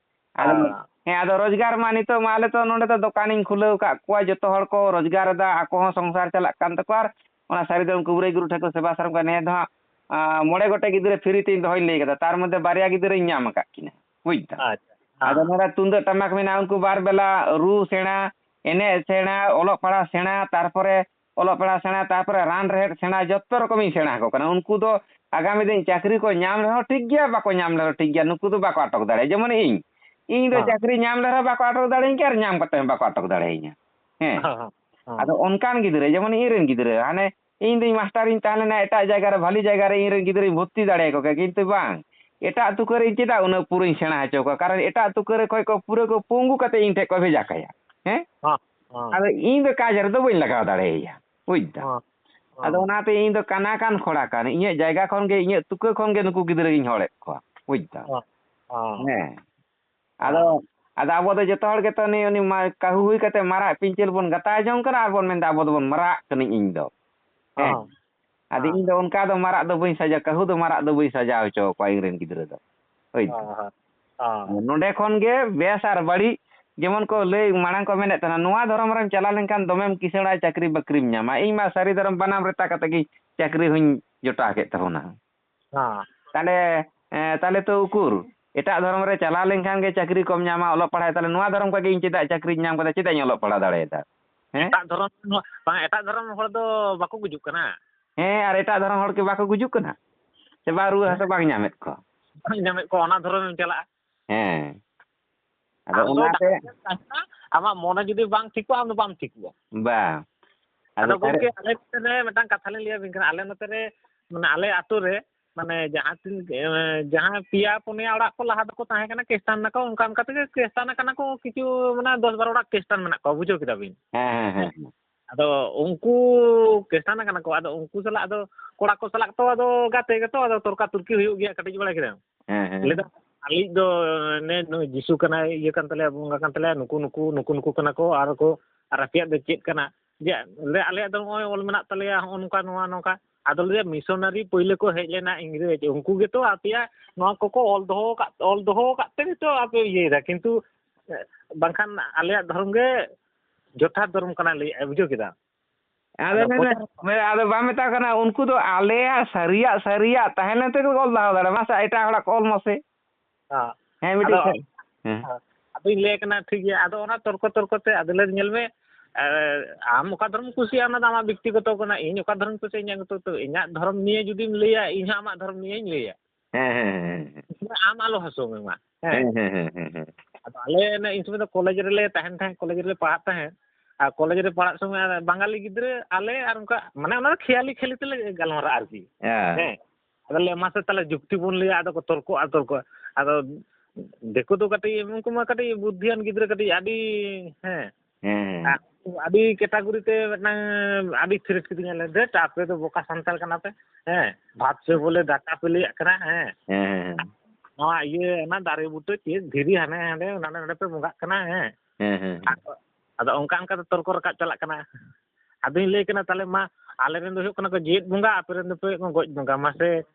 ᱟᱫᱚ, ᱦᱮᱸ᱾ ᱦᱮᱸ, ᱟᱫᱚ ᱨᱳᱡᱽᱜᱟᱨ ᱢᱟ ᱱᱤᱛᱚᱜ ᱢᱟ ᱟᱞᱮ ᱛᱚ ᱱᱚᱰᱮ ᱫᱚ ᱫᱚᱠᱟᱱᱤᱧ ᱠᱷᱩᱞᱟᱹᱣ ᱟᱠᱟᱫ ᱠᱚᱣᱟ, ᱡᱚᱛᱚ ᱦᱚᱲ ᱠᱚ ᱨᱳᱡᱽᱜᱟᱨ ᱮᱫᱟ, ᱟᱠᱚ ᱦᱚᱸ ᱥᱚᱝᱥᱟᱨ ᱪᱟᱞᱟᱜ ᱠᱟᱱ ᱛᱟᱠᱚᱣᱟ, ᱟᱨ ᱚᱱᱟ ᱥᱟᱹᱨᱤ ᱫᱚ ᱩᱱᱠᱩ ᱵᱩᱨᱟᱹᱭ ᱜᱩᱨᱩ ᱴᱷᱮᱱ ᱠᱚ ᱥᱮᱵᱟ ᱥᱟᱨᱚᱢ ᱠᱟᱱᱟ᱾ ᱱᱤᱭᱟᱹ ᱫᱚ ᱦᱟᱸᱜ, ᱟᱸ, ᱢᱚᱬᱮ ᱜᱚᱴᱮᱡ ᱜᱤᱫᱽᱨᱟᱹ ᱯᱷᱨᱤ ᱛᱮᱧ ᱫᱚᱦᱚᱧ ᱞᱟᱹᱭ ᱠᱟᱫᱟ, ᱛᱟᱨ ᱢᱚᱫᱽᱫᱷᱮ ᱵᱟᱨᱭᱟ ᱜᱤᱫᱽᱨᱟᱹᱧ ᱧᱟᱢ ᱟᱠᱟᱫ ᱠᱤᱱᱟ, ᱵᱩᱡ ᱫᱟᱢ? ᱟᱪᱪᱷᱟ, ᱦᱮᱸ᱾ ᱟᱫᱚ ᱱᱚᱰᱮ ᱛᱩᱢᱫᱟᱹᱜ ᱴᱟᱢᱟᱠ ᱢᱮᱱᱟᱜᱼᱟ, ᱩᱱᱠᱩ ᱵᱟᱨ ᱵᱮᱞᱟ ᱨᱩ ᱥᱮᱬᱟ, ᱮᱱᱮᱡ ᱥᱮᱬᱟ, ᱚᱞᱚᱜ ᱯᱟᱲᱦᱟᱜ ᱥᱮᱬᱟ, ᱛᱟᱨᱯᱚᱨᱮ ᱚᱞᱚᱜ ᱯᱟᱲᱦᱟᱜ ᱥᱮᱬᱟ, ᱛᱟᱨᱯᱚᱨᱮ ᱨᱟᱱ ᱨᱮᱦᱮᱫ ᱥᱮᱬᱟ, ᱡᱚᱛᱚ ᱨᱚᱠᱚᱢᱤᱧ ᱥᱮᱬᱟ ᱟᱠᱚ ᱠᱟᱱᱟ᱾ ᱩᱱᱠᱩ ᱫᱚ ᱟᱜᱟᱢᱤ ᱫᱤᱱ ᱪᱟᱹᱠᱨᱤ ᱠᱚ ᱧᱟᱢ ᱨᱮᱦᱚᱸ ᱴᱷᱤᱠ ᱜᱮᱭᱟ, ᱵᱟᱠᱚ ᱧᱟᱢ ᱨᱮᱦᱚᱸ ᱴᱷᱤᱠ ᱜᱮᱭᱟ, ᱱᱩᱠᱩ ᱫᱚ ᱵᱟᱠᱚ ᱟᱴᱚᱠ ᱫᱟᱲᱮᱭᱟᱜᱼᱟ᱾ ᱡᱮᱢᱚᱱ ᱤᱧ, ᱤᱧ ᱫᱚ ᱦᱮᱸ᱾ ᱪᱟᱹᱠᱨᱤ ᱧᱟᱢ ᱨᱮᱦᱚᱸ ᱵᱟᱠᱚ ᱟᱴᱚᱠ ᱫᱟᱲᱮᱭᱟᱹᱧ ᱠᱮᱭᱟ ᱟᱨ ᱧᱟᱢ ᱠᱟᱛᱮ ᱦᱚᱸ ᱵᱟᱠᱚ ᱟᱴᱚᱠ ᱫᱟᱲᱮᱭᱟᱹᱧᱟ᱾ ᱦᱮᱸ᱾ ᱦᱮᱸ, ᱦᱮᱸ, ᱦᱮᱸ᱾ ᱟᱫᱚ ᱚᱱᱠᱟᱱ ᱜᱤᱫᱽᱨᱟᱹ, ᱡᱮᱢᱚᱱ ᱤᱧ ᱨᱮᱱ ᱜᱤᱫᱽᱨᱟᱹ, ᱦᱟᱱᱮ ᱤᱧ ᱫᱩᱧ ᱢᱟᱥᱴᱟᱨᱤᱧ ᱛᱟᱦᱮᱸ ᱞᱮᱱᱟ ᱮᱴᱟᱜ ᱡᱟᱭᱜᱟ ᱨᱮ, ᱵᱷᱟᱞᱤ ᱡᱟᱭᱜᱟ ᱨᱮ ᱤᱧ ᱨᱮᱱ ᱜᱤᱫᱽᱨᱟᱹᱧ ᱵᱷᱚᱨᱛᱤ ᱫᱟᱲᱮᱭᱟᱠᱚ ᱠᱮᱭᱟ, ᱠᱤᱱᱛᱩ ᱵᱟᱝ, ᱮᱴᱟᱜ ᱟᱹᱛᱩ ᱠᱚᱨᱮ ᱤᱧ ᱪᱮᱫᱟᱜ ᱩᱱᱟᱹᱜ ᱯᱩᱨᱟᱹᱧ ᱥᱮᱬᱟ ᱦᱚᱪᱚ ᱠᱚᱣᱟ? ᱠᱟᱨᱚᱱ ᱮᱴᱟᱜ ᱟᱹᱛᱩ ᱠᱚᱨᱮ ᱠᱷᱚᱡ ᱠᱚ ᱯᱩᱨᱟᱹ ᱠᱚ ᱯᱚᱝᱜᱩ ᱠᱟᱛᱮ ᱤᱧ ᱴᱷᱮᱡ ᱠᱚ ᱵᱷᱮᱡᱟ ᱠᱟᱭᱟ᱾ ᱦᱮᱸ? ᱦᱮᱸ, ᱦᱮᱸ᱾ ᱟᱫᱚ ᱤᱧ ᱫᱚ ᱠᱟᱡᱽ ᱨᱮᱫᱚ ᱵᱟᱹᱧ ᱞᱟᱜᱟᱣ ᱫᱟᱲᱮᱭᱟᱭᱟ, ᱵᱩᱡ ᱫᱟᱢ? ᱦᱮᱸ, ᱦᱮᱸ᱾ ᱟᱫᱚ ᱚᱱᱟᱛᱮ ᱤᱧ ᱫᱚ ᱠᱟᱱᱟ ᱠᱟᱱ ᱠᱷᱚᱲᱟ ᱠᱟᱱ, ᱤᱧᱟᱹᱜ ᱡᱟᱭᱜᱟ ᱠᱷᱚᱱ ᱜᱮ, ᱤᱧᱟᱹᱜ ᱛᱩᱠᱟᱹ ᱠᱷᱚᱱ ᱜᱮ ᱱᱩᱠᱩ ᱜᱤᱫᱽᱨᱟᱹ ᱜᱤᱧ ᱦᱚᱲᱮᱫ ᱠᱚᱣᱟ, ᱵᱩᱡ ᱫᱟᱢ? ᱦᱮᱸ, ᱦᱮᱸ᱾ ᱦᱮᱸ᱾ ᱟᱫᱚ, ᱦᱮᱸ᱾ ᱟᱫᱚ ᱟᱵᱚ ᱫᱚ ᱡᱚᱛᱚ ᱦᱚᱲ ᱜᱮᱛᱚ ᱩᱱᱤ, ᱩᱱᱤ ᱢᱟ-, ᱠᱟᱹᱦᱩ ᱦᱩᱭ ᱠᱟᱛᱮ ᱢᱟᱨᱟᱜ ᱯᱤᱧᱪᱟᱹᱨ ᱵᱚᱱ ᱜᱟᱛᱟ ᱡᱚᱝ ᱠᱟᱱᱟ ᱟᱨ ᱵᱚᱱ ᱢᱮᱱᱫᱟ, "ᱟᱵᱚ ᱫᱚᱵᱚᱱ ᱢᱟᱨᱟᱜ ᱠᱟᱹᱱᱟᱹᱧ ᱤᱧ ᱫᱚ᱾" ᱦᱮᱸ᱾ ᱦᱮᱸ᱾ ᱟᱫᱚ ᱦᱮᱸ᱾ ᱤᱧ ᱫᱚ ᱚᱱᱠᱟ ᱫᱚ ᱢᱟᱨᱟᱜ ᱫᱚ ᱵᱟᱹᱧ ᱥᱟᱡᱟᱣ, ᱠᱟᱹᱦᱩ ᱫᱚ ᱢᱟᱨᱟᱜ ᱫᱚ ᱵᱟᱹᱧ ᱥᱟᱡᱟᱣ ᱦᱚᱪᱚ ᱟᱠᱚᱣᱟ ᱤᱧ ᱨᱮᱱ ᱜᱤᱫᱽᱨᱟᱹ ᱫᱚ᱾ ᱦᱳᱭ᱾ ᱦᱮᱸ, ᱦᱮᱸ᱾ ᱦᱮᱸ᱾ ᱱᱚᱰᱮ ᱠᱷᱚᱱ ᱜᱮ ᱵᱮᱥ ᱟᱨ ᱵᱟᱹᱲᱤᱡ, ᱡᱮᱢᱚᱱ ᱠᱚ ᱞᱟᱹᱭ, ᱢᱟᱲᱟᱝ ᱠᱚ ᱢᱮᱱᱮᱫ ᱛᱟᱦᱮᱱᱟ, "ᱱᱚᱣᱟ ᱫᱷᱚᱨᱚᱢ ᱨᱮᱢ ᱪᱟᱞᱟᱣ ᱞᱮᱱᱠᱷᱟᱱ ᱫᱚᱢᱮᱢ ᱠᱤᱥᱟᱹᱬᱟ, ᱪᱟᱹᱠᱨᱤ ᱵᱟᱹᱠᱨᱤᱢ ᱧᱟᱢᱟ᱾" ᱤᱧ ᱢᱟ ᱥᱟᱹᱨᱤ ᱫᱷᱚᱨᱚᱢ ᱵᱟᱱᱟᱢ ᱨᱮᱛᱟ ᱠᱟᱛᱮ ᱜᱮ ᱪᱟᱹᱠᱨᱤ ᱦᱚᱧ ᱡᱚᱴᱟᱣ ᱠᱮᱫ ᱛᱟᱵᱚᱱᱟ᱾ ᱦᱮᱸ᱾ ᱛᱟᱦᱞᱮ, ᱮᱸ, ᱛᱟᱦᱞᱮ ᱛᱚ ᱩᱠᱩᱨ, ᱮᱴᱟᱜ ᱫᱷᱚᱨᱚᱢ ᱨᱮ ᱪᱟᱞᱟᱣ ᱞᱮᱱᱠᱷᱟᱱ ᱜᱮ ᱪᱟᱹᱠᱨᱤ ᱠᱚᱢ ᱧᱟᱢᱟ, ᱚᱞᱚᱜ ᱯᱟᱲᱦᱟᱜ, ᱛᱟᱦᱞᱮ ᱱᱚᱣᱟ ᱫᱷᱚᱨᱚᱢ ᱠᱷᱚᱱ ᱜᱮ ᱤᱧ ᱪᱮᱫᱟᱜ ᱪᱟᱹᱠᱨᱤᱧ ᱧᱟᱢ ᱠᱟᱫᱟ, ᱪᱮᱫᱟᱜ ᱤᱧ ᱚᱞᱚᱜ ᱯᱟᱲᱦᱟᱣ ᱫᱟᱲᱮᱭᱟᱫᱟ? ᱦᱮᱸ? ᱮᱴᱟᱜ ᱫᱷᱚᱨᱚᱢ ᱨᱮᱱ ᱦᱚᱲ, ᱵᱟᱝ, ᱮᱴᱟᱜ ᱫᱷᱚᱨᱚᱢ ᱨᱮᱱ ᱦᱚᱲ ᱫᱚ ᱵᱟᱠᱚ ᱜᱩᱡᱩᱜ ᱠᱟᱱᱟ? ᱦᱮᱸ, ᱟᱨ ᱮᱴᱟᱜ ᱫᱷᱚᱨᱚᱢ ᱦᱚᱲ ᱠᱤ ᱵᱟᱠᱚ ᱜᱩᱡᱩᱜ ᱠᱟᱱᱟ? ᱥᱮ ᱵᱟᱝ, ᱨᱩᱣᱟᱹ ᱦᱟᱹᱥᱩ ᱵᱟᱝ ᱧᱟᱢᱮᱫ ᱠᱚᱣᱟ? ᱵᱟᱝ ᱧᱟᱢᱮᱫ ᱠᱚᱣᱟ, ᱚᱱᱟ ᱫᱷᱚᱨᱚᱢ ᱮᱢ ᱪᱟᱞᱟᱜᱼᱟ᱾ ᱦᱮᱸ᱾ ᱟᱫᱚ ᱟᱢ ᱫᱚ ᱚᱱᱟᱛᱮ ᱰᱟᱠᱛᱟᱨ ᱮᱢ ᱛᱟᱦᱮᱱᱟ, ᱟᱢᱟᱜ ᱢᱚᱱᱮ ᱡᱩᱫᱤ ᱵᱟᱝ ᱴᱷᱤᱠᱚᱜᱼᱟ, ᱟᱢ ᱫᱚ ᱵᱟᱢ ᱴᱷᱤᱠᱚᱜᱼᱟ᱾ ᱵᱟᱝ᱾ ᱟᱫᱚ ᱟᱫᱚ ᱜᱚᱢᱠᱮ, ᱟᱞᱮ ᱱᱚᱛᱮ ᱨᱮ ᱢᱤᱫᱴᱟᱝ ᱠᱟᱛᱷᱟ ᱞᱤᱧ ᱞᱟᱹᱭ ᱟᱵᱤᱱ ᱠᱟᱱᱟ, ᱟᱞᱮ ᱱᱚᱛᱮ ᱨᱮ, ᱢᱟᱱᱮ, ᱟᱞᱮ ᱟᱛᱳ ᱨᱮ, ᱢᱟᱱᱮ, ᱡᱟᱦᱟᱸ ᱛᱤᱱ, ᱮ, ᱡᱟᱦᱟᱸ ᱯᱮᱭᱟ ᱯᱩᱱᱭᱟ ᱚᱲᱟᱜ ᱠᱚ ᱞᱟᱦᱟ ᱫᱚᱠᱚ ᱛᱟᱦᱮᱸ ᱠᱟᱱᱟ, ᱠᱷᱨᱤᱥᱴᱟᱱ ᱱᱟᱠᱚ, ᱚᱱᱠᱟ ᱚᱱᱠᱟ ᱛᱮᱜᱮ ᱠᱷᱨᱤᱥᱴᱟᱱ ᱟᱠᱟᱱᱟ ᱠᱚ, ᱠᱤᱪᱷᱩ, ᱢᱟᱱᱮ, ᱫᱚᱥ ᱵᱟᱨᱚ ᱚᱲᱟᱜ ᱠᱷᱨᱤᱥᱴᱟᱱ ᱢᱮᱱᱟᱜ ᱠᱚᱣᱟ, ᱵᱩᱡᱷᱟᱹᱣ ᱠᱮᱫᱟ ᱵᱤᱱ? ᱦᱮᱸ, ᱦᱮᱸ, ᱦᱮᱸ᱾ ᱟᱫᱚ ᱩᱱᱠᱩ ᱠᱷᱨᱤᱥᱴᱟᱱ ᱟᱠᱟᱱᱟ ᱠᱚ, ᱟᱫᱚ ᱩᱱᱠᱩ ᱥᱟᱞᱟᱜ ᱫᱚ, ᱠᱚᱲᱟ ᱠᱚ ᱥᱟᱞᱟᱜ ᱛᱚ ᱟᱫᱚ ᱜᱟᱛᱮ ᱜᱮᱛᱚ, ᱟᱫᱚ ᱛᱚᱨᱠᱟ ᱛᱩᱨᱠᱤ ᱦᱩᱭᱩᱜ ᱜᱮᱭᱟ, ᱠᱟᱹᱴᱤᱡ ᱵᱟᱲᱟ ᱠᱮᱫᱟ᱾ ᱦᱮᱸ, ᱦᱮᱸ᱾ ᱞᱟᱹᱭ ᱫᱟ, "ᱟᱞᱮᱭᱤᱡ ᱫᱚ ᱱᱮ ᱱᱩᱭ ᱡᱤᱥᱩ ᱠᱟᱱᱟᱭ, ᱤᱭᱟᱹ ᱠᱟᱱ ᱛᱟᱞᱮᱭᱟ, ᱵᱚᱸᱜᱟ ᱠᱟᱱ ᱛᱟᱞᱮᱭᱟ, ᱱᱩᱠᱩ, ᱱᱩᱠᱩ, ᱱᱩᱠᱩ, ᱱᱩᱠᱩ ᱠᱟᱱᱟ ᱠᱚ, ᱟᱨ ᱠᱚ, ᱟᱨ ᱟᱯᱮᱭᱟᱜ ᱫᱚ ᱪᱮᱫ ᱠᱟᱱᱟ?" ᱡᱮ, ᱞᱟᱹᱭ, "ᱟᱞᱮᱭᱟᱜ ᱫᱚ ᱱᱚᱜᱼᱚᱭ ᱚᱞ ᱢᱮᱱᱟᱜ ᱛᱟᱞᱮᱭᱟ, ᱦᱚᱸᱜᱼᱚ ᱱᱚᱝᱠᱟ, ᱱᱚᱣᱟ ᱱᱚᱝᱠᱟ᱾" ᱟᱫᱚ ᱞᱟᱹᱭᱟ, "ᱢᱤᱥᱚᱱᱟᱨᱤ ᱯᱳᱭᱞᱳ ᱠᱚ ᱦᱮᱡ ᱞᱮᱱᱟ ᱤᱝᱨᱮᱡᱽ, ᱩᱱᱠᱩ ᱜᱮᱛᱚ ᱟᱯᱮᱭᱟᱜ ᱱᱚᱣᱟ ᱠᱚᱠᱚ ᱚᱞ ᱫᱚᱦᱚ ᱟᱠᱟᱫ, ᱚᱞ ᱫᱚᱦᱚ ᱟᱠᱟᱫ ᱛᱮ ᱱᱤᱛᱚᱜ ᱟᱯᱮ ᱤᱭᱟᱹᱭᱮᱫᱟ, ᱠᱤᱱᱛᱩ, ᱮ, ᱵᱟᱝᱠᱷᱟᱱ ᱟᱞᱮᱭᱟᱜ ᱫᱷᱚᱨᱚᱢ ᱜᱮ ᱡᱚᱛᱷᱟᱛ ᱫᱷᱚᱨᱚᱢ ᱠᱟᱱᱟ", ᱞᱟᱹᱭᱮᱫᱼᱟᱭ, ᱵᱩᱡᱷᱟᱹᱣ ᱠᱮᱫᱟ? ᱟᱫᱚ ᱟᱫᱚ ᱢᱮᱱᱟ, ᱯᱚᱪᱟᱨ ᱢᱮᱱᱟ, ᱟᱫᱚ ᱵᱟᱢ ᱢᱮᱛᱟ ᱠᱚ ᱠᱟᱱᱟ, ᱩᱱᱠᱩ ᱫᱚ ᱟᱞᱮᱭᱟᱜ ᱥᱟᱹᱨᱤᱭᱟᱜ, ᱥᱟᱹᱨᱤᱭᱟᱜ ᱛᱟᱦᱮᱸ ᱞᱮᱱ ᱛᱮᱜᱮ ᱠᱚ ᱚᱞ ᱫᱚᱦᱚ ᱫᱟᱲᱮᱭᱟᱜᱼᱟ᱾ ᱢᱟᱥᱮ ᱮᱴᱟᱜ ᱦᱚᱲᱟᱜ ᱠᱚ ᱚᱞ ᱢᱟᱥᱮ᱾ ᱦᱮᱸ᱾ ᱦᱮᱸ, ᱢᱤᱫᱴᱤᱡ ᱟᱫᱚ, ᱥᱟᱹᱨᱤ-, ᱦᱮᱸ᱾ ᱦᱮᱸ, ᱟᱫᱚᱧ ᱞᱟᱹᱭ ᱠᱟᱱᱟ, ᱴᱷᱤᱠ ᱜᱮᱭᱟ, ᱟᱫᱚ ᱚᱱᱟ ᱛᱚᱨᱠᱚ ᱛᱚᱨᱠᱚ ᱛᱮ, ᱟᱫᱚ ᱞᱟᱹᱭ ᱧᱮᱞ ᱢᱮ, ᱮ, ᱟᱢ ᱚᱠᱟ ᱫᱷᱚᱨᱚᱢ ᱠᱩᱥᱤᱭᱟᱜᱼᱟ, ᱚᱱᱟ ᱫᱚ ᱟᱢᱟᱜ ᱵᱮᱠᱛᱤᱜᱚᱛᱚ ᱠᱟᱱᱟ, ᱤᱧ ᱚᱠᱟ ᱫᱷᱚᱨᱚᱢ ᱠᱩᱥᱤᱭᱟᱜᱼᱟ, ᱤᱧᱟᱹᱜ ᱜᱚᱛᱚ, ᱛᱚ ᱤᱧᱟᱹᱜ ᱫᱷᱚᱨᱚᱢ ᱱᱤᱭᱮ ᱡᱩᱫᱤᱢ ᱞᱟᱹᱭᱟ, ᱤᱧ ᱦᱚᱸ ᱟᱢᱟᱜ ᱫᱷᱚᱨᱚᱢ ᱱᱤᱭᱮᱧ ᱞᱟᱹᱭᱟ᱾ ᱦᱮᱸ, ᱦᱮᱸ, ᱦᱮᱸ, ᱦᱮᱸ᱾ ᱟᱢ ᱟᱞᱚ ᱦᱟᱹᱥᱩ ᱢᱮ ᱢᱟ᱾ ᱦᱮᱸ᱾ ᱦᱮᱸ, ᱦᱮᱸ, ᱦᱮᱸ, ᱦᱮᱸ, ᱦᱮᱸ᱾ ᱟᱫᱚ ᱟᱞᱮ ᱚᱱᱮ ᱤᱱ ᱥᱚᱢᱚᱭ ᱫᱚ ᱠᱚᱞᱮᱡᱽ ᱨᱮᱞᱮ ᱛᱟᱦᱮᱱ ᱛᱟᱦᱮᱸᱫ, ᱠᱚᱞᱮᱡᱽ ᱨᱮᱞᱮ ᱯᱟᱲᱦᱟᱜ ᱛᱟᱦᱮᱸᱫ᱾ ᱟᱨ ᱠᱚᱞᱮᱡᱽ ᱨᱮ ᱯᱟᱲᱦᱟᱜ ᱥᱚᱢᱚᱭ ᱟᱨ ᱵᱟᱝᱜᱟᱞᱤ ᱜᱤᱫᱽᱨᱟᱹ ᱟᱞᱮ ᱟᱨ ᱚᱱᱠᱟ, ᱢᱟᱱᱮ, ᱚᱱᱟ ᱫᱚ ᱠᱷᱮᱭᱟᱞᱤ ᱠᱷᱮᱭᱟᱞᱤ ᱛᱮᱞᱮ ᱜᱟᱞᱢᱟᱨᱟᱜᱼᱟ ᱟᱨᱠᱤ᱾ ᱦᱮᱸ᱾ ᱦᱮᱸ᱾ ᱟᱫᱚ ᱞᱮ, "ᱢᱟᱥᱮ ᱛᱟᱦᱞᱮ ᱡᱩᱠᱛᱤ ᱵᱚᱱ ᱞᱟᱹᱭᱟ", ᱟᱫᱚ ᱠᱚ ᱛᱚᱨᱠᱚᱜᱼᱟ, ᱛᱚᱨᱠᱚᱜᱼᱟ᱾ ᱟᱫᱚ ᱫᱤᱠᱩ ᱫᱚ ᱠᱟᱹᱴᱤᱡ, ᱩᱱᱠᱩ ᱢᱟ ᱠᱟᱹᱴᱤᱡ ᱵᱩᱫᱽᱫᱷᱤᱭᱟᱱ ᱜᱤᱫᱽᱨᱟᱹ ᱠᱟᱹᱴᱤᱡ ᱟᱹᱰᱤ, ᱦᱮᱸ᱾ ᱦᱮᱸ, ᱦᱮᱸ᱾ ᱟᱨ ᱟᱹᱰᱤ category ᱛᱮ ᱢᱤᱫᱴᱟᱝ ᱟᱹᱰᱤ ᱛᱷᱨᱮᱴ ᱠᱤᱫᱤᱧᱟ, ᱞᱮ, "ᱫᱷᱮᱴ, ᱟᱯᱮ ᱫᱚ ᱵᱚᱠᱟ ᱥᱟᱱᱛᱟᱲ ᱠᱟᱱᱟ ᱯᱮ, ᱦᱮᱸ, ᱵᱷᱟᱛ ᱥᱮ ᱵᱚᱞᱮ ᱫᱟᱠᱟ ᱯᱮ ᱞᱟᱹᱭᱟᱜ ᱠᱟᱱᱟ, ᱦᱮᱸ, ᱦᱮᱸ, ᱦᱮᱸ, ᱦᱮᱸ᱾ ᱱᱚᱣᱟ ᱤᱭᱟᱹ, ᱚᱱᱟ ᱫᱟᱨᱮ ᱵᱩᱴᱟᱹ ᱪᱮᱫ ᱫᱷᱤᱨᱤ ᱦᱟᱱᱮ ᱦᱟᱸᱰᱮ ᱱᱟᱰᱮ ᱱᱚᱰᱮ ᱯᱮ ᱵᱚᱸᱜᱟᱜ ᱠᱟᱱᱟ", ᱦᱮᱸ᱾ ᱦᱮᱸ, ᱦᱮᱸ, ᱦᱮᱸ᱾ ᱟᱫᱚ, ᱟᱫᱚ ᱚᱱᱠᱟ ᱚᱱᱠᱟ ᱛᱮ ᱛᱚᱨᱠᱚ ᱨᱟᱠᱟᱵ ᱪᱟᱞᱟᱜ ᱠᱟᱱᱟ᱾ ᱟᱫᱚᱧ ᱞᱟᱹᱭ ᱠᱟᱱᱟ, "ᱛᱟᱦᱞᱮ ᱢᱟ, ᱟᱞᱮ ᱨᱮᱱ ᱫᱚ ᱦᱩᱭᱩᱜ ᱠᱟᱱᱟ ᱠᱚ ᱡᱮᱣᱮᱫ ᱵᱚᱸᱜᱟ, ᱟᱯᱮ ᱨᱮᱱ ᱫᱚᱯᱮ ᱦᱩᱭᱩᱜ ᱠᱟᱱᱟ ᱜᱚᱡ ᱵᱚᱸᱜᱟ, ᱢᱟᱥᱮ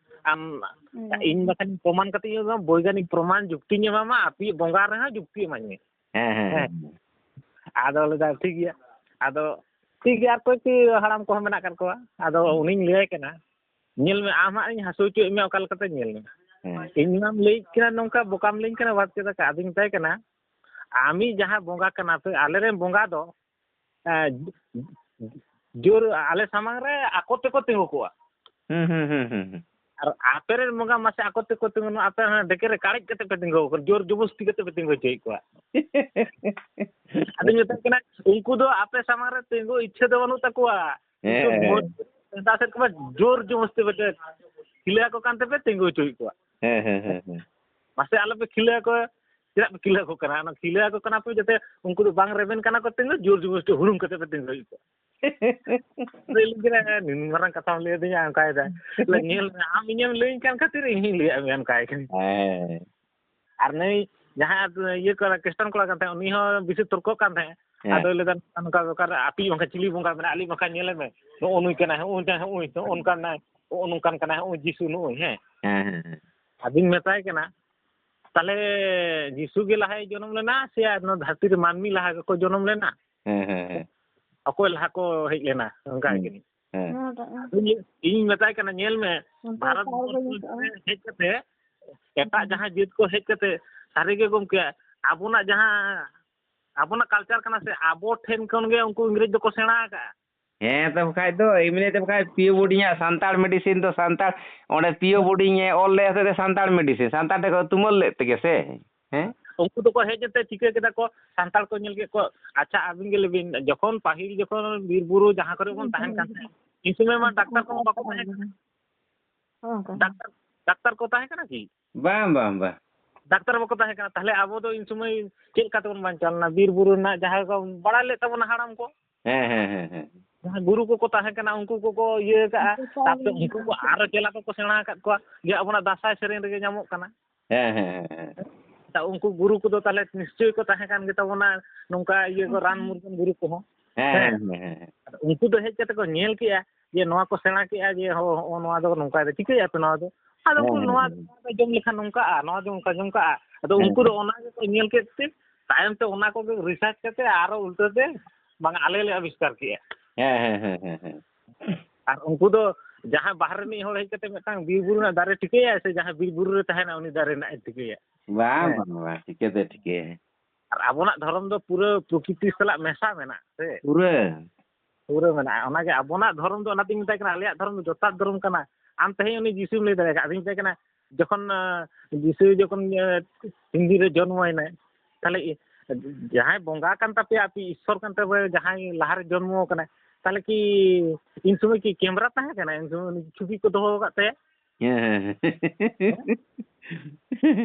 ᱟᱢ", ᱦᱩᱸ᱾ ᱤᱧ ᱵᱟᱠᱷᱟᱱ ᱯᱨᱚᱢᱟᱱ ᱠᱟᱛᱮ ᱤᱧ ᱮᱢᱟᱢᱟ, ᱵᱳᱭᱜᱟᱱᱤᱠ ᱯᱨᱚᱢᱟᱱ ᱡᱩᱠᱛᱤᱧ ᱮᱢᱟᱢᱟ, ᱟᱯᱮ ᱵᱚᱸᱜᱟ ᱨᱮᱦᱚᱸ ᱡᱩᱠᱛᱤ ᱮᱢᱟᱹᱧ ᱢᱮ᱾ ᱦᱮᱸ, ᱦᱮᱸ, ᱦᱮᱸ᱾ ᱟᱫᱚ ᱞᱟᱹᱭᱫᱟ, "ᱴᱷᱤᱠ ᱜᱮᱭᱟ, ᱟᱫᱚ ᱴᱷᱤᱠ ᱜᱮᱭᱟ, ᱟᱨ ᱠᱚᱭᱮᱠᱴᱤ ᱦᱟᱲᱟᱢ ᱠᱚᱦᱚᱸ ᱢᱮᱱᱟᱜ ᱟᱠᱟᱫ ᱠᱚᱣᱟ, ᱟᱫᱚ ᱦᱩᱸ᱾ ᱩᱱᱤᱧ ᱞᱟᱹᱭᱟᱭ ᱠᱟᱱᱟ, ᱧᱮᱞ ᱢᱮ, ᱟᱢ ᱦᱟᱸᱜ ᱤᱧ ᱦᱟᱹᱥᱩ ᱦᱚᱪᱚᱭᱮᱫ ᱢᱮᱭᱟ, ᱚᱠᱟ ᱞᱮᱠᱟᱛᱮ ᱧᱮᱞ ᱢᱮ, ᱦᱮᱸ᱾ ᱤᱧ ᱢᱟᱢ ᱞᱟᱹᱭᱮᱫ ᱠᱟᱱᱟ ᱱᱚᱝᱠᱟ, ᱵᱚᱠᱟᱢ ᱞᱟᱹᱭᱟᱹᱧ ᱠᱟᱱᱟ ᱵᱟᱫ ᱠᱮᱫᱟ ᱠᱟ?" ᱟᱫᱚᱧ ᱢᱮᱛᱟᱭ ᱠᱟᱱᱟ, "ᱟᱢᱤᱡ ᱡᱟᱦᱟᱸ ᱵᱚᱸᱜᱟ ᱠᱟᱱᱟ ᱯᱮ, ᱟᱞᱮᱨᱮᱱ ᱵᱚᱸᱜᱟ ᱫᱚ, ᱮᱸ, ᱡᱳᱨ ᱟᱞᱮ ᱥᱟᱢᱟᱝ ᱨᱮ ᱟᱠᱚ ᱛᱮᱠᱚ ᱛᱤᱸᱜᱩ ᱠᱚᱜᱼᱟ᱾ ᱦᱩᱸ, ᱦᱩᱸ, ᱦᱩᱸ, ᱦᱩᱸ, ᱦᱩᱸ᱾ ᱟᱨ ᱟᱯᱮ ᱨᱮᱱ ᱵᱚᱸᱜᱟ ᱢᱟᱥᱮ ᱟᱠᱚ ᱛᱮᱠᱚ ᱛᱤᱸᱜᱩᱱᱟ, ᱟᱯᱮ ᱦᱟᱱᱟ ᱰᱮᱠᱮ ᱨᱮ ᱠᱟᱲᱮᱡ ᱠᱟᱛᱮ ᱯᱮ ᱛᱤᱸᱜᱩ ᱟᱠᱚ, ᱡᱳᱨ ᱡᱚᱵᱚᱥᱛᱤ ᱠᱟᱛᱮ ᱯᱮ ᱛᱤᱸᱜᱩ ᱦᱚᱪᱚᱭᱮᱫ ᱠᱚᱣᱟ᱾" ᱟᱫᱚᱧ ᱢᱮᱛᱟᱭ ᱠᱟᱱᱟ, ᱩᱱᱠᱩ ᱫᱚ ᱟᱯᱮ ᱥᱟᱢᱟᱝ ᱨᱮ ᱛᱤᱸᱜᱩ ᱤᱪᱪᱷᱟᱹ ᱫᱚ ᱵᱟᱹᱱᱩᱜ ᱛᱟᱠᱚᱣᱟ᱾ ᱦᱮᱸ, ᱩᱱᱠᱩ ᱦᱮᱸ᱾ ᱢᱚᱡᱽ ᱥᱮᱫ ᱠᱷᱚᱱ ᱡᱳᱨ ᱡᱚᱵᱚᱥᱛᱤ ᱯᱮ ᱠᱷᱤᱞᱟᱹ ᱟᱠᱚ ᱠᱟᱱ ᱛᱮᱯᱮ ᱛᱤᱸᱜᱩ ᱦᱚᱪᱚᱭᱮᱫ ᱠᱚᱣᱟ᱾ ᱦᱮᱸ, ᱦᱮᱸ, ᱦᱮᱸ, ᱦᱮᱸ᱾ ᱢᱟᱥᱮ ᱟᱞᱚᱯᱮ ᱠᱷᱤᱞᱟᱹ ᱟᱠᱚᱣᱟ᱾ ᱪᱮᱫᱟᱜ ᱯᱮ ᱠᱷᱤᱞᱟᱹ ᱟᱠᱚ ᱠᱟᱱᱟ? ᱚᱱᱟ ᱠᱷᱤᱞᱟᱹ ᱟᱠᱚ ᱠᱟᱱᱟ ᱯᱮ ᱡᱟᱛᱮ ᱩᱱᱠᱩ ᱫᱚ ᱵᱟᱝ ᱨᱮᱵᱮᱱ ᱠᱟᱱᱟ ᱠᱚ, ᱛᱤᱸᱜᱩ ᱡᱳᱨ ᱡᱚᱵᱚᱥᱛᱤ ᱦᱩᱲᱩᱝ ᱠᱟᱛᱮ ᱯᱮ ᱛᱤᱸᱜᱩ ᱦᱚᱪᱚᱭᱮᱫ ᱠᱚᱣᱟ᱾ ᱞᱟᱹᱭ ᱞᱤᱧ ᱠᱟᱱᱟ, "ᱱᱩᱱ ᱢᱟᱨᱟᱝ ᱠᱟᱛᱷᱟᱢ ᱞᱟᱹᱭ ᱟᱫᱤᱧᱟ?" ᱚᱱᱠᱟᱭᱮᱫᱟᱭ᱾ ᱞᱟᱹᱭ, "ᱧᱮᱞ ᱢᱮ, ᱟᱢ ᱤᱧᱮᱢ ᱞᱟᱹᱭᱟᱹᱧ ᱠᱟᱱ ᱠᱷᱟᱹᱛᱤᱨ ᱤᱧ ᱦᱚᱧ ᱞᱟᱹᱭᱟᱫ ᱢᱮᱭᱟ," ᱚᱱᱠᱟᱭ ᱠᱟᱱᱟ᱾ ᱦᱮᱸ᱾ ᱟᱨ ᱱᱩᱭ ᱡᱟᱦᱟᱸᱭ ᱤᱭᱟᱹ ᱠᱚᱲᱟ, ᱠᱷᱨᱤᱥᱴᱟᱱ ᱠᱚᱲᱟ ᱠᱟᱱ ᱛᱟᱦᱮᱸᱫ, ᱩᱱᱤ ᱦᱚᱸ ᱵᱮᱥᱤ ᱛᱚᱨᱠᱚᱜ ᱠᱟᱱ ᱛᱟᱦᱮᱸᱫ᱾ ᱦᱮᱸ᱾ ᱟᱫᱚᱭ ᱞᱟᱹᱭᱫᱟ, "ᱱᱚᱝᱠᱟ ᱱᱚᱝᱠᱟ ᱵᱮᱯᱟᱨ, ᱟᱯᱮᱭᱤᱡ ᱵᱟᱝᱠᱷᱟᱱ ᱪᱤᱞᱤ ᱵᱚᱸᱜᱟ ᱢᱮᱱᱟᱜᱼᱟ? ᱟᱞᱮᱭᱤᱡ ᱵᱟᱝᱠᱷᱟᱱ ᱧᱮᱞᱮ ᱢᱮ, ᱱᱚᱜᱼᱚ ᱱᱩᱭ ᱠᱟᱱᱟᱭ, ᱱᱚᱜᱼᱚ ᱱᱩᱭ ᱠᱟᱱ, ᱱᱚᱜᱼᱚ ᱱᱩᱭ ᱠᱟᱱ ᱠᱟᱱᱟᱭ, ᱱᱚᱜᱼᱚ ᱡᱤᱥᱩ ᱱᱩᱜᱼᱩᱭ, ᱦᱮᱸ?" ᱦᱮᱸ, ᱦᱮᱸ, ᱦᱮᱸ᱾ ᱟᱫᱚᱧ ᱢᱮᱛᱟᱭ ᱠᱟᱱᱟ, "ᱛᱟᱦᱞᱮ ᱡᱤᱥᱩ ᱜᱮ ᱞᱟᱦᱟᱭ ᱡᱚᱱᱚᱢ ᱞᱮᱱᱟ ᱥᱮ ᱟᱨ ᱱᱚᱣᱟ ᱫᱷᱟᱹᱨᱛᱤ ᱨᱮ ᱢᱟᱹᱱᱢᱤ ᱞᱟᱦᱟ ᱜᱮᱠᱚ ᱡᱚᱱᱚᱢ ᱞᱮᱱᱟ? ᱦᱮᱸ, ᱦᱮᱸ, ᱦᱮᱸ᱾ ᱚᱠᱚᱭ ᱞᱟᱦᱟ ᱠᱚ ᱦᱮᱡ ᱞᱮᱱᱟ?" ᱚᱱᱠᱟ ᱦᱮᱸ, ᱠᱟᱹᱱᱟᱹᱧ᱾ ᱦᱮᱸ᱾ ᱟᱫᱚᱧ, ᱤᱧ ᱢᱮᱛᱟᱭ ᱠᱟᱱᱟ, "ᱧᱮᱞ ᱢᱮ, ᱚᱱᱠᱟ ᱵᱷᱟᱨᱚᱛ ᱠᱷᱟᱡ ᱫᱚ ᱵᱚᱨᱥᱚ ᱧᱩᱛᱩᱢ᱾ ᱨᱮ ᱦᱮᱡ ᱠᱟᱛᱮ, ᱮᱴᱟᱜ ᱦᱩᱸ᱾ ᱡᱟᱦᱟᱸ ᱡᱟᱹᱛ ᱠᱚ ᱦᱮᱡ ᱠᱟᱛᱮ, ᱥᱟᱹᱨᱤ ᱜᱮ ᱜᱚᱢᱠᱮ, ᱟᱵᱚᱱᱟᱜ ᱡᱟᱦᱟᱸ, ᱟᱵᱚᱱᱟᱜ culture ᱠᱟᱱᱟ ᱥᱮ, ᱟᱵᱚ ᱴᱷᱮᱱ ᱠᱷᱚᱱ ᱜᱮ ᱩᱱᱠᱩ ᱤᱝᱨᱮᱡᱽ ᱫᱚᱠᱚ ᱥᱮᱬᱟ ᱟᱠᱟᱫᱼᱟ᱾" ᱦᱮᱸ, ᱛᱚ ᱵᱟᱠᱷᱟᱡ ᱫᱚ, ᱮᱢᱱᱤ ᱛᱮ ᱵᱟᱠᱷᱟᱡ ᱯᱤᱭᱳ ᱵᱳᱨᱰᱤᱝ ᱟᱜ ᱥᱟᱱᱛᱟᱲ medicine ᱫᱚ ᱥᱟᱱᱛᱟᱲ, ᱚᱸᱰᱮ ᱯᱤᱭᱳ ᱵᱳᱨᱰᱤᱝ ᱮ ᱚᱞ ᱞᱮᱫ ᱦᱚᱛᱮᱫ ᱛᱮ ᱥᱟᱱᱛᱟᱲ medicine, ᱥᱟᱱᱛᱟᱲ ᱴᱷᱮᱱ ᱠᱚ ᱛᱩᱢᱟᱹᱞ ᱞᱮᱫ ᱛᱮᱜᱮ ᱥᱮ? ᱦᱮᱸ? ᱩᱱᱠᱩ ᱫᱚᱠᱚ ᱦᱮᱡ ᱠᱟᱛᱮ ᱪᱤᱠᱟᱹ ᱠᱮᱫᱟ ᱠᱚ, ᱥᱟᱱᱛᱟᱲ ᱠᱚ ᱧᱮᱞ ᱠᱮᱫ ᱠᱚᱣᱟ᱾ ᱟᱪᱪᱷᱟ, ᱟᱹᱵᱤᱱ ᱜᱮ ᱞᱟᱹᱭ ᱵᱤᱱ, ᱡᱚᱠᱷᱚᱱ ᱯᱟᱹᱦᱤᱞ ᱡᱚᱠᱷᱚᱱ ᱵᱤᱨ ᱵᱩᱨᱩ ᱡᱟᱦᱟᱸ ᱠᱚᱨᱮ ᱵᱚᱱ ᱛᱟᱦᱮᱱ ᱠᱟᱱ ᱛᱟᱦᱮᱸᱫ, ᱤᱱ ᱥᱚᱢᱚᱭ ᱢᱟ ᱰᱟᱠᱛᱟᱨ ᱠᱚᱦᱚᱸ ᱵᱟᱠᱚ ᱛᱟᱦᱮᱸ ᱠᱟᱱᱟ᱾ ᱦᱚᱸ, ᱚᱱᱠᱟ᱾ ᱰᱟᱠᱛᱟᱨ, ᱰᱟᱠᱛᱟᱨ ᱠᱚ ᱛᱟᱦᱮᱸ ᱠᱟᱱᱟ ᱠᱤ? ᱵᱟᱝ, ᱵᱟᱝ, ᱵᱟᱝ᱾ ᱰᱟᱠᱛᱟᱨ ᱵᱟᱠᱚ ᱛᱟᱦᱮᱸ ᱠᱟᱱᱟ, ᱛᱟᱦᱞᱮ ᱟᱵᱚ ᱫᱚ ᱤᱱ ᱥᱚᱢᱚᱭ ᱪᱮᱫ ᱞᱮᱠᱟ ᱛᱮᱵᱚᱱ ᱵᱟᱧᱪᱟᱣ ᱞᱮᱱᱟ? ᱵᱤᱨ ᱵᱩᱨᱩ ᱨᱮᱱᱟᱜ ᱡᱟᱦᱟᱸ ᱠᱚ ᱵᱟᱲᱟᱭ ᱞᱮᱫ ᱛᱟᱵᱚᱱᱟ ᱦᱟᱲᱟᱢ ᱠᱚ, ᱦᱮᱸ, ᱦᱮᱸ, ᱦᱮᱸ, ᱦᱮᱸ᱾ ᱡᱟᱦᱟᱸ ᱜᱩᱨᱩ ᱠᱚᱠᱚ ᱛᱟᱦᱮᱸ ᱠᱟᱱᱟ, ᱩᱱᱠᱩ ᱠᱚᱠᱚ ᱤᱭᱟᱹ ᱠᱟᱜᱼᱟ, ᱩᱱᱠᱩ ᱠᱚ ᱛᱟᱯᱚᱨᱮ ᱩᱱᱠᱩ ᱠᱚ ᱟᱨᱚ ᱪᱮᱞᱟ ᱠᱚᱠᱚ ᱥᱮᱬᱟ ᱟᱠᱟᱫ ᱠᱚᱣᱟ ᱡᱮ ᱟᱵᱚᱱᱟᱜ ᱫᱟᱸᱥᱟᱭ ᱥᱮᱨᱮᱧ ᱨᱮᱜᱮ ᱧᱟᱢᱚᱜ ᱠᱟᱱᱟ᱾ ᱦᱮᱸ, ᱦᱮᱸ, ᱦᱮᱸ, ᱦᱮᱸ᱾ ᱛᱟ ᱩᱱᱠᱩ ᱜᱩᱨᱩ ᱠᱚᱫᱚ ᱛᱟᱦᱞᱮ ᱱᱤᱥᱪᱚᱭ ᱠᱚ ᱛᱟᱦᱮᱸ ᱠᱟᱱ ᱜᱮ ᱛᱟᱵᱚᱱᱟ, ᱱᱚᱝᱠᱟ ᱤᱭᱟᱹ ᱠᱚ, ᱨᱟᱱ ᱢᱩᱨᱜᱟᱹᱱ ᱜᱩᱨᱩ ᱠᱚᱦᱚᱸ᱾ ᱦᱮᱸ, ᱦᱮᱸ᱾ ᱦᱮᱸ, ᱦᱮᱸ, ᱦᱮᱸ᱾ ᱟᱫᱚ ᱩᱱᱠᱩ ᱫᱚ ᱦᱮᱡ ᱠᱟᱛᱮ ᱠᱚ ᱧᱮᱞ ᱠᱮᱜᱼᱟ ᱡᱮ ᱱᱚᱣᱟ ᱠᱚ ᱥᱮᱬᱟ ᱠᱮᱜᱼᱟ ᱡᱮ ᱦᱚ-, ᱦᱚ-, ᱱᱚᱣᱟ ᱫᱚ ᱱᱚᱝᱠᱟᱭ ᱫᱟ, ᱪᱤᱠᱟᱹᱭᱟᱯᱮ ᱱᱚᱣᱟ ᱫᱚ? ᱟᱫᱚ ᱩᱱᱠᱩ ᱦᱮᱸ, ᱦᱮᱸ, ᱱᱚᱣᱟ ᱦᱮᱸ᱾ ᱫᱚ ᱡᱚᱢ ᱞᱮᱠᱷᱟᱱ ᱱᱚᱝᱠᱟᱜᱼᱟ, ᱱᱚᱣᱟ ᱫᱚ ᱚᱱᱠᱟ ᱡᱚᱢ ᱠᱟᱜᱼᱟ᱾ ᱟᱫᱚ ᱦᱮᱸ, ᱩᱱᱠᱩ ᱫᱚ ᱦᱮᱸ᱾ ᱚᱱᱟ ᱜᱮᱠᱚ ᱧᱮᱞ ᱠᱮᱫ ᱛᱮ ᱛᱟᱭᱚᱢ ᱛᱮ ᱚᱱᱟ ᱠᱚᱜᱮ ᱨᱤᱥᱟᱨᱪ ᱠᱟᱛᱮ ᱟᱨᱚ ᱩᱞᱴᱟᱹ ᱛᱮ ᱵᱟᱝ ᱟᱞᱮ ᱞᱮ ᱟᱵᱤᱥᱠᱟᱨ ᱠᱮᱜᱼᱟ᱾ ᱦᱮᱸ, ᱦᱮᱸ, ᱦᱮᱸ, ᱦᱮᱸ, ᱦᱮᱸ᱾ ᱟᱨ ᱩᱱᱠᱩ ᱫᱚ ᱡᱟᱦᱟᱸᱭ ᱵᱟᱦᱨᱮ ᱨᱤᱱᱤᱡ ᱦᱚᱲ ᱦᱮᱡ ᱠᱟᱛᱮ ᱢᱤᱫᱴᱟᱝ ᱵᱤᱨ ᱵᱩᱨᱩ ᱨᱮᱱᱟᱜ ᱫᱟᱨᱮ ᱴᱷᱤᱠᱟᱹᱭᱟ ᱥᱮ ᱡᱟᱦᱟᱸᱭ ᱵᱤᱨ ᱵᱩᱨᱩ ᱨᱮ ᱛᱟᱦᱮᱱᱟ ᱩᱱᱤ ᱫᱟᱨᱮ ᱨᱮᱱᱟᱜ ᱮ ᱴᱷᱤᱠᱟᱹᱭᱟ? ᱵᱟᱝ, ᱦᱮᱸ᱾ ᱵᱟᱝ, ᱵᱟᱝ, ᱪᱤᱠᱟᱹᱛᱮ ᱴᱷᱤᱠᱟᱹᱭᱟ? ᱟᱨ ᱟᱵᱚᱱᱟᱜ ᱫᱷᱚᱨᱚᱢ ᱫᱚ ᱯᱩᱨᱟᱹ ᱯᱨᱚᱠᱨᱤᱛᱤ ᱥᱟᱞᱟᱜ ᱢᱮᱥᱟ ᱢᱮᱱᱟᱜ ᱥᱮ? ᱯᱩᱨᱟᱹ᱾ ᱯᱩᱨᱟᱹ ᱢᱮᱱᱟᱜᱼᱟ᱾ ᱚᱱᱟᱜᱮ ᱟᱵᱚᱱᱟᱜ ᱫᱷᱚᱨᱚᱢ ᱫᱚ, ᱚᱱᱟᱛᱤᱧ ᱢᱮᱛᱟᱭ ᱠᱟᱱᱟ, ᱟᱞᱮᱭᱟᱜ ᱫᱷᱚᱨᱚᱢ ᱫᱚ ᱡᱚᱛᱷᱟᱛ ᱫᱷᱚᱨᱚᱢ ᱠᱟᱱᱟ᱾ ᱟᱢ ᱛᱮᱦᱮᱧ ᱩᱱᱤ ᱡᱤᱥᱩᱢ ᱞᱟᱹᱭ ᱫᱟᱲᱮᱭᱟᱜᱼᱟ᱾ ᱟᱫᱚᱧ ᱢᱮᱛᱟᱭ ᱠᱟᱱᱟ, ᱡᱚᱠᱷᱚᱱ, ᱟᱸ, ᱡᱤᱥᱩ ᱡᱚᱠᱷᱚᱱ, ᱟᱸ, ᱦᱤᱱᱫᱤ ᱨᱮ ᱡᱚᱱᱢᱚᱭᱮᱱᱟᱭ, ᱛᱟᱦᱞᱮ ᱤ-, ᱡᱟᱦᱟᱸᱭ ᱵᱚᱸᱜᱟ ᱠᱟᱱ ᱛᱟᱯᱮᱭᱟ, ᱟᱯᱮ ᱤᱥᱥᱚᱨ ᱠᱟᱱ ᱛᱟᱯᱮᱭᱟ, ᱡᱟᱦᱟᱸᱭ ᱞᱟᱦᱟᱨᱮ ᱡᱚᱱᱢᱚ ᱠᱟᱱᱟᱭ, ᱛᱟᱦᱞᱮ ᱠᱤ ᱤᱱ ᱥᱚᱢᱚᱭ ᱠᱤ ᱠᱮᱢᱨᱟ ᱛᱟᱦᱮᱸ ᱠᱟᱱᱟ? ᱤᱱ ᱥᱚᱢᱚᱭ ᱩᱱᱤ ᱪᱷᱚᱵᱤ ᱠᱚ ᱫᱚᱦᱚ ᱟᱠᱟᱫ ᱛᱟᱭᱟ? ᱦᱮᱸ, ᱦᱮᱸ᱾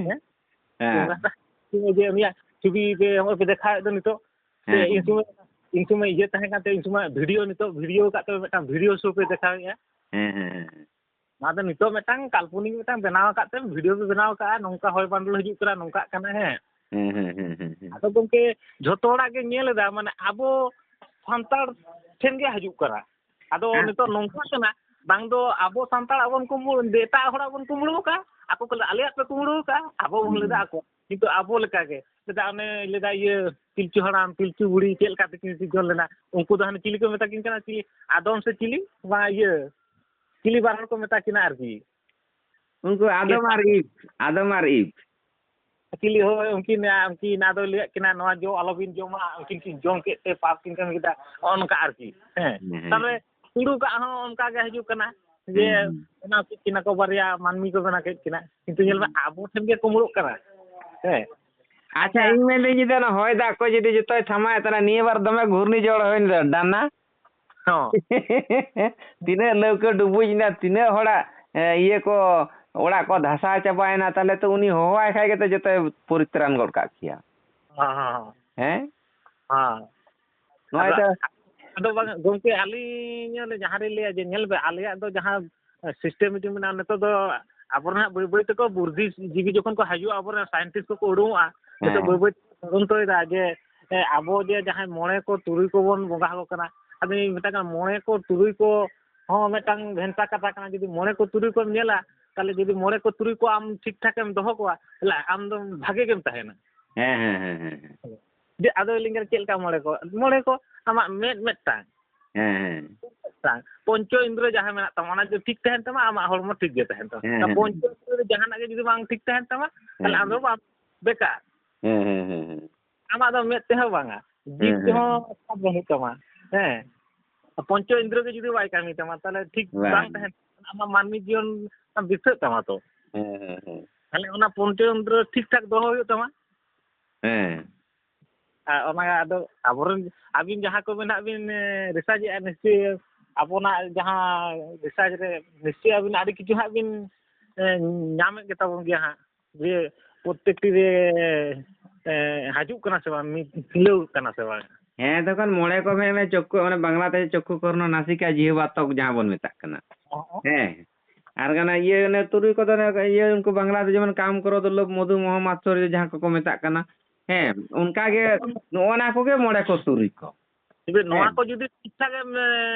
ᱦᱮᱸ? ᱦᱮᱸ᱾ ᱠᱮᱢᱨᱟ ᱛᱟᱦᱮᱸ ᱠᱟᱱᱟ ᱡᱮ ᱩᱱᱤᱭᱟᱜ ᱪᱷᱚᱵᱤ ᱯᱮ, ᱱᱚᱜᱼᱚᱭ ᱯᱮ ᱫᱮᱠᱷᱟᱣᱮᱫ ᱫᱚ ᱱᱤᱛᱚᱜ, ᱥᱮ ᱦᱮᱸ, ᱤᱱ ᱦᱮᱸ᱾ ᱥᱚᱢᱚᱭ, ᱤᱱ ᱥᱚᱢᱚᱭ ᱤᱭᱟᱹ ᱛᱟᱦᱮᱸ ᱠᱟᱱ ᱛᱮ, ᱤᱱ ᱥᱚᱢᱚᱭ ᱵᱷᱤᱰᱤᱭᱳ, ᱱᱤᱛᱚᱜ ᱵᱷᱤᱰᱤᱭᱳ ᱟᱠᱟᱫ ᱛᱮ ᱢᱤᱫᱴᱟᱝ ᱵᱷᱤᱰᱤᱭᱳ ᱥᱳ ᱯᱮ ᱫᱮᱠᱷᱟᱣᱮᱫᱼᱟ᱾ ᱦᱮᱸ, ᱦᱮᱸ, ᱦᱮᱸ, ᱦᱮᱸ᱾ ᱱᱚᱣᱟ ᱫᱚ ᱱᱤᱛᱚᱜ ᱢᱤᱫᱴᱟᱝ ᱠᱟᱞᱯᱚᱱᱤᱠ ᱢᱤᱫᱴᱟᱝ ᱵᱮᱱᱟᱣ ᱟᱠᱟᱫ ᱛᱮ ᱵᱷᱤᱰᱤᱭᱳ ᱯᱮ ᱵᱮᱱᱟᱣ ᱟᱠᱟᱫᱼᱟ, ᱱᱚᱝᱠᱟ ᱦᱚᱭ ᱵᱟᱱᱰᱚᱞ ᱦᱤᱡᱩᱜ ᱠᱟᱱᱟ, ᱱᱚᱝᱠᱟᱜ ᱠᱟᱱᱟ, ᱦᱮᱸ᱾ ᱦᱮᱸ, ᱦᱮᱸ, ᱦᱮᱸ, ᱦᱮᱸ, ᱦᱮᱸ᱾ ᱟᱫᱚ ᱜᱚᱢᱠᱮ, ᱡᱷᱚᱛᱚ ᱦᱚᱲᱟᱜ ᱜᱮ ᱧᱮᱞ ᱮᱫᱟ, ᱢᱟᱱᱮ ᱟᱵᱚ ᱥᱟᱱᱛᱟᱲ ᱴᱷᱮᱱ ᱜᱮ ᱦᱤᱡᱩᱜ ᱠᱟᱱᱟ᱾ ᱟᱫᱚ ᱦᱮᱸ᱾ ᱱᱤᱛᱚᱜ ᱱᱚᱝᱠᱟ ᱠᱟᱱᱟ, ᱵᱟᱝ ᱫᱚ ᱟᱵᱚ ᱥᱟᱱᱛᱟᱲ ᱟᱵᱚᱱ ᱠᱩᱢᱵᱽᱲᱩ, ᱮᱴᱟᱜ ᱦᱚᱲᱟᱜ ᱵᱚᱱ ᱠᱩᱢᱵᱽᱲᱩ ᱟᱠᱟᱫᱼᱟ, ᱟᱠᱚ ᱠᱚ ᱞᱟᱹᱭ ᱟᱞᱮᱭᱟᱜ ᱯᱮ ᱠᱩᱢᱵᱽᱲᱩ ᱟᱠᱟᱫᱼᱟ, ᱟᱵᱚ ᱵᱚᱱ ᱞᱟᱹᱭ ᱮᱫᱟ ᱦᱩᱸ᱾ ᱟᱠᱚ᱾ ᱠᱤᱱᱛᱩ ᱟᱵᱚ ᱞᱮᱠᱟ ᱜᱮ, ᱞᱟᱹᱭ ᱮᱫᱟ ᱚᱱᱮ ᱞᱟᱹᱭ ᱮᱫᱟ ᱤᱭᱟᱹ ᱯᱤᱞᱪᱩ ᱦᱟᱲᱟᱢ, ᱯᱤᱞᱪᱩ ᱵᱩᱲᱦᱤ ᱪᱮᱫ ᱞᱮᱠᱟ ᱛᱮᱠᱤᱱ ᱥᱤᱨᱡᱚᱱ ᱞᱮᱱᱟ, ᱩᱱᱠᱩ ᱫᱚ ᱦᱟᱱᱮ ᱪᱤᱞᱤ ᱠᱚ ᱢᱮᱛᱟ ᱠᱤᱱ ᱠᱟᱱᱟ, ᱪᱤᱞᱤ ᱟᱫᱚᱢ ᱥᱮ ᱪᱤᱞᱤ? ᱵᱟᱝ, ᱤᱭᱟᱹ, ᱪᱤᱞᱤ ᱵᱟᱨ ᱦᱚᱲ ᱠᱚ ᱢᱮᱛᱟ ᱠᱤᱱᱟ ᱟᱨᱠᱤ᱾ ᱩᱱᱠᱩ ᱟᱫᱚᱢ ᱟᱨ ᱤᱵᱷ, ᱟᱫᱚᱢ ᱟᱨ ᱤᱵᱷ᱾ ᱪᱤᱞᱤ ᱦᱳᱭ, ᱩᱱᱠᱤᱱ, ᱩᱱᱠᱤᱱ ᱟᱫᱚᱭ ᱞᱟᱹᱭᱟᱫ ᱠᱤᱱᱟ, "ᱱᱚᱣᱟ ᱡᱚ ᱟᱞᱚᱵᱤᱱ ᱡᱚᱢᱟ", ᱩᱱᱠᱤᱱ ᱠᱤᱱ ᱡᱚᱢ ᱠᱮᱫ ᱛᱮ ᱯᱟᱯ ᱠᱤᱱ ᱠᱟᱹᱢᱤ ᱠᱮᱫᱟ, ᱱᱚᱜᱼᱚ ᱱᱚᱝᱠᱟ ᱟᱨᱠᱤ᱾ ᱦᱮᱸ᱾ ᱦᱮᱸ, ᱦᱮᱸ᱾ ᱛᱟᱦᱞᱮ ᱠᱩᱢᱵᱽᱲᱩ ᱠᱟᱜ ᱦᱚᱸ ᱚᱱᱠᱟ ᱜᱮ ᱦᱤᱡᱩᱜ ᱠᱟᱱᱟ, ᱡᱮ ᱦᱮᱸ, ᱦᱮᱸ᱾ ᱵᱮᱱᱟᱣ ᱠᱮᱫ ᱠᱤᱱᱟ ᱠᱚ ᱵᱟᱨᱭᱟ ᱢᱟᱹᱱᱢᱤ ᱠᱚ ᱵᱮᱱᱟᱣ ᱠᱮᱫ ᱠᱤᱱᱟ, ᱠᱤᱱᱛᱩ ᱧᱮᱞ ᱢᱮ ᱟᱵᱚ ᱴᱷᱮᱱ ᱜᱮ ᱠᱩᱢᱵᱽᱲᱩᱜ ᱠᱟᱱᱟ᱾ ᱦᱮᱸ᱾ ᱟᱪᱪᱷᱟ, ᱟᱪᱪᱷᱟ᱾ ᱤᱧ ᱢᱮᱱᱫᱟᱹᱧ ᱡᱩᱫᱤ ᱚᱱᱟ ᱦᱚᱭ ᱫᱟᱜ ᱠᱚ ᱡᱩᱫᱤ ᱡᱚᱛᱚᱭ ᱛᱷᱟᱢᱟᱣᱮᱫ ᱛᱟᱦᱮᱱᱟ, ᱱᱤᱭᱟᱹ ᱵᱟᱨ ᱫᱚᱢᱮ ᱜᱷᱩᱨᱱᱤ ᱡᱷᱚᱲ ᱦᱩᱭᱱᱟ ᱰᱟᱱᱟ᱾ ᱦᱚᱸ᱾ ᱛᱤᱱᱟᱹᱜ ᱞᱟᱹᱣᱠᱟᱹ ᱰᱩᱵᱩᱡ ᱮᱱᱟ, ᱛᱤᱱᱟᱹᱜ ᱦᱚᱲᱟᱜ, ᱮ, ᱤᱭᱟᱹ ᱠᱚ, ᱚᱲᱟᱜ ᱠᱚ ᱫᱷᱟᱥᱟᱣ ᱪᱟᱵᱟᱭᱮᱱᱟ, ᱛᱟᱦᱞᱮ ᱛᱚ ᱩᱱᱤ ᱦᱚᱦᱚᱣᱟᱭ ᱠᱷᱟᱡ ᱜᱮᱛᱚ ᱡᱚᱛᱚᱭ ᱯᱚᱨᱤᱛᱨᱟᱱ ᱜᱚᱫ ᱠᱟᱜ ᱠᱮᱭᱟ᱾ ᱦᱚᱸ, ᱦᱚᱸ, ᱦᱚᱸ᱾ ᱦᱮᱸ? ᱦᱚᱸ᱾ ᱱᱚᱜᱼᱚᱭ ᱟᱫᱚ, ᱛᱚ ᱟᱫᱚ ᱵᱟᱝ, ᱜᱚᱢᱠᱮ, ᱟᱹᱞᱤᱧ ᱚᱱᱮ ᱡᱟᱦᱟᱸ ᱞᱤᱧ ᱞᱟᱹᱭᱟ ᱡᱮ, ᱧᱮᱞ ᱵᱮᱱ, ᱟᱞᱮᱭᱟᱜ ᱫᱚ ᱡᱟᱦᱟᱸ system ᱢᱤᱫᱴᱤᱡ ᱢᱮᱱᱟᱜᱼᱟ, ᱱᱤᱛᱚᱜ ᱫᱚ ᱟᱵᱚᱨᱮᱱ ᱦᱟᱸᱜ ᱵᱟᱹᱭ ᱵᱟᱹᱭ ᱛᱮᱠᱚ ᱵᱩᱨᱫᱷᱤ ᱡᱤᱵᱤ ᱡᱚᱠᱷᱚᱱ ᱠᱚ ᱦᱤᱡᱩᱜᱼᱟ, ᱟᱵᱚᱨᱮᱱ scientist ᱠᱚᱠᱚ ᱩᱰᱩᱝᱚᱜᱼᱟ, ᱱᱤᱛᱚᱜ ᱦᱮᱸ᱾ ᱵᱟᱹᱭ ᱵᱟᱹᱭ ᱛᱮᱠᱚ ᱛᱚᱫᱚᱱᱛᱚᱭᱮᱫᱟ ᱡᱮ, ᱮ, ᱟᱵᱚ ᱡᱮ ᱡᱟᱦᱟᱸᱭ ᱢᱚᱬᱮ ᱠᱚ ᱛᱩᱨᱩᱭ ᱠᱚᱵᱚᱱ ᱵᱚᱸᱜᱟ ᱟᱠᱚ ᱠᱟᱱᱟ, ᱟᱫᱚᱧ ᱢᱮᱛᱟᱜ ᱠᱟᱱᱟ, ᱢᱚᱬᱮ ᱠᱚ ᱛᱩᱨᱩᱭ ᱠᱚ ᱦᱚᱸ ᱢᱤᱫᱴᱟᱝ ᱵᱷᱮᱱᱛᱟ ᱠᱟᱛᱷᱟ ᱠᱟᱱᱟ᱾ ᱡᱩᱫᱤ ᱢᱚᱬᱮ ᱠᱚ ᱛᱩᱨᱩᱭ ᱠᱚᱢ ᱧᱮᱞᱟ, ᱛᱟᱦᱞᱮ ᱡᱩᱫᱤ ᱢᱚᱬᱮ ᱠᱚ ᱛᱩᱨᱩᱭ ᱠᱚ ᱟᱢ ᱴᱷᱤᱠ ᱴᱷᱟᱠ ᱮᱢ ᱫᱚᱦᱚ ᱠᱚᱣᱟ, ᱛᱟᱦᱞᱮ ᱟᱢ ᱫᱚ ᱵᱷᱟᱜᱮ ᱜᱮᱢ ᱛᱟᱦᱮᱱᱟ᱾ ᱦᱮᱸ, ᱦᱮᱸ, ᱦᱮᱸ, ᱦᱮᱸ, ᱦᱮᱸ᱾ ᱡᱮ ᱟᱫᱚᱭ ᱞᱟᱹᱭ ᱠᱟᱱᱟ, "ᱪᱮᱫ ᱞᱮᱠᱟ ᱢᱚᱬᱮ ᱠᱚ?" ᱢᱚᱬᱮ ᱠᱚ ᱟᱢᱟᱜ ᱢᱮᱫ ᱢᱤᱫᱴᱟᱝ᱾ ᱦᱮᱸ, ᱦᱮᱸ᱾ ᱢᱤᱫᱴᱟᱝ ᱯᱚᱧᱪᱚ ᱤᱱᱫᱨᱚ ᱡᱟᱦᱟᱸ ᱢᱮᱱᱟᱜ ᱛᱟᱢᱟ, ᱚᱱᱟ ᱡᱩᱫᱤ ᱴᱷᱤᱠ ᱛᱟᱦᱮᱱ ᱛᱟᱢᱟ, ᱟᱢᱟᱜ ᱦᱚᱲᱢᱚ ᱴᱷᱤᱠ ᱜᱮ ᱛᱟᱦᱮᱱ ᱛᱟᱢᱟ᱾ ᱦᱮᱸ, ᱚᱱᱟ ᱦᱮᱸ, ᱯᱚᱧᱪᱚ ᱦᱮᱸ᱾ ᱤᱱᱫᱨᱚ ᱨᱮ ᱡᱟᱦᱟᱱᱟᱜ ᱜᱮ ᱡᱩᱫᱤ ᱵᱟᱝ ᱴᱷᱤᱠ ᱛᱟᱦᱮᱱ ᱛᱟᱢᱟ, ᱛᱟᱦᱞᱮ ᱦᱮᱸ, ᱟᱢ ᱫᱚ ᱦᱮᱸ᱾ ᱵᱟᱢ ᱵᱮᱠᱟᱨ᱾ ᱦᱮᱸ, ᱦᱮᱸ, ᱦᱮᱸ, ᱦᱮᱸ᱾ ᱟᱢᱟᱜ ᱫᱚ ᱢᱮᱫ ᱛᱮᱦᱚᱸ ᱵᱟᱝᱟ, ᱡᱤᱵᱽ ᱦᱮᱸ, ᱦᱮᱸ, ᱛᱮᱦᱚᱸ ᱦᱮᱸ᱾ ᱥᱟᱵ ᱵᱟᱹᱱᱩᱜ ᱛᱟᱢᱟ᱾ ᱦᱮᱸ᱾ ᱯᱚᱧᱪᱚ ᱤᱱᱫᱨᱚ ᱜᱮ ᱡᱩᱫᱤ ᱵᱟᱭ ᱠᱟᱹᱢᱤ ᱛᱟᱢᱟ, ᱛᱟᱦᱞᱮ ᱴᱷᱤᱠ ᱵᱟᱝ᱾ ᱵᱟᱝ ᱛᱟᱦᱮᱱ, ᱟᱢᱟᱜ ᱢᱟᱹᱱᱢᱤ ᱡᱤᱭᱚᱱ ᱵᱤᱛᱟᱹᱜ ᱛᱟᱢᱟ ᱛᱚ᱾ ᱦᱮᱸ, ᱦᱮᱸ, ᱦᱮᱸ᱾ ᱛᱟᱦᱞᱮ ᱚᱱᱟ ᱯᱚᱧᱪᱚ ᱤᱱᱫᱨᱚ ᱴᱷᱤᱠ ᱴᱷᱟᱠ ᱫᱚᱦᱚ ᱦᱩᱭᱩᱜ ᱛᱟᱢᱟ᱾ ᱦᱮᱸ᱾ ᱟᱨ ᱚᱱᱟ ᱟᱫᱚ ᱟᱵᱚᱨᱮᱱ, ᱟᱹᱵᱤᱱ ᱡᱟᱦᱟᱸ ᱠᱚᱵᱤᱱ ᱦᱟᱸᱜ ᱵᱤᱱ, ᱮ, ᱨᱤᱥᱟᱨᱪ ᱮᱜᱼᱟ, ᱱᱤᱥᱪᱚᱭ ᱟᱵᱚᱱᱟᱜ ᱡᱟᱦᱟᱸ ᱨᱤᱥᱟᱨᱪ ᱨᱮ ᱱᱤᱥᱪᱚᱭ ᱟᱹᱵᱤᱱ ᱟᱹᱰᱤ ᱠᱤᱪᱷᱩ ᱦᱟᱸᱜ ᱵᱤᱱ, ᱮ, ᱧᱟᱢᱮᱫ ᱜᱮᱛᱟ ᱵᱚᱱ ᱜᱮᱭᱟ ᱦᱟᱸᱜ, ᱡᱮ ᱯᱨᱚᱛᱮᱠᱴᱤ ᱨᱮ, ᱮ, ᱦᱤᱡᱩᱜ ᱠᱟᱱᱟ ᱥᱮ ᱵᱟᱝ, ᱢᱤ-, ᱢᱤᱞᱟᱹᱣ ᱠᱟᱱᱟ ᱥᱮ ᱵᱟᱝ? ᱦᱮᱸ, ᱛᱚᱠᱷᱚᱱ ᱢᱚᱬᱮ ᱠᱚ ᱢᱮ-, ᱢᱮ ᱪᱚᱠᱠᱷᱩ, ᱚᱱᱮ ᱵᱟᱝᱞᱟᱛᱮ ᱪᱚᱠᱠᱷᱩ ᱠᱚᱨᱱᱚ ᱱᱟᱥᱤᱠᱟ ᱡᱤᱦᱵᱟ ᱛᱚᱠ ᱡᱟᱦᱟᱸ ᱵᱚᱱ ᱢᱮᱛᱟᱜ ᱠᱟᱱᱟ᱾ ᱦᱚᱸ᱾ ᱦᱮᱸ᱾ ᱟᱨ ᱜᱟᱱᱟ ᱤᱭᱟᱹ, ᱚᱱᱮ ᱛᱩᱨᱩᱭ ᱠᱚᱫᱚ ᱚᱱᱮ ᱤᱭᱟᱹ, ᱩᱱᱠᱩ ᱵᱟᱝᱞᱟ ᱫᱚ ᱡᱮᱢᱚᱱ ᱠᱟᱢ, ᱠᱨᱳᱫᱷ, ᱞᱳᱵᱷ, ᱢᱳᱫᱷᱩ, ᱢᱳᱦᱚ, ᱢᱟᱛᱥᱚᱨᱡᱚ ᱡᱟᱦᱟᱸ ᱠᱚᱠᱚ ᱢᱮᱛᱟᱜ ᱠᱟᱱᱟ᱾ ᱦᱮᱸ, ᱚᱱᱠᱟ ᱜᱮ ᱱᱚᱜᱼᱚ ᱱᱟ ᱠᱚᱜᱮ ᱢᱚᱬᱮ ᱠᱚ ᱛᱩᱨᱩᱭ ᱠᱚ᱾ ᱛᱚᱵᱮ ᱱᱚᱣᱟ ᱦᱮᱸ᱾ ᱠᱚ ᱡᱩᱫᱤ ᱴᱷᱤᱠ ᱴᱷᱟᱠ ᱮᱢ, ᱮ,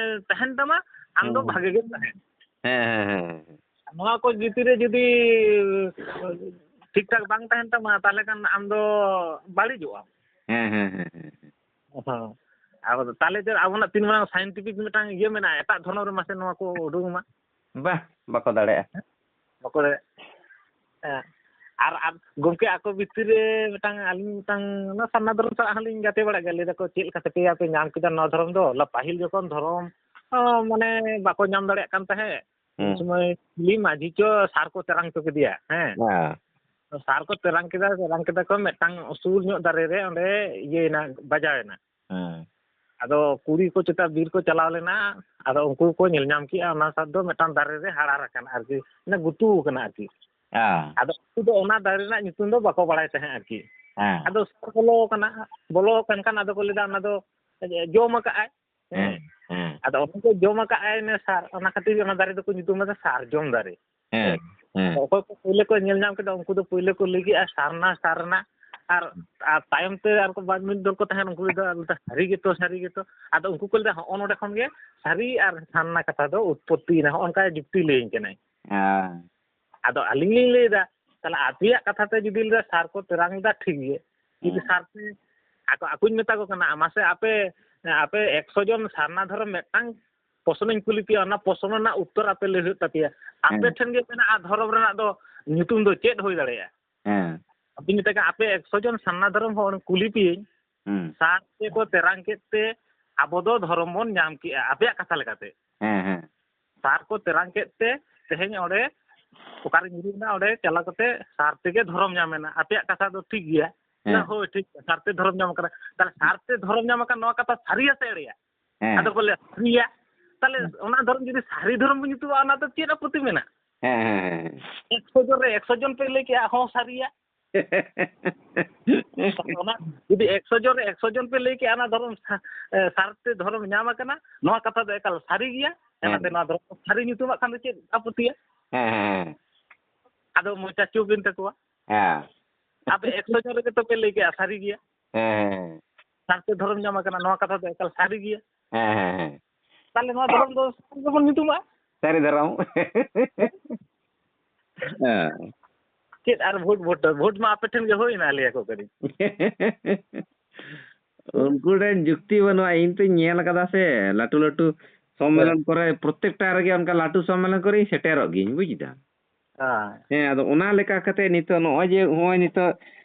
ᱛᱟᱦᱮᱱ ᱛᱟᱢᱟ, ᱟᱢ ᱫᱚ ᱦᱮᱸ, ᱦᱮᱸ᱾ ᱵᱷᱟᱜᱮ ᱜᱮᱢ ᱛᱟᱦᱮᱱᱟ᱾ ᱦᱮᱸ, ᱦᱮᱸ, ᱦᱮᱸ, ᱦᱮᱸ᱾ ᱱᱚᱣᱟ ᱠᱚ ᱵᱷᱤᱛᱤᱨ ᱨᱮ ᱡᱩᱫᱤ ᱴᱷᱤᱠ ᱴᱷᱟᱠ ᱵᱟᱝ ᱛᱟᱦᱮᱱ ᱛᱟᱢᱟ, ᱛᱟᱦᱚᱞᱮ ᱠᱷᱟᱱ ᱟᱢ ᱫᱚ ᱵᱟᱹᱲᱤᱡᱚᱜ ᱟᱢ᱾ ᱦᱮᱸ, ᱦᱮᱸ, ᱦᱮᱸ, ᱦᱮᱸ, ᱦᱮᱸ᱾ ᱦᱮᱸ᱾ ᱟᱵᱚ ᱫᱚ ᱛᱟᱦᱚᱞᱮ ᱡᱮ ᱟᱵᱚᱱᱟᱜ ᱛᱤᱱ ᱢᱟᱨᱟᱝ scientific ᱢᱤᱫᱴᱟᱝ ᱤᱭᱟᱹ ᱢᱮᱱᱟᱜᱼᱟ, ᱮᱴᱟᱜ ᱫᱷᱚᱨᱚᱢ ᱨᱮ ᱢᱟᱥᱮ ᱱᱚᱣᱟ ᱠᱚ ᱩᱰᱩᱝ ᱢᱟ᱾ ᱵᱟᱦ, ᱵᱟᱠᱚ ᱫᱟᱲᱮᱭᱟᱜᱼᱟ᱾ ᱵᱟᱠᱚ ᱫᱟᱲᱮᱭᱟᱜᱼᱟ᱾ ᱦᱮᱸ᱾ ᱟᱨ, ᱟᱨ ᱜᱚᱢᱠᱮ, ᱟᱠᱚ ᱵᱷᱤᱛᱤᱨ ᱨᱮ ᱢᱤᱫᱴᱟᱝ, ᱟᱹᱞᱤᱧ ᱢᱤᱫᱴᱟᱝ ᱚᱱᱟ ᱥᱟᱨᱱᱟ ᱫᱷᱚᱨᱚᱢ ᱥᱟᱞᱟᱜ ᱦᱚᱸᱞᱤᱧ ᱜᱟᱛᱮ ᱵᱟᱲᱟᱜ ᱜᱮᱭᱟ᱾ ᱞᱟᱹᱭ ᱫᱟᱠᱚ, "ᱪᱮᱫ ᱞᱮᱠᱟ ᱛᱮᱯᱮᱭᱟ ᱯᱮ ᱧᱟᱢ ᱠᱮᱫᱟ ᱱᱚᱣᱟ ᱫᱷᱚᱨᱚᱢ ᱫᱚ?" ᱞᱟ-, ᱯᱟᱹᱦᱤᱞ ᱡᱚᱠᱷᱚᱱ ᱫᱷᱚᱨᱚᱢ, ᱚ, ᱢᱟᱱᱮ ᱵᱟᱠᱚ ᱧᱟᱢ ᱫᱟᱲᱮᱭᱟᱜ ᱠᱟᱱ ᱛᱟᱦᱮᱸᱫ, ᱩᱱ ᱦᱮᱸ᱾ ᱥᱚᱢᱚᱭ ᱠᱩᱞᱤ ᱢᱟᱹᱡᱷᱤ ᱪᱚ ᱥᱟᱨ ᱠᱚ ᱛᱮᱨᱟᱝ ᱦᱚᱪᱚ ᱠᱮᱫᱮᱭᱟ, ᱦᱮᱸ᱾ ᱦᱮᱸ᱾ ᱥᱟᱨ ᱠᱚ ᱛᱮᱨᱟᱝ ᱠᱮᱫᱟ, ᱛᱮᱨᱟᱝ ᱠᱮᱫᱟ ᱠᱚ, ᱢᱤᱫᱴᱟᱝ ᱩᱥᱩᱞ ᱧᱚᱜ ᱫᱟᱨᱮ ᱨᱮ ᱚᱸᱰᱮ ᱤᱭᱟᱹᱭᱮᱱᱟ, ᱵᱟᱡᱟᱣᱮᱱᱟ᱾ ᱦᱮᱸ᱾ ᱟᱫᱚ ᱠᱩᱲᱤ ᱠᱚ ᱪᱮᱛᱟ ᱵᱤᱨ ᱠᱚ ᱪᱟᱞᱟᱣ ᱞᱮᱱᱟ, ᱟᱫᱚ ᱩᱱᱠᱩ ᱠᱚ ᱧᱮᱞ ᱧᱟᱢ ᱠᱮᱜᱼᱟ, ᱚᱱᱟ ᱥᱟᱨ ᱫᱚ ᱢᱤᱫᱴᱟᱝ ᱫᱟᱨᱮ ᱨᱮ ᱦᱟᱲᱟᱨ ᱟᱠᱟᱱᱟ ᱟᱨᱠᱤ, ᱢᱟᱱᱮ ᱜᱩᱛᱩ ᱟᱠᱟᱱᱟ ᱟᱨᱠᱤ᱾ ᱦᱮᱸ᱾ ᱟᱫᱚ ᱩᱱᱠᱩ ᱫᱚ ᱚᱱᱟ ᱫᱟᱨᱮ ᱨᱮᱱᱟᱜ ᱧᱩᱛᱩᱢ ᱫᱚ ᱵᱟᱠᱚ ᱵᱟᱲᱟᱭ ᱛᱟᱦᱮᱸᱫ ᱟᱨᱠᱤ᱾ ᱦᱮᱸ᱾ ᱟᱫᱚ ᱥᱟᱨ ᱵᱚᱞᱚ ᱟᱠᱟᱱᱟ, ᱵᱚᱞᱚ ᱟᱠᱟᱱ ᱠᱷᱟᱱ ᱟᱫᱚ ᱠᱚ ᱞᱟᱹᱭᱫᱟ, "ᱚᱱᱟ ᱫᱚ ᱡᱚᱢ ᱟᱠᱟᱫ ᱟᱭ᱾" ᱦᱮᱸ᱾ ᱦᱮᱸ, ᱦᱮᱸ᱾ ᱟᱫᱚ ᱚᱱᱟ ᱫᱚ ᱡᱚᱢ ᱟᱠᱟᱫ ᱟᱭ ᱚᱱᱮ ᱥᱟᱨ, ᱚᱱᱟ ᱠᱷᱟᱹᱛᱤᱨ ᱜᱮ ᱚᱱᱟ ᱫᱟᱨᱮ ᱫᱚᱠᱚ ᱧᱩᱛᱩᱢ ᱟᱫᱟ ᱥᱟᱨᱡᱚᱢ ᱫᱟᱨᱮ᱾ ᱦᱮᱸ, ᱦᱮᱸ᱾ ᱚᱠᱚᱭ ᱠᱚ ᱯᱳᱭᱞᱳ ᱠᱚ ᱧᱮᱞ ᱧᱟᱢ ᱠᱮᱫᱟ, ᱩᱱᱠᱩ ᱫᱚ ᱯᱳᱭᱞᱳ ᱠᱚ ᱞᱟᱹᱭ ᱠᱮᱜᱼᱟ ᱥᱟᱨᱱᱟ ᱥᱟᱨ ᱨᱮᱱᱟᱜ᱾ ᱟᱨ, ᱟᱨ ᱛᱟᱭᱚᱢ ᱛᱮ ᱟᱨ ᱠᱚ ᱵᱟᱨ ᱢᱤᱫ ᱫᱚᱞ ᱠᱚ ᱛᱟᱦᱮᱸᱱ, ᱩᱱᱠᱩ ᱫᱚ ᱞᱟᱹᱭᱫᱟ, "ᱥᱟᱹᱨᱤ ᱜᱮᱛᱚ, ᱥᱟᱹᱨᱤ ᱜᱮᱛᱚ?" ᱟᱫᱚ ᱩᱱᱠᱩ ᱠᱚ ᱞᱟᱹᱭᱫᱟ, "ᱦᱚᱸᱜᱼᱚ ᱱᱚᱰᱮ ᱠᱷᱚᱱ ᱜᱮ ᱥᱟᱹᱨᱤ ᱟᱨ ᱥᱟᱨᱱᱟ ᱠᱟᱛᱷᱟ ᱫᱚ ᱩᱛᱯᱚᱛᱛᱤᱭᱮᱱᱟ", ᱦᱚᱸᱜᱼᱚ ᱱᱚᱝᱠᱟ ᱡᱩᱠᱛᱤ ᱞᱟᱹᱭᱟᱹᱧ ᱠᱟᱱᱟᱭ᱾ ᱦᱮᱸ᱾ ᱟᱫᱚ ᱟᱹᱞᱤᱧ ᱞᱤᱧ ᱞᱟᱹᱭᱫᱟ, ᱛᱟᱦᱞᱮ ᱟᱯᱮᱭᱟᱜ ᱠᱟᱛᱷᱟ ᱛᱮ ᱡᱩᱫᱤ ᱞᱟᱹᱭ ᱥᱟᱨ ᱠᱚ ᱛᱮᱨᱟᱝ ᱮᱫᱟ, ᱴᱷᱤᱠ ᱜᱮ᱾ ᱡᱩᱫᱤ ᱦᱮᱸ᱾ ᱥᱟᱨ ᱯᱮ, ᱟᱠᱚ, ᱟᱠᱚᱧ ᱢᱮᱛᱟ ᱠᱚ ᱠᱟᱱᱟ, ᱢᱟᱥᱮ ᱟᱯᱮ, ᱟᱯᱮ ᱮᱠᱥᱚ ᱡᱚᱱ ᱥᱟᱨᱱᱟ ᱫᱷᱚᱨᱚᱢ ᱢᱤᱫᱴᱟᱝ ᱯᱚᱥᱱᱚᱧ ᱠᱩᱞᱤ ᱯᱮᱭᱟ, ᱚᱱᱟ ᱯᱚᱥᱱᱚ ᱨᱮᱱᱟᱜ ᱩᱛᱛᱚᱨ ᱟᱯᱮ ᱞᱟᱹᱭ ᱦᱩᱭᱩᱜ ᱛᱟᱯᱮᱭᱟ᱾ ᱟᱯᱮ ᱦᱮᱸ᱾ ᱴᱷᱮᱱ ᱜᱮ ᱢᱮᱱᱟᱜᱼᱟ ᱫᱷᱚᱨᱚᱢ ᱨᱮᱱᱟᱜ ᱫᱚ ᱧᱩᱛᱩᱢ ᱫᱚ ᱪᱮᱫ ᱦᱩᱭ ᱫᱟᱲᱮᱭᱟᱜᱼᱟ? ᱦᱮᱸ᱾ ᱟᱯᱮᱧ ᱢᱮᱛᱟ ᱠᱟᱱᱟ, ᱟᱯᱮ ᱮᱠᱥᱚ ᱡᱚᱱ ᱥᱟᱨᱱᱟ ᱫᱷᱚᱨᱚᱢ ᱦᱚᱲ ᱠᱩᱞᱤ ᱯᱮᱭᱟᱹᱧ, ᱦᱩᱸ᱾ ᱥᱟᱨ ᱛᱮᱠᱚ ᱛᱮᱨᱟᱝ ᱠᱮᱫ ᱛᱮ ᱟᱵᱚ ᱫᱚ ᱫᱷᱚᱨᱚᱢ ᱵᱚᱱ ᱧᱟᱢ ᱠᱮᱜᱼᱟ, ᱟᱯᱮᱭᱟᱜ ᱠᱟᱛᱷᱟ ᱞᱮᱠᱟᱛᱮ᱾ ᱦᱮᱸ, ᱦᱮᱸ᱾ ᱥᱟᱨ ᱠᱚ ᱛᱮᱨᱟᱝ ᱠᱮᱫ ᱛᱮ ᱛᱮᱦᱮᱧ ᱚᱸᱰᱮ ᱚᱠᱟᱨᱮ ᱧᱩᱨᱩᱭᱮᱱᱟ, ᱚᱸᱰᱮ ᱪᱟᱞᱟᱣ ᱠᱟᱛᱮ ᱥᱟᱨ ᱛᱮᱜᱮ ᱫᱷᱚᱨᱚᱢ ᱧᱟᱢ ᱮᱱᱟ, ᱟᱯᱮᱭᱟᱜ ᱠᱟᱛᱷᱟ ᱫᱚ ᱴᱷᱤᱠ ᱜᱮᱭᱟ᱾ ᱦᱮᱸ᱾ ᱦᱳᱭ, ᱴᱷᱤᱠ ᱜᱮᱭᱟ, ᱥᱟᱨ ᱛᱮ ᱫᱷᱚᱨᱚᱢ ᱧᱟᱢ ᱟᱠᱟᱱᱟ᱾ ᱛᱟᱦᱞᱮ ᱥᱟᱨ ᱛᱮ ᱫᱷᱚᱨᱚᱢ ᱧᱟᱢ ᱟᱠᱟᱱ, ᱱᱚᱣᱟ ᱠᱟᱛᱷᱟ ᱥᱟᱹᱨᱤᱭᱟ ᱥᱮ ᱮᱲᱮᱭᱟ? ᱦᱮᱸ᱾ ᱟᱫᱚ ᱠᱚ ᱞᱟᱹᱭᱟ, ᱥᱟᱹᱨᱤᱭᱟ᱾ ᱛᱟᱦᱞᱮ ᱦᱮᱸ᱾ ᱚᱱᱟ ᱫᱷᱚᱨᱚᱢ ᱡᱩᱫᱤ ᱥᱟᱹᱨᱤ ᱫᱷᱚᱨᱚᱢ ᱵᱚᱱ ᱧᱩᱛᱩᱢᱟ, ᱚᱱᱟ ᱫᱚ ᱪᱮᱫ ᱟᱯᱚᱛᱛᱤ ᱢᱮᱱᱟᱜᱼᱟ? ᱦᱮᱸ, ᱦᱮᱸ, ᱦᱮᱸ᱾ ᱮᱠᱥᱚ ᱡᱚᱱ ᱨᱮ ᱮᱠᱥᱚ ᱡᱚᱱ ᱯᱮ ᱞᱟᱹᱭ ᱠᱮᱜᱼᱟ, ᱦᱚᱸ, ᱥᱟᱹᱨᱤᱭᱟ᱾ ᱚᱱᱟ ᱡᱩᱫᱤ ᱮᱠᱥᱚ ᱡᱚᱱ ᱨᱮ ᱮᱠᱥᱚ ᱡᱚᱱ ᱯᱮ ᱞᱟᱹᱭ ᱠᱮᱜᱼᱟ, ᱚᱱᱟ ᱫᱷᱚᱨᱚᱢ ᱥᱟ-, ᱮ, ᱥᱟᱨ ᱛᱮ ᱫᱷᱚᱨᱚᱢ ᱧᱟᱢ ᱟᱠᱟᱱᱟ, ᱱᱚᱣᱟ ᱠᱟᱛᱷᱟ ᱫᱚ ᱮᱠᱟᱞ ᱥᱟᱹᱨᱤ ᱜᱮᱭᱟ᱾ ᱦᱮᱸ᱾ ᱚᱱᱟᱛᱮ ᱱᱚᱣᱟ ᱫᱷᱚᱨᱚᱢ ᱥᱟᱹᱨᱤ ᱧᱩᱛᱩᱢᱟᱜ ᱠᱷᱟᱱ ᱫᱚ ᱪᱮᱫ ᱟᱯᱚᱛᱛᱤᱭᱟ? ᱦᱮᱸ, ᱦᱮᱸ, ᱦᱮᱸ᱾ ᱟᱫᱚ ᱢᱚᱪᱟ ᱪᱩᱯ ᱮᱱ ᱛᱟᱠᱚᱣᱟ᱾ ᱦᱮᱸ᱾ ᱟᱯᱮ ᱮᱠᱥᱚ ᱡᱚᱱ ᱨᱮᱜᱮ ᱛᱚ ᱯᱮ ᱞᱟᱹᱭ ᱠᱮᱜᱼᱟ, ᱥᱟᱹᱨᱤ ᱜᱮᱭᱟ᱾ ᱦᱮᱸ, ᱦᱮᱸ, ᱦᱮᱸ᱾ ᱥᱟᱨ ᱛᱮ ᱫᱷᱚᱨᱚᱢ ᱧᱟᱢ ᱟᱠᱟᱱᱟ, ᱱᱚᱣᱟ ᱠᱟᱛᱷᱟ ᱫᱚ ᱮᱠᱟᱞ ᱥᱟᱹᱨᱤ ᱜᱮᱭᱟ᱾ ᱦᱮᱸ, ᱦᱮᱸ, ᱦᱮᱸ᱾ ᱛᱟᱦᱞᱮ ᱱᱚᱣᱟ ᱫᱷᱚᱨᱚᱢ ᱫᱚ ᱥᱟᱹᱨᱤ ᱜᱮᱵᱚᱱ ᱧᱩᱛᱩᱢᱟ᱾ ᱥᱟᱹᱨᱤ ᱫᱷᱚᱨᱚᱢ᱾ ᱦᱮᱸ᱾ ᱪᱮᱫ ᱟᱨ ᱵᱷᱳᱴ, ᱵᱷᱳᱴ, ᱵᱷᱳᱴ ᱢᱟ ᱟᱯᱮ ᱴᱷᱮᱱ ᱜᱮ ᱦᱩᱭᱱᱟ, ᱞᱟᱹᱭ ᱟᱠᱚ ᱠᱟᱹᱱᱟᱹᱧ᱾ ᱩᱱᱠᱩ ᱴᱷᱮᱱ ᱡᱩᱠᱛᱤ ᱵᱟᱹᱱᱩᱜᱼᱟ᱾ ᱤᱧ ᱛᱚᱧ ᱧᱮᱞ ᱠᱟᱫᱟ ᱥᱮ, ᱞᱟᱹᱴᱩ ᱞᱟᱹᱴᱩ ᱥᱚᱢᱢᱮᱞᱚᱱ ᱦᱮᱸ᱾ ᱠᱚᱨᱮ, ᱯᱨᱚᱛᱮᱠᱴᱟ ᱨᱮᱜᱮ ᱚᱱᱠᱟ ᱞᱟᱹᱴᱩ ᱥᱚᱢᱢᱮᱞᱚᱱ ᱠᱚᱨᱮᱧ ᱥᱮᱴᱮᱨᱚᱜ ᱜᱤᱭᱟᱹᱧ, ᱵᱩᱡ ᱫᱟᱢ᱾ ᱦᱮᱸ᱾ ᱦᱮᱸ, ᱟᱫᱚ ᱚᱱᱟ ᱞᱮᱠᱟ ᱠᱟᱛᱮ ᱱᱤᱛᱚᱜ ᱱᱚᱜᱼᱚᱭ ᱡᱮ, ᱱᱚᱜᱼᱚᱭ ᱱᱤᱛᱚᱜ,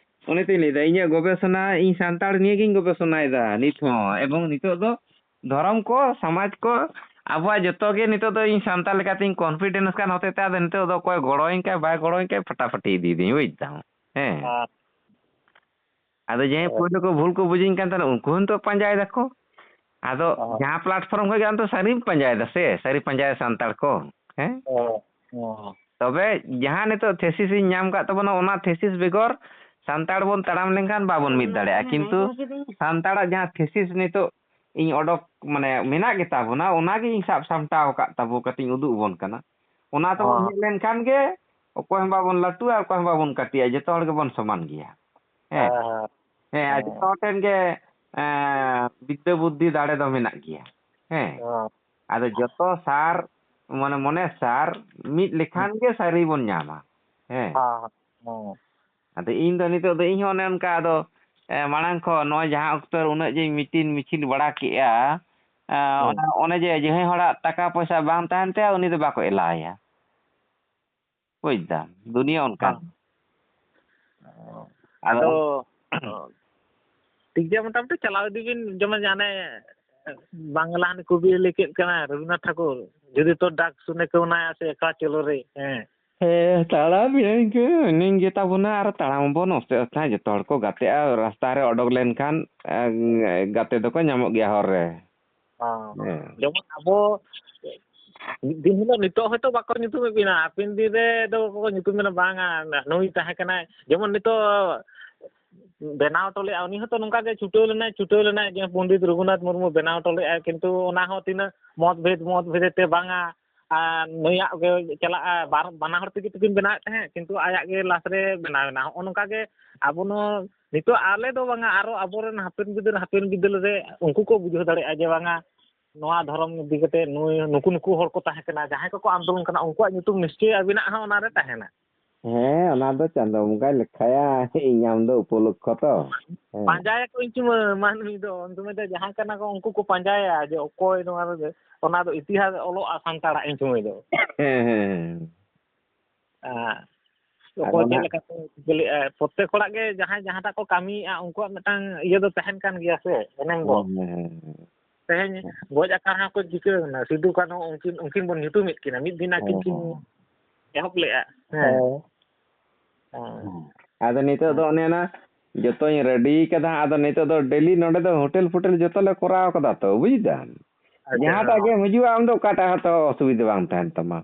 ᱚᱱᱮ ᱛᱚᱧ ᱞᱟᱹᱭᱫᱟ, ᱤᱧᱟᱹᱜ ᱜᱚᱵᱮᱥᱚᱱᱟ, ᱤᱧ ᱥᱟᱱᱛᱟᱲ ᱱᱤᱭᱮ ᱜᱤᱧ ᱜᱚᱵᱮᱥᱚᱱᱟᱭᱮᱫᱟ ᱱᱤᱛ ᱦᱚᱸ᱾ ᱮᱵᱚᱝ ᱱᱤᱛᱚᱜ ᱫᱚ ᱫᱷᱚᱨᱚᱢ ᱠᱚ, ᱥᱚᱢᱟᱡᱽ ᱠᱚ, ᱟᱵᱚᱣᱟᱜ ᱡᱚᱛᱚ ᱜᱮ ᱱᱤᱛᱚᱜ ᱫᱚ ᱤᱧ ᱥᱟᱱᱛᱟᱲ ᱞᱮᱠᱟᱛᱤᱧ confidence ᱠᱟᱱ ᱦᱚᱛᱮ ᱛᱮ, ᱟᱫᱚ ᱱᱤᱛᱚᱜ ᱫᱚ ᱚᱠᱚᱭ ᱜᱚᱲᱚᱣᱟᱹᱧ ᱠᱟᱱ ᱵᱟᱭ ᱜᱚᱲᱚᱣᱟᱹᱧ ᱠᱟᱱ, ᱯᱷᱟᱴᱟᱯᱷᱟᱴᱤ ᱤᱫᱤᱭᱮᱫᱤᱧ, ᱵᱩᱡ ᱫᱟᱢ᱾ ᱦᱮᱸ᱾ ᱦᱮᱸ᱾ ᱟᱫᱚ ᱡᱟᱦᱟᱸᱭ ᱦᱮᱸ᱾ ᱯᱳᱭᱞᱳ ᱠᱚ ᱵᱷᱩᱞ ᱠᱚ ᱵᱩᱡᱤᱧ ᱠᱟᱱ ᱛᱟᱦᱮᱱᱟ, ᱩᱱᱠᱩ ᱦᱚᱸ ᱱᱤᱛᱚᱜ ᱯᱟᱸᱡᱟᱭ ᱫᱟᱠᱚ᱾ ᱟᱫᱚ ᱦᱮᱸ᱾ ᱡᱟᱦᱟᱸ platform ᱠᱷᱚᱱ ᱜᱮ ᱟᱢ ᱫᱚ ᱥᱟᱹᱨᱤᱢ ᱯᱟᱸᱡᱟᱭᱮᱫᱟ ᱥᱮ, ᱥᱟᱹᱨᱤ ᱯᱟᱸᱡᱟᱭᱟ ᱥᱟᱱᱛᱟᱲ ᱠᱚ, ᱦᱮᱸ? ᱦᱮᱸ, ᱦᱮᱸ᱾ ᱛᱚᱵᱮ ᱡᱟᱦᱟᱸ ᱱᱤᱛᱚᱜ thesis ᱤᱧ ᱧᱟᱢ ᱠᱟᱜ ᱛᱟᱵᱚᱱᱟ, ᱚᱱᱟ thesis ᱵᱮᱜᱚᱨ ᱥᱟᱱᱛᱟᱲ ᱵᱚᱱ ᱛᱟᱲᱟᱢ ᱞᱮᱱᱠᱷᱟᱱ ᱵᱟᱵᱚᱱ ᱢᱤᱫ ᱫᱟᱲᱮᱭᱟᱜᱼᱟ᱾ ᱠᱤᱱᱛᱩ ᱥᱟᱱᱛᱟᱲᱟᱜ ᱡᱟᱦᱟᱸ thesis ᱱᱤᱛᱚᱜ ᱤᱧ ᱚᱰᱚᱠ, ᱢᱟᱱᱮ, ᱢᱮᱱᱟᱜ ᱜᱮᱛᱟ ᱵᱚᱱᱟ, ᱚᱱᱟ ᱜᱮ ᱤᱧ ᱥᱟᱵ ᱥᱟᱢᱴᱟᱣ ᱟᱠᱟᱫ ᱛᱟᱵᱚ, ᱠᱟᱹᱴᱤᱡ ᱤᱧ ᱩᱫᱩᱜ ᱟᱵᱚᱱ ᱠᱟᱱᱟ᱾ ᱚᱱᱟ ᱛᱮᱵᱚᱱ ᱦᱮᱸ᱾ ᱦᱮᱡ ᱞᱮᱱᱠᱷᱟᱱ ᱜᱮ ᱚᱠᱚᱭ ᱦᱚᱸ ᱵᱟᱵᱚᱱ ᱞᱟᱹᱴᱩᱜᱼᱟ, ᱚᱠᱚᱭ ᱦᱚᱸ ᱵᱟᱵᱚᱱ ᱠᱟᱹᱴᱤᱡᱼᱟ, ᱡᱚᱛᱚ ᱦᱚᱲ ᱜᱮᱵᱚᱱ ᱥᱚᱢᱟᱱ ᱜᱮᱭᱟ᱾ ᱦᱮᱸ᱾ ᱦᱮᱸ, ᱦᱮᱸ᱾ ᱦᱮᱸ, ᱟᱨ ᱦᱮᱸ᱾ ᱡᱚᱛᱚ ᱦᱚᱲ ᱴᱷᱮᱱ ᱜᱮ, ᱮᱸ, ᱵᱤᱫᱽᱫᱟᱹ ᱵᱩᱫᱽᱫᱷᱤ ᱫᱟᱲᱮ ᱫᱚ ᱢᱮᱱᱟᱜ ᱜᱮᱭᱟ᱾ ᱦᱮᱸ᱾ ᱦᱮᱸ᱾ ᱟᱫᱚ ᱡᱚᱛᱚ ᱥᱟᱨ, ᱢᱟᱱᱮ, ᱢᱚᱱᱮ ᱥᱟᱨ ᱢᱤᱫ ᱞᱮᱠᱷᱟᱱ ᱦᱮᱸ᱾ ᱜᱮ ᱥᱟᱹᱨᱤ ᱵᱚᱱ ᱧᱟᱢᱟ᱾ ᱦᱮᱸ᱾ ᱦᱮᱸ, ᱦᱮᱸ᱾ ᱦᱚᱸ᱾ ᱟᱫᱚ ᱤᱧ ᱫᱚ ᱱᱤᱛᱚᱜ ᱫᱚ ᱤᱧ ᱦᱚᱸ ᱚᱱᱮ ᱚᱱᱠᱟ ᱟᱫᱚ, ᱮ, ᱢᱟᱲᱟᱝ ᱠᱷᱚᱱ ᱱᱚᱜᱼᱚᱭ ᱡᱟᱦᱟᱸ ᱚᱠᱛᱚ ᱨᱮ ᱩᱱᱟᱹᱜ ᱡᱮ ᱢᱤᱴᱤᱝ ᱢᱤᱪᱷᱤᱞ ᱵᱟᱲᱟ ᱠᱮᱜᱼᱟ, ᱮ, ᱦᱩᱸ᱾ ᱚᱱᱟ, ᱚᱱᱮ ᱡᱮ ᱡᱟᱦᱟᱸᱭ ᱦᱚᱲᱟᱜ ᱴᱟᱠᱟ ᱯᱚᱭᱥᱟ ᱵᱟᱝ ᱛᱟᱦᱮᱱ ᱛᱟᱭᱟ, ᱩᱱᱤ ᱫᱚ ᱵᱟᱠᱚ ᱮᱞᱟᱣᱟᱭᱟ᱾ ᱵᱩᱡᱽ ᱫᱟᱢ, ᱫᱩᱱᱤᱭᱟᱹ ᱚᱱᱠᱟ᱾ ᱦᱮᱸ᱾ ᱟᱫᱚ ᱴᱷᱤᱠ ᱜᱮᱭᱟ, ᱢᱚᱴᱟᱢᱩᱴᱤ ᱪᱟᱞᱟᱣ ᱤᱫᱤ ᱵᱤᱱ, ᱡᱮᱢᱚᱱ ᱦᱟᱱᱮ ᱵᱟᱝᱞᱟ ᱦᱟᱱᱮ ᱠᱚᱵᱤ ᱞᱟᱹᱭ ᱠᱮᱫ ᱠᱟᱱᱟ ᱨᱚᱵᱤᱱᱫᱨᱚᱱᱟᱛᱷ ᱴᱷᱟᱠᱩᱨ, ᱡᱩᱫᱤ ᱛᱚ ᱰᱟᱠ ᱥᱩᱱᱮ ᱠᱮᱣ ᱱᱟ ᱟᱭᱥᱮ ᱮᱠᱞᱟ ᱪᱚᱞᱚ ᱨᱮ, ᱦᱮᱸ᱾ ᱦᱮᱸ, ᱛᱟᱲᱟᱢ ᱤᱱᱠᱟᱹ ᱱᱤᱝ ᱜᱮ ᱛᱟᱵᱚᱱᱟ ᱟᱨ ᱛᱟᱲᱟᱢ ᱟᱵᱚᱱ ᱚᱥᱛᱮ ᱟᱥᱛᱮ ᱡᱚᱛᱚ ᱦᱚᱲ ᱠᱚ ᱜᱟᱛᱮᱜᱼᱟ, ᱨᱟᱥᱛᱟ ᱨᱮ ᱚᱰᱚᱠ ᱞᱮᱱᱠᱷᱟᱱ, ᱮ, ᱜᱟᱛᱮ ᱫᱚᱠᱚ ᱧᱟᱢᱚᱜ ᱜᱮᱭᱟ ᱦᱚᱨ ᱨᱮ᱾ ᱦᱚᱸ᱾ ᱦᱮᱸ᱾ ᱡᱮᱢᱚᱱ ᱟᱵᱚ ᱢᱤᱫ ᱫᱤᱱ ᱦᱤᱞᱳᱜ ᱱᱤᱛᱚᱜ ᱦᱚᱭᱛᱳ ᱵᱟᱠᱚ ᱧᱩᱛᱩᱢᱮᱫ ᱵᱤᱱᱟ, ᱦᱟᱯᱮᱱ ᱫᱤᱱ ᱨᱮ ᱫᱚ ᱠᱚ ᱧᱩᱛᱩᱢ ᱵᱤᱱᱟ, ᱵᱟᱝᱟ ᱱᱩᱭ ᱛᱟᱦᱮᱸ ᱠᱟᱱᱟᱭ᱾ ᱡᱮᱢᱚᱱ ᱱᱤᱛᱚᱜ ᱵᱮᱱᱟᱣ ᱦᱚᱴᱚ ᱞᱮᱫᱼᱟ, ᱩᱱᱤ ᱦᱚᱸᱛᱚ ᱱᱚᱝᱠᱟ ᱜᱮ ᱪᱷᱩᱴᱟᱹᱣ ᱞᱮᱱᱟᱭ, ᱪᱷᱩᱴᱟᱹᱣ ᱞᱮᱱᱟᱭ ᱡᱮ ᱯᱚᱱᱰᱤᱛ ᱨᱚᱜᱷᱩᱱᱟᱛᱷ ᱢᱩᱨᱢᱩ ᱵᱮᱱᱟᱣ ᱦᱚᱴᱚ ᱞᱮᱫᱼᱟᱭ, ᱠᱤᱱᱛᱩ ᱚᱱᱟ ᱦᱚᱸ ᱛᱤᱱᱟᱹᱜ ᱢᱚᱛ ᱵᱷᱮᱫ, ᱢᱚᱛ ᱵᱷᱮᱫ ᱛᱮ ᱵᱟᱝᱟ, ᱟᱨ ᱱᱩᱭᱟᱜ ᱜᱮ ᱪᱟᱞᱟᱜᱼᱟ, ᱵᱟᱨ, ᱵᱟᱱᱟ ᱦᱚᱲ ᱛᱮᱜᱮ ᱛᱚᱠᱤᱱ ᱵᱮᱱᱟᱣᱮᱫ ᱛᱟᱦᱮᱸᱫ, ᱠᱤᱱᱛᱩ ᱟᱭᱟᱜ ᱜᱮ ᱞᱟᱥ ᱨᱮ ᱵᱮᱱᱟᱣ ᱮᱱᱟ᱾ ᱦᱚᱸᱜᱼᱚ ᱱᱚᱝᱠᱟ ᱜᱮ ᱟᱵᱚ ᱱᱚᱣᱟ ᱱᱤᱛᱚᱜ ᱟᱞᱮ ᱫᱚ ᱵᱟᱝᱟ, ᱟᱨᱚ ᱟᱵᱚᱨᱮᱱ ᱦᱟᱯᱮᱱ ᱜᱤᱫᱟᱹᱨ, ᱦᱟᱯᱮᱱ ᱵᱤᱫᱟᱹᱞ ᱨᱮ ᱩᱱᱠᱩ ᱠᱚ ᱵᱩᱡᱷᱟᱹᱣ ᱫᱟᱲᱮᱭᱟᱜᱼᱟ ᱡᱮ ᱵᱟᱝᱟ, ᱱᱚᱣᱟ ᱫᱷᱚᱨᱚᱢ ᱤᱫᱤ ᱠᱟᱛᱮ ᱱᱩᱭ, ᱱᱩᱠᱩ, ᱱᱩᱠᱩ ᱦᱚᱲ ᱠᱚ ᱛᱟᱦᱮᱸ ᱠᱟᱱᱟ, ᱡᱟᱦᱟᱸᱭ ᱠᱚᱠᱚ ᱟᱱᱫᱳᱞᱚᱱ ᱠᱟᱱᱟ, ᱩᱱᱠᱩᱣᱟᱜ ᱧᱩᱛᱩᱢ ᱱᱤᱥᱪᱚᱭ ᱟᱹᱵᱤᱱᱟᱜ ᱦᱚᱸ ᱚᱱᱟᱨᱮ ᱛᱟᱦᱮᱱᱟ᱾ ᱦᱮᱸ, ᱚᱱᱟ ᱫᱚ ᱪᱟᱸᱫᱚ ᱵᱚᱸᱜᱟᱭ ᱞᱮᱠᱷᱟᱭᱟ, ᱤᱧ ᱟᱢ ᱫᱚ ᱩᱯᱚᱞᱚᱠᱠᱷᱚ ᱛᱚ᱾ ᱦᱮᱸ᱾ ᱯᱟᱸᱡᱟᱭᱟᱠᱚ ᱤᱧ ᱪᱩᱢᱟᱹ ᱢᱟᱹᱱᱢᱤ ᱫᱚ, ᱩᱱ ᱥᱚᱢᱚᱭ ᱫᱚ ᱡᱟᱦᱟᱸ ᱠᱟᱱᱟ ᱠᱚ, ᱩᱱᱠᱩ ᱠᱚ ᱯᱟᱸᱡᱟᱭᱟ ᱡᱮ ᱚᱠᱚᱭ ᱱᱚᱣᱟ ᱨᱮ, ᱚᱱᱟ ᱫᱚ ᱤᱛᱤᱦᱟᱥ ᱚᱞᱚᱜᱼᱟ ᱥᱟᱱᱛᱟᱲᱟᱜ ᱤᱧ ᱥᱚᱢᱚᱭ ᱫᱚ᱾ ᱦᱮᱸ, ᱦᱮᱸ, ᱦᱮᱸ᱾ ᱦᱮᱸ᱾ ᱟᱨ ᱚᱠᱚᱭ ᱪᱮᱫ ᱚᱱᱟ ᱞᱮᱠᱟ ᱠᱚ ᱪᱤᱠᱟᱹ ᱞᱮᱫᱼᱟ, ᱯᱨᱚᱛᱮᱠ ᱦᱚᱲᱟᱜ ᱜᱮ ᱡᱟᱦᱟᱸᱭ ᱡᱟᱦᱟᱸᱴᱟᱜ ᱠᱚ ᱠᱟᱹᱢᱤᱭᱮᱫᱼᱟ, ᱩᱱᱠᱩᱣᱟᱜ ᱢᱤᱫᱴᱟᱝ ᱤᱭᱟᱹ ᱫᱚ ᱛᱟᱦᱮᱱ ᱠᱟᱱ ᱜᱮᱭᱟ ᱥᱮ, ᱮᱱᱮᱢ ᱫᱚ᱾ ᱦᱮᱸ, ᱦᱮᱸ, ᱦᱮᱸ᱾ ᱛᱮᱦᱮᱧ ᱜᱚᱡ ᱟᱠᱟᱱ ᱦᱚᱸᱠᱚ ᱪᱤᱠᱟᱹ ᱠᱟᱱᱟ, ᱥᱤᱫᱩ ᱠᱟᱹᱱᱦᱩ ᱩᱱᱠᱤᱱ, ᱩᱱᱠᱤᱱ ᱵᱚᱱ ᱧᱩᱛᱩᱢᱮᱫ ᱠᱤᱱᱟ, ᱢᱤᱫ ᱫᱤᱱ ᱟᱹᱠᱤᱱ ᱦᱮᱸ, ᱠᱤᱱ ᱦᱮᱸ᱾ ᱮᱦᱚᱵ ᱞᱮᱫᱼᱟ᱾ ᱦᱮᱸ᱾ ᱦᱮᱸ᱾ ᱦᱮᱸ᱾ ᱟᱫᱚ ᱱᱤᱛᱚᱜ ᱫᱚ ᱦᱮᱸ᱾ ᱚᱱᱮ ᱚᱱᱟ ᱡᱚᱛᱚᱧ ᱨᱮᱰᱤ ᱠᱟᱫᱟ ᱦᱟᱸᱜ, ᱟᱫᱚ ᱱᱤᱛᱚᱜ ᱫᱚ ᱰᱮᱞᱤ ᱱᱚᱸᱰᱮ ᱫᱚ ᱦᱳᱴᱮᱞ ᱯᱷᱳᱴᱮᱞ ᱡᱚᱛᱚ ᱞᱮ ᱠᱚᱨᱟᱣ ᱠᱟᱫᱟ ᱛᱚ, ᱵᱩᱡᱽ ᱫᱟᱢ? ᱟᱪᱪᱷᱟ, ᱡᱟᱦᱟᱸᱴᱟᱜ ᱦᱮᱸ᱾ ᱜᱮᱢ ᱦᱤᱡᱩᱜᱼᱟ ᱟᱢ ᱫᱚ ᱚᱠᱟᱴᱟᱜ ᱦᱚᱸᱛᱚ ᱚᱥᱩᱵᱤᱫᱷᱟ ᱵᱟᱝ ᱛᱟᱦᱮᱱ ᱛᱟᱢᱟ᱾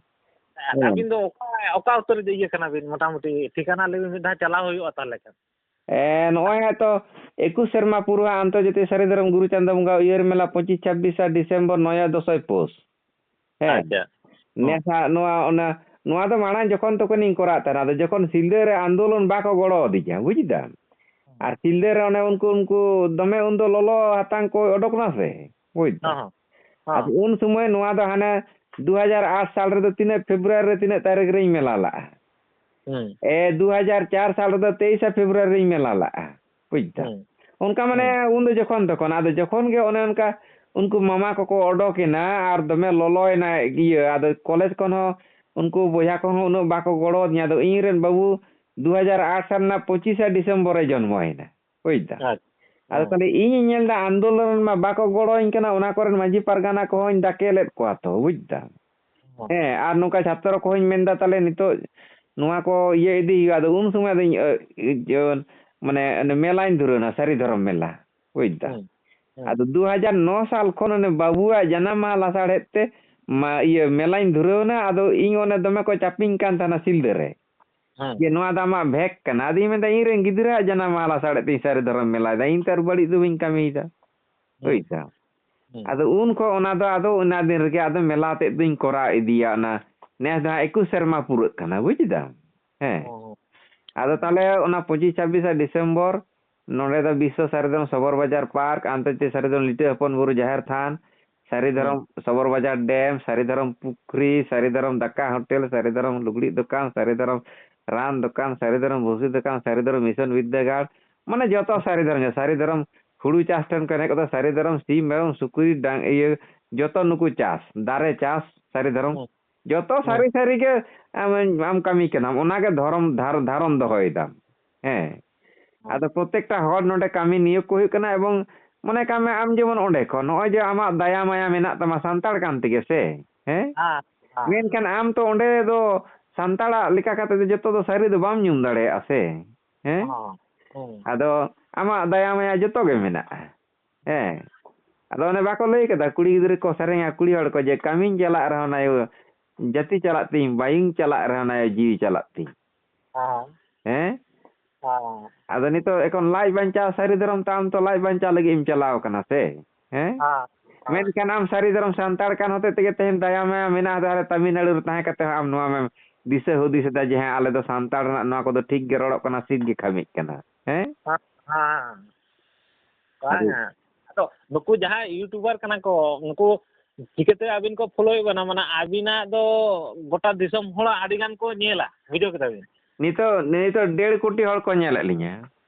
ᱦᱮᱸ᱾ ᱟᱹᱵᱤᱱ ᱫᱚ ᱚᱠᱟ, ᱚᱠᱟ ᱩᱛᱟᱹᱨ ᱤᱭᱟᱹ ᱠᱟᱱᱟ ᱵᱤᱱ? ᱢᱚᱴᱟᱢᱩᱴᱤ ᱴᱷᱤᱠᱟᱱᱟ ᱞᱟᱹᱭ ᱵᱤᱱ, ᱢᱤᱫ ᱫᱷᱟᱣ ᱪᱟᱞᱟᱣ ᱦᱩᱭᱩᱜᱼᱟ ᱛᱟᱦᱚᱞᱮ ᱠᱷᱟᱱ᱾ ᱮ, ᱱᱚᱜᱼᱚᱭ ᱦᱟᱸᱜ ᱛᱚ ᱮᱠᱩᱥ ᱥᱮᱨᱢᱟ ᱯᱩᱨᱟᱹᱜᱼᱟ ᱟᱱᱛᱚᱨᱡᱟᱛᱤᱭᱚ ᱥᱟᱹᱨᱤ ᱫᱷᱚᱨᱚᱢ ᱜᱩᱨᱩ ᱪᱟᱸᱫᱚ ᱵᱚᱸᱜᱟ ᱩᱭᱦᱟᱹᱨ ᱢᱮᱞᱟ ᱯᱚᱸᱪᱤᱥ ᱪᱷᱟᱵᱵᱤᱥ ᱟᱨ ᱰᱤᱥᱮᱢᱵᱚᱨ ᱱᱚᱭ ᱫᱚᱥᱚᱭ ᱯᱳᱥ᱾ ᱦᱮᱸ᱾ ᱟᱪᱪᱷᱟ᱾ ᱦᱚᱸ᱾ ᱱᱮᱥ ᱦᱟᱸᱜ ᱱᱚᱣᱟ, ᱚᱱᱟ, ᱱᱚᱣᱟ ᱫᱚ ᱢᱟᱲᱟᱝ ᱡᱚᱠᱷᱚᱱ ᱛᱚᱠᱷᱚᱱᱤᱧ ᱠᱚᱨᱟᱣ ᱛᱟᱦᱮᱱᱟ, ᱟᱫᱚ ᱡᱚᱠᱷᱚᱱ ᱥᱤᱞᱫᱟᱹ ᱨᱮ ᱟᱱᱫᱳᱞᱚᱱ ᱵᱟᱠᱚ ᱜᱚᱲᱚ ᱟᱹᱫᱤᱧᱟ, ᱵᱩᱡᱽ ᱫᱟᱢ? ᱟᱨ ᱥᱤᱞᱫᱟᱹ ᱨᱮ ᱚᱱᱮ ᱩᱱᱠᱩ, ᱩᱱᱠᱩ ᱫᱚᱢᱮ ᱩᱱᱫᱚ ᱞᱚᱞᱚ ᱦᱟᱛᱟᱝ ᱠᱚ ᱚᱰᱚᱠ ᱞᱮᱱᱟ ᱥᱮ, ᱵᱩᱡᱽ ᱫᱟᱢ? ᱦᱚᱸ, ᱦᱚᱸ᱾ ᱦᱚᱸ᱾ ᱟᱫᱚ ᱩᱱ ᱥᱚᱢᱚᱭ ᱱᱚᱣᱟ ᱫᱚ ᱦᱟᱱᱮ ᱫᱩ ᱦᱟᱡᱟᱨ ᱟᱴ ᱥᱟᱞ ᱨᱮᱫᱚ ᱛᱤᱱᱟᱹᱜ ᱯᱷᱮᱵᱽᱨᱩᱣᱟᱨᱤ ᱨᱮ ᱛᱤᱱᱟᱹᱜ ᱛᱟᱹᱨᱤᱠᱷ ᱨᱮᱧ ᱢᱮᱞᱟ ᱞᱟᱜᱼᱟ? ᱦᱩᱸ᱾ ᱮ, ᱫᱩ ᱦᱟᱡᱟᱨ ᱪᱟᱨ ᱥᱟᱞ ᱨᱮᱫᱚ ᱛᱮᱭᱤᱥᱟ ᱯᱷᱮᱵᱽᱨᱩᱣᱟᱨᱤ ᱨᱤᱧ ᱢᱮᱞᱟ ᱞᱟᱜᱼᱟ, ᱵᱩᱡᱽ ᱫᱟᱢ᱾ ᱦᱩᱸ᱾ ᱚᱱᱠᱟ ᱢᱟᱱᱮ ᱦᱩᱸ᱾ ᱩᱱ ᱫᱚ ᱡᱚᱠᱷᱚᱱ ᱛᱚᱠᱷᱚᱱ, ᱟᱫᱚ ᱡᱚᱠᱷᱚᱱ ᱜᱮ ᱚᱱᱮ ᱚᱱᱠᱟ ᱩᱱᱠᱩ ᱢᱟᱢᱟ ᱠᱚᱠᱚ ᱚᱰᱚᱠᱮᱱᱟ ᱟᱨ ᱫᱚᱢᱮ ᱞᱚᱞᱚᱭᱮᱱᱟ ᱤᱭᱟᱹ, ᱟᱫᱚ ᱠᱚᱞᱮᱡᱽ ᱠᱷᱚᱱ ᱦᱚᱸ ᱩᱱᱠᱩ ᱵᱚᱭᱦᱟ ᱠᱚᱦᱚᱸ ᱩᱱᱟᱹᱜ ᱵᱟᱠᱚ ᱜᱚᱲᱚ ᱟᱹᱫᱤᱧᱟ᱾ ᱟᱫᱚ ᱤᱧ ᱨᱮᱱ ᱵᱟᱹᱵᱩ ᱫᱩ ᱦᱟᱡᱟᱨ ᱟᱴ ᱥᱟᱞ ᱨᱮᱱᱟᱜ ᱯᱚᱸᱪᱤᱥᱟ ᱰᱤᱥᱮᱢᱵᱚᱨ ᱨᱮ ᱡᱚᱱᱢᱚᱭᱮᱱᱟ, ᱵᱩᱡᱽ ᱫᱟᱢ᱾ ᱟᱪᱪᱷᱟ᱾ ᱟᱫᱚ ᱦᱮᱸ᱾ ᱛᱟᱦᱞᱮ ᱤᱧᱤᱧ ᱧᱮᱞ ᱮᱫᱟ ᱟᱱᱫᱳᱞᱚᱱ ᱨᱮᱱ ᱢᱟ ᱵᱟᱠᱚ ᱜᱚᱲᱚᱧ ᱠᱟᱱᱟ, ᱚᱱᱟ ᱠᱚᱨᱮᱱ ᱢᱟᱹᱡᱷᱤ ᱯᱟᱨᱜᱟᱱᱟ ᱠᱚᱦᱚᱸᱧ ᱰᱟᱠᱮ ᱞᱮᱫ ᱠᱚᱣᱟ ᱛᱚ, ᱵᱩᱡᱽ ᱫᱟᱢ᱾ ᱦᱮᱸ᱾ ᱦᱮᱸ, ᱟᱨ ᱱᱚᱝᱠᱟ ᱪᱷᱟᱛᱨᱚ ᱠᱚᱦᱚᱸᱧ ᱢᱮᱱᱫᱟ, ᱛᱟᱦᱞᱮ ᱱᱤᱛᱚᱜ ᱱᱚᱣᱟ ᱠᱚ ᱤᱭᱟᱹ ᱤᱫᱤ ᱦᱩᱭᱩᱜᱼᱟ᱾ ᱟᱫᱚ ᱩᱱ ᱥᱚᱢᱚᱭ ᱟᱫᱚᱧ, ᱟᱹ, ᱤᱭᱟᱹ, ᱢᱟᱱᱮ ᱚᱱᱮ ᱢᱮᱞᱟᱧ ᱫᱷᱩᱨᱟᱹᱣᱱᱟ, ᱥᱟᱹᱨᱤ ᱫᱷᱚᱨᱚᱢ ᱢᱮᱞᱟ, ᱵᱩᱡᱽ ᱫᱟᱢ᱾ ᱦᱮᱸ, ᱦᱮᱸ᱾ ᱟᱫᱚ ᱫᱩ ᱦᱟᱡᱟᱨ ᱱᱚ ᱥᱟᱞ ᱠᱷᱚᱱ ᱚᱱᱮ ᱵᱟᱹᱵᱩᱣᱟᱜ ᱡᱟᱱᱟᱢ ᱢᱟᱦᱟ ᱞᱟᱥᱟᱲᱦᱮᱫ ᱛᱮ ᱢᱟ, ᱤᱭᱟᱹ, ᱢᱮᱞᱟᱧ ᱫᱷᱩᱨᱟᱹᱣᱱᱟ᱾ ᱟᱫᱚ ᱤᱧ ᱚᱱᱮ ᱫᱚᱢᱮ ᱠᱚ ᱪᱟᱯᱤᱧ ᱠᱟᱱ ᱛᱟᱦᱮᱱᱟ ᱥᱤᱞᱫᱟᱹ ᱨᱮ᱾ ᱦᱮᱸ᱾ ᱡᱮ ᱱᱚᱣᱟ ᱫᱚ ᱟᱢᱟᱜ ᱵᱷᱮᱠ ᱠᱟᱱᱟ᱾ ᱟᱫᱚᱧ ᱢᱮᱱᱫᱟ, ᱤᱧ ᱨᱮᱱ ᱜᱤᱫᱽᱨᱟᱹᱣᱟᱜ ᱡᱟᱱᱟᱢ ᱢᱟᱦᱟ ᱞᱟᱥᱟᱲᱦᱮᱫ ᱛᱤᱧ ᱥᱟᱹᱨᱤ ᱫᱷᱚᱨᱚᱢ ᱢᱮᱞᱟᱭᱮᱫᱟ, ᱤᱧ ᱛᱚ ᱟᱨ ᱵᱟᱹᱲᱤᱡ ᱫᱚ ᱵᱟᱹᱧ ᱠᱟᱹᱢᱤᱭᱮᱫᱟ᱾ ᱦᱮᱸ᱾ ᱵᱩᱡᱽ ᱫᱟᱢ? ᱦᱮᱸ᱾ ᱟᱫᱚ ᱩᱱ ᱠᱷᱚᱱ ᱚᱱᱟ ᱫᱚ ᱟᱫᱚ ᱚᱱᱟ ᱫᱤᱱ ᱨᱮᱜᱮ ᱟᱫᱚ ᱢᱮᱞᱟ ᱛᱮᱫ ᱫᱚᱧ ᱠᱚᱨᱟᱣ ᱤᱫᱤᱭᱟ᱾ ᱚᱱᱟ ᱱᱮᱥ ᱫᱚ ᱦᱟᱸᱜ ᱮᱠᱩᱥ ᱥᱮᱨᱢᱟ ᱯᱩᱨᱟᱹᱜ ᱠᱟᱱᱟ, ᱵᱩᱡᱽ ᱫᱟᱢ? ᱦᱮᱸ᱾ ᱚ᱾ ᱟᱫᱚ ᱛᱟᱦᱞᱮ ᱚᱱᱟ ᱯᱚᱸᱪᱤᱥ ᱪᱷᱟᱵᱵᱤᱥ ᱰᱤᱥᱮᱢᱵᱚᱨ ᱱᱚᱰᱮ ᱫᱚ ᱵᱤᱥᱥᱚ ᱥᱟᱹᱨᱤ ᱫᱷᱚᱨᱚᱢ ᱥᱚᱵᱚᱨ ᱵᱟᱡᱟᱨ ᱯᱟᱨᱠ, ᱟᱱᱛᱚᱨᱡᱟᱛᱤᱭᱚ ᱥᱟᱹᱨᱤ ᱫᱷᱚᱨᱚᱢ ᱞᱤᱴᱟᱹ ᱦᱚᱯᱚᱱ ᱵᱩᱨᱩ ᱡᱟᱦᱮᱨ ᱛᱷᱟᱱ, ᱥᱟᱹᱨᱤ ᱦᱮᱸ᱾ ᱫᱷᱚᱨᱚᱢ ᱥᱚᱵᱚᱨ ᱵᱟᱡᱟᱨ ᱰᱮᱢ, ᱥᱟᱹᱨᱤ ᱫᱷᱚᱨᱚᱢ ᱯᱩᱠᱷᱨᱤ, ᱥᱟᱹᱨᱤ ᱫᱷᱚᱨᱚᱢ ᱫᱟᱠᱟ ᱦᱳᱴᱮᱞ, ᱥᱟᱹᱨᱤ ᱫᱷᱚᱨᱚᱢ ᱞᱩᱜᱽᱲᱤᱡ ᱫᱚᱠᱟᱱ, ᱥᱟᱹᱨᱤ ᱫᱷᱚᱨᱚᱢ ᱨᱟᱱ ᱫᱚᱠᱟᱱ, ᱥᱟᱹᱨᱤ ᱫᱷᱚᱨᱚᱢ ᱵᱷᱩᱥᱤ ᱫᱚᱠᱟᱱ, ᱥᱟᱹᱨᱤ ᱫᱷᱚᱨᱚᱢ ᱢᱤᱥᱚᱱ ᱵᱤᱨᱫᱟᱹᱜᱟᱲ, ᱢᱟᱱᱮ ᱡᱚᱛᱚ ᱥᱟᱹᱨᱤ ᱫᱷᱚᱨᱚᱢ, ᱥᱟᱹᱨᱤ ᱫᱷᱚᱨᱚᱢ ᱦᱩᱲᱩ ᱪᱟᱥ ᱴᱷᱮᱱ ᱠᱷᱚᱱ ᱮᱦᱚᱵ ᱠᱟᱛᱮ ᱥᱟᱹᱨᱤ ᱫᱷᱚᱨᱚᱢ ᱥᱤᱢ, ᱢᱮᱨᱚᱢ, ᱥᱩᱠᱨᱤ, ᱰᱟᱝ-, ᱤᱭᱟᱹ, ᱡᱚᱛᱚ ᱱᱩᱠᱩ ᱪᱟᱥ, ᱫᱟᱨᱮ ᱪᱟᱥ, ᱥᱟᱹᱨᱤ ᱫᱷᱚᱨᱚᱢ, ᱦᱮᱸ᱾ ᱡᱚᱛᱚ ᱦᱮᱸ᱾ ᱥᱟᱹᱨᱤ ᱥᱟᱹᱨᱤ ᱜᱮ ᱟᱢ, ᱟᱢ ᱠᱟᱹᱢᱤ ᱠᱟᱱᱟᱢ, ᱚᱱᱟᱜᱮ ᱫᱷᱚᱨᱚᱢ ᱫᱷᱟᱨ-, ᱫᱷᱟᱨᱚᱱ ᱫᱚᱦᱚᱭᱮᱫᱟᱢ᱾ ᱦᱮᱸ᱾ ᱦᱮᱸ᱾ ᱟᱫᱚ ᱯᱨᱚᱛᱮᱠᱴᱟ ᱦᱚᱲ ᱱᱚᱰᱮ ᱠᱟᱹᱢᱤ ᱱᱤᱭᱳᱜᱽ ᱠᱚ ᱦᱩᱭᱩᱜ ᱠᱟᱱᱟ, ᱮᱵᱚᱝ ᱢᱚᱱᱮ ᱠᱟᱜ ᱢᱮ ᱟᱢ ᱡᱮᱢᱚᱱ ᱚᱸᱰᱮ ᱠᱷᱚᱱ ᱱᱚᱜᱼᱚᱭ ᱡᱮ ᱟᱢᱟᱜ ᱫᱟᱭᱟ ᱢᱟᱭᱟ ᱢᱮᱱᱟᱜ ᱛᱟᱢᱟ ᱥᱟᱱᱛᱟᱲ ᱠᱟᱱ ᱛᱮᱜᱮ ᱥᱮ, ᱦᱮᱸ? ᱦᱮᱸ, ᱦᱮᱸ᱾ ᱢᱮᱱᱠᱷᱟᱱ ᱟᱢ ᱛᱚ ᱚᱸᱰᱮ ᱫᱚ ᱥᱟᱱᱛᱟᱲᱟᱜ ᱞᱮᱠᱟ ᱠᱟᱛᱮ ᱫᱚ ᱡᱚᱛᱚ ᱫᱚ ᱥᱟᱹᱨᱤ ᱫᱚ ᱵᱟᱢ ᱧᱩᱢ ᱫᱟᱲᱮᱭᱟᱜᱼᱟ ᱥᱮ, ᱦᱮᱸ? ᱦᱮᱸ, ᱦᱮᱸ᱾ ᱟᱫᱚ ᱟᱢᱟᱜ ᱫᱟᱭᱟ ᱢᱟᱭᱟ ᱡᱚᱛᱚ ᱜᱮ ᱢᱮᱱᱟᱜᱼᱟ᱾ ᱦᱮᱸ᱾ ᱟᱫᱚ ᱚᱱᱮ ᱵᱟᱠᱚ ᱞᱟᱹᱭ ᱠᱟᱫᱟ, ᱠᱩᱲᱤ ᱜᱤᱫᱽᱨᱟᱹ ᱠᱚ ᱥᱮᱨᱮᱧᱟ, ᱠᱩᱲᱤ ᱦᱚᱲ ᱠᱚ, ᱡᱮ, "ᱠᱟᱹᱢᱤᱧ ᱪᱟᱞᱟᱜ ᱨᱮᱦᱚᱸ ᱱᱟᱭᱳ ᱡᱟᱹᱛᱤ ᱪᱟᱞᱟᱜ ᱛᱤᱧ, ᱵᱟᱭᱤᱧ ᱪᱟᱞᱟᱜ ᱨᱮᱦᱚᱸ ᱱᱟᱭᱳ ᱡᱤᱣᱤ ᱪᱟᱞᱟᱜ ᱛᱤᱧ᱾" ᱦᱮᱸ᱾ ᱦᱮᱸ? ᱦᱮᱸ᱾ ᱟᱫᱚ ᱱᱤᱛᱚᱜ ᱮᱠᱷᱚᱱ ᱞᱟᱡ ᱵᱟᱧᱪᱟᱣ, ᱥᱟᱹᱨᱤ ᱫᱷᱚᱨᱚᱢ ᱛᱮ ᱟᱢ ᱛᱚ ᱞᱟᱡ ᱵᱟᱧᱪᱟᱣ ᱞᱟᱹᱜᱤᱫ ᱮᱢ ᱪᱟᱞᱟᱣ ᱠᱟᱱᱟ ᱥᱮ? ᱦᱮᱸ? ᱦᱮᱸ, ᱦᱮᱸ᱾ ᱢᱮᱱᱠᱷᱟᱱ ᱟᱢ ᱥᱟᱹᱨᱤ ᱫᱷᱚᱨᱚᱢ ᱥᱟᱱᱛᱟᱲ ᱠᱟᱱ ᱦᱚᱛᱮᱡ ᱛᱮᱜᱮ ᱛᱮᱦᱮᱧ ᱫᱟᱭᱟ ᱢᱟᱭᱟ ᱢᱮᱱᱟᱜᱼᱟ, ᱦᱟᱱᱮ ᱛᱟᱢᱤᱞᱱᱟᱲᱩ ᱨᱮ ᱛᱟᱦᱮᱸ ᱠᱟᱛᱮ ᱦᱚᱸ ᱟᱢ ᱱᱚᱣᱟ ᱢᱮᱢ ᱫᱤᱥᱟᱹ ᱦᱩᱫᱤᱥ ᱮᱫᱟ ᱡᱮ, ᱦᱮᱸ, ᱟᱞᱮ ᱫᱚ ᱥᱟᱱᱛᱟᱲ ᱨᱮᱱᱟᱜ ᱱᱚᱣᱟ ᱠᱚᱫᱚ ᱴᱷᱤᱠ ᱜᱮ ᱨᱚᱲᱚᱜ ᱠᱟᱱᱟ, ᱥᱤᱴ ᱜᱮ ᱠᱷᱟᱹᱢᱤᱜ ᱠᱟᱱᱟ᱾ ᱦᱮᱸ? ᱦᱮᱸ, ᱦᱮᱸ᱾ ᱟᱫᱚ ᱵᱟᱝᱟ᱾ ᱟᱫᱚ ᱱᱩᱠᱩ ᱡᱟᱦᱟᱸᱭ ᱭᱩᱴᱩᱵᱟᱨ ᱠᱟᱱᱟ ᱠᱚ, ᱩᱱᱠᱩ ᱪᱤᱠᱟᱹᱛᱮ ᱟᱹᱵᱤᱱ ᱠᱚ ᱯᱷᱚᱞᱳᱭᱮᱫ ᱵᱮᱱᱟ? ᱢᱟᱱᱮ ᱟᱹᱵᱤᱱᱟᱜ ᱫᱚ ᱜᱚᱴᱟ ᱫᱤᱥᱚᱢ ᱦᱚᱲ ᱟᱹᱰᱤ ᱜᱟᱱ ᱠᱚ ᱧᱮᱞᱟ, ᱵᱩᱡᱷᱟᱹᱣ ᱠᱮᱫᱟ ᱵᱤᱱ? ᱱᱤᱛᱚᱜ, ᱱᱤᱛᱚᱜ ᱰᱮᱲ ᱠᱳᱴᱤ ᱦᱚᱲ ᱠᱚ ᱧᱮᱞᱮᱫ ᱞᱤᱧᱟ᱾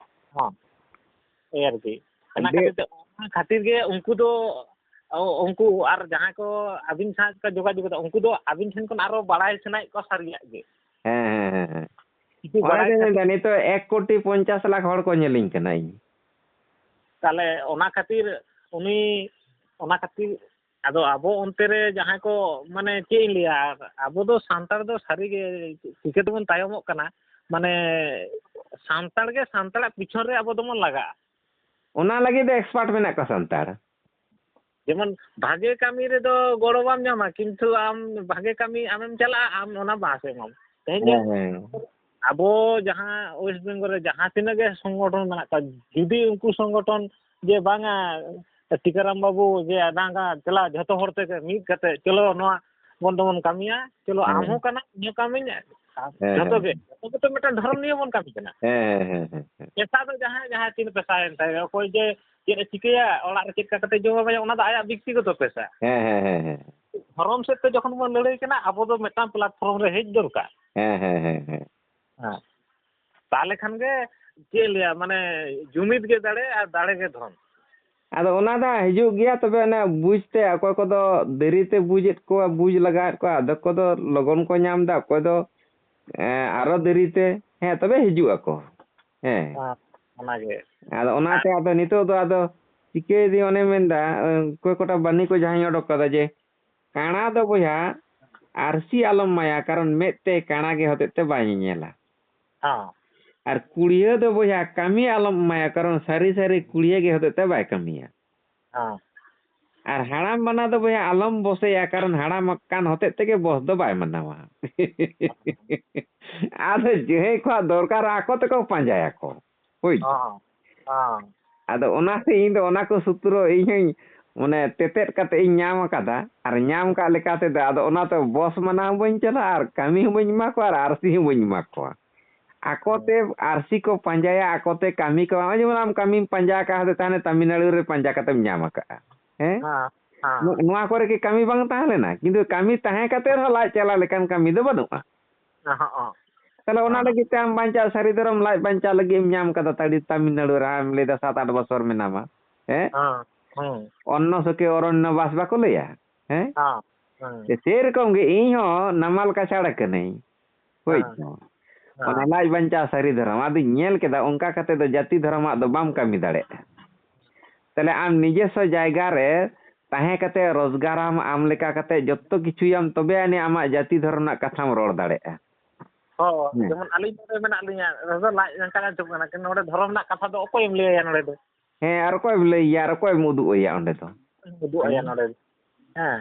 ᱦᱚᱸ᱾ ᱮᱭ ᱟᱨᱠᱤ᱾ ᱚᱱᱟ ᱰᱮ- ᱠᱷᱟᱹᱛᱤᱨ ᱛᱮ, ᱚᱱᱟ ᱠᱷᱟᱹᱛᱤᱨ ᱜᱮ ᱩᱱᱠᱩ ᱫᱚ, ᱚ, ᱩᱱᱠᱩ ᱟᱨ ᱡᱟᱦᱟᱸᱭ ᱠᱚ ᱟᱹᱵᱤᱱ ᱥᱟᱶ ᱠᱚ ᱡᱳᱜᱟᱡᱳᱜᱽ ᱮᱫᱟ, ᱩᱱᱠᱩ ᱫᱚ ᱟᱹᱵᱤᱱ ᱴᱷᱮᱱ ᱠᱷᱚᱱ ᱟᱨᱚ ᱵᱟᱲᱟᱭ ᱥᱟᱱᱟᱭᱮᱫ ᱠᱚᱣᱟ ᱥᱟᱹᱨᱤᱭᱟᱜ ᱜᱮ᱾ ᱦᱮᱸ, ᱦᱮᱸ, ᱦᱮᱸ, ᱦᱮᱸ᱾ ᱠᱤᱪᱷᱩ ᱚᱱᱟ ᱵᱟᱲᱟᱭ ᱜᱮ ᱠᱷᱟᱹᱛᱤᱨ᱾ ᱢᱮᱱᱫᱟ, ᱱᱤᱛᱚᱜ ᱮᱠ ᱠᱳᱴᱤ ᱯᱚᱧᱪᱟᱥ ᱞᱟᱠᱷ ᱦᱚᱲ ᱠᱚ ᱧᱮᱞᱤᱧ ᱠᱟᱱᱟ ᱤᱧ᱾ ᱛᱟᱦᱞᱮ ᱚᱱᱟ ᱠᱷᱟᱹᱛᱤᱨ ᱩᱱᱤ, ᱚᱱᱟ ᱠᱷᱟᱹᱛᱤᱨ ᱟᱫᱚ ᱟᱵᱚ ᱚᱱᱛᱮ ᱨᱮ ᱡᱟᱦᱟᱸᱭ ᱠᱚ, ᱢᱟᱱᱮ, ᱪᱮᱫ ᱤᱧ ᱞᱟᱹᱭᱟ, ᱟᱵᱚ ᱫᱚ ᱥᱟᱱᱛᱟᱲ ᱫᱚ ᱥᱟᱹᱨᱤ ᱜᱮ ᱪᱤᱠᱟᱹ ᱛᱮᱵᱚᱱ ᱛᱟᱭᱚᱢᱚᱜ ᱠᱟᱱᱟ? ᱢᱟᱱᱮ, ᱥᱟᱱᱛᱟᱲ ᱜᱮ ᱥᱟᱱᱛᱟᱲᱟᱜ ᱯᱤᱪᱷᱚᱱ ᱨᱮ ᱟᱵᱚ ᱫᱚᱵᱚᱱ ᱞᱟᱜᱟᱜᱼᱟ᱾ ᱚᱱᱟ ᱞᱟᱹᱜᱤᱫ ᱫᱚ expert ᱢᱮᱱᱟᱜ ᱠᱚᱣᱟ ᱥᱟᱱᱛᱟᱲ᱾ ᱡᱮᱢᱚᱱ ᱵᱷᱟᱜᱮ ᱠᱟᱹᱢᱤ ᱨᱮᱫᱚ ᱜᱚᱲᱚ ᱵᱟᱢ ᱧᱟᱢᱟ, ᱠᱤᱱᱛᱩ ᱟᱢ ᱵᱷᱟᱜᱮ ᱠᱟᱹᱢᱤ ᱟᱢᱮᱢ ᱪᱟᱞᱟᱜᱼᱟ, ᱟᱢ ᱚᱱᱟ ᱵᱟᱥ ᱮᱢᱟᱢ᱾ ᱛᱮᱦᱮᱧ ᱜᱮ ᱦᱮᱸ, ᱦᱮᱸ᱾ ᱟᱵᱚ ᱡᱟᱦᱟᱸ West Bengal ᱨᱮ ᱡᱟᱦᱟᱸ ᱛᱤᱱᱟᱹᱜ ᱜᱮ ᱥᱚᱝᱜᱚᱴᱷᱚᱱ ᱢᱮᱱᱟᱜ ᱠᱚᱣᱟ, ᱡᱩᱫᱤ ᱩᱱᱠᱩ ᱥᱚᱝᱜᱚᱴᱷᱚᱱ ᱡᱮ ᱵᱟᱝᱟ, ᱴᱤᱠᱟᱨᱟᱢ ᱵᱟᱹᱵᱩ ᱡᱮ ᱟᱰᱟᱝᱜᱟ ᱪᱟᱞᱟᱜ ᱡᱷᱚᱛᱚ ᱦᱚᱲ ᱛᱮᱜᱮ ᱢᱤᱫ ᱠᱟᱛᱮ ᱪᱚᱞᱚ ᱱᱚᱣᱟ ᱵᱚᱱ ᱫᱚᱵᱚᱱ ᱠᱟᱹᱢᱤᱭᱟ, ᱪᱚᱞᱚ ᱟᱢ ᱦᱮᱸ᱾ ᱦᱚᱸ ᱠᱟᱱᱟ, ᱤᱧ ᱦᱚᱸ ᱠᱟᱹᱢᱤᱧ, ᱦᱮᱸ, ᱡᱷᱚᱛᱚ ᱦᱮᱸ᱾ ᱜᱮ, ᱡᱷᱚᱛᱚ ᱜᱮᱛᱚ ᱢᱤᱫᱴᱟᱝ ᱫᱷᱚᱨᱚᱢ ᱱᱤᱭᱮ ᱵᱚᱱ ᱠᱟᱹᱢᱤ ᱠᱟᱱᱟ᱾ ᱦᱮᱸ, ᱦᱮᱸ, ᱦᱮᱸ, ᱦᱮᱸ, ᱦᱮᱸ᱾ ᱯᱮᱥᱟ ᱫᱚ ᱡᱟᱦᱟᱸᱭ, ᱡᱟᱦᱟᱸᱭ ᱛᱤᱱ ᱯᱮᱥᱟᱭᱮᱱ ᱛᱟᱭᱟ, ᱚᱠᱚᱭ ᱡᱮ ᱪᱮᱫ ᱮ ᱪᱤᱠᱟᱹᱭᱟ, ᱚᱲᱟᱜ ᱨᱮ ᱪᱮᱫ ᱞᱮᱠᱟ ᱠᱟᱛᱮ ᱡᱚᱢ ᱟᱵᱟᱭᱟ, ᱚᱱᱟ ᱫᱚ ᱟᱭᱟᱜ ᱵᱮᱠᱛᱤᱜᱚᱛᱚ ᱯᱮᱥᱟ᱾ ᱦᱮᱸ, ᱦᱮᱸ, ᱦᱮᱸ, ᱦᱮᱸ᱾ ᱫᱷᱚᱨᱚᱢ ᱥᱮᱫ ᱛᱮ ᱡᱚᱠᱷᱚᱱ ᱵᱚᱱ ᱞᱟᱹᱲᱦᱟᱹᱭ ᱠᱟᱱᱟ, ᱟᱵᱚ ᱫᱚ ᱢᱤᱫᱴᱟᱝ platform ᱨᱮ ᱦᱮᱡ ᱫᱚᱨᱠᱟᱨ᱾ ᱦᱮᱸ, ᱦᱮᱸ, ᱦᱮᱸ, ᱦᱮᱸ᱾ ᱦᱮᱸ᱾ ᱛᱟᱦᱞᱮ ᱠᱷᱟᱱ ᱜᱮ, ᱪᱮᱫ ᱤᱧ ᱞᱟᱹᱭᱟ, ᱢᱟᱱᱮ, ᱡᱩᱢᱤᱫ ᱜᱮ ᱫᱟᱲᱮ ᱟᱨ ᱫᱟᱲᱮ ᱜᱮ ᱫᱷᱚᱱ᱾ ᱟᱫᱚ ᱚᱱᱟ ᱫᱚ ᱦᱤᱡᱩᱜ ᱜᱮᱭᱟ, ᱛᱚᱵᱮ ᱚᱱᱮ ᱵᱩᱡᱽ ᱛᱮ, ᱚᱠᱚᱭ ᱠᱚᱫᱚ ᱫᱮᱨᱤ ᱛᱮ ᱵᱩᱡᱽ ᱮᱫ ᱠᱚᱣᱟ, ᱵᱩᱡᱽ ᱞᱟᱜᱟᱣᱮᱫ ᱠᱚᱣᱟ, ᱟᱫᱚ ᱠᱚᱫᱚ ᱞᱚᱜᱚᱱ ᱠᱚ ᱧᱟᱢ ᱮᱫᱟ, ᱚᱠᱚᱭ ᱫᱚ, ᱮᱸ, ᱟᱨᱚ ᱫᱮᱨᱤ ᱛᱮ, ᱦᱮᱸ, ᱛᱚᱵᱮ ᱦᱤᱡᱩᱜ ᱟᱠᱚ᱾ ᱦᱮᱸ᱾ ᱦᱮᱸ, ᱚᱱᱟᱜᱮ᱾ ᱟᱫᱚ ᱚᱱᱟᱛᱮ ᱟᱫᱚ ᱱᱤᱛᱚᱜ ᱫᱚ ᱟᱫᱚ ᱪᱤᱠᱟᱹᱭᱮᱫᱟᱹᱧ, ᱚᱱᱮ ᱢᱮᱱᱫᱟ, ᱚᱠᱚᱭ ᱠᱚᱴᱟ ᱵᱟᱹᱱᱤ ᱠᱚ ᱡᱟᱦᱟᱸᱧ ᱚᱰᱚᱠ ᱠᱟᱫᱟ ᱡᱮ, ᱠᱟᱬᱟ ᱫᱚ ᱵᱚᱭᱦᱟ ᱟᱹᱨᱥᱤ ᱟᱞᱚᱢ ᱮᱢᱟᱭᱟ, ᱠᱟᱨᱚᱱ ᱢᱮᱫ ᱛᱮ ᱠᱟᱬᱟ ᱜᱮ ᱦᱚᱛᱮᱡ ᱛᱮ ᱵᱟᱭ ᱧᱮᱧᱮᱞᱟ᱾ ᱦᱚᱸ᱾ ᱟᱨ ᱠᱩᱲᱭᱟᱹ ᱫᱚ ᱵᱚᱭᱦᱟ ᱠᱟᱹᱢᱤ ᱟᱞᱚᱢ ᱮᱢᱟᱭᱟ, ᱠᱟᱨᱚᱱ ᱥᱟᱹᱨᱤ ᱥᱟᱹᱨᱤ ᱠᱩᱲᱭᱟᱹ ᱜᱮ ᱦᱚᱛᱮᱡ ᱛᱮ ᱵᱟᱭ ᱠᱟᱹᱢᱤᱭᱟ᱾ ᱦᱚᱸ᱾ ᱟᱨ ᱦᱟᱲᱟᱢ ᱵᱟᱱᱟ ᱫᱚ ᱵᱚᱭᱦᱟ ᱟᱞᱚᱢ ᱵᱚᱥᱮᱭᱟ, ᱠᱟᱨᱚᱱ ᱦᱟᱲᱟᱢ ᱟᱠᱟᱱ ᱦᱚᱛᱮᱡ ᱛᱮᱜᱮ ᱵᱚᱥ ᱫᱚ ᱵᱟᱭ ᱢᱟᱱᱟᱣᱟ᱾ ᱟᱫᱚ ᱡᱟᱦᱟᱸᱭ ᱠᱚᱣᱟᱜ ᱫᱚᱨᱠᱟᱨ ᱟᱠᱚ ᱛᱮᱠᱚ ᱯᱟᱸᱡᱟᱭᱟᱠᱚ᱾ ᱦᱳᱭ᱾ ᱦᱚᱸ, ᱦᱚᱸ᱾ ᱟᱫᱚ ᱚᱱᱟᱛᱮ ᱤᱧ ᱫᱚ ᱚᱱᱟ ᱠᱚ ᱥᱩᱛᱨᱚ ᱤᱧ ᱦᱚᱸᱧ, ᱢᱟᱱᱮ, ᱛᱮᱛᱮᱫ ᱠᱟᱛᱮ ᱤᱧ ᱧᱟᱢ ᱟᱠᱟᱫᱟ, ᱟᱨ ᱧᱟᱢ ᱠᱟᱜ ᱞᱮᱠᱟ ᱛᱮᱫᱚ ᱟᱫᱚ ᱚᱱᱟᱛᱮ ᱵᱚᱥ ᱢᱟᱱᱟ ᱦᱚᱸ ᱵᱟᱹᱧ ᱪᱟᱞᱟᱜᱼᱟ, ᱟᱨ ᱠᱟᱹᱢᱤ ᱦᱚᱸ ᱵᱟᱹᱧ ᱮᱢᱟ ᱠᱚᱣᱟ, ᱟᱨ ᱟᱹᱨᱥᱤ ᱦᱚᱸ ᱵᱟᱹᱧ ᱮᱢᱟ ᱠᱚᱣᱟ᱾ ᱟᱠᱚ ᱛᱮ ᱟᱹᱨᱥᱤ ᱠᱚ ᱯᱟᱸᱡᱟᱭᱟ, ᱟᱠᱚ ᱛᱮ ᱠᱟᱹᱢᱤ ᱠᱚ, ᱱᱚᱜᱼᱚᱭ ᱡᱮᱢᱚᱱ ᱟᱢ ᱠᱟᱹᱢᱤᱢ ᱯᱟᱸᱡᱟ ᱟᱠᱟᱫ ᱦᱚᱛᱮᱡ ᱛᱮ ᱦᱟᱱᱮ ᱛᱟᱢᱤᱞᱱᱟᱲᱩ ᱨᱮ ᱯᱟᱸᱡᱟ ᱠᱟᱛᱮᱢ ᱧᱟᱢ ᱟᱠᱟᱫᱼᱟ᱾ ᱦᱮᱸ? ᱦᱮᱸ, ᱦᱮᱸ᱾ ᱱᱚ-, ᱱᱚᱣᱟ ᱠᱚᱨᱮ ᱠᱤ ᱠᱟᱹᱢᱤ ᱵᱟᱝ ᱛᱟᱦᱮᱸ ᱞᱮᱱᱟ? ᱠᱤᱱᱛᱩ ᱠᱟᱹᱢᱤ ᱛᱟᱦᱮᱸ ᱠᱟᱛᱮ ᱨᱮᱦᱚᱸ ᱞᱟᱡ ᱪᱟᱞᱟᱜ ᱞᱮᱠᱟᱱ ᱠᱟᱹᱢᱤ ᱫᱚ ᱵᱟᱹᱱᱩᱜᱼᱟ᱾ ᱦᱚᱸ, ᱦᱚᱸ᱾ ᱛᱟᱦᱞᱮ ᱚᱱᱟ ᱦᱮᱸ᱾ ᱞᱟᱹᱜᱤᱫ ᱛᱮ ᱟᱢ ᱵᱟᱧᱪᱟᱣ ᱥᱟᱹᱨᱤ ᱫᱷᱚᱨᱚᱢ ᱞᱟᱡ ᱵᱟᱧᱪᱟᱣ ᱞᱟᱹᱜᱤᱫ ᱮᱢ ᱧᱟᱢ ᱠᱟᱫᱟ, ᱛᱟᱹᱲᱤ ᱛᱟᱢᱤᱞᱱᱟᱲᱩ ᱨᱮ ᱟᱢ ᱞᱟᱹᱭᱫᱟ ᱥᱟᱛ ᱟᱴ ᱵᱚᱪᱷᱚᱨ ᱢᱮᱱᱟᱢᱟ, ᱦᱮᱸ? ᱦᱮᱸ, ᱦᱮᱸ᱾ ᱚᱱᱱᱚ ᱥᱩᱠᱷᱮ ᱚᱨᱚᱱᱱᱚ ᱵᱟᱥ ᱵᱟᱠᱚ ᱞᱟᱹᱭᱟ, ᱦᱮᱸ? ᱦᱮᱸ, ᱦᱮᱸ᱾ ᱥᱮ ᱥᱮᱨᱚᱠᱚᱢ ᱜᱮ ᱤᱧ ᱦᱚᱸ ᱱᱟᱢᱟᱞ ᱠᱟᱪᱷᱟᱲ ᱠᱟᱹᱱᱟᱹᱧ, ᱦᱳᱭ ᱦᱮᱸ, ᱛᱚ᱾ ᱦᱮᱸ᱾ ᱚᱱᱟ ᱞᱟᱡ ᱵᱟᱧᱪᱟᱣ ᱥᱟᱹᱨᱤ ᱫᱷᱚᱨᱚᱢ, ᱟᱫᱚᱧ ᱧᱮᱞ ᱠᱮᱫᱟ ᱚᱱᱠᱟ ᱠᱟᱛᱮ ᱫᱚ ᱡᱟᱹᱛᱤ ᱫᱷᱚᱨᱚᱢᱟᱜ ᱫᱚ ᱵᱟᱢ ᱠᱟᱹᱢᱤ ᱫᱟᱲᱮᱭᱟᱜᱼᱟ᱾ ᱛᱟᱦᱞᱮ ᱟᱢ ᱱᱤᱡᱮᱥᱥᱚ ᱡᱟᱭᱜᱟ ᱨᱮ ᱛᱟᱦᱮᱸ ᱠᱟᱛᱮ ᱨᱳᱡᱽᱜᱟᱨᱟᱢ, ᱟᱢ ᱞᱮᱠᱟ ᱠᱟᱛᱮ ᱡᱚᱛᱚ ᱠᱤᱪᱷᱩᱭᱟᱢ, ᱛᱚᱵᱮ ᱟᱹᱱᱤᱡ ᱟᱢᱟᱜ ᱡᱟᱹᱛᱤ ᱫᱷᱚᱨᱚᱢ ᱨᱮᱱᱟᱜ ᱠᱟᱛᱷᱟᱢ ᱨᱚᱲ ᱫᱟᱲᱮᱭᱟᱜᱼᱟ᱾ ᱦᱳᱭ, ᱦᱮᱸ᱾ ᱡᱮᱢᱚᱱ ᱟᱹᱞᱤᱧ ᱱᱚᱰᱮ ᱢᱮᱱᱟᱜ ᱞᱤᱧᱟ, ᱱᱚᱰᱮ ᱫᱚ ᱞᱟᱡ ᱰᱟᱱᱴᱟ ᱟᱸᱡᱚᱢ ᱠᱟᱱᱟ, ᱠᱤᱱᱛᱩ ᱱᱚᱰᱮ ᱫᱷᱚᱨᱚᱢ ᱨᱮᱱᱟᱜ ᱠᱟᱛᱷᱟ ᱫᱚ ᱚᱠᱚᱭᱮᱢ ᱞᱟᱹᱭ ᱟᱭᱟ ᱱᱚᱰᱮ ᱫᱚ? ᱦᱮᱸ, ᱟᱨ ᱚᱠᱚᱭᱮᱢ ᱞᱟᱹᱭ ᱟᱭᱟ, ᱟᱨ ᱚᱠᱚᱭᱮᱢ ᱩᱫᱩᱜ ᱟᱭᱟ ᱚᱸᱰᱮ ᱫᱚ? ᱩᱫᱩᱜ ᱟᱭᱟ ᱦᱮᱸ᱾ ᱱᱚᱰᱮ ᱫᱚ᱾ ᱦᱮᱸ᱾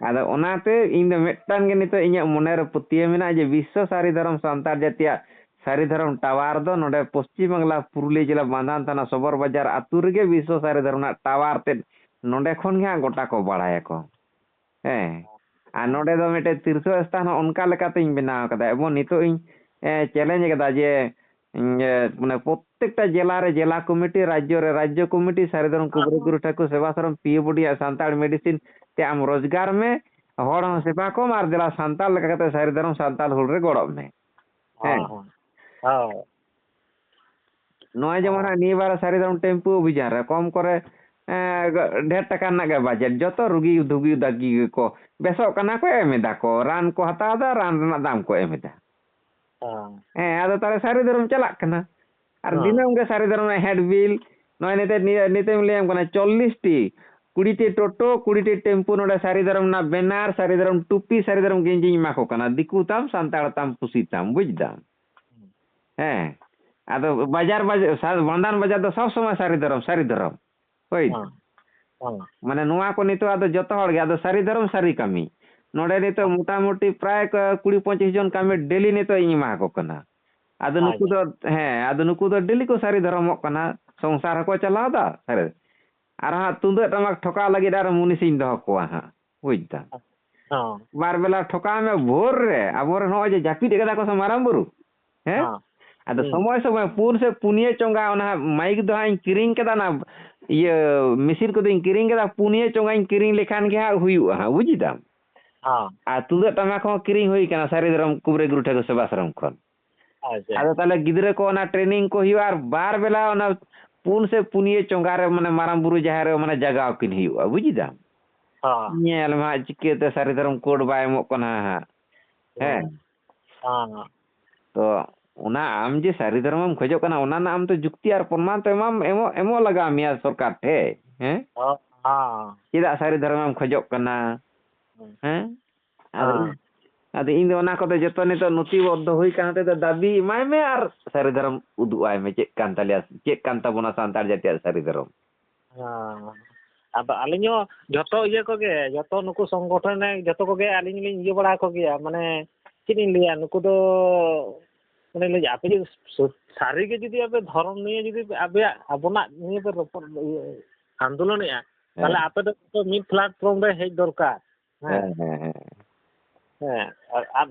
ᱟᱫᱚ ᱚᱱᱟᱛᱮ ᱤᱧ ᱫᱚ ᱢᱤᱫᱴᱟᱝ ᱜᱮ ᱱᱤᱛᱚᱜ ᱤᱧᱟᱹᱜ ᱢᱚᱱᱮᱨᱮ ᱯᱟᱹᱛᱭᱟᱹᱣ ᱢᱮᱱᱟᱜᱼᱟ ᱡᱮ ᱵᱤᱥᱥᱚ ᱥᱟᱹᱨᱤ ᱫᱷᱚᱨᱚᱢ ᱥᱟᱱᱛᱟᱲ ᱡᱟᱹᱛᱤᱭᱟᱜ ᱥᱟᱹᱨᱤ ᱫᱷᱚᱨᱚᱢ ᱴᱟᱣᱟᱨ ᱫᱚ ᱱᱚᱰᱮ ᱯᱚᱥᱪᱤᱢ ᱵᱟᱝᱞᱟ ᱯᱩᱨᱩᱞᱤᱭᱟᱹ ᱡᱮᱞᱟ ᱢᱟᱱᱫᱷᱟᱱ ᱛᱷᱟᱱᱟ ᱥᱚᱵᱚᱨ ᱵᱟᱡᱟᱨ ᱟᱹᱛᱩ ᱨᱮᱜᱮ ᱵᱤᱥᱥᱚ ᱥᱟᱹᱨᱤ ᱫᱷᱚᱨᱚᱢ ᱨᱮᱱᱟᱜ ᱴᱟᱣᱟᱨ ᱛᱮᱫ ᱱᱚᱰᱮ ᱠᱷᱚᱱ ᱜᱮ ᱦᱟᱸᱜ ᱜᱚᱴᱟ ᱠᱚ ᱵᱟᱲᱟᱭᱟᱠᱚ᱾ ᱦᱮᱸ᱾ ᱟᱨ ᱱᱚᱰᱮ ᱫᱚ ᱢᱤᱫᱴᱮᱡ ᱛᱤᱨᱛᱷᱚ ᱥᱛᱷᱟᱱ ᱦᱚᱸ ᱚᱱᱠᱟ ᱞᱮᱠᱟᱛᱤᱧ ᱵᱮᱱᱟᱣ ᱠᱟᱫᱟ᱾ ᱮᱵᱚᱝ ᱱᱤᱛᱚᱜ ᱤᱧ, ᱮ, ᱪᱮᱞᱮᱧᱡᱽ ᱠᱟᱫᱟ ᱡᱮ, ᱤᱧ, ᱮ, ᱢᱟᱱᱮ ᱯᱨᱚᱛᱛᱮᱠᱴᱟ ᱡᱮᱞᱟ ᱨᱮ ᱡᱮᱞᱟ ᱠᱚᱢᱤᱴᱤ, ᱨᱟᱡᱽᱡᱚ ᱨᱮ ᱨᱟᱡᱽᱡᱚ ᱠᱚᱢᱤᱴᱤ, ᱥᱟᱹᱨᱤ ᱫᱷᱚᱨᱚᱢ ᱠᱩᱵᱨᱟᱹ ᱜᱩᱨᱩ ᱴᱷᱟᱹᱠᱩᱨ ᱥᱮᱵᱟ ᱥᱚᱨᱚᱢ ᱯᱤ ᱮ ᱵᱚᱰᱤ ᱟᱨ ᱥᱟᱱᱛᱟᱲ ᱢᱮᱰᱤᱥᱤᱱ ᱛᱮ ᱟᱢ ᱨᱳᱡᱽᱜᱟᱨ ᱢᱮ, ᱦᱚᱲ ᱦᱚᱸ ᱥᱮᱵᱟ ᱠᱚᱢ ᱟᱨ ᱫᱮᱞᱟ ᱥᱟᱱᱛᱟᱲ ᱞᱮᱠᱟ ᱠᱟᱛᱮ ᱥᱟᱹᱨᱤ ᱫᱷᱚᱨᱚᱢ ᱥᱟᱱᱛᱟᱲ ᱦᱩᱞ ᱨᱮ ᱜᱚᱲᱚᱜ ᱢᱮ᱾ ᱦᱮᱸ᱾ ᱦᱮᱸ, ᱦᱮᱸ᱾ ᱦᱳᱭ᱾ ᱱᱚᱜᱼᱚᱭ ᱡᱮᱢᱚᱱ ᱦᱮᱸ᱾ ᱦᱟᱸᱜ ᱱᱤᱭᱟᱹ ᱵᱟᱨ ᱥᱟᱹᱨᱤ ᱫᱷᱚᱨᱚᱢ ᱴᱮᱢᱯᱩ ᱚᱵᱷᱤᱡᱟᱱ ᱨᱮ ᱠᱚᱢ ᱠᱚᱨᱮ, ᱮᱸ, ᱰᱷᱮᱨ ᱴᱟᱠᱟ ᱨᱮᱱᱟᱜ ᱜᱮ ᱵᱟᱡᱮᱴ, ᱡᱚᱛᱚ ᱨᱩᱜᱤ ᱫᱷᱩᱜᱤ ᱫᱟᱹᱜᱤ ᱜᱮᱠᱚ ᱵᱮᱥᱚᱜ ᱠᱟᱱᱟ ᱠᱚ, ᱮᱢ ᱮᱫᱟ ᱠᱚ, ᱨᱟᱱ ᱠᱚ ᱦᱟᱛᱟᱣ ᱮᱫᱟ, ᱨᱟᱱ ᱨᱮᱱᱟᱜ ᱫᱟᱢ ᱠᱚ ᱮᱢ ᱮᱫᱟ᱾ ᱦᱮᱸ᱾ ᱦᱮᱸ, ᱟᱫᱚ ᱛᱟᱦᱞᱮ ᱥᱟᱹᱨᱤ ᱫᱷᱚᱨᱚᱢ ᱪᱟᱞᱟᱜ ᱠᱟᱱᱟ᱾ ᱟᱨ ᱦᱮᱸ᱾ ᱫᱤᱱᱟᱹᱢ ᱜᱮ ᱥᱟᱹᱨᱤ ᱫᱷᱚᱨᱚᱢ ᱨᱮᱱᱟᱜ ᱦᱮᱰ ᱵᱤᱞ, ᱱᱚᱜᱼᱚᱭ ᱱᱤᱛᱚᱜ, ᱱᱤᱭᱟᱹ, ᱱᱤᱛᱚᱜ ᱤᱧ ᱞᱟᱹᱭᱟᱢ ᱠᱟᱱᱟ, ᱪᱚᱞᱞᱤᱥ ᱴᱤ, ᱠᱩᱲᱤ ᱴᱤ ᱴᱳᱴᱳ, ᱠᱩᱲᱤ ᱴᱤ ᱴᱮᱢᱯᱩ ᱱᱚᱰᱮ ᱥᱟᱹᱨᱤ ᱫᱷᱚᱨᱚᱢ ᱨᱮᱱᱟᱜ ᱵᱮᱱᱟᱨ, ᱥᱟᱹᱨᱤ ᱫᱷᱚᱨᱚᱢ ᱴᱩᱯᱤ, ᱥᱟᱹᱨᱤ ᱫᱷᱚᱨᱚᱢ ᱜᱮᱧᱡᱤᱧ ᱮᱢᱟ ᱠᱚ ᱠᱟᱱᱟ᱾ ᱫᱤᱠᱩ ᱛᱟᱢ, ᱥᱟᱱᱛᱟᱲ ᱛᱟᱢ, ᱯᱩᱥᱤ ᱛᱟᱢ, ᱵᱩᱡᱽ ᱫᱟᱢ? ᱦᱮᱸ᱾ ᱟᱫᱚ ᱵᱟᱡᱟᱨ, ᱵᱟᱡᱟᱨ, ᱥᱟ-, ᱢᱟᱸᱫᱟᱱ ᱵᱟᱡᱟᱨ ᱫᱚ ᱥᱚᱵᱽ ᱥᱚᱢᱚᱭ ᱥᱟᱹᱨᱤ ᱫᱷᱚᱨᱚᱢ, ᱥᱟᱹᱨᱤ ᱫᱷᱚᱨᱚᱢ᱾ ᱦᱳᱭ᱾ ᱦᱮᱸ᱾ ᱦᱮᱸ᱾ ᱢᱟᱱᱮ ᱱᱚᱣᱟ ᱠᱚ ᱱᱤᱛᱚᱜ ᱟᱫᱚ ᱡᱚᱛᱚ ᱦᱚᱲ ᱜᱮ, ᱟᱫᱚ ᱥᱟᱹᱨᱤ ᱫᱷᱚᱨᱚᱢ, ᱥᱟᱹᱨᱤ ᱠᱟᱹᱢᱤ᱾ ᱱᱚᱰᱮ ᱱᱤᱛᱚᱜ ᱦᱮᱸ᱾ ᱢᱚᱴᱟᱢᱩᱴᱤ ᱯᱨᱟᱭ ᱠᱚ ᱠᱩᱲᱤ ᱯᱚᱸᱪᱤᱥ ᱡᱚᱱ ᱠᱟᱹᱢᱤ ᱰᱮᱞᱤ ᱱᱤᱛᱚᱜ ᱤᱧ ᱮᱢᱟ ᱠᱚ ᱠᱟᱱᱟ᱾ ᱟᱫᱚ ᱱᱩᱠᱩ ᱟᱪᱪᱷᱟ᱾ ᱫᱚ, ᱦᱮᱸ, ᱟᱫᱚ ᱱᱩᱠᱩ ᱫᱚ ᱰᱮᱞᱤ ᱠᱚ ᱥᱟᱹᱨᱤ ᱫᱷᱚᱨᱚᱢᱚᱜ ᱠᱟᱱᱟ, ᱥᱚᱝᱥᱟᱨ ᱦᱚᱸᱠᱚ ᱪᱟᱞᱟᱣ ᱮᱫᱟ, ᱥᱟᱹᱨᱤ᱾ ᱟᱨ ᱦᱟᱸᱜ ᱛᱩᱢᱫᱟᱹᱜ ᱴᱟᱢᱟᱠ ᱴᱷᱚᱠᱟᱣ ᱞᱟᱹᱜᱤᱫ ᱟᱨ ᱢᱩᱱᱤᱥᱤᱧ ᱫᱚᱦᱚ ᱠᱚᱣᱟ ᱦᱟᱸᱜ, ᱵᱩᱡᱽ ᱫᱟᱢ᱾ ᱦᱚᱸ᱾ ᱵᱟᱨ ᱵᱮᱞᱟ ᱴᱷᱚᱠᱟᱣ ᱢᱮ ᱵᱷᱳᱨ ᱨᱮ, ᱟᱵᱚᱨᱮᱱ ᱱᱚᱜᱼᱚᱭ ᱡᱮ ᱡᱟᱹᱯᱤᱫ ᱟᱠᱟᱫᱟ ᱠᱚ ᱥᱮ ᱢᱟᱨᱟᱝ ᱵᱩᱨᱩ, ᱦᱮᱸ? ᱦᱚᱸ᱾ ᱟᱫᱚ ᱦᱩᱸ᱾ ᱥᱚᱢᱚᱭ ᱥᱚᱢᱚᱭ ᱯᱩᱱ ᱥᱮ ᱯᱩᱱᱭᱟᱹ ᱪᱚᱸᱜᱟ ᱚᱱᱟ ᱢᱟᱭᱤᱠ ᱫᱚ ᱦᱟᱸᱜ ᱤᱧ ᱠᱤᱨᱤᱧ ᱠᱟᱫᱟ, ᱚᱱᱟ ᱤᱭᱟᱹ ᱢᱮᱥᱤᱱ ᱠᱚᱫᱚᱧ ᱠᱤᱨᱤᱧ ᱠᱟᱫᱟ, ᱯᱩᱱᱭᱟᱹ ᱪᱚᱸᱜᱟᱧ ᱠᱤᱨᱤᱧ ᱞᱮᱠᱷᱟᱱ ᱜᱮ ᱦᱟᱸᱜ ᱦᱩᱭᱩᱜᱼᱟ ᱦᱟᱸᱜ, ᱵᱩᱡᱽ ᱫᱟᱢ? ᱦᱚᱸ᱾ ᱟᱨ ᱛᱩᱢᱫᱟᱹᱜ ᱴᱟᱢᱟᱠ ᱦᱚᱸ ᱠᱤᱨᱤᱧ ᱦᱩᱭ ᱠᱟᱱᱟ ᱥᱟᱹᱨᱤ ᱫᱷᱚᱨᱚᱢ ᱠᱩᱵᱨᱟᱹ ᱜᱩᱨᱩ ᱴᱷᱟᱹᱠᱩᱨ ᱥᱮᱵᱟᱥᱨᱚᱢ ᱠᱷᱚᱱ᱾ ᱟᱪᱪᱷᱟ᱾ ᱟᱫᱚ ᱛᱟᱦᱚᱞᱮ ᱜᱤᱫᱽᱨᱟᱹ ᱠᱚ ᱚᱱᱟ training ᱠᱚ ᱦᱩᱭᱩᱜᱼᱟ, ᱟᱨ ᱵᱟᱨ ᱵᱮᱞᱟ ᱚᱱᱟ ᱯᱩᱱ ᱥᱮ ᱯᱩᱱᱭᱟᱹ ᱪᱚᱸᱜᱟ ᱨᱮ, ᱢᱟᱱᱮ, ᱢᱟᱨᱟᱝ ᱵᱩᱨᱩ ᱡᱟᱦᱮᱨ ᱨᱮ, ᱢᱟᱱᱮ, ᱡᱟᱜᱟᱣ ᱠᱤᱱ ᱦᱩᱭᱩᱜᱼᱟ, ᱵᱩᱡ ᱫᱟᱢ? ᱦᱚᱸ᱾ ᱧᱮᱞ ᱢᱮ ᱦᱟᱸᱜ, ᱪᱤᱠᱟᱹᱛᱮ ᱥᱟᱹᱨᱤ ᱫᱷᱚᱨᱚᱢ code ᱵᱟᱭ ᱮᱢᱚᱜ ᱠᱟᱱᱟ ᱦᱟᱸᱜ᱾ ᱦᱮᱸ? ᱦᱚᱸ᱾ ᱛᱚ, ᱚᱱᱟ ᱟᱢ ᱡᱮ ᱥᱟᱹᱨᱤ ᱫᱷᱚᱨᱚᱢᱮᱢ ᱠᱷᱚᱡᱚᱜ ᱠᱟᱱᱟ, ᱚᱱᱟ ᱨᱮᱱᱟᱜ ᱟᱢ ᱛᱚ ᱡᱩᱠᱛᱤ ᱟᱨ ᱯᱨᱚᱢᱟᱱ ᱛᱚ ᱮᱢᱟᱢ, ᱮᱢᱚᱜ, ᱮᱢᱚᱜ ᱞᱟᱜᱟᱣ ᱢᱮᱭᱟ ᱥᱚᱨᱠᱟᱨ ᱴᱷᱮᱡ, ᱦᱮᱸ? ᱦᱚᱸ, ᱦᱚᱸ᱾ ᱪᱮᱫᱟᱜ ᱥᱟᱹᱨᱤ ᱫᱷᱚᱨᱚᱢᱮᱢ ᱠᱷᱚᱡᱚᱜ ᱠᱟᱱᱟ? ᱦᱩᱸ᱾ ᱦᱮᱸ? ᱟᱫᱚ ᱦᱮᱸ᱾ ᱤᱧ, ᱟᱫᱚ ᱤᱧ ᱫᱚ ᱚᱱᱟ ᱠᱚᱫᱚ ᱡᱚᱛᱚ ᱱᱤᱛᱚᱜ ᱱᱚᱛᱷᱤᱵᱚᱫᱽᱫᱷᱚ ᱦᱩᱭ ᱠᱟᱱ ᱦᱚᱛᱮᱡ ᱛᱮ ᱫᱟᱹᱵᱤ ᱮᱢᱟᱭ ᱢᱮ ᱟᱨ ᱥᱟᱹᱨᱤ ᱫᱷᱚᱨᱚᱢ ᱩᱫᱩᱜ ᱟᱭ ᱢᱮ, ᱪᱮᱫ ᱠᱟᱱ ᱛᱟᱞᱮᱭᱟ, ᱪᱮᱫ ᱠᱟᱱ ᱛᱟᱵᱚᱱᱟ ᱥᱟᱱᱛᱟᱲ ᱡᱟᱹᱛᱤᱭᱟᱜ ᱥᱟᱹᱨᱤ ᱫᱷᱚᱨᱚᱢ᱾ ᱦᱮᱸ᱾ ᱟᱫᱚ ᱟᱹᱞᱤᱧ ᱦᱚᱸ ᱡᱷᱚᱛᱚ ᱤᱭᱟᱹ ᱠᱚᱜᱮ, ᱡᱷᱚᱛᱚ ᱱᱩᱠᱩ ᱥᱚᱝᱜᱚᱴᱷᱚᱱ ᱨᱮ ᱡᱷᱚᱛᱚ ᱠᱚᱜᱮ ᱟᱹᱞᱤᱧ ᱞᱤᱧ ᱤᱭᱟᱹ ᱵᱟᱲᱟ ᱟᱠᱚ ᱜᱮᱭᱟ, ᱢᱟᱱᱮ ᱪᱮᱫ ᱤᱧ ᱞᱟᱹᱭᱟ, ᱱᱩᱠᱩ ᱫᱚ ᱢᱟᱱᱮ ᱞᱟᱹᱭ, ᱟᱯᱮ ᱡᱩᱫᱤ ᱥᱩ-, ᱥᱟᱹᱨᱤ ᱜᱮ ᱡᱩᱫᱤ ᱟᱯᱮ ᱫᱷᱚᱨᱚᱢ ᱱᱤᱭᱮ ᱡᱩᱫᱤ ᱟᱯᱮᱭᱟᱜ ᱟᱵᱚᱱᱟᱜ ᱱᱤᱭᱮ ᱯᱮ ᱨᱚᱯᱚᱲ, ᱤᱭᱟᱹ, ᱟᱱᱫᱳᱞᱚᱱᱮᱜᱼᱟ, ᱛᱟᱦᱞᱮ ᱦᱮᱸ᱾ ᱟᱯᱮ ᱫᱚ ᱡᱷᱚᱛᱚ ᱢᱤᱫ platform ᱨᱮ ᱦᱮᱡ ᱫᱚᱨᱠᱟᱨ᱾ ᱦᱮᱸ᱾ ᱦᱮᱸ, ᱦᱮᱸ, ᱦᱮᱸ᱾ ᱦᱮᱸ, ᱟᱨ, ᱟᱨ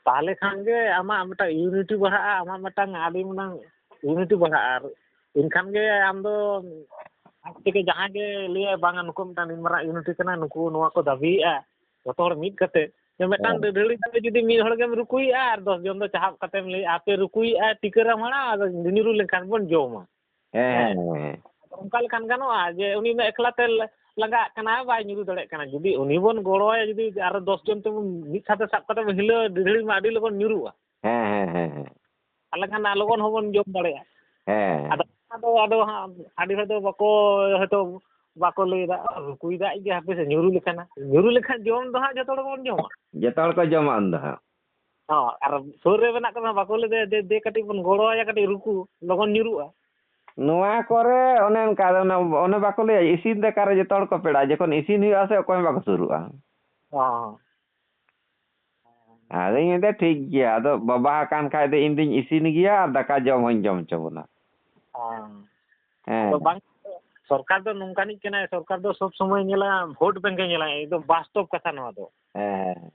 ᱛᱟᱦᱞᱮ ᱠᱷᱟᱱ ᱜᱮ ᱟᱢᱟᱜ ᱢᱤᱫᱴᱟᱝ unity ᱵᱟᱲᱦᱟᱜᱼᱟ, ᱟᱢᱟᱜ ᱢᱤᱫᱴᱟᱝ ᱟᱹᱰᱤ ᱢᱟᱨᱟᱝ unity ᱵᱟᱲᱦᱟᱜᱼᱟ᱾ ᱟᱨ ᱮᱱᱠᱷᱟᱱ ᱜᱮ ᱟᱢ ᱫᱚ ᱟᱡ ᱛᱮᱜᱮ ᱡᱟᱦᱟᱸᱭ ᱜᱮ ᱞᱟᱹᱭᱟᱭ, "ᱵᱟᱝᱟ, ᱱᱩᱠᱩ ᱢᱤᱫᱴᱟᱝ ᱱᱤᱱ ᱢᱟᱨᱟᱝ unity ᱠᱟᱱᱟ, ᱱᱩᱠᱩ ᱱᱚᱣᱟ ᱠᱚ ᱫᱟᱹᱵᱤᱭᱮᱫᱼᱟ", ᱡᱚᱛᱚ ᱦᱚᱲ ᱢᱤᱫ ᱠᱟᱛᱮ᱾ ᱡᱮ ᱢᱤᱫᱴᱟᱝ ᱦᱮᱸ᱾ ᱰᱟᱹᱰᱷᱟᱹᱲᱤ ᱫᱟᱨᱮ ᱡᱩᱫᱤ ᱢᱤᱫ ᱦᱚᱲ ᱜᱮᱢ ᱨᱩᱠᱩᱭᱮᱫᱼᱟ ᱟᱨ ᱫᱚᱥ ᱡᱚᱱ ᱫᱚ ᱪᱟᱦᱟᱵ ᱠᱟᱛᱮᱢ ᱞᱟᱹᱭᱮᱫᱼᱟ, "ᱟᱯᱮ ᱨᱩᱠᱩᱭᱮᱫᱼᱟ, ᱴᱤᱠᱟᱹᱨᱟᱢ ᱦᱟᱲᱟᱢ, ᱟᱫᱚ ᱧᱩᱨᱩ ᱞᱮᱱᱠᱷᱟᱱ ᱵᱚᱱ ᱡᱚᱢᱟ᱾" ᱦᱮᱸ, ᱦᱮᱸ᱾ ᱦᱮᱸ, ᱦᱮᱸ᱾ ᱚᱱᱠᱟ ᱞᱮᱠᱷᱟᱱ ᱜᱟᱱᱚᱜᱼᱟ ᱡᱮ ᱩᱱᱤ ᱢᱟ ᱮᱠᱞᱟ ᱛᱮ ᱞᱟᱸᱜᱟᱜ ᱠᱟᱱᱟᱭ, ᱵᱟᱭ ᱧᱩᱨᱩ ᱫᱟᱲᱮᱭᱟᱜ ᱠᱟᱱᱟ᱾ ᱡᱩᱫᱤ ᱩᱱᱤ ᱵᱚᱱ ᱜᱚᱲᱚᱣᱟᱭᱟ, ᱡᱩᱫᱤ ᱟᱨᱚ ᱫᱚᱥ ᱡᱚᱱ ᱛᱮᱵᱚᱱ ᱢᱤᱫ ᱥᱟᱶᱛᱮ ᱥᱟᱵ ᱠᱟᱛᱮ ᱵᱚᱱ ᱦᱤᱞᱟᱹᱣᱟ, ᱰᱤᱰᱷᱟᱹᱲᱤ ᱢᱟ ᱟᱹᱰᱤ ᱞᱚᱜᱚᱱ ᱧᱩᱨᱩᱜᱼᱟ᱾ ᱦᱮᱸ, ᱦᱮᱸ, ᱦᱮᱸ, ᱦᱮᱸ᱾ ᱛᱟᱦᱞᱮ ᱠᱷᱟᱱ ᱞᱚᱜᱚᱱ ᱦᱚᱸᱵᱚᱱ ᱡᱚᱢ ᱫᱟᱲᱮᱭᱟᱜᱼᱟ᱾ ᱦᱮᱸ᱾ ᱟᱫᱚ ᱚᱱᱟ ᱫᱚ ᱟᱫᱚ ᱦᱟᱸᱜ ᱟᱹᱰᱤ ᱦᱚᱲ ᱫᱚ ᱵᱟᱠᱚ, ᱦᱚᱭᱛᱳ ᱵᱟᱠᱚ ᱞᱟᱹᱭ ᱮᱫᱟ, "ᱨᱩᱠᱩᱭ ᱫᱟᱜ ᱜᱮ ᱦᱟᱯᱮ ᱥᱮ ᱧᱩᱨᱩ ᱞᱮᱠᱷᱟᱱ ᱦᱟᱸᱜ, ᱧᱩᱨᱩ ᱞᱮᱠᱷᱟᱱ ᱡᱚᱢ ᱫᱚ ᱦᱟᱸᱜ ᱡᱚᱛᱚ ᱦᱚᱲ ᱵᱚᱱ ᱡᱚᱢᱟ᱾" ᱡᱚᱛᱚ ᱦᱚᱲ ᱠᱚ ᱡᱚᱢᱟ ᱩᱱ ᱫᱚ ᱦᱟᱸᱜ᱾ ᱦᱚᱸ, ᱟᱨ ᱥᱩᱨ ᱨᱮ ᱢᱮᱱᱟᱜ ᱠᱚ ᱨᱮᱦᱚᱸ ᱵᱟᱠᱚ ᱞᱟᱹᱭ ᱫᱟ, "ᱫᱮ, ᱫᱮ ᱠᱟᱹᱴᱤᱡ ᱵᱚᱱ ᱜᱚᱲᱚᱣᱟᱭᱟ, ᱠᱟᱹᱴᱤᱡ ᱨᱩᱠᱩ, ᱞᱚᱜᱚᱱ ᱧᱩᱨᱩᱜᱼᱟ᱾" ᱱᱚᱣᱟ ᱠᱚᱨᱮ ᱚᱱᱮ ᱚᱱᱠᱟ, ᱚᱱᱮ, ᱚᱱᱮ ᱵᱟᱠᱚ ᱞᱟᱹᱭᱟ, ᱤᱥᱤᱱ ᱫᱟᱠᱟ ᱨᱮ ᱡᱚᱛᱚ ᱦᱚᱲ ᱠᱚ ᱯᱮᱲᱟᱜᱼᱟ, ᱡᱚᱠᱷᱚᱱ ᱤᱥᱤᱱ ᱦᱩᱭᱩᱜᱼᱟ ᱥᱮ ᱚᱠᱚᱭ ᱦᱚᱸ ᱵᱟᱠᱚ ᱥᱩᱨᱩᱜᱼᱟ᱾ ᱦᱚᱸ᱾ ᱟᱫᱚᱧ ᱢᱮᱱᱫᱟ, "ᱴᱷᱤᱠ ᱜᱮᱭᱟ, ᱟᱫᱚ ᱵᱟᱵᱟ ᱟᱠᱟᱱ ᱠᱷᱟᱡ ᱫᱚ ᱤᱧ ᱫᱩᱧ ᱤᱥᱤᱱ ᱜᱮᱭᱟ ᱟᱨ ᱫᱟᱠᱟ ᱡᱚᱢ ᱦᱚᱸᱧ ᱡᱚᱢ ᱦᱚᱪᱚ ᱵᱚᱱᱟ᱾" ᱦᱚᱸ᱾ ᱦᱮᱸ᱾ ᱟᱫᱚ ᱵᱟᱝ, ᱥᱚᱨᱠᱟᱨ ᱫᱚ ᱱᱚᱝᱠᱟᱱᱤᱡ ᱠᱟᱱᱟᱭ, ᱥᱚᱨᱠᱟᱨ ᱫᱚ ᱥᱚᱵ ᱥᱚᱢᱚᱭ ᱧᱮᱞᱟ, ᱵᱷᱳᱴ ᱵᱮᱝᱠ ᱮ ᱧᱮᱞᱟ, ᱮᱠᱫᱚᱢ ᱵᱟᱥᱛᱚᱵ ᱠᱟᱛᱷᱟ ᱱᱚᱣᱟ ᱫᱚ᱾ ᱦᱮᱸ, ᱦᱮᱸ᱾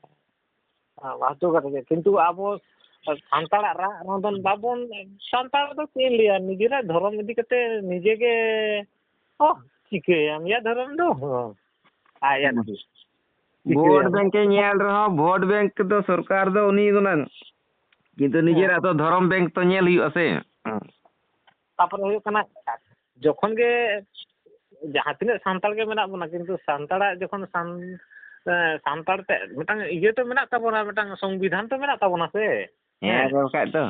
ᱦᱮᱸ, ᱵᱟᱥᱛᱚᱵ ᱠᱟᱛᱷᱟ ᱜᱮ᱾ ᱠᱤᱱᱛᱩ ᱟᱵᱚ ᱥᱟᱱᱛᱟᱲᱟᱜ ᱨᱟᱜ ᱨᱚᱸᱫᱚᱱ ᱵᱟᱵᱚᱱ, ᱥᱟᱱᱛᱟᱲ ᱫᱚ ᱪᱮᱫ ᱤᱧ ᱞᱟᱹᱭᱟ, ᱱᱤᱡᱮᱨᱟᱜ ᱫᱷᱚᱨᱚᱢ ᱤᱫᱤ ᱠᱟᱛᱮ ᱱᱤᱡᱮ ᱜᱮ, ᱚ, ᱪᱤᱠᱟᱹᱭᱟᱢ ᱭᱟ ᱫᱷᱚᱨᱚᱢ ᱫᱚ? ᱦᱚᱸ᱾ ᱟᱭᱟᱜ ᱦᱩᱸ᱾ ᱪᱤᱠᱟᱹᱭᱟᱢ? ᱵᱷᱳᱴ ᱵᱮᱝᱠ ᱮ ᱧᱮᱞ ᱨᱮᱦᱚᱸ, ᱵᱷᱳᱴ ᱵᱮᱝᱠ ᱫᱚ ᱥᱚᱨᱠᱟᱨ ᱫᱚ ᱩᱱᱤ ᱫᱚ ᱱᱟᱝ ᱠᱤᱱᱛᱩ ᱱᱤᱡᱮᱨᱟᱜ ᱛᱚ ᱫᱷᱚᱨᱚᱢ ᱵᱮᱝᱠ ᱛᱚ ᱧᱮᱞ ᱦᱩᱭᱩᱜᱼᱟ ᱥᱮ᱾ ᱛᱟᱯᱚᱨᱮ ᱦᱩᱭᱩᱜ ᱠᱟᱱᱟ, ᱡᱚᱠᱷᱚᱱ ᱜᱮ ᱡᱟᱦᱟᱸ ᱛᱤᱱᱟᱹᱜ ᱥᱟᱱᱛᱟᱲ ᱜᱮ ᱢᱮᱱᱟᱜ ᱵᱚᱱᱟ, ᱠᱤᱱᱛᱩ ᱥᱟᱱᱛᱟᱲᱟᱜ ᱡᱚᱠᱷᱚᱱ ᱥᱟᱱ-, ᱮ, ᱥᱟᱱᱛᱟᱲ ᱛᱮ ᱢᱤᱫᱴᱟᱝ ᱤᱭᱟᱹ ᱛᱚ ᱢᱮᱱᱟᱜ ᱛᱟᱵᱚᱱᱟ, ᱢᱤᱫᱴᱟᱝ ᱥᱚᱝᱵᱤᱫᱷᱟᱱ ᱛᱚ ᱢᱮᱱᱟᱜ ᱛᱟᱵᱚᱱᱟ ᱥᱮ᱾ ᱦᱮᱸ, ᱦᱮᱸ᱾ ᱟᱫᱚ ᱵᱟᱠᱷᱟᱡ ᱫᱚ᱾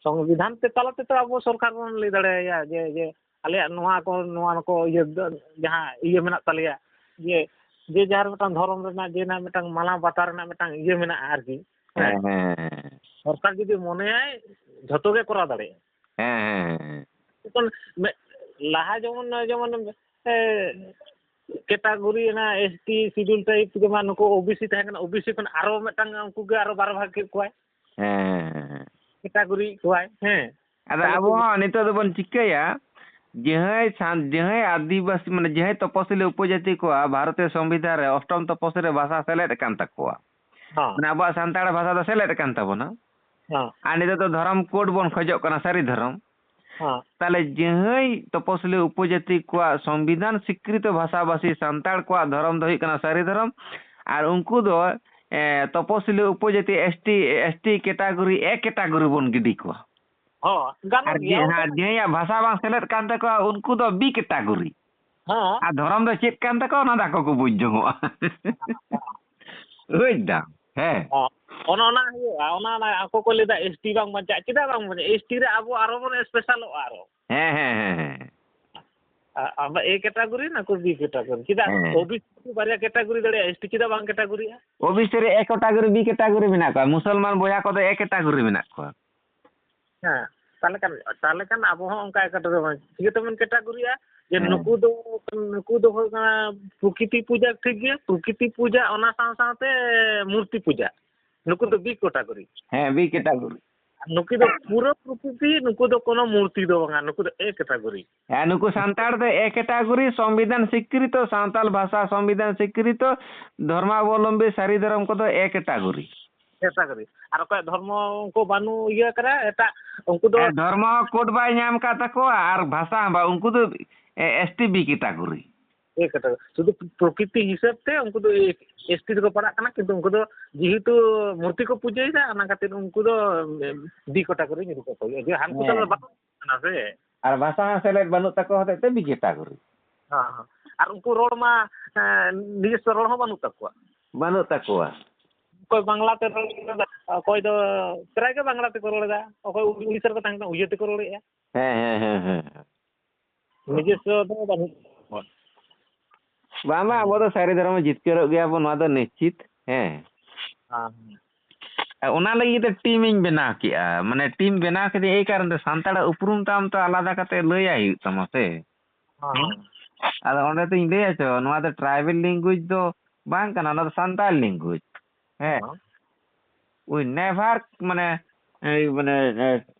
ᱥᱚᱝᱵᱤᱫᱷᱟᱱ ᱛᱮ ᱛᱟᱞᱟ ᱛᱮᱛᱚ ᱟᱵᱚ ᱥᱚᱨᱠᱟᱨ ᱵᱚᱱ ᱞᱟᱹᱭ ᱫᱟᱲᱮᱭᱟᱭᱟ ᱡᱮ, ᱡᱮ ᱟᱞᱮᱭᱟᱜ ᱱᱚᱣᱟ ᱠᱚ, ᱱᱚᱣᱟ ᱠᱚ ᱤᱭᱟᱹ ᱫᱚ, ᱡᱟᱦᱟᱸ ᱤᱭᱟᱹ ᱢᱮᱱᱟᱜ ᱛᱟᱞᱮᱭᱟ, ᱡᱮ, ᱡᱮ ᱡᱟᱦᱟᱸ ᱢᱤᱫᱴᱟᱝ ᱫᱷᱚᱨᱚᱢ ᱨᱮᱱᱟᱜ ᱡᱮ ᱨᱮᱱᱟᱜ ᱢᱤᱫᱴᱟᱝ ᱢᱟᱱᱟᱣ ᱵᱟᱛᱟᱣ ᱨᱮᱱᱟᱜ ᱢᱤᱫᱴᱟᱝ ᱤᱭᱟᱹ ᱢᱮᱱᱟᱜᱼᱟ ᱟᱨᱠᱤ᱾ ᱦᱮᱸ, ᱦᱮᱸ, ᱦᱮᱸ᱾ ᱥᱚᱨᱠᱟᱨ ᱡᱩᱫᱤ ᱢᱚᱱᱮᱭᱟᱭ, ᱡᱷᱚᱛᱚ ᱜᱮ ᱠᱚᱨᱟᱣ ᱫᱟᱲᱮᱭᱟᱜᱼᱟ᱾ ᱦᱮᱸ, ᱦᱮᱸ, ᱦᱮᱸ᱾ ᱡᱚᱠᱷᱚᱱ ᱢᱮ-, ᱞᱟᱦᱟ ᱡᱮᱢᱚᱱ, ᱡᱮᱢᱚᱱ, ᱮ, category ᱚᱱᱟ S T, schedule type ᱡᱮᱢᱚᱱ ᱱᱩᱠᱩ O B C ᱛᱟᱦᱮᱸ ᱠᱟᱱᱟ, O B C ᱠᱷᱚᱱ ᱟᱨᱚ ᱢᱤᱫᱴᱟᱝ ᱩᱱᱠᱩ ᱜᱮ ᱟᱨᱚ ᱵᱟᱨ ᱵᱷᱟᱜᱽ ᱠᱮᱫ ᱠᱚᱣᱟᱭ᱾ ᱦᱮᱸ, ᱦᱮᱸ, ᱦᱮᱸ᱾ category ᱠᱚᱣᱟᱭ, ᱦᱮᱸ᱾ ᱟᱫᱚ ᱛᱟᱦᱞᱮ ᱟᱵᱚ ᱦᱚᱸ ᱱᱤᱛᱚᱜ ᱫᱚᱵᱚᱱ ᱪᱤᱠᱟᱹᱭᱟ, ᱡᱟᱦᱟᱸᱭ ᱥᱟᱱ-, ᱡᱟᱦᱟᱸᱭ ᱟᱹᱫᱤᱵᱟᱹᱥᱤ, ᱢᱟᱱᱮ, ᱡᱟᱦᱟᱸᱭ ᱛᱚᱯᱚᱥᱤᱞᱤ ᱩᱯᱚᱡᱟᱹᱛᱤ ᱠᱚᱣᱟᱜ ᱵᱷᱟᱨᱚᱛᱤᱭᱚ ᱥᱚᱝᱵᱤᱫᱷᱟᱱ ᱨᱮ ᱚᱥᱴᱚᱢ ᱛᱚᱯᱚᱥᱤᱞᱤ ᱨᱮ ᱵᱷᱟᱥᱟ ᱥᱮᱞᱮᱫ ᱟᱠᱟᱱ ᱛᱟᱠᱚᱣᱟ, ᱦᱚᱸ᱾ ᱢᱟᱱᱮ, ᱟᱵᱚᱣᱟᱜ ᱥᱟᱱᱛᱟᱲ ᱵᱷᱟᱥᱟ ᱫᱚ ᱥᱮᱞᱮᱫ ᱟᱠᱟᱱ ᱛᱟᱵᱚᱱᱟ᱾ ᱦᱚᱸ᱾ ᱟᱨ ᱱᱤᱛᱚᱜ ᱫᱚ ᱫᱷᱚᱨᱚᱢ code ᱵᱚᱱ ᱠᱷᱚᱡᱚᱜ ᱠᱟᱱᱟ, ᱥᱟᱹᱨᱤ ᱫᱷᱚᱨᱚᱢ᱾ ᱦᱚᱸ᱾ ᱛᱟᱦᱞᱮ ᱡᱟᱦᱟᱸᱭ ᱛᱚᱯᱚᱥᱤᱞᱤ ᱩᱯᱚᱡᱟᱹᱛᱤ ᱠᱚᱣᱟᱜ ᱥᱚᱝᱵᱤᱫᱷᱟᱱ ᱥᱤᱠᱨᱤᱛᱚ ᱵᱷᱟᱥᱟᱵᱷᱟᱥᱤ ᱥᱟᱱᱛᱟᱲ ᱠᱚᱣᱟᱜ ᱫᱷᱚᱨᱚᱢ ᱫᱚ ᱦᱩᱭᱩᱜ ᱠᱟᱱᱟ ᱥᱟᱹᱨᱤ ᱫᱷᱚᱨᱚᱢ, ᱟᱨ ᱩᱱᱠᱩ ᱫᱚ, ᱮ, ᱛᱚᱯᱚᱥᱤᱞᱤ ᱩᱯᱚᱡᱟᱹᱛᱤ S T, S T category, A category ᱵᱚᱱ ᱜᱤᱰᱤ ᱠᱚᱣᱟ᱾ ᱦᱚᱸ, ᱜᱟᱱᱚᱜ ᱟᱨ ᱜᱮᱭᱟ, ᱡᱮ-, ᱚᱱᱟ ᱟᱨ ᱡᱟᱦᱟᱸᱭᱟᱜ ᱵᱷᱟᱥᱟ ᱵᱟᱝ ᱥᱮᱞᱮᱫ ᱠᱟᱱ ᱛᱟᱠᱚᱣᱟ, ᱩᱱᱠᱩ ᱫᱚ B category᱾ ᱦᱮᱸ᱾ ᱟᱨ ᱫᱷᱚᱨᱚᱢ ᱫᱚ ᱪᱮᱫ ᱠᱟᱱ ᱛᱟᱠᱚᱣᱟ, ᱚᱱᱟ ᱫᱚ ᱟᱠᱚ ᱠᱚ ᱵᱩᱡᱽ ᱡᱚᱝᱚᱜᱼᱟ᱾ ᱵᱩᱡᱽ ᱫᱟᱢ? ᱦᱮᱸ᱾ ᱦᱮᱸ᱾ ᱚᱱᱟ, ᱚᱱᱟ ᱦᱩᱭᱩᱜᱼᱟ, ᱚᱱᱟ, ᱚᱱᱟ ᱟᱠᱚ ᱠᱚ ᱞᱟᱹᱭᱫᱟ S T ᱵᱟᱝ ᱵᱟᱧᱪᱟᱜᱼᱟ᱾ ᱪᱮᱫᱟᱜ ᱵᱟᱝ ᱵᱟᱧᱪᱟᱜᱼᱟ? S T ᱨᱮ ᱟᱵᱚ ᱟᱨᱚ ᱵᱚᱱ specialᱚᱜᱼᱟ ᱟᱨᱚ᱾ ᱦᱮᱸ, ᱦᱮᱸ, ᱦᱮᱸ, ᱦᱮᱸ᱾ ᱟ-, ᱟᱢ ᱫᱚ A category, ᱱᱟᱠᱩ B category᱾ ᱪᱮᱫᱟᱜ? ᱦᱮᱸ᱾ O B C ᱵᱟᱨᱭᱟ category ᱫᱟᱲᱮᱭᱟᱜᱼᱟ, S T ᱪᱮᱫᱟᱜ ᱵᱟᱝ categoryᱜᱼᱟ? O B C ᱨᱮ A category, B category ᱢᱮᱱᱟᱜ ᱠᱚᱣᱟ, ᱢᱩᱥᱚᱞᱢᱟᱱ ᱵᱚᱭᱦᱟ ᱠᱚᱫᱚ A category ᱢᱮᱱᱟᱜ ᱠᱚᱣᱟ᱾ ᱦᱮᱸ, ᱛᱟᱦᱞᱮ ᱠᱷᱟᱱ, ᱛᱟᱦᱞᱮ ᱠᱷᱟᱱ ᱟᱵᱚ ᱦᱚᱸ ᱚᱱᱠᱟ category ᱵᱚᱱ, ᱪᱤᱠᱟᱹ ᱛᱮᱵᱚᱱ categoryᱜᱼᱟ? ᱡᱮ ᱦᱮᱸ᱾ ᱱᱩᱠᱩ ᱫᱚ, ᱱᱩᱠᱩ ᱫᱚ ᱦᱩᱭᱩᱜ ᱠᱟᱱᱟ ᱯᱨᱚᱠᱨᱤᱛᱤ ᱯᱩᱡᱟ, ᱴᱷᱤᱠ ᱜᱮᱭᱟ, ᱯᱨᱚᱠᱨᱤᱛᱤ ᱯᱩᱡᱟ, ᱚᱱᱟ ᱥᱟᱶ ᱥᱟᱶᱛᱮ ᱢᱩᱨᱛᱤ ᱯᱩᱡᱟ, ᱱᱩᱠᱩ ᱫᱚ B category᱾ ᱦᱮᱸ, B category᱾ ᱱᱩᱠᱩ ᱫᱚ ᱯᱩᱨᱟᱹ ᱯᱨᱚᱠᱨᱤᱛᱤ, ᱱᱩᱠᱩ ᱫᱚ ᱠᱳᱱᱳ ᱢᱩᱨᱛᱤ ᱫᱚ ᱵᱟᱝᱟ, ᱱᱩᱠᱩ ᱫᱚ A category᱾ ᱦᱮᱸ, ᱱᱩᱠᱩ ᱥᱟᱱᱛᱟᱲ ᱫᱚ A category, ᱥᱚᱝᱵᱤᱫᱷᱟᱱ ᱥᱤᱠᱨᱤᱛᱚ, ᱥᱟᱱᱛᱟᱲ ᱵᱷᱟᱥᱟ ᱥᱚᱝᱵᱤᱫᱷᱟᱱ ᱥᱤᱠᱨᱤᱛᱚ, ᱫᱷᱚᱨᱢᱟᱵᱚᱞᱚᱢᱵᱤ ᱥᱟᱹᱨᱤ ᱫᱷᱚᱨᱚᱢ ᱠᱚᱫᱚ A category᱾ category᱾ ᱟᱨ ᱚᱠᱚᱭᱟᱜ ᱫᱷᱚᱨᱢᱚ ᱩᱱᱠᱩ ᱵᱟᱹᱱᱩᱜ ᱤᱭᱟᱹ ᱠᱟᱱᱟ, ᱮᱴᱟᱜ ᱩᱱᱠᱩ ᱫᱚ ᱦᱮᱸ, ᱫᱷᱚᱨᱢᱚ code ᱵᱟᱭ ᱧᱟᱢ ᱟᱠᱟᱫ ᱛᱟᱠᱚᱣᱟ ᱟᱨ ᱵᱷᱟᱥᱟ ᱦᱚᱸ ᱵᱟᱝ, ᱩᱱᱠᱩ ᱫᱚ, ᱮ, S T B category᱾ ᱮ ᱠᱟᱛᱷᱟ, ᱥᱩᱫᱷᱩ ᱯᱨᱚᱠᱨᱤᱛᱤ ᱦᱤᱥᱟᱹᱵ ᱛᱮ ᱩᱱᱠᱩ ᱫᱚ ᱮᱥ ᱴᱤ ᱨᱮᱠᱚ ᱯᱟᱲᱟᱜ ᱠᱟᱱᱟ, ᱠᱤᱱᱛᱩ ᱩᱱᱠᱩ ᱫᱚ ᱡᱮᱦᱮᱛᱩ ᱢᱩᱨᱛᱤ ᱠᱚ ᱯᱩᱡᱟᱹᱭᱮᱫᱟ, ᱚᱱᱟ ᱠᱷᱟᱹᱛᱤᱨ ᱩᱱᱠᱩ ᱫᱚ ᱵᱤ ᱠᱚᱴᱟ ᱠᱚᱨᱮ ᱧᱩᱨᱩ ᱠᱟᱠᱚ ᱦᱩᱭᱩᱜᱼᱟ, ᱡᱮ ᱦᱟᱹᱱᱠᱩ ᱫᱚ ᱦᱮᱸ᱾ ᱵᱟᱠᱚ ᱠᱟᱱᱟ ᱥᱮ᱾ ᱟᱨ ᱵᱷᱟᱥᱟ ᱦᱚᱸ ᱥᱮᱞᱮᱫ ᱵᱟᱹᱱᱩᱜ ᱛᱟᱠᱚ ᱦᱚᱛᱮᱡ ᱛᱮ ᱵᱤ ᱠᱮᱴᱟᱜᱚᱨᱤ᱾ ᱦᱮᱸ, ᱦᱮᱸ᱾ ᱟᱨ ᱩᱱᱠᱩ ᱨᱚᱲ ᱢᱟ, ᱮᱸ, ᱱᱤᱡᱚᱥᱥᱚ ᱨᱚᱲ ᱦᱚᱸ ᱵᱟᱹᱱᱩᱜ ᱛᱟᱠᱚᱣᱟ᱾ ᱵᱟᱹᱱᱩᱜ ᱛᱟᱠᱚᱣᱟ᱾ ᱚᱠᱚᱭ ᱵᱟᱝᱞᱟ ᱛᱮ ᱨᱚᱲ ᱮᱫᱟ, ᱚᱠᱚᱭ ᱫᱚ ᱯᱨᱟᱭ ᱜᱮ ᱵᱟᱝᱞᱟ ᱛᱮᱠᱚ ᱨᱚᱲ ᱮᱫᱟ, ᱚᱠᱚᱭ ᱩᱲᱤᱥᱥᱟ ᱨᱮᱠᱚ ᱛᱟᱦᱮᱸ ᱠᱟᱱᱟ, ᱩᱲᱤᱭᱟ ᱛᱮᱠᱚ ᱨᱚᱲᱮᱫᱼᱟ᱾ ᱦᱮᱸ, ᱦᱮᱸ, ᱦᱮᱸ, ᱦᱮᱸ᱾ ᱱᱤᱡᱚᱥᱥᱚ ᱫᱚ ᱵᱟᱹᱱᱩᱜ ᱛᱟᱠᱚᱣᱟ᱾ ᱵᱟᱝ, ᱵᱟᱝ, ᱟᱵᱚ ᱫᱚ ᱥᱟᱹᱨᱤ ᱫᱷᱚᱨᱚᱢ ᱡᱤᱛᱠᱟᱹᱨᱚᱜ ᱜᱮᱭᱟ ᱵᱚᱱ, ᱱᱚᱣᱟ ᱫᱚ ᱱᱤᱥᱪᱤᱛ᱾ ᱦᱮᱸ᱾ ᱦᱮᱸ᱾ ᱚᱱᱟ ᱞᱟᱹᱜᱤᱫ ᱛᱮ ᱴᱤᱢ ᱤᱧ ᱵᱮᱱᱟᱣ ᱠᱮᱜᱼᱟ, ᱢᱟᱱᱮ ᱴᱤᱢ ᱵᱮᱱᱟᱣ ᱠᱮᱫᱟᱹᱧ ᱮᱭ ᱠᱟᱨᱚᱱ ᱛᱮ, ᱥᱟᱱᱛᱟᱲᱟᱜ ᱩᱯᱨᱩᱢ ᱛᱟᱢ ᱛᱚ ᱟᱞᱟᱫᱟ ᱠᱟᱛᱮ ᱞᱟᱹᱭᱟᱭ ᱦᱩᱭᱩᱜ ᱛᱟᱢᱟ ᱥᱮ᱾ ᱦᱮᱸ᱾ ᱟᱫᱚ ᱚᱸᱰᱮ ᱫᱚᱧ ᱞᱟᱹᱭᱟ ᱪᱚ, ᱱᱚᱣᱟ ᱫᱚ ᱴᱨᱟᱭᱵᱮᱞ ᱞᱮᱝᱜᱩᱭᱮᱡᱽ ᱫᱚ ᱵᱟᱝ ᱠᱟᱱᱟ, ᱚᱱᱟ ᱫᱚ ᱥᱟᱱᱛᱟᱲ ᱞᱮᱝᱜᱩᱭᱮᱡᱽ᱾ ᱦᱮᱸ᱾ ᱦᱮᱸ᱾ We never, মানে, এই, মানে, এ,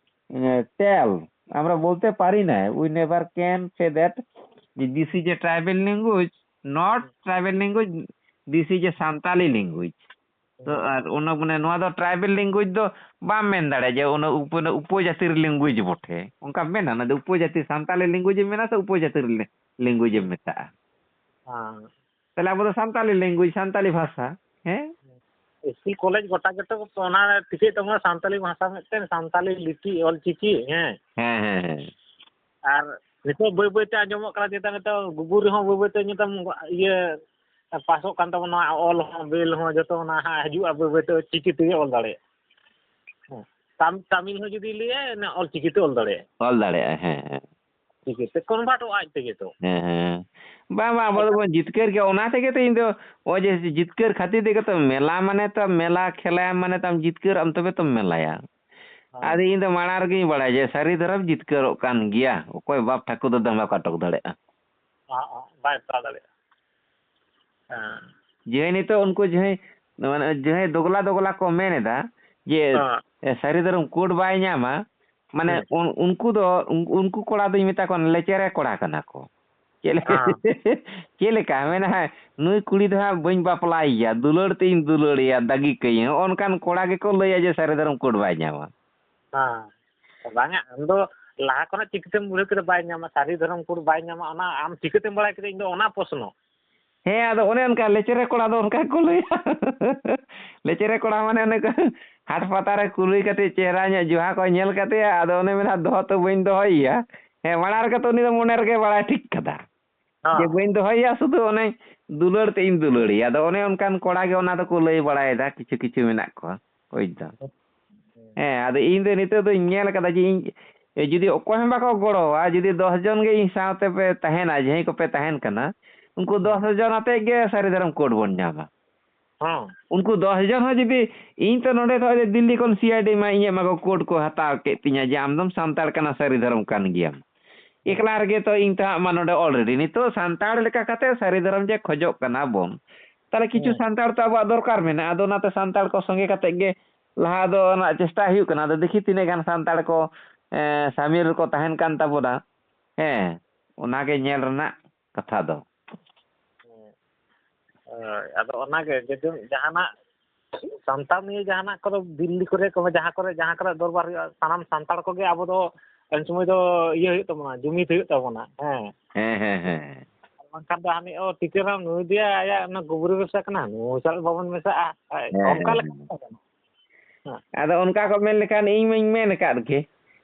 এ, tell, আমরা বলতে পারি না, we never can say that this is a tribal language, not tribal language, this is a Santali language. ᱛᱚ, ᱟᱨ ᱚᱱᱟ, ᱢᱟᱱᱮ, ᱱᱚᱣᱟ ᱫᱚ ᱴᱨᱟᱭᱵᱮᱞ ᱞᱮᱝᱜᱩᱭᱮᱡᱽ ᱫᱚ ᱵᱟᱢ ᱢᱮᱱ ᱫᱟᱲᱮᱭᱟᱜᱼᱟ ᱡᱮ ᱚᱱᱟ ᱩᱯ-, ᱚᱱᱟ ᱩᱯᱚᱡᱟᱹᱛᱤ ᱞᱮᱝᱜᱩᱭᱮᱡᱽ ᱵᱚᱴᱷᱮ, ᱚᱱᱠᱟᱢ ᱢᱮᱱᱟ? ᱚᱱᱟ ᱫᱚ ᱩᱯᱚᱡᱟᱹᱛᱤ ᱥᱟᱱᱛᱟᱞᱤ ᱞᱮᱝᱜᱩᱭᱮᱡᱽ ᱮᱢ ᱢᱮᱱᱟ ᱥᱮ ᱩᱯᱚᱡᱟᱹᱛᱤ ᱞᱮ-, ᱞᱮᱝᱜᱩᱭᱮᱡᱽ ᱮᱢ ᱢᱮᱛᱟᱜᱼᱟ? ᱦᱮᱸ᱾ ᱛᱟᱦᱞᱮ ᱟᱵᱚ ᱫᱚ ᱥᱟᱱᱛᱟᱞᱤ ᱞᱮᱝᱜᱩᱭᱮᱡᱽ, ᱥᱟᱱᱛᱟᱞᱤ ᱵᱷᱟᱥᱟ, ᱦᱮᱸ? ᱤᱥᱠᱩᱞ ᱠᱚᱞᱮᱡᱽ ᱜᱚᱴᱟ ᱜᱮᱛᱚ ᱚᱱᱟ ᱴᱷᱤᱠᱟᱹᱜ ᱛᱟᱵᱚᱱᱟ ᱥᱟᱱᱛᱟᱞᱤ ᱵᱷᱟᱥᱟ ᱢᱤᱫᱴᱮᱱ, ᱥᱟᱱᱛᱟᱞᱤ ᱞᱤᱯᱤ, ᱚᱞ ᱪᱤᱠᱤ, ᱦᱮᱸ? ᱦᱮᱸ, ᱦᱮᱸ, ᱦᱮᱸ᱾ ᱟᱨ ᱱᱤᱛᱚᱜ ᱵᱟᱹᱭ ᱵᱟᱹᱭ ᱛᱮ ᱟᱸᱡᱚᱢᱚᱜ ᱠᱟᱱᱟ ᱪᱮᱛᱟ ᱱᱤᱛᱚᱜ Google ᱨᱮᱦᱚᱸ ᱵᱟᱹᱭ ᱵᱟᱹᱭ ᱛᱮ ᱱᱤᱛᱚᱜ ᱤᱭᱟᱹ ᱯᱟᱥᱚᱜ ᱠᱟᱱ ᱛᱟᱵᱚᱱᱟ, ᱚᱞ ᱦᱚᱸ, ᱵᱮᱞ ᱦᱚᱸ, ᱡᱚᱛᱚ ᱚᱱᱟ ᱦᱟᱸᱜ ᱦᱤᱡᱩᱜᱼᱟ ᱵᱟᱹᱭ ᱵᱟᱹᱭ ᱛᱮ, ᱪᱤᱠᱤ ᱛᱮᱜᱮ ᱚᱞ ᱫᱟᱲᱮᱭᱟᱜᱼᱟ᱾ ᱦᱮᱸ᱾ ᱛᱟᱢ-, ᱛᱟᱢᱤᱞ ᱦᱚᱸ ᱡᱩᱫᱤ ᱞᱟᱹᱭᱟᱭ, ᱚᱱᱟ ᱚᱞ ᱪᱤᱠᱤ ᱛᱮ ᱚᱞ ᱫᱟᱲᱮᱭᱟᱜᱼᱟ᱾ ᱚᱞ ᱫᱟᱲᱮᱭᱟᱜᱼᱟᱭ, ᱦᱮᱸ, ᱦᱮᱸ᱾ ᱪᱤᱠᱤ ᱛᱮ convertᱚᱜᱼᱟ ᱟᱡ ᱛᱮᱜᱮ ᱛᱚ᱾ ᱦᱮᱸ, ᱦᱮᱸ᱾ ᱵᱟᱝ, ᱵᱟᱝ, ᱟᱵᱚ ᱫᱚᱵᱚᱱ ᱡᱤᱛᱠᱟᱹᱨ ᱜᱮᱭᱟ, ᱚᱱᱟ ᱛᱮᱜᱮ ᱛᱚ ᱤᱧ ᱫᱚ ᱱᱚᱜᱼᱚᱭ ᱡᱮ ᱡᱤᱛᱠᱟᱹᱨ ᱠᱷᱟᱹᱛᱤᱨ ᱛᱮᱜᱮ ᱛᱚ ᱢᱮᱞᱟ ᱢᱟᱱᱮ ᱛᱚ ᱢᱮᱞᱟ, ᱠᱷᱮᱞᱟᱭᱟᱢ ᱢᱟᱱᱮ ᱛᱟᱢ ᱡᱤᱛᱠᱟᱹᱨᱚᱜ ᱟᱢ, ᱛᱚᱵᱮ ᱛᱚᱢ ᱢᱮᱞᱟᱭᱟ᱾ ᱦᱮᱸ᱾ ᱟᱫᱚ ᱤᱧ ᱫᱚ ᱢᱟᱲᱟᱝ ᱨᱮᱜᱮᱧ ᱵᱟᱲᱟᱭᱟ ᱡᱮ ᱥᱟᱹᱨᱤ ᱫᱷᱚᱨᱚᱢ ᱡᱤᱛᱠᱟᱹᱨᱚᱜ ᱠᱟᱱ ᱜᱮᱭᱟ, ᱚᱠᱚᱭ ᱵᱟᱯ ᱴᱷᱟᱹᱠᱩᱨ ᱫᱚ ᱫᱚᱢᱮ ᱠᱚ ᱟᱴᱚᱠ ᱫᱟᱲᱮᱭᱟᱜᱼᱟ᱾ ᱦᱮᱸ, ᱦᱮᱸ, ᱵᱟᱭ ᱯᱟᱲᱟᱣ ᱫᱟᱲᱮᱭᱟᱜᱼᱟ᱾ ᱦᱮᱸ᱾ ᱡᱮ ᱱᱤᱛᱚᱜ ᱩᱱᱠᱩ ᱡᱟᱦᱟᱸᱭ, ᱢᱟᱱᱮ ᱡᱟᱦᱟᱸᱭ ᱫᱚᱜᱽᱞᱟ ᱫᱚᱜᱽᱞᱟ ᱠᱚ ᱢᱮᱱ ᱮᱫᱟ ᱡᱮ, ᱦᱮᱸ᱾ ᱮ, ᱥᱟᱹᱨᱤ ᱫᱷᱚᱨᱚᱢ code ᱵᱟᱭ ᱧᱟᱢᱟ, ᱢᱟᱱᱮ ᱦᱮᱸ᱾ ᱩᱱ-, ᱩᱱᱠᱩ ᱫᱚ, ᱩᱱ-, ᱩᱱᱠᱩ ᱠᱚᱲᱟ ᱫᱚᱧ ᱢᱮᱛᱟ ᱠᱚᱣᱟ ᱞᱮᱪᱮᱨᱮ ᱠᱚᱲᱟ ᱠᱟᱱᱟ ᱠᱚ᱾ ᱪᱮᱫ ᱞᱮᱠᱟ? ᱦᱮᱸ᱾ ᱪᱮᱫ ᱞᱮᱠᱟ? ᱢᱮᱱᱟ, "ᱦᱮᱸ, ᱱᱩᱭ ᱠᱩᱲᱤ ᱫᱚ ᱦᱟᱸᱜ ᱵᱟᱹᱧ ᱵᱟᱯᱞᱟᱭᱮᱭᱟ, ᱫᱩᱞᱟᱹᱲ ᱛᱮᱧ ᱫᱩᱞᱟᱹᱲᱮᱭᱟ, ᱫᱟᱹᱜᱤ ᱠᱟᱹᱭᱟᱹᱧ", ᱦᱚᱸᱜᱼᱚ ᱱᱚᱝᱠᱟᱱ ᱠᱚᱲᱟ ᱜᱮᱠᱚ ᱞᱟᱹᱭᱟ ᱡᱮ ᱥᱟᱹᱨᱤ ᱫᱷᱚᱨᱚᱢ code ᱵᱟᱭ ᱧᱟᱢᱟ᱾ ᱦᱮᱸ᱾ ᱵᱟᱝᱟ, ᱟᱢ ᱫᱚ ᱞᱟᱦᱟ ᱠᱷᱚᱱᱟᱜ ᱪᱤᱠᱟᱹᱛᱮᱢ ᱵᱩᱡᱷᱟᱹᱣ ᱠᱮᱫᱟ ᱵᱟᱭ ᱧᱟᱢᱟ, ᱥᱟᱹᱨᱤ ᱫᱷᱚᱨᱚᱢ ᱠᱳᱰ ᱵᱟᱭ ᱧᱟᱢᱟ, ᱚᱱᱟ ᱟᱢ ᱪᱤᱠᱟᱹᱛᱮᱢ ᱵᱟᱲᱟᱭ ᱠᱮᱫᱟ? ᱤᱧ ᱫᱚ ᱚᱱᱟ ᱯᱨᱚᱥᱱᱚ᱾ ᱦᱮᱸ, ᱟᱫᱚ ᱚᱱᱮ ᱚᱱᱠᱟ ᱞᱮᱪᱮᱨᱮ ᱠᱚᱲᱟ ᱫᱚ ᱚᱱᱠᱟ ᱠᱚ ᱞᱟᱹᱭᱟ᱾ ᱞᱮᱪᱮᱨᱮ ᱠᱚᱲᱟ ᱢᱟᱱᱮ ᱚᱱᱮ ᱠᱚ ᱦᱟᱴ ᱯᱟᱛᱟ ᱨᱮ ᱠᱩᱞᱩᱭ ᱠᱟᱛᱮ ᱪᱮᱦᱨᱟ ᱧᱚᱜ ᱡᱚᱦᱟ ᱠᱚ ᱧᱮᱞ ᱠᱟᱛᱮ, ᱟᱫᱚ ᱚᱱᱮ ᱢᱮᱱᱟ ᱫᱚᱦᱚ ᱛᱚ ᱵᱟᱹᱧ ᱫᱚᱦᱚᱭᱮᱭᱟ᱾ ᱦᱮᱸ, ᱢᱟᱲᱟᱝ ᱨᱮᱜᱮ ᱛᱚ ᱩᱱᱤ ᱫᱚ ᱢᱚᱱᱮ ᱨᱮᱜᱮ ᱵᱟᱲᱟᱭ ᱴᱷᱤᱠ ᱠᱟᱫᱟ᱾ ᱦᱮᱸ᱾ ᱡᱮ ᱵᱟᱹᱧ ᱫᱚᱦᱚᱭᱮᱭᱟ, ᱥᱩᱫᱷᱩ ᱚᱱᱮ ᱫᱩᱞᱟᱹᱲ ᱛᱮ ᱤᱧ ᱫᱩᱞᱟᱹᱲᱮᱭᱟ᱾ ᱟᱫᱚ ᱚᱱᱮ ᱚᱱᱠᱟᱱ ᱠᱚᱲᱟ ᱜᱮ ᱚᱱᱟ ᱫᱚᱠᱚ ᱞᱟᱹᱭ ᱵᱟᱲᱟᱭᱮᱫᱟ, ᱠᱤᱪᱷᱩ ᱠᱤᱪᱷᱩ ᱢᱮᱱᱟᱜ ᱠᱚᱣᱟ, ᱵᱩᱡᱽ ᱫᱟᱢ᱾ ᱦᱮᱸ, ᱟᱫᱚ ᱤᱧ ᱫᱚ ᱱᱤᱛᱚᱜ ᱫᱚᱧ ᱧᱮᱞ ᱠᱟᱫᱟ ᱡᱮ ᱤᱧ, ᱡᱩᱫᱤ ᱚᱠᱚᱭ ᱦᱚᱸ ᱵᱟᱠᱚ ᱜᱚᱲᱚᱣᱟ, ᱡᱩᱫᱤ ᱫᱚᱥ ᱡᱚᱱ ᱜᱮ ᱤᱧ ᱥᱟᱶᱛᱮ ᱯᱮ ᱛᱟᱦᱮᱱᱟ, ᱡᱟᱦᱟᱸᱭ ᱠᱚᱯᱮ ᱛᱟᱦᱮᱱ ᱠᱟᱱᱟ, ᱩᱱᱠᱩ ᱫᱚᱥ ᱡᱚᱱ ᱟᱛᱮᱫ ᱜᱮ ᱥᱟᱹᱨᱤ ᱫᱷᱚᱨᱚᱢ ᱠᱳᱰ ᱵᱚᱱ ᱧᱟᱢᱟ᱾ ᱦᱮᱸ᱾ ᱩᱱᱠᱩ ᱫᱚᱥ ᱡᱚᱱ ᱦᱚᱸ ᱡᱩᱫᱤ ᱤᱧ ᱛᱚ ᱱᱚᱰᱮ ᱠᱷᱚᱱ ᱫᱤᱞᱞᱤ ᱠᱷᱚᱱ ᱥᱤ ᱟᱭ ᱰᱤ ᱢᱟ ᱤᱧᱟᱹᱜ ᱢᱟᱠᱚ ᱠᱳᱰ ᱠᱚ ᱦᱟᱛᱟᱣ ᱠᱮᱫ ᱛᱤᱧᱟ ᱡᱮ ᱟᱢ ᱫᱚᱢ ᱥᱟᱱᱛᱟᱲ ᱠᱟᱱᱟ, ᱥᱟᱹᱨᱤ ᱫᱷᱚᱨᱚᱢ ᱠᱟᱱ ᱜᱮᱭᱟᱢ᱾ ᱮᱠᱞᱟ ᱨᱮᱜᱮ ᱛᱚ ᱤᱧ ᱛᱚ ᱦᱟᱸᱜ ᱢᱟ ᱱᱚᱰᱮ already ᱱᱤᱛᱚᱜ ᱥᱟᱱᱛᱟᱲ ᱞᱮᱠᱟ ᱠᱟᱛᱮ ᱥᱟᱹᱨᱤ ᱫᱷᱚᱨᱚᱢ ᱡᱮ ᱠᱷᱚᱡᱚᱜ ᱠᱟᱱᱟ ᱵᱚᱱ, ᱛᱟᱦᱚᱞᱮ ᱠᱤᱪᱷᱩ ᱦᱮᱸ᱾ ᱥᱟᱱᱛᱟᱲ ᱛᱚ ᱟᱵᱚᱣᱟᱜ ᱫᱚᱨᱠᱟᱨ ᱢᱮᱱᱟᱜᱼᱟ᱾ ᱟᱫᱚ ᱚᱱᱟᱛᱮ ᱥᱟᱱᱛᱟᱲ ᱠᱚ ᱥᱚᱸᱜᱮ ᱠᱟᱛᱮ ᱜᱮ ᱞᱟᱦᱟ ᱫᱚ ᱚᱱᱟ ᱪᱮᱥᱴᱟ ᱦᱩᱭᱩᱜ ᱠᱟᱱᱟ᱾ ᱟᱫᱚ ᱫᱮᱠᱷᱤ ᱛᱤᱱᱟᱹᱜ ᱜᱟᱱ ᱥᱟᱱᱛᱟᱲ ᱠᱚ, ᱮᱸ, ᱥᱟᱢᱤᱞ ᱨᱮᱠᱚ ᱛᱟᱦᱮᱱ ᱠᱟᱱ ᱛᱟᱵᱚᱱᱟ᱾ ᱦᱮᱸ, ᱚᱱᱟᱜᱮ ᱧᱮᱞ ᱨᱮᱱᱟᱜ ᱠᱟᱛᱷᱟ ᱫᱚ᱾ ᱦᱳᱭ, ᱟᱫᱚ ᱚᱱᱟᱜᱮ ᱡᱩᱫᱤ ᱡᱟᱦᱟᱱᱟᱜ ᱥᱟᱱᱛᱟᱲ ᱱᱤᱭᱮ ᱡᱟᱦᱟᱱᱟᱜ ᱠᱚᱫᱚ ᱫᱤᱞᱞᱤ ᱠᱚᱨᱮ ᱠᱚ ᱡᱟᱦᱟᱸ ᱠᱚᱨᱮ, ᱡᱟᱦᱟᱸ ᱠᱚᱨᱮ ᱫᱚᱨᱵᱟᱨ ᱦᱩᱭᱩᱜᱼᱟ, ᱥᱟᱱᱟᱢ ᱥᱟᱱᱛᱟᱲ ᱠᱚᱜᱮ ᱟᱵᱚ ᱫᱚ ᱩᱱ ᱥᱚᱢᱚᱭ ᱫᱚ ᱤᱭᱟᱹ ᱦᱩᱭᱩᱜ ᱛᱟᱵᱚᱱᱟ, ᱡᱩᱢᱤᱫ ᱦᱩᱭᱩᱜ ᱛᱟᱵᱚᱱᱟ᱾ ᱦᱮᱸ᱾ ᱦᱮᱸ, ᱦᱮᱸ, ᱦᱮᱸ᱾ ᱟᱨ ᱵᱟᱝᱠᱷᱟᱱ ᱫᱚ ᱦᱟᱹᱱᱤ, "ᱚ, ᱴᱤᱪᱟᱹᱨ ᱦᱟᱲᱟᱢ ᱱᱩᱭ ᱫᱚᱭᱟ ᱟᱭᱟᱜ ᱚᱱᱟ ᱜᱩᱵᱽᱨᱤ ᱵᱮᱵᱽᱥᱟ ᱠᱟᱱᱟ, ᱱᱩᱭ ᱥᱟᱞᱟᱜ ᱵᱟᱵᱚᱱ ᱢᱮᱥᱟᱜᱼᱟ", ᱦᱮᱸ, ᱚᱱᱠᱟ ᱦᱮᱸ, ᱞᱮᱠᱟ ᱦᱮᱸ᱾ ᱦᱮᱸ᱾ ᱟᱫᱚ ᱚᱱᱠᱟ ᱠᱚ ᱢᱮᱱ ᱞᱮᱠᱷᱟᱱ ᱤᱧ ᱢᱟᱧ ᱢᱮᱱ ᱟᱠᱟᱫ ᱜᱮ,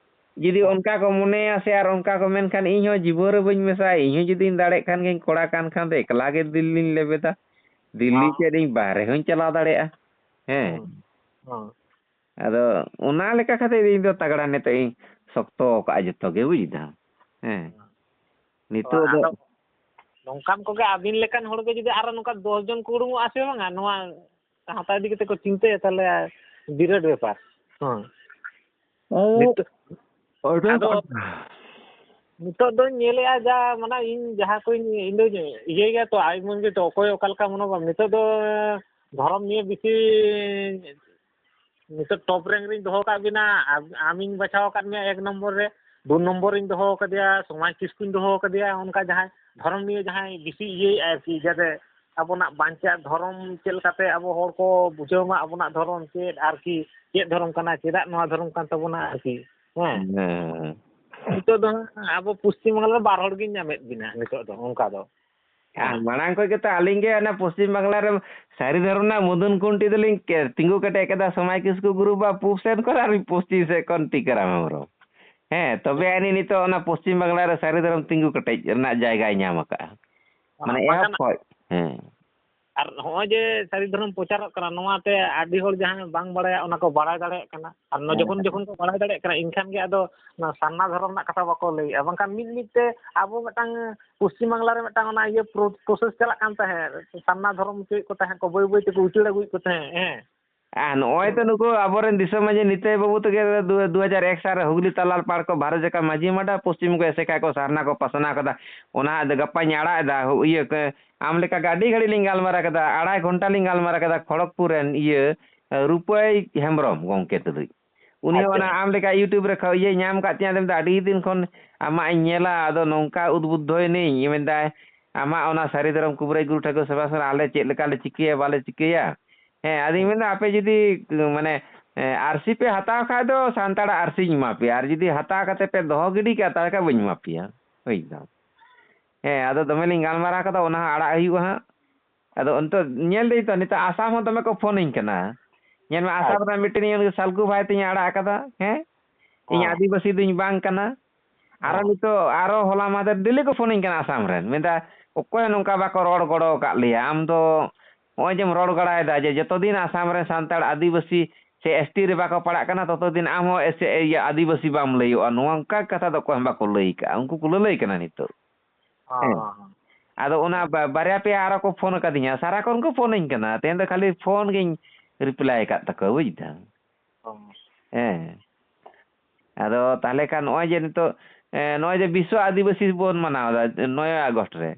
ᱡᱩᱫᱤ ᱦᱮᱸ᱾ ᱚᱱᱠᱟ ᱠᱚ ᱢᱚᱱᱮᱭᱟ ᱥᱮ ᱟᱨ ᱚᱱᱠᱟ ᱠᱚ ᱢᱮᱱᱠᱷᱟᱱ ᱤᱧ ᱦᱚᱸ ᱡᱤᱵᱚᱱ ᱨᱮ ᱵᱟᱹᱧ ᱢᱮᱥᱟᱜᱼᱟ᱾ ᱤᱧ ᱦᱚᱸ ᱡᱩᱫᱤᱧ ᱫᱟᱲᱮᱜ ᱠᱷᱟᱱ ᱜᱤᱧ, ᱠᱚᱲᱟ ᱠᱟᱱ ᱠᱷᱟᱱ ᱫᱚ ᱮᱠᱞᱟ ᱜᱮ ᱫᱤᱞᱞᱤᱧ ᱞᱮᱵᱮᱫᱟ᱾ ᱫᱤᱞᱞᱤ ᱦᱮᱸ᱾ ᱪᱮᱫ ᱤᱧ ᱵᱟᱦᱨᱮ ᱦᱚᱸᱧ ᱪᱟᱞᱟᱣ ᱫᱟᱲᱮᱭᱟᱜᱼᱟ᱾ ᱦᱮᱸ᱾ ᱦᱮᱸ᱾ ᱟᱫᱚ ᱚᱱᱟ ᱞᱮᱠᱟ ᱠᱟᱛᱮ ᱤᱧ ᱫᱚ ᱛᱟᱜᱲᱟ ᱱᱤᱛᱚᱜ ᱤᱧ ᱥᱚᱠᱛᱚ ᱟᱠᱟᱫᱼᱟ ᱡᱚᱛᱚ ᱜᱮ, ᱵᱩᱡᱽ ᱫᱟᱢ᱾ ᱦᱮᱸ᱾ ᱦᱮᱸ᱾ ᱱᱤᱛᱚᱜ ᱫᱚ ᱟᱫᱚ ᱱᱚᱝᱠᱟᱱ ᱠᱚᱜᱮ ᱟᱹᱵᱤᱱ ᱞᱮᱠᱟᱱ ᱦᱚᱲ ᱜᱮ ᱡᱩᱫᱤ ᱟᱨᱚ ᱱᱚᱝᱠᱟ ᱫᱚᱥ ᱡᱚᱱ ᱠᱚ ᱩᱰᱩᱝᱚᱜᱼᱟ ᱥᱮ ᱵᱟᱝᱟ, ᱱᱚᱣᱟ ᱦᱟᱛᱟᱣ ᱤᱫᱤ ᱠᱟᱛᱮ ᱠᱚ ᱪᱤᱱᱛᱟᱹᱭᱟ, ᱛᱟᱦᱚᱞᱮ ᱵᱤᱨᱟᱴ ᱵᱮᱯᱟᱨ᱾ ᱦᱮᱸ᱾ ᱚ, ᱱᱤᱛᱚᱜ ᱟᱹᱰᱤ ᱟᱫᱚ ᱱᱤᱛᱚᱜ ᱫᱚᱧ ᱧᱮᱞᱮᱜᱼᱟ, ᱡᱟ, ᱢᱟᱱᱮ, ᱤᱧ ᱡᱟᱦᱟᱸ ᱠᱚᱧ, ᱤᱧ ᱫᱚᱧ ᱤᱭᱟᱹᱭ ᱜᱮᱭᱟ ᱛᱚ, ᱟᱭ ᱩᱢᱟᱹᱱ ᱜᱮ ᱛᱚ, ᱚᱠᱚᱭ ᱚᱠᱟ ᱞᱮᱠᱟ ᱢᱚᱱᱳᱵᱷᱟᱵ᱾ ᱱᱤᱛᱚᱜ ᱫᱚ ᱫᱷᱚᱨᱚᱢ ᱱᱤᱭᱮ ᱵᱮᱥᱤ ᱱᱤᱛᱚᱜ top rank ᱨᱤᱧ ᱫᱚᱦᱚ ᱟᱠᱟᱫ ᱵᱤᱱᱟ, ᱟᱢ-, ᱟᱢᱤᱧ ᱵᱟᱪᱷᱟᱣ ᱟᱠᱟᱫ ᱢᱮᱭᱟ ᱮᱠ ᱱᱚᱢᱵᱚᱨ ᱨᱮ, ᱫᱩ ᱱᱚᱢᱵᱚᱨ ᱨᱤᱧ ᱫᱚᱦᱚ ᱟᱠᱟᱫᱮᱭᱟ ᱥᱚᱢᱟᱡᱽ ᱠᱤᱥᱠᱩᱧ ᱫᱚᱦᱚ ᱟᱠᱟᱫᱮᱭᱟ, ᱚᱱᱠᱟ ᱡᱟᱦᱟᱸᱭ ᱫᱷᱚᱨᱚᱢ ᱱᱤᱭᱮ ᱡᱟᱦᱟᱸᱭ ᱵᱮᱥᱤ ᱤᱭᱟᱹᱭᱮᱫᱼᱟᱭ ᱟᱨᱠᱤ, ᱡᱟᱛᱮ ᱟᱵᱚᱱᱟᱜ ᱵᱟᱧᱪᱟᱜ ᱫᱷᱚᱨᱚᱢ ᱪᱮᱫ ᱞᱮᱠᱟᱛᱮ ᱟᱵᱚ ᱦᱚᱲ ᱠᱚ ᱵᱩᱡᱷᱟᱹᱣ ᱢᱟ, ᱟᱵᱚᱱᱟᱜ ᱫᱷᱚᱨᱚᱢ ᱪᱮᱫ ᱟᱨᱠᱤ, ᱪᱮᱫ ᱫᱷᱚᱨᱚᱢ ᱠᱟᱱᱟ, ᱪᱮᱫᱟᱜ ᱱᱚᱣᱟ ᱫᱷᱚᱨᱚᱢ ᱠᱟᱱ ᱛᱟᱵᱚᱱᱟ ᱟᱨᱠᱤ, ᱦᱮᱸ᱾ ᱦᱮᱸ, ᱦᱮᱸ᱾ ᱱᱤᱛᱚᱜ ᱫᱚ ᱦᱟᱸᱜ ᱟᱵᱚ ᱯᱚᱥᱪᱤᱢ ᱵᱟᱝᱞᱟ ᱨᱮ ᱵᱟᱨ ᱦᱚᱲ ᱜᱤᱧ ᱧᱟᱢᱮᱫ ᱵᱤᱱᱟ ᱱᱤᱛᱚᱜ ᱫᱚ, ᱚᱱᱠᱟ ᱫᱚ᱾ ᱟᱨ ᱢᱟᱲᱟᱝ ᱠᱷᱚᱱ ᱜᱮᱛᱚ ᱟᱹᱞᱤᱧ ᱜᱮ ᱚᱱᱟ ᱯᱚᱥᱪᱤᱢ ᱵᱟᱝᱞᱟ ᱨᱮ ᱥᱟᱹᱨᱤ ᱫᱷᱚᱨᱚᱢ ᱨᱮᱱᱟᱜ ᱢᱩᱫᱷᱩᱱ ᱠᱩᱱᱴᱤ ᱫᱚᱞᱤᱧ ᱠᱮ-, ᱛᱤᱸᱜᱩ ᱠᱮᱴᱮᱡ ᱠᱟᱫᱟ ᱥᱚᱢᱟᱭ ᱠᱤᱥᱠᱩ ᱜᱩᱨᱩ ᱵᱟ ᱯᱩᱵ ᱥᱮᱫ ᱠᱷᱚᱱ ᱟᱨ ᱯᱚᱥᱪᱤᱢ ᱥᱮᱫ ᱠᱷᱚᱱ ᱴᱤᱠᱟᱹᱨᱟᱢ ᱦᱮᱢᱵᱨᱚᱢ᱾ ᱦᱮᱸ, ᱛᱚᱵᱮ ᱟᱹᱱᱤᱡ ᱱᱤᱛᱚᱜ ᱚᱱᱟ ᱯᱚᱥᱪᱤᱢ ᱵᱟᱝᱞᱟ ᱨᱮ ᱥᱟᱹᱨᱤ ᱫᱷᱚᱨᱚᱢ ᱛᱤᱸᱜᱩ ᱠᱮᱴᱮᱡ ᱨᱮᱱᱟᱜ ᱡᱟᱭᱜᱟᱭ ᱧᱟᱢ ᱟᱠᱟᱫᱼᱟ᱾ ᱢᱟᱱᱮ ᱵᱟᱝᱠᱷᱟᱱ ᱮᱦᱚᱵ ᱠᱷᱚᱡ, ᱦᱮᱸ᱾ ᱟᱨ ᱱᱚᱜᱼᱚᱭ ᱡᱮ ᱥᱟᱹᱨᱤ ᱫᱷᱚᱨᱚᱢ ᱯᱨᱚᱪᱟᱨᱚᱜ ᱠᱟᱱᱟ, ᱱᱚᱣᱟᱛᱮ ᱟᱹᱰᱤ ᱦᱚᱲ ᱡᱟᱦᱟᱸᱭ ᱵᱟᱝ ᱵᱟᱲᱟᱭᱟ, ᱚᱱᱟ ᱠᱚ ᱵᱟᱲᱟᱭ ᱫᱟᱲᱮᱭᱟᱜ ᱠᱟᱱᱟ᱾ ᱟᱨ ᱱᱚ-, ᱦᱮᱸ, ᱡᱚᱠᱷᱚᱱ, ᱦᱮᱸ᱾ ᱡᱚᱠᱷᱚᱱ ᱠᱚ ᱵᱟᱲᱟᱭ ᱫᱟᱲᱮᱭᱟᱜ ᱠᱟᱱᱟ, ᱮᱱᱠᱷᱟᱱ ᱜᱮ ᱟᱫᱚ ᱚᱱᱟ ᱥᱟᱨᱱᱟ ᱫᱷᱚᱨᱚᱢ ᱨᱮᱱᱟᱜ ᱠᱟᱛᱷᱟ ᱵᱟᱠᱚ ᱞᱟᱹᱭᱮᱜᱼᱟ᱾ ᱵᱟᱝᱠᱷᱟᱱ ᱢᱤᱫ ᱢᱤᱫ ᱛᱮ ᱟᱵᱚ ᱢᱤᱫᱴᱟᱝ ᱯᱚᱥᱪᱤᱢ ᱵᱟᱝᱞᱟ ᱨᱮ ᱢᱤᱫᱴᱟᱝ ᱚᱱᱟ ᱤᱭᱟᱹ ᱯᱨᱚ-, process ᱪᱟᱞᱟᱜ ᱠᱟᱱ ᱛᱟᱦᱮᱸᱫ, ᱥᱟᱨᱱᱟ ᱫᱷᱚᱨᱚᱢ ᱦᱚᱪᱚᱭᱮᱫ ᱠᱚ ᱛᱟᱦᱮᱸᱫ ᱠᱚ, ᱵᱟᱹᱭ ᱵᱟᱹᱭ ᱛᱮᱠᱚ ᱩᱪᱟᱹᱲ ᱟᱹᱜᱩᱭᱮᱫ ᱠᱚ ᱛᱟᱦᱮᱸᱫ, ᱦᱮᱸ᱾ ᱟᱨ ᱱᱚᱜᱼᱚᱭ ᱛᱚ ᱱᱩᱠᱩ ᱟᱵᱚᱨᱮᱱ ᱫᱤᱥᱚᱢ ᱢᱟᱹᱡᱷᱤ ᱱᱤᱛᱟᱹᱭ ᱵᱟᱹᱵᱩ ᱛᱟᱠᱚ ᱫᱩ-, ᱫᱩ ᱦᱟᱡᱟᱨ ᱮᱠ ᱥᱟᱞ ᱨᱮ ᱦᱩᱜᱽᱞᱤ ᱛᱟᱞᱟᱞ ᱯᱟᱲ ᱠᱚ ᱵᱷᱟᱨᱚᱛ ᱡᱟᱠᱟᱛ ᱢᱟᱹᱡᱷᱤ ᱢᱟᱰᱟ ᱯᱚᱥᱪᱤᱢ ᱠᱚ ᱮᱥᱮᱠᱟ ᱠᱚ ᱥᱟᱨᱱᱟ ᱠᱚ ᱯᱟᱥᱱᱟᱣ ᱠᱟᱫᱟ᱾ ᱚᱱᱟ ᱟᱫᱚ ᱜᱟᱯᱟᱧ ᱟᱲᱟᱜ ᱮᱫᱟ, ᱦᱩ-, ᱤᱭᱟᱹ ᱠᱚ, ᱟᱢ ᱞᱮᱠᱟ ᱜᱮ ᱟᱹᱰᱤ ᱜᱷᱟᱹᱲᱤᱡ ᱞᱤᱧ ᱜᱟᱞᱢᱟᱨᱟᱣ ᱠᱮᱫᱟ, ᱟᱲᱟᱭ ᱜᱷᱚᱱᱴᱟ ᱞᱤᱧ ᱜᱟᱞᱢᱟᱨᱟᱣ ᱠᱮᱫᱟ ᱠᱷᱚᱲᱚᱜᱽᱯᱩᱨ ᱨᱮᱱ ᱤᱭᱟᱹ, ᱨᱩᱯᱟᱹᱭ ᱦᱮᱢᱵᱨᱚᱢ ᱜᱚᱢᱠᱮ ᱛᱩᱞᱩᱡ᱾ ᱩᱱᱤ ᱦᱚᱸ ᱟᱪᱪᱷᱟ᱾ ᱚᱱᱟ ᱟᱢ ᱞᱮᱠᱟ YouTube ᱨᱮ ᱠᱷᱚ-, ᱤᱭᱟᱹ ᱧᱟᱢ ᱟᱠᱟᱫ ᱛᱤᱧᱟᱹ, ᱟᱫᱚ ᱢᱮᱱᱫᱟ, "ᱟᱹᱰᱤ ᱫᱤᱱ ᱠᱷᱚᱱ ᱟᱢᱟᱜ ᱤᱧ ᱧᱮᱞᱟ, ᱟᱫᱚ ᱱᱚᱝᱠᱟ ᱩᱫᱵᱩᱫᱽᱫᱷᱚᱭᱮᱱᱟᱹᱧ", ᱢᱮᱱᱫᱟᱭ, "ᱟᱢᱟᱜ ᱚᱱᱟ ᱥᱟᱹᱨᱤ ᱫᱷᱚᱨᱚᱢ ᱠᱩᱵᱨᱟᱹᱭ ᱜᱩᱨᱩ ᱴᱷᱟᱹᱠᱩᱨ ᱥᱮᱵᱟ ᱥᱮᱵᱟ ᱟᱞᱮ ᱪᱮᱫ ᱞᱮᱠᱟ ᱞᱮ ᱪᱤᱠᱟᱹᱭᱟ, ᱵᱟᱞᱮ ᱪᱤᱠᱟᱹᱭᱟ?" ᱦᱮᱸ, ᱟᱫᱚᱧ ᱦᱩᱸ᱾ ᱢᱮᱱᱫᱟ, "ᱟᱯᱮ ᱡᱩᱫᱤ, ᱢᱟᱱᱮ, ᱮ, ᱟᱹᱨᱥᱤ ᱯᱮ ᱦᱟᱛᱟᱣ ᱠᱷᱟᱡ ᱫᱚ ᱥᱟᱱᱛᱟᱲᱟᱜ ᱟᱹᱨᱥᱤᱧ ᱮᱢᱟ ᱯᱮᱭᱟ, ᱟᱨ ᱡᱩᱫᱤ ᱦᱟᱛᱟᱣ ᱠᱟᱛᱮ ᱯᱮ ᱫᱚᱦᱚ ᱜᱤᱰᱤ ᱠᱟᱜᱼᱟ, ᱛᱟᱦᱚᱞᱮ ᱠᱷᱟᱡ ᱵᱟᱹᱧ ᱮᱢᱟ ᱯᱮᱭᱟ᱾" ᱵᱩᱡᱽ ᱫᱟᱢ? ᱦᱮᱸ, ᱟᱫᱚ ᱫᱚᱢᱮ ᱞᱤᱧ ᱜᱟᱞᱢᱟᱨᱟᱣ ᱠᱟᱫᱟ, ᱚᱱᱟ ᱦᱚᱸ ᱟᱲᱟᱜ ᱦᱩᱭᱩᱜᱼᱟ ᱦᱟᱸᱜ᱾ ᱟᱫᱚ ᱱᱤᱛᱚᱜ ᱧᱮᱞ ᱫᱟᱹᱧ ᱛᱚ, ᱱᱤᱛᱚᱜ ᱟᱥᱟᱢ ᱦᱚᱸ ᱫᱚᱢᱮ ᱠᱚ ᱯᱷᱳᱱᱟᱹᱧ ᱠᱟᱱᱟ᱾ ᱧᱮᱞ ᱢᱮ, ᱟᱥᱟᱢ ᱟᱪᱪᱷᱟ᱾ ᱨᱮᱱᱟᱜ ᱢᱤᱫᱴᱮᱱ ᱤᱭᱟᱹ ᱥᱟᱞᱠᱩ ᱵᱷᱟᱭ ᱛᱤᱧ ᱟᱲᱟᱜ ᱟᱠᱟᱫᱟ, ᱦᱮᱸ? ᱤᱧ ᱦᱚᱸ᱾ ᱟᱹᱫᱤᱵᱟᱹᱥᱤ ᱫᱩᱧ ᱵᱟᱝ ᱠᱟᱱᱟ᱾ ᱟᱨᱚ ᱦᱚᱸ᱾ ᱱᱤᱛᱚᱜ, ᱟᱨᱚ ᱦᱚᱞᱟ ᱢᱟᱦᱫᱮᱨ ᱰᱮᱞᱤ ᱠᱚ ᱯᱷᱳᱱᱟᱹᱧ ᱠᱟᱱᱟ ᱟᱥᱟᱢ ᱨᱮᱱ᱾ ᱢᱮᱱᱫᱟ, "ᱚᱠᱚᱭ ᱦᱚᱸ ᱱᱚᱝᱠᱟ ᱵᱟᱠᱚ ᱨᱚᱲ ᱜᱚᱲᱚ ᱟᱠᱟᱫ ᱞᱮᱭᱟ᱾ ᱟᱢ ᱫᱚ ᱱᱚᱜᱼᱚᱭ ᱡᱮᱢ ᱨᱚᱲ ᱜᱚᱲᱟᱭᱮᱫᱟ ᱡᱮ ᱡᱚᱛᱚ ᱫᱤᱱ ᱟᱥᱟᱢ ᱨᱮᱱ ᱥᱟᱱᱛᱟᱲ ᱟᱹᱫᱤᱵᱟᱹᱥᱤ ᱥᱮ S T ᱨᱮ ᱵᱟᱠᱚ ᱯᱟᱲᱟᱜ ᱠᱟᱱᱟ, ᱛᱚᱛᱚ ᱫᱤᱱ ᱟᱢ ᱦᱚᱸ ᱮᱥᱮ-, ᱤᱭᱟᱹ ᱟᱹᱫᱤᱵᱟᱹᱥᱤ ᱵᱟᱢ ᱞᱟᱹᱭᱚᱜᱼᱟ᱾" ᱱᱚᱝᱠᱟ ᱠᱟᱛᱷᱟ ᱫᱚ ᱚᱠᱚᱭ ᱦᱚᱸ ᱵᱟᱠᱚ ᱞᱟᱹᱭ ᱠᱟᱜᱼᱟ᱾ ᱩᱱᱠᱩ ᱠᱚ ᱞᱟᱹᱞᱟᱹᱭ ᱠᱟᱱᱟ ᱱᱤᱛᱚᱜ᱾ ᱦᱚᱸ, ᱦᱮᱸ᱾ ᱦᱚᱸ, ᱦᱚᱸ᱾ ᱟᱫᱚ ᱚᱱᱟ ᱵᱟ-, ᱵᱟᱨᱭᱟ ᱯᱮᱭᱟ ᱟᱨᱚ ᱠᱚ ᱯᱷᱳᱱ ᱟᱠᱟᱫᱤᱧᱟ, ᱥᱟᱨᱟᱠᱷᱚᱱ ᱠᱚ ᱯᱷᱳᱱᱟᱹᱧ ᱠᱟᱱᱟ, ᱛᱮᱦᱮᱧ ᱫᱚ ᱠᱷᱟᱹᱞᱤ ᱯᱷᱳᱱ ᱜᱤᱧ reply ᱟᱠᱟᱫ ᱛᱟᱠᱚᱣᱟ, ᱵᱩᱡᱽ ᱫᱟᱢ? ᱦᱚᱸ᱾ ᱦᱮᱸ᱾ ᱟᱫᱚ ᱛᱟᱦᱚᱞᱮ ᱠᱷᱟᱱ ᱱᱚᱜᱼᱚᱭ ᱡᱮ ᱱᱤᱛᱚᱜ, ᱮ, ᱱᱚᱜᱼᱚᱭ ᱡᱮ ᱵᱤᱥᱥᱚ ᱟᱹᱫᱤᱵᱟᱹᱥᱤ ᱵᱚᱱ ᱢᱟᱱᱟᱣ ᱮᱫᱟ ᱱᱚᱭ ᱟᱜᱚᱥᱴ ᱨᱮ,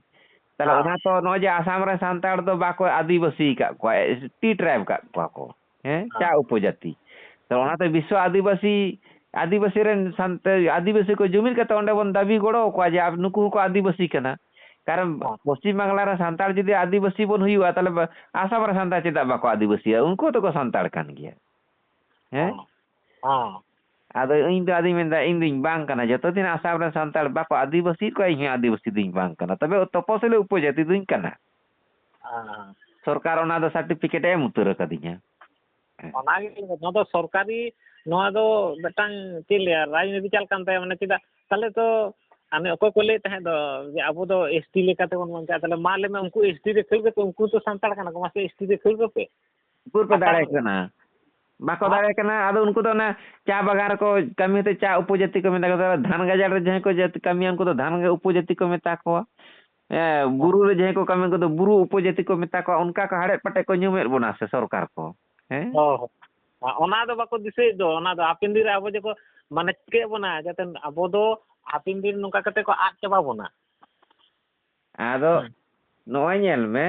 ᱛᱟᱦᱚᱞᱮ ᱦᱮᱸ᱾ ᱚᱱᱟ ᱛᱚ ᱱᱚᱜᱼᱚᱭ ᱡᱮ ᱟᱥᱟᱢ ᱨᱮ ᱥᱟᱱᱛᱟᱲ ᱫᱚ ᱵᱟᱠᱚ ᱟᱹᱫᱤᱵᱟᱹᱥᱤ ᱟᱠᱟᱫ ᱠᱚᱣᱟ, S T tribe ᱟᱠᱟᱫ ᱠᱚᱣᱟ ᱠᱚ, ᱦᱮᱸ, ᱦᱮᱸ᱾ ᱪᱟ ᱩᱯᱚᱡᱟᱹᱛᱤ᱾ ᱛᱚ ᱦᱮᱸ᱾ ᱚᱱᱟᱛᱮ ᱵᱤᱥᱥᱚ ᱟᱹᱫᱤᱵᱟᱹᱥᱤ, ᱟᱹᱫᱤᱵᱟᱹᱥᱤ ᱨᱮᱱ ᱥᱟᱱᱛᱟᱲ, ᱟᱹᱫᱤᱵᱟᱹᱥᱤ ᱠᱚ ᱡᱩᱢᱤᱫ ᱠᱟᱛᱮ ᱚᱸᱰᱮ ᱵᱚᱱ ᱫᱟᱹᱵᱤ ᱜᱚᱲᱚ ᱟᱠᱚᱣᱟ ᱡᱮ ᱟᱵ-, ᱱᱩᱠᱩ ᱦᱚᱸᱠᱚ ᱟᱹᱫᱤᱵᱟᱹᱥᱤ ᱠᱟᱱᱟ᱾ ᱠᱟᱨᱚᱱ ᱦᱮᱸ᱾ ᱯᱚᱥᱪᱤᱢ ᱵᱟᱝᱞᱟ ᱨᱮ ᱥᱟᱱᱛᱟᱲ ᱡᱩᱫᱤ ᱟᱹᱫᱤᱵᱟᱹᱥᱤ ᱵᱚᱱ ᱦᱩᱭᱩᱜᱼᱟ, ᱛᱟᱦᱚᱞᱮ ᱵᱟ-, ᱟᱥᱟᱢ ᱨᱮ ᱥᱟᱱᱛᱟᱲ ᱪᱮᱫᱟᱜ ᱵᱟᱠᱚ ᱟᱹᱫᱤᱵᱟᱹᱥᱤᱭᱟ? ᱩᱱᱠᱩ ᱦᱚᱸᱛᱚ ᱠᱚ ᱥᱟᱱᱛᱟᱲ ᱠᱟᱱ ᱜᱮᱭᱟ᱾ ᱦᱮᱸ? ᱦᱮᱸ᱾ ᱦᱮᱸ᱾ ᱟᱫᱚ ᱤᱧ ᱫᱚ ᱟᱫᱚᱧ ᱢᱮᱱᱫᱟ, ᱤᱧ ᱫᱩᱧ ᱵᱟᱝ ᱠᱟᱱᱟ, ᱡᱚᱛᱚ ᱫᱤᱱ ᱟᱥᱟᱢ ᱨᱮᱱ ᱥᱟᱱᱛᱟᱲ ᱵᱟᱠᱚ ᱟᱹᱫᱤᱵᱟᱹᱥᱤ ᱠᱚᱣᱟ, ᱤᱧ ᱦᱚᱸ ᱟᱹᱫᱤᱵᱟᱹᱥᱤ ᱫᱩᱧ ᱵᱟᱝ ᱠᱟᱱᱟ, ᱛᱚᱵᱮ ᱛᱚᱯᱚᱥᱤᱞᱤ ᱩᱯᱚᱡᱟᱹᱛᱤ ᱫᱩᱧ ᱠᱟᱱᱟ᱾ ᱦᱮᱸ᱾ ᱥᱚᱨᱠᱟᱨ ᱚᱱᱟ ᱫᱚ ᱥᱟᱨᱴᱤᱯᱷᱤᱠᱮᱴ ᱮ ᱮᱢ ᱩᱛᱟᱹᱨ ᱟᱠᱟᱫᱤᱧᱟ᱾ ᱦᱮᱸ᱾ ᱚᱱᱟᱜᱮ, ᱱᱚᱣᱟ ᱫᱚ ᱥᱚᱨᱠᱟᱨᱤ, ᱱᱚᱣᱟ ᱫᱚ ᱢᱤᱫᱴᱟᱝ ᱪᱮᱫ ᱞᱟᱹᱭᱟ, ᱨᱟᱡᱽᱱᱤᱛᱤ ᱪᱟᱞ ᱠᱟᱱ ᱛᱟᱭᱟ, ᱢᱟᱱᱮ ᱪᱮᱫᱟᱜ ᱛᱟᱦᱞᱮ ᱛᱚ, ᱟᱨ ᱚᱠᱚᱭ ᱠᱚ ᱞᱟᱹᱭᱮᱫ ᱛᱟᱦᱮᱸᱫ ᱫᱚ ᱡᱮ ᱟᱵᱚ ᱫᱚ ᱮᱥ ᱴᱤ ᱞᱮᱠᱟᱛᱮᱵᱚᱱ ᱵᱟᱧᱪᱟᱜᱼᱟ, ᱛᱟᱦᱞᱮ ᱢᱟ ᱞᱟᱹᱭ ᱢᱮ, ᱩᱱᱠᱩ ᱮᱥ ᱴᱤ ᱨᱮ ᱠᱷᱟᱹᱲ ᱠᱟᱛᱮ, ᱩᱱᱠᱩ ᱛᱚ ᱥᱟᱱᱛᱟᱲ ᱠᱟᱱᱟ ᱠᱚ, ᱢᱟᱥᱮ ᱮᱥ ᱴᱤ ᱨᱮ ᱠᱷᱟᱹᱲ ᱠᱟᱛᱮ᱾ ᱩᱠᱩᱨ ᱯᱮ ᱫᱟᱲᱮᱭᱟᱜ ᱠᱟᱱᱟ? ᱵᱟᱠᱚ ᱦᱮᱸ? ᱫᱟᱲᱮᱭᱟᱜ ᱠᱟᱱᱟ᱾ ᱟᱫᱚ ᱩᱱᱠᱩ ᱫᱚ ᱚᱱᱟ ᱪᱟ ᱵᱟᱜᱟᱱ ᱨᱮᱠᱚ ᱠᱟᱹᱢᱤ ᱠᱟᱛᱮ ᱪᱟ ᱩᱯᱚᱡᱟᱹᱛᱤ ᱠᱚ ᱢᱮᱛᱟ ᱠᱚᱣᱟ᱾ ᱫᱷᱟᱱ ᱜᱟᱡᱟᱲ ᱨᱮ ᱡᱟᱦᱟᱸᱭ ᱠᱚ ᱡᱟᱹᱛᱤ ᱠᱟᱹᱢᱤᱭᱟ, ᱩᱱᱠᱩ ᱫᱚ ᱫᱷᱟᱱ ᱜᱮ ᱩᱯᱚᱡᱟᱹᱛᱤ ᱠᱚ ᱢᱮᱛᱟ ᱠᱚᱣᱟ᱾ ᱦᱮᱸ, ᱵᱩᱨᱩ ᱨᱮ ᱡᱟᱦᱟᱸᱭ ᱠᱚ ᱠᱟᱹᱢᱤ, ᱩᱱᱠᱩ ᱫᱚ ᱵᱩᱨᱩ ᱩᱯᱚᱡᱟᱹᱛᱤ ᱠᱚ ᱢᱮᱛᱟ ᱠᱚᱣᱟ᱾ ᱚᱱᱠᱟ ᱠᱚ ᱦᱟᱲᱮᱫ ᱯᱟᱴᱮᱫ ᱠᱚ ᱧᱩᱢᱮᱫ ᱵᱚᱱᱟ ᱥᱮ ᱥᱚᱨᱠᱟᱨ ᱠᱚ? ᱦᱮᱸ? ᱦᱚᱸ, ᱦᱚᱸ᱾ ᱚᱱᱟ ᱫᱚ ᱵᱟᱠᱚ ᱫᱤᱥᱟᱹᱭᱮᱫ ᱫᱚ, ᱚᱱᱟ ᱫᱚ ᱦᱟᱯᱮᱱ ᱫᱤᱱ ᱨᱮ ᱟᱵᱚ ᱡᱮᱠᱚ, ᱢᱟᱱᱮ, ᱪᱤᱠᱟᱹᱭᱮᱫ ᱵᱚᱱᱟ, ᱡᱟᱛᱮ ᱟᱵᱚ ᱫᱚ ᱦᱟᱯᱮᱱ ᱫᱤᱱ ᱱᱚᱝᱠᱟ ᱠᱟᱛᱮ ᱠᱚ ᱟᱫ ᱪᱟᱵᱟ ᱵᱚᱱᱟ᱾ ᱟᱫᱚ ᱦᱮᱸ᱾ ᱱᱚᱜᱼᱚᱭ ᱧᱮᱞ ᱢᱮ,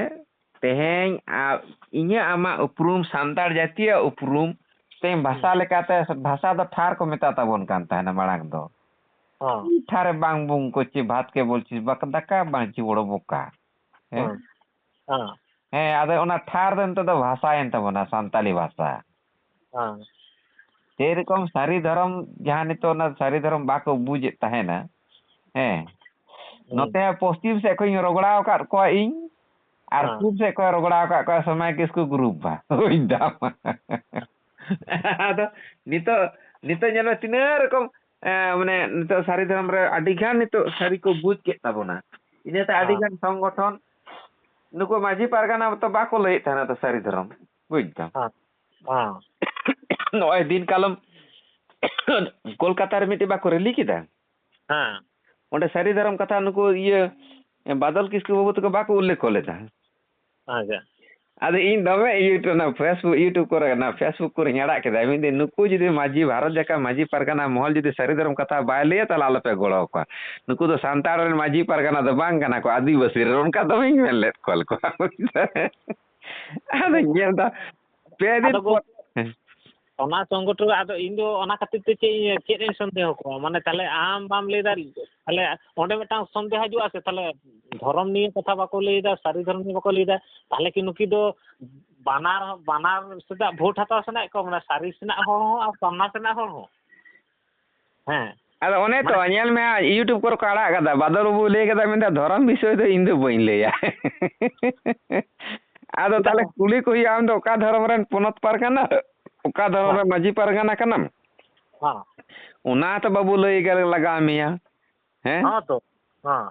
ᱛᱮᱦᱮᱧ ᱟ-, ᱤᱧᱟᱹᱜ ᱟᱢᱟᱜ ᱩᱯᱨᱩᱢ, ᱥᱟᱱᱛᱟᱲ ᱡᱟᱹᱛᱤᱭᱟᱜ ᱩᱯᱨᱩᱢ, ᱛᱮᱦᱮᱧ ᱵᱷᱟᱥᱟ ᱦᱮᱸ᱾ ᱞᱮᱠᱟᱛᱮ, ᱵᱷᱟᱥᱟ ᱫᱚ ᱴᱷᱟᱨ ᱠᱚ ᱢᱮᱛᱟ ᱛᱟᱵᱚᱱ ᱠᱟᱱ ᱛᱟᱦᱮᱱᱟ ᱢᱟᱲᱟᱝ ᱫᱚ᱾ ᱦᱚᱸ᱾ ᱴᱷᱟᱨᱮ ᱵᱟᱝ ᱵᱩᱝ ᱠᱚ ᱪᱮ ᱵᱷᱟᱛ ᱠᱮ ᱵᱚᱞ ᱪᱮ ᱵᱟᱠ-, ᱫᱟᱠᱟ ᱵᱟᱝ ᱪᱮ ᱵᱚᱲᱚ ᱵᱚᱠᱟ᱾ ᱦᱮᱸ? ᱦᱚᱸ᱾ ᱦᱚᱸ᱾ ᱦᱮᱸ, ᱟᱫᱚ ᱚᱱᱟ ᱴᱷᱟᱨ ᱫᱚ ᱱᱤᱛᱚᱜ ᱫᱚ ᱵᱷᱟᱥᱟᱭᱮᱱ ᱛᱟᱵᱚᱱᱟ, ᱥᱟᱱᱛᱟᱞᱤ ᱵᱷᱟᱥᱟ᱾ ᱦᱚᱸ᱾ ᱥᱮᱨᱚᱠᱚᱢ ᱥᱟᱹᱨᱤ ᱫᱷᱚᱨᱚᱢ, ᱡᱟᱦᱟᱸ ᱱᱤᱛᱚᱜ ᱚᱱᱟ ᱥᱟᱹᱨᱤ ᱫᱷᱚᱨᱚᱢ ᱵᱟᱠᱚ ᱵᱩᱡᱮᱫ ᱛᱟᱦᱮᱱᱟ, ᱦᱮᱸ, ᱦᱩᱸ᱾ ᱱᱚᱛᱮ ᱯᱚᱥᱪᱤᱢ ᱥᱮᱫ ᱠᱷᱚᱱᱤᱧ ᱨᱚᱜᱚᱲᱟᱣ ᱟᱠᱟᱫ ᱠᱚᱣᱟ ᱤᱧ, ᱟᱨ ᱦᱮᱸ᱾ ᱯᱩᱨᱩᱵ ᱥᱮᱫ ᱠᱷᱚᱱ ᱨᱚᱜᱚᱲᱟᱣ ᱟᱠᱟᱫ ᱠᱚᱣᱟ ᱥᱚᱢᱟᱭ ᱠᱤᱥᱠᱩ ᱜᱨᱩᱯ ᱵᱟ᱾ ᱵᱩᱡᱽ ᱫᱟᱢ? ᱟᱫᱚ ᱱᱤᱛᱚᱜ, ᱱᱤᱛᱚᱜ ᱧᱮᱞ ᱢᱮ ᱛᱤᱱᱟᱹᱜ ᱨᱚᱠᱚᱢ, ᱮ, ᱢᱟᱱᱮ ᱱᱤᱛᱚᱜ ᱥᱟᱹᱨᱤ ᱫᱷᱚᱨᱚᱢ ᱨᱮ ᱟᱹᱰᱤ ᱜᱟᱱ ᱱᱤᱛᱚᱜ ᱥᱟᱹᱨᱤ ᱠᱚ ᱵᱩᱡᱽ ᱠᱮᱫ ᱛᱟᱵᱚᱱᱟ᱾ ᱤᱱᱟᱹᱛᱮ ᱟᱹᱰᱤ ᱦᱮᱸ᱾ ᱜᱟᱱ ᱥᱚᱝᱜᱚᱴᱷᱚᱱ, ᱱᱩᱠᱩ ᱢᱟᱹᱡᱷᱤ ᱯᱟᱨᱜᱟᱱᱟ ᱢᱟᱛᱚ ᱵᱟᱠᱚ ᱞᱟᱹᱭᱮᱫ ᱛᱟᱦᱮᱱᱟ ᱛᱚ ᱥᱟᱹᱨᱤ ᱫᱷᱚᱨᱚᱢ, ᱵᱩᱡᱽ ᱫᱟᱢ? ᱦᱮᱸ᱾ ᱦᱮᱸ᱾ ᱱᱚᱜᱼᱚᱭ ᱫᱤᱱ ᱠᱟᱞᱚᱢ ᱠᱳᱞᱠᱟᱛᱟ ᱨᱮ ᱢᱤᱫᱴᱮᱡ ᱵᱟᱠᱚ ᱨᱮᱞᱤ ᱠᱮᱫᱟ? ᱦᱮᱸ᱾ ᱚᱸᱰᱮ ᱥᱟᱹᱨᱤ ᱫᱷᱚᱨᱚᱢ ᱠᱟᱛᱷᱟ ᱱᱩᱠᱩ ᱤᱭᱟᱹ ᱵᱟᱫᱚᱞ ᱠᱤᱥᱠᱩ ᱵᱟᱹᱵᱩ ᱛᱟᱠᱚ ᱵᱟᱠᱚ ᱩᱞᱞᱮᱠᱷ ᱠᱚ ᱞᱮᱫᱟ᱾ ᱟᱪᱪᱷᱟ᱾ ᱟᱫᱚ ᱤᱧ ᱫᱚᱢᱮ YouTube, ᱚᱱᱟ Facebook, YouTube ᱠᱚᱨᱮ, ᱚᱱᱟ Facebook ᱠᱚᱨᱮ ᱧᱟᱲᱟᱜ ᱠᱮᱫᱟ᱾ ᱢᱤᱫ ᱫᱤᱱ ᱱᱩᱠᱩ ᱡᱩᱫᱤ ᱢᱟᱹᱡᱷᱤ, ᱵᱷᱟᱨᱚᱛ ᱡᱟᱠᱟᱛ ᱢᱟᱹᱡᱷᱤ ᱯᱟᱨᱜᱟᱱᱟ ᱢᱚᱦᱚᱞ ᱡᱩᱫᱤ ᱥᱟᱹᱨᱤ ᱫᱷᱚᱨᱚᱢ ᱠᱟᱛᱷᱟ ᱵᱟᱭ ᱞᱟᱹᱭᱟ, ᱛᱟᱦᱚᱞᱮ ᱟᱞᱚᱯᱮ ᱜᱚᱲᱚ ᱟᱠᱚᱣᱟ᱾ ᱱᱩᱠᱩ ᱫᱚ ᱥᱟᱱᱛᱟᱲ ᱨᱮᱱ ᱢᱟᱹᱡᱷᱤ ᱯᱟᱨᱜᱟᱱᱟ ᱫᱚ ᱵᱟᱝ ᱠᱟᱱᱟ ᱠᱚ, ᱟᱹᱫᱤᱵᱟᱹᱥᱤ ᱨᱮᱱ, ᱚᱱᱠᱟ ᱫᱚᱢᱮᱧ ᱢᱮᱱ ᱞᱮᱫ ᱠᱚᱣᱟ ᱞᱮᱠᱚ᱾ ᱟᱫᱚᱧ ᱧᱮᱞ ᱮᱫᱟ, ᱯᱮ ᱫᱤᱱ ᱟᱫᱚ ᱯᱚᱨ᱾ ᱜᱚᱢᱠᱮ, ᱚᱱᱟ ᱥᱚᱝᱜᱚᱴᱷᱚᱱ ᱨᱮ ᱟᱫᱚ ᱤᱧ ᱫᱚ ᱚᱱᱟ ᱠᱷᱟᱹᱛᱤᱨ ᱛᱮ ᱪᱮᱫ ᱤᱧ, ᱪᱮᱫ ᱤᱧ ᱥᱚᱱᱫᱮᱦᱚ ᱠᱚᱣᱟ? ᱢᱟᱱᱮ, ᱛᱟᱦᱞᱮ ᱟᱢ ᱵᱟᱢ ᱞᱟᱹᱭ ᱫᱟ, ᱛᱟᱦᱞᱮ ᱚᱸᱰᱮ ᱢᱤᱫᱴᱟᱝ ᱥᱚᱱᱫᱮᱦᱚ ᱦᱤᱡᱩᱜᱼᱟ ᱥᱮ? ᱛᱟᱦᱞᱮ ᱫᱷᱚᱨᱚᱢ ᱱᱤᱭᱮ ᱠᱟᱛᱷᱟ ᱵᱟᱠᱚ ᱞᱟᱹᱭ ᱫᱟ, ᱥᱟᱹᱨᱤ ᱫᱷᱚᱨᱚᱢ ᱱᱤᱭᱮ ᱵᱟᱠᱚ ᱞᱟᱹᱭ ᱫᱟ, ᱛᱟᱦᱞᱮ ᱠᱤ ᱱᱩᱠᱤ ᱫᱚ ᱵᱟᱱᱟᱨ, ᱵᱟᱱᱟᱨ ᱥᱮᱫᱟᱜ ᱵᱷᱳᱴ ᱦᱟᱛᱟᱣ ᱥᱟᱱᱟᱭᱮᱫ ᱠᱚᱣᱟ? ᱢᱟᱱᱮ, ᱥᱟᱹᱨᱤ ᱥᱮᱱᱟᱜ ᱦᱚᱲ ᱦᱚᱸ ᱟᱨ ᱥᱟᱨᱱᱟ ᱥᱮᱱᱟᱜ ᱦᱚᱲ ᱦᱚᱸ? ᱦᱮᱸ᱾ ᱟᱫᱚ ᱚᱱᱮ ᱛᱚ, ᱢᱟᱱᱮ ᱧᱮᱞ ᱢᱮ, YouTube ᱠᱚᱨᱮ ᱠᱚ ᱟᱲᱟᱜ ᱠᱟᱫᱟ, ᱵᱟᱫᱚᱞ ᱵᱟᱹᱵᱩ ᱞᱟᱹᱭ ᱠᱟᱫᱟ, ᱢᱮᱱᱫᱟ, "ᱫᱷᱚᱨᱚᱢ ᱵᱤᱥᱚᱭ ᱫᱚ ᱤᱧ ᱫᱚ ᱵᱟᱹᱧ ᱞᱟᱹᱭᱟ᱾" ᱟᱫᱚ ᱪᱮᱫᱟᱜ ᱛᱟᱦᱞᱮ ᱵᱟᱝ? ᱠᱩᱞᱤ ᱠᱚ ᱦᱩᱭᱩᱜᱼᱟ, ᱟᱢ ᱫᱚ ᱚᱠᱟ ᱫᱷᱚᱨᱚᱢ ᱨᱮᱱ ᱯᱚᱱᱚᱛ ᱯᱟᱨᱜᱟᱱᱟ, ᱚᱠᱟ ᱫᱷᱚᱨᱚᱢ ᱦᱮᱸ᱾ ᱨᱮᱱ ᱢᱟᱹᱡᱷᱤ ᱯᱟᱨᱜᱟᱱᱟ ᱠᱟᱱᱟᱢ? ᱦᱮᱸ᱾ ᱚᱱᱟ ᱛᱚ ᱵᱟᱹᱵᱩ ᱞᱟᱹᱭ ᱜᱮ ᱞᱟᱜᱟᱣ ᱢᱮᱭᱟ᱾ ᱦᱮᱸ? ᱦᱮᱸ ᱛᱚ, ᱦᱮᱸ᱾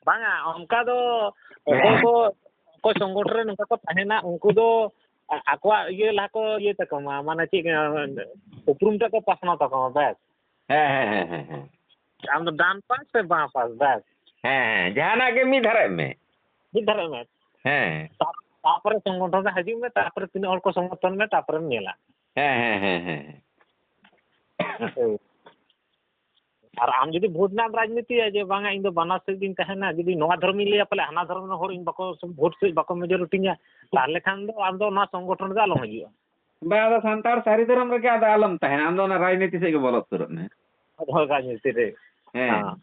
ᱵᱟᱝᱟ, ᱚᱱᱠᱟ ᱫᱚ ᱚᱠᱚᱭ ᱠᱚ, ᱚᱠᱚᱭ ᱥᱚᱝᱜᱚᱴᱷᱚᱱ ᱨᱮ ᱱᱚᱝᱠᱟ ᱠᱚ ᱛᱟᱦᱮᱱᱟ, ᱩᱱᱠᱩ ᱫᱚ ᱟ-, ᱟᱠᱚᱣᱟᱜ ᱤᱭᱟᱹ ᱞᱟᱦᱟ ᱠᱚ ᱤᱭᱟᱹ ᱛᱟᱠᱚ ᱢᱟ, ᱢᱟᱱᱮ ᱪᱮᱫ, ᱩᱯᱨᱩᱢ ᱛᱮᱫ ᱠᱚ ᱯᱟᱥᱱᱟᱣ ᱛᱟᱠᱚ ᱢᱟ, ᱵᱮᱥ᱾ ᱦᱮᱸ, ᱦᱮᱸ, ᱦᱮᱸ, ᱦᱮᱸ, ᱦᱮᱸ᱾ ᱟᱢ ᱫᱚ ᱰᱟᱱ ᱯᱟᱥ ᱥᱮ ᱵᱟᱸ ᱯᱟᱥ, ᱵᱮᱥ᱾ ᱦᱮᱸ, ᱦᱮᱸ, ᱡᱟᱦᱟᱱᱟᱜ ᱜᱮ ᱢᱤᱫ ᱫᱷᱟᱨᱮᱜ ᱢᱮ᱾ ᱢᱤᱫ ᱫᱷᱟᱨᱮᱜ ᱢᱮ᱾ ᱦᱮᱸ᱾ ᱛᱟ-, ᱛᱟᱯᱚᱨᱮ ᱥᱚᱝᱜᱚᱴᱷᱚᱱ ᱨᱮ ᱦᱤᱡᱩᱜ ᱢᱮ, ᱛᱟᱯᱚᱨᱮ ᱛᱤᱱᱟᱹᱜ ᱦᱚᱲ ᱠᱚ ᱥᱚᱢᱚᱨᱛᱷᱚᱱ ᱢᱮ, ᱛᱟᱯᱚᱨᱮᱢ ᱧᱮᱞᱟ᱾ ᱦᱮᱸ, ᱦᱮᱸ, ᱦᱮᱸ, ᱦᱮᱸ, ᱦᱮᱸ᱾ ᱦᱳᱭ᱾ ᱟᱨ ᱟᱢ ᱡᱩᱫᱤ ᱵᱷᱳᱴ ᱨᱮᱱᱟᱜ ᱮᱢ ᱨᱟᱡᱽᱱᱤᱛᱤᱭᱟ ᱡᱮ, "ᱵᱟᱝᱟ, ᱤᱧ ᱫᱚ ᱵᱟᱱᱟᱨ ᱥᱮᱫ ᱜᱤᱧ ᱛᱟᱦᱮᱱᱟ", ᱡᱩᱫᱤ ᱱᱚᱣᱟ ᱫᱷᱚᱨᱚᱢᱤᱧ ᱞᱟᱹᱭᱟ, ᱯᱟᱞᱮ ᱦᱟᱱᱟ ᱫᱷᱚᱨᱚᱢ ᱨᱮᱱ ᱦᱚᱲ ᱤᱧ ᱵᱟᱠᱚ, ᱵᱷᱳᱴ ᱥᱮᱫ ᱵᱟᱠᱚ ᱢᱮᱡᱚᱨᱤᱴᱤᱧᱟ, ᱛᱟᱦᱚᱞᱮ ᱠᱷᱟᱱ ᱫᱚ ᱟᱢ ᱫᱚ ᱱᱚᱣᱟ ᱥᱚᱝᱜᱚᱴᱷᱚᱱ ᱨᱮᱫᱚ ᱟᱞᱚᱢ ᱦᱤᱡᱩᱜᱼᱟ᱾ ᱵᱟ, ᱟᱫᱚ ᱥᱟᱱᱛᱟᱲ ᱥᱟᱹᱨᱤ ᱫᱷᱚᱨᱚᱢ ᱨᱮᱜᱮ ᱟᱫᱚ ᱟᱞᱚᱢ ᱛᱟᱦᱮᱱᱟ, ᱟᱢ ᱫᱚ ᱚᱱᱟ ᱨᱟᱡᱽᱱᱤᱛᱤ ᱥᱮᱫ ᱜᱮ ᱵᱚᱞᱚ ᱩᱛᱟᱹᱨᱚᱜ ᱢᱮ᱾ ᱦᱳᱭ, ᱨᱟᱡᱽᱱᱤᱛᱤ ᱨᱮ᱾ ᱦᱮᱸ᱾ ᱦᱮᱸ᱾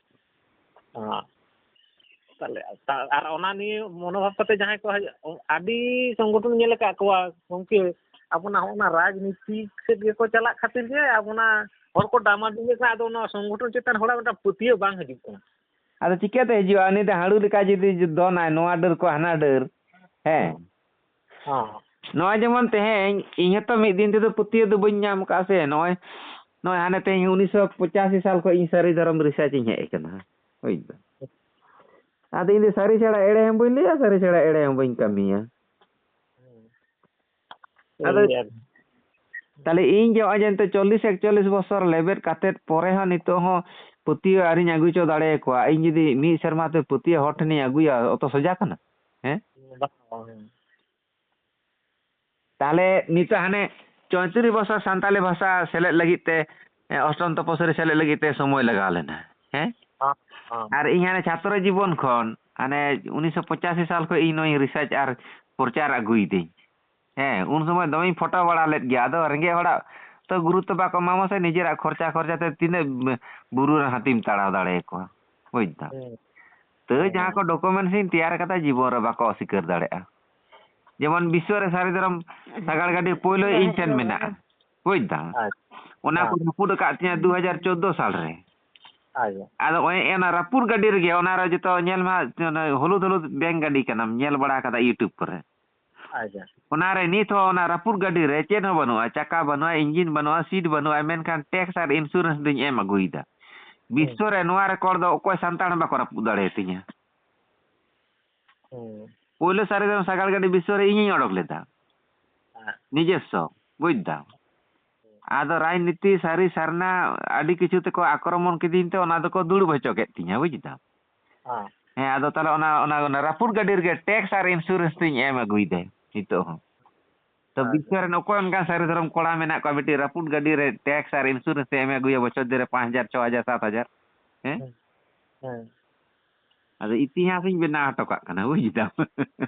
ᱦᱮᱸ᱾ ᱛᱟᱦᱞᱮ ᱟᱨ ᱚᱱᱟ ᱱᱤᱭᱮ ᱢᱚᱱᱳᱵᱷᱟᱵ ᱠᱟᱛᱮ ᱡᱟᱦᱟᱸᱭ ᱠᱚ ᱦᱤᱡᱩᱜ, ᱟᱹᱰᱤ ᱥᱚᱝᱜᱚᱴᱷᱚᱱ ᱧᱮᱞ ᱟᱠᱟᱫ ᱠᱚᱣᱟ ᱜᱚᱢᱠᱮ, ᱟᱵᱚᱱᱟᱜ ᱦᱚᱸ ᱚᱱᱟ ᱨᱟᱡᱽᱱᱤᱛᱤ ᱥᱮᱫ ᱜᱮᱠᱚ ᱪᱟᱞᱟᱜ ᱠᱷᱟᱹᱛᱤᱨ ᱜᱮ ᱟᱵᱚᱱᱟᱜ ᱦᱚᱲ ᱠᱚ ᱰᱟᱢᱟᱰᱳᱞ ᱞᱮᱠᱷᱟᱱ ᱟᱫᱚ ᱚᱱᱟ ᱥᱚᱝᱜᱚᱴᱷᱚᱱ ᱪᱮᱛᱟᱱ ᱦᱚᱲᱟᱜ ᱢᱤᱫᱴᱟᱝ ᱯᱟᱹᱛᱭᱟᱹᱣ ᱵᱟᱝ ᱦᱤᱡᱩᱜ ᱠᱟᱱᱟ᱾ ᱟᱫᱚ ᱪᱤᱠᱟᱹᱛᱮ ᱦᱤᱡᱩᱜᱼᱟ? ᱩᱱᱤ ᱫᱚ ᱦᱟᱹᱲᱩ ᱞᱮᱠᱟ ᱡᱩᱫᱤ ᱫᱚᱱᱟᱭ, ᱱᱚᱣᱟ ᱰᱟᱹᱨ ᱠᱚ ᱦᱟᱱᱟ ᱰᱟᱹᱨ, ᱦᱮᱸ᱾ ᱦᱮᱸ᱾ ᱱᱚᱜᱼᱚᱭ ᱡᱮᱢᱚᱱ ᱛᱮᱦᱮᱧ, ᱤᱧ ᱦᱚᱸᱛᱚ ᱢᱤᱫ ᱫᱤᱱ ᱛᱮᱫᱚ ᱯᱟᱹᱛᱭᱟᱹᱣ ᱫᱚ ᱵᱟᱹᱧ ᱧᱟᱢ ᱠᱟᱜᱼᱟ ᱥᱮ᱾ ᱱᱚᱜᱼᱚᱭ, ᱱᱚᱜᱼᱚᱭ ᱦᱟᱱᱮ ᱛᱮᱦᱮᱧ ᱩᱱᱤᱥᱥᱚ ᱯᱚᱸᱪᱟᱥᱤ ᱥᱟᱞ ᱠᱷᱚᱱ ᱤᱧ ᱥᱟᱹᱨᱤ ᱫᱷᱚᱨᱚᱢ ᱨᱤᱥᱟᱨᱪ ᱤᱧ ᱦᱮᱡ ᱟᱠᱟᱱᱟ, ᱵᱩᱡᱽ ᱫᱟᱢ᱾ ᱟᱫᱚ ᱤᱧ ᱫᱚ ᱥᱟᱹᱨᱤ ᱪᱷᱟᱲᱟ ᱮᱲᱮ ᱦᱚᱸ ᱵᱟᱹᱧ ᱞᱟᱹᱭᱟ, ᱥᱟᱹᱨᱤ ᱪᱷᱟᱲᱟ ᱮᱲᱮ ᱦᱚᱸ ᱵᱟᱹᱧ ᱠᱟᱹᱢᱤᱭᱟ᱾ ᱟᱫᱚ ᱴᱷᱤᱠ ᱜᱮᱭᱟ᱾ ᱛᱟᱦᱞᱮ ᱤᱧ ᱡᱮ ᱱᱚᱜᱼᱚᱭ ᱡᱮ ᱱᱤᱛᱚᱜ ᱪᱚᱞᱞᱤᱥ ᱮᱠᱪᱚᱞᱞᱤᱥ ᱵᱚᱪᱷᱚᱨ ᱞᱮᱵᱮᱫ ᱠᱟᱛᱮᱫ ᱯᱚᱨᱮ ᱦᱚᱸ ᱱᱤᱛᱚᱜ ᱦᱚᱸ ᱯᱟᱹᱛᱭᱟᱹᱣ ᱟᱹᱣᱨᱤᱧ ᱟᱹᱜᱩ ᱦᱚᱪᱚ ᱫᱟᱲᱮᱭᱟᱠᱚᱣᱟ᱾ ᱤᱧ ᱡᱩᱫᱤ ᱢᱤᱫ ᱥᱮᱨᱢᱟ ᱛᱮ ᱯᱟᱹᱛᱭᱟᱹᱣ ᱦᱚᱲ ᱴᱷᱮᱱᱤᱧ ᱟᱹᱜᱩᱭᱟ, ᱚᱛᱚ ᱥᱚᱡᱟ ᱠᱟᱱᱟ? ᱦᱮᱸ? ᱵᱟᱝ, ᱵᱟᱝ᱾ ᱛᱟᱦᱞᱮ ᱱᱤᱛᱚᱜ ᱦᱟᱱᱮ ᱪᱚᱭᱛᱨᱤᱥ ᱵᱚᱪᱷᱚᱨ ᱥᱟᱱᱛᱟᱞᱤ ᱵᱷᱟᱥᱟ ᱥᱮᱞᱮᱫ ᱞᱟᱹᱜᱤᱫ ᱛᱮ, ᱮ, ᱚᱥᱴᱚᱢ ᱛᱚᱯᱚᱥᱤᱞ ᱨᱮ ᱥᱮᱞᱮᱫ ᱞᱟᱹᱜᱤᱫ ᱛᱮ ᱥᱚᱢᱚᱭ ᱞᱟᱜᱟᱣ ᱞᱮᱱᱟ᱾ ᱦᱮᱸ? ᱦᱮᱸ, ᱦᱮᱸ᱾ ᱟᱨ ᱤᱧ ᱦᱟᱱᱮ ᱪᱷᱟᱛᱨᱚ ᱡᱤᱵᱚᱱ ᱠᱷᱚᱱ, ᱦᱟᱱᱮ ᱩᱱᱤᱥᱥᱚ ᱯᱚᱸᱪᱟᱥᱤ ᱥᱟᱞ ᱠᱷᱚᱱ ᱤᱧ ᱱᱚᱣᱟᱧ ᱨᱤᱥᱟᱨᱪ ᱟᱨ ᱯᱨᱚᱪᱟᱨ ᱟᱹᱜᱩᱭᱤᱫᱟᱹᱧ᱾ ᱦᱮᱸ, ᱩᱱ ᱥᱚᱢᱚᱭ ᱫᱚᱢᱮᱧ ᱯᱷᱳᱴᱳ ᱵᱟᱲᱟ ᱞᱮᱫ ᱜᱮᱭᱟ᱾ ᱟᱫᱚ ᱨᱮᱸᱜᱮᱡ ᱦᱚᱲᱟᱜ ᱛᱚ ᱜᱩᱨᱩᱛᱛᱚ ᱵᱟᱠᱚ ᱮᱢᱟᱢᱟ ᱥᱮ, ᱱᱤᱡᱮᱨᱟᱜ ᱠᱷᱚᱨᱪᱟ ᱠᱷᱚᱨᱪᱟ ᱛᱮ ᱛᱤᱱᱟᱹᱜ ᱵᱩᱨᱩ ᱨᱮ ᱦᱟᱹᱛᱤᱢ ᱛᱟᱲᱟᱣ ᱫᱟᱲᱮᱭᱟᱠᱚᱣᱟ, ᱵᱩᱡᱽ ᱫᱟᱢ᱾ ᱦᱮᱸ᱾ ᱛᱟᱹᱣ ᱦᱮᱸ, ᱡᱟᱦᱟᱸ ᱦᱮᱸ᱾ ᱠᱚ ᱰᱚᱠᱩᱢᱮᱱᱴᱥ ᱤᱧ ᱛᱮᱭᱟᱨ ᱠᱟᱫᱟ, ᱡᱤᱵᱚᱱ ᱨᱮ ᱵᱟᱠᱚ ᱚᱥᱤᱠᱟᱹᱨ ᱫᱟᱲᱮᱭᱟᱜᱼᱟ᱾ ᱡᱮᱢᱚᱱ ᱵᱤᱥᱥᱚ ᱨᱮ ᱥᱟᱹᱨᱤ ᱫᱷᱚᱨᱚᱢ ᱥᱟᱜᱟᱲ ᱜᱟᱹᱰᱤ ᱯᱳᱭᱞᱳ ᱤᱧ ᱴᱷᱮᱱ ᱢᱮᱱᱟᱜᱼᱟ, ᱵᱩᱡᱽ ᱫᱟᱢ᱾ ᱟᱪᱪᱷᱟ᱾ ᱚᱱᱟ ᱠᱚ ᱦᱮᱸ᱾ ᱨᱟᱹᱯᱩᱫ ᱟᱠᱟᱫ ᱛᱤᱧᱟᱹ ᱫᱩ ᱦᱟᱡᱟᱨ ᱪᱳᱫᱽᱫᱳ ᱥᱟᱞ ᱨᱮ᱾ ᱟᱪᱪᱷᱟ᱾ ᱟᱫᱚ ᱚᱱᱮ ᱚᱱᱟ ᱨᱟᱹᱯᱩᱫ ᱜᱟᱹᱰᱤ ᱨᱮᱜᱮ, ᱚᱱᱟ ᱨᱮ ᱡᱚᱛᱚ ᱧᱮᱞ ᱢᱟ, ᱚᱱᱟ ᱦᱩᱞᱩᱫ ᱦᱩᱞᱩᱫ ᱵᱮᱝᱠ ᱜᱟᱹᱰᱤ ᱠᱟᱱᱟᱢ, ᱧᱮᱞ ᱵᱟᱲᱟ ᱠᱟᱫᱟ YouTube ᱠᱚᱨᱮ᱾ ᱟᱪᱪᱷᱟ᱾ ᱚᱱᱟ ᱨᱮ ᱱᱤᱛ ᱦᱚᱸ ᱚᱱᱟ ᱨᱟᱹᱯᱩᱫ ᱜᱟᱹᱰᱤ ᱨᱮ ᱪᱮᱫ ᱦᱚᱸ ᱵᱟᱹᱱᱩᱜᱼᱟ, ᱪᱟᱠᱟ ᱵᱟᱹᱱᱩᱜᱼᱟ, ᱤᱧᱡᱤᱱ ᱵᱟᱹᱱᱩᱜᱼᱟ, ᱥᱤᱴ ᱵᱟᱹᱱᱩᱜᱼᱟ, ᱢᱮᱱᱠᱷᱟᱱ ᱴᱮᱠᱥ ᱟᱨ ᱤᱱᱥᱩᱨᱮᱱᱥ ᱫᱚᱧ ᱮᱢ ᱟᱹᱜᱩᱭᱮᱫᱟ᱾ ᱦᱩᱸ᱾ ᱵᱤᱥᱥᱚ ᱨᱮ ᱱᱚᱣᱟ ᱨᱮᱠᱚᱨᱰ ᱫᱚ ᱚᱠᱚᱭ ᱥᱟᱱᱛᱟᱲ ᱦᱚᱸ ᱵᱟᱠᱚ ᱨᱟᱹᱯᱩᱫ ᱫᱟᱲᱮᱭᱟᱛᱤᱧᱟ᱾ ᱦᱩᱸ᱾ ᱯᱳᱭᱞᱳ ᱥᱟᱹᱨᱤ ᱫᱷᱚᱨᱚᱢ ᱥᱟᱜᱟᱲ ᱜᱟᱹᱰᱤ ᱵᱤᱥᱥᱚ ᱨᱮ ᱤᱧᱤᱧ ᱚᱰᱚᱠ ᱞᱮᱫᱟ᱾ ᱦᱮᱸ᱾ ᱱᱤᱡᱮᱥᱥᱚ, ᱵᱩᱡᱽ ᱫᱟᱢ᱾ ᱟᱫᱚ ᱨᱟᱡᱽᱱᱤᱛᱤ ᱥᱟᱹᱨᱤ ᱥᱟᱨᱱᱟ ᱟᱹᱰᱤ ᱠᱤᱪᱷᱩ ᱛᱮᱠᱚ ᱟᱠᱨᱚᱢᱚᱱ ᱠᱤᱫᱤᱧ ᱛᱮ ᱚᱱᱟ ᱫᱚᱠᱚ ᱫᱩᱲᱩᱵ ᱦᱚᱪᱚ ᱠᱮᱫ ᱛᱤᱧᱟ, ᱵᱩᱡᱽ ᱫᱟᱢ᱾ ᱦᱮᱸ᱾ ᱦᱮᱸ, ᱟᱫᱚ ᱛᱟᱦᱞᱮ ᱚᱱᱟ, ᱚᱱᱟ, ᱚᱱᱟ ᱨᱟᱹᱯᱩᱫ ᱜᱟᱹᱰᱤ ᱨᱮᱜᱮ ᱴᱮᱠᱥ ᱟᱨ ᱤᱱᱥᱩᱨᱮᱱᱥ ᱫᱚᱧ ᱮᱢ ᱟᱹᱜᱩᱭᱮᱫᱟ ᱱᱤᱛᱚᱜ ᱦᱚᱸ᱾ ᱛᱚ ᱟᱪᱪᱷᱟ᱾ ᱵᱤᱥᱥᱚ ᱨᱮᱱ ᱚᱠᱚᱭ ᱚᱱᱠᱟᱱ ᱥᱟᱹᱨᱤ ᱫᱷᱚᱨᱚᱢ ᱠᱚᱲᱟ ᱢᱮᱱᱟᱜ ᱠᱚᱣᱟ, ᱢᱤᱫᱴᱤᱡ ᱨᱟᱹᱯᱩᱫ ᱜᱟᱹᱰᱤ ᱨᱮ ᱴᱮᱠᱥ ᱟᱨ ᱤᱱᱥᱩᱨᱮᱱᱥ ᱮ ᱮᱢ ᱟᱹᱜᱩᱭᱟ ᱵᱚᱪᱷᱚᱨ ᱫᱤᱱ ᱨᱮ ᱯᱟᱸᱪ ᱦᱟᱡᱟᱨ, ᱪᱷᱚ ᱦᱟᱡᱟᱨ, ᱥᱟᱛ ᱦᱟᱡᱟᱨ? ᱦᱮᱸ? ᱦᱮᱸ᱾ ᱦᱮᱸ᱾ ᱟᱫᱚ ᱤᱛᱤᱦᱟᱥ ᱤᱧ ᱵᱮᱱᱟᱣ ᱦᱚᱴᱚ ᱠᱟᱜ ᱠᱟᱱᱟ, ᱵᱩᱡᱽ ᱫᱟᱢ᱾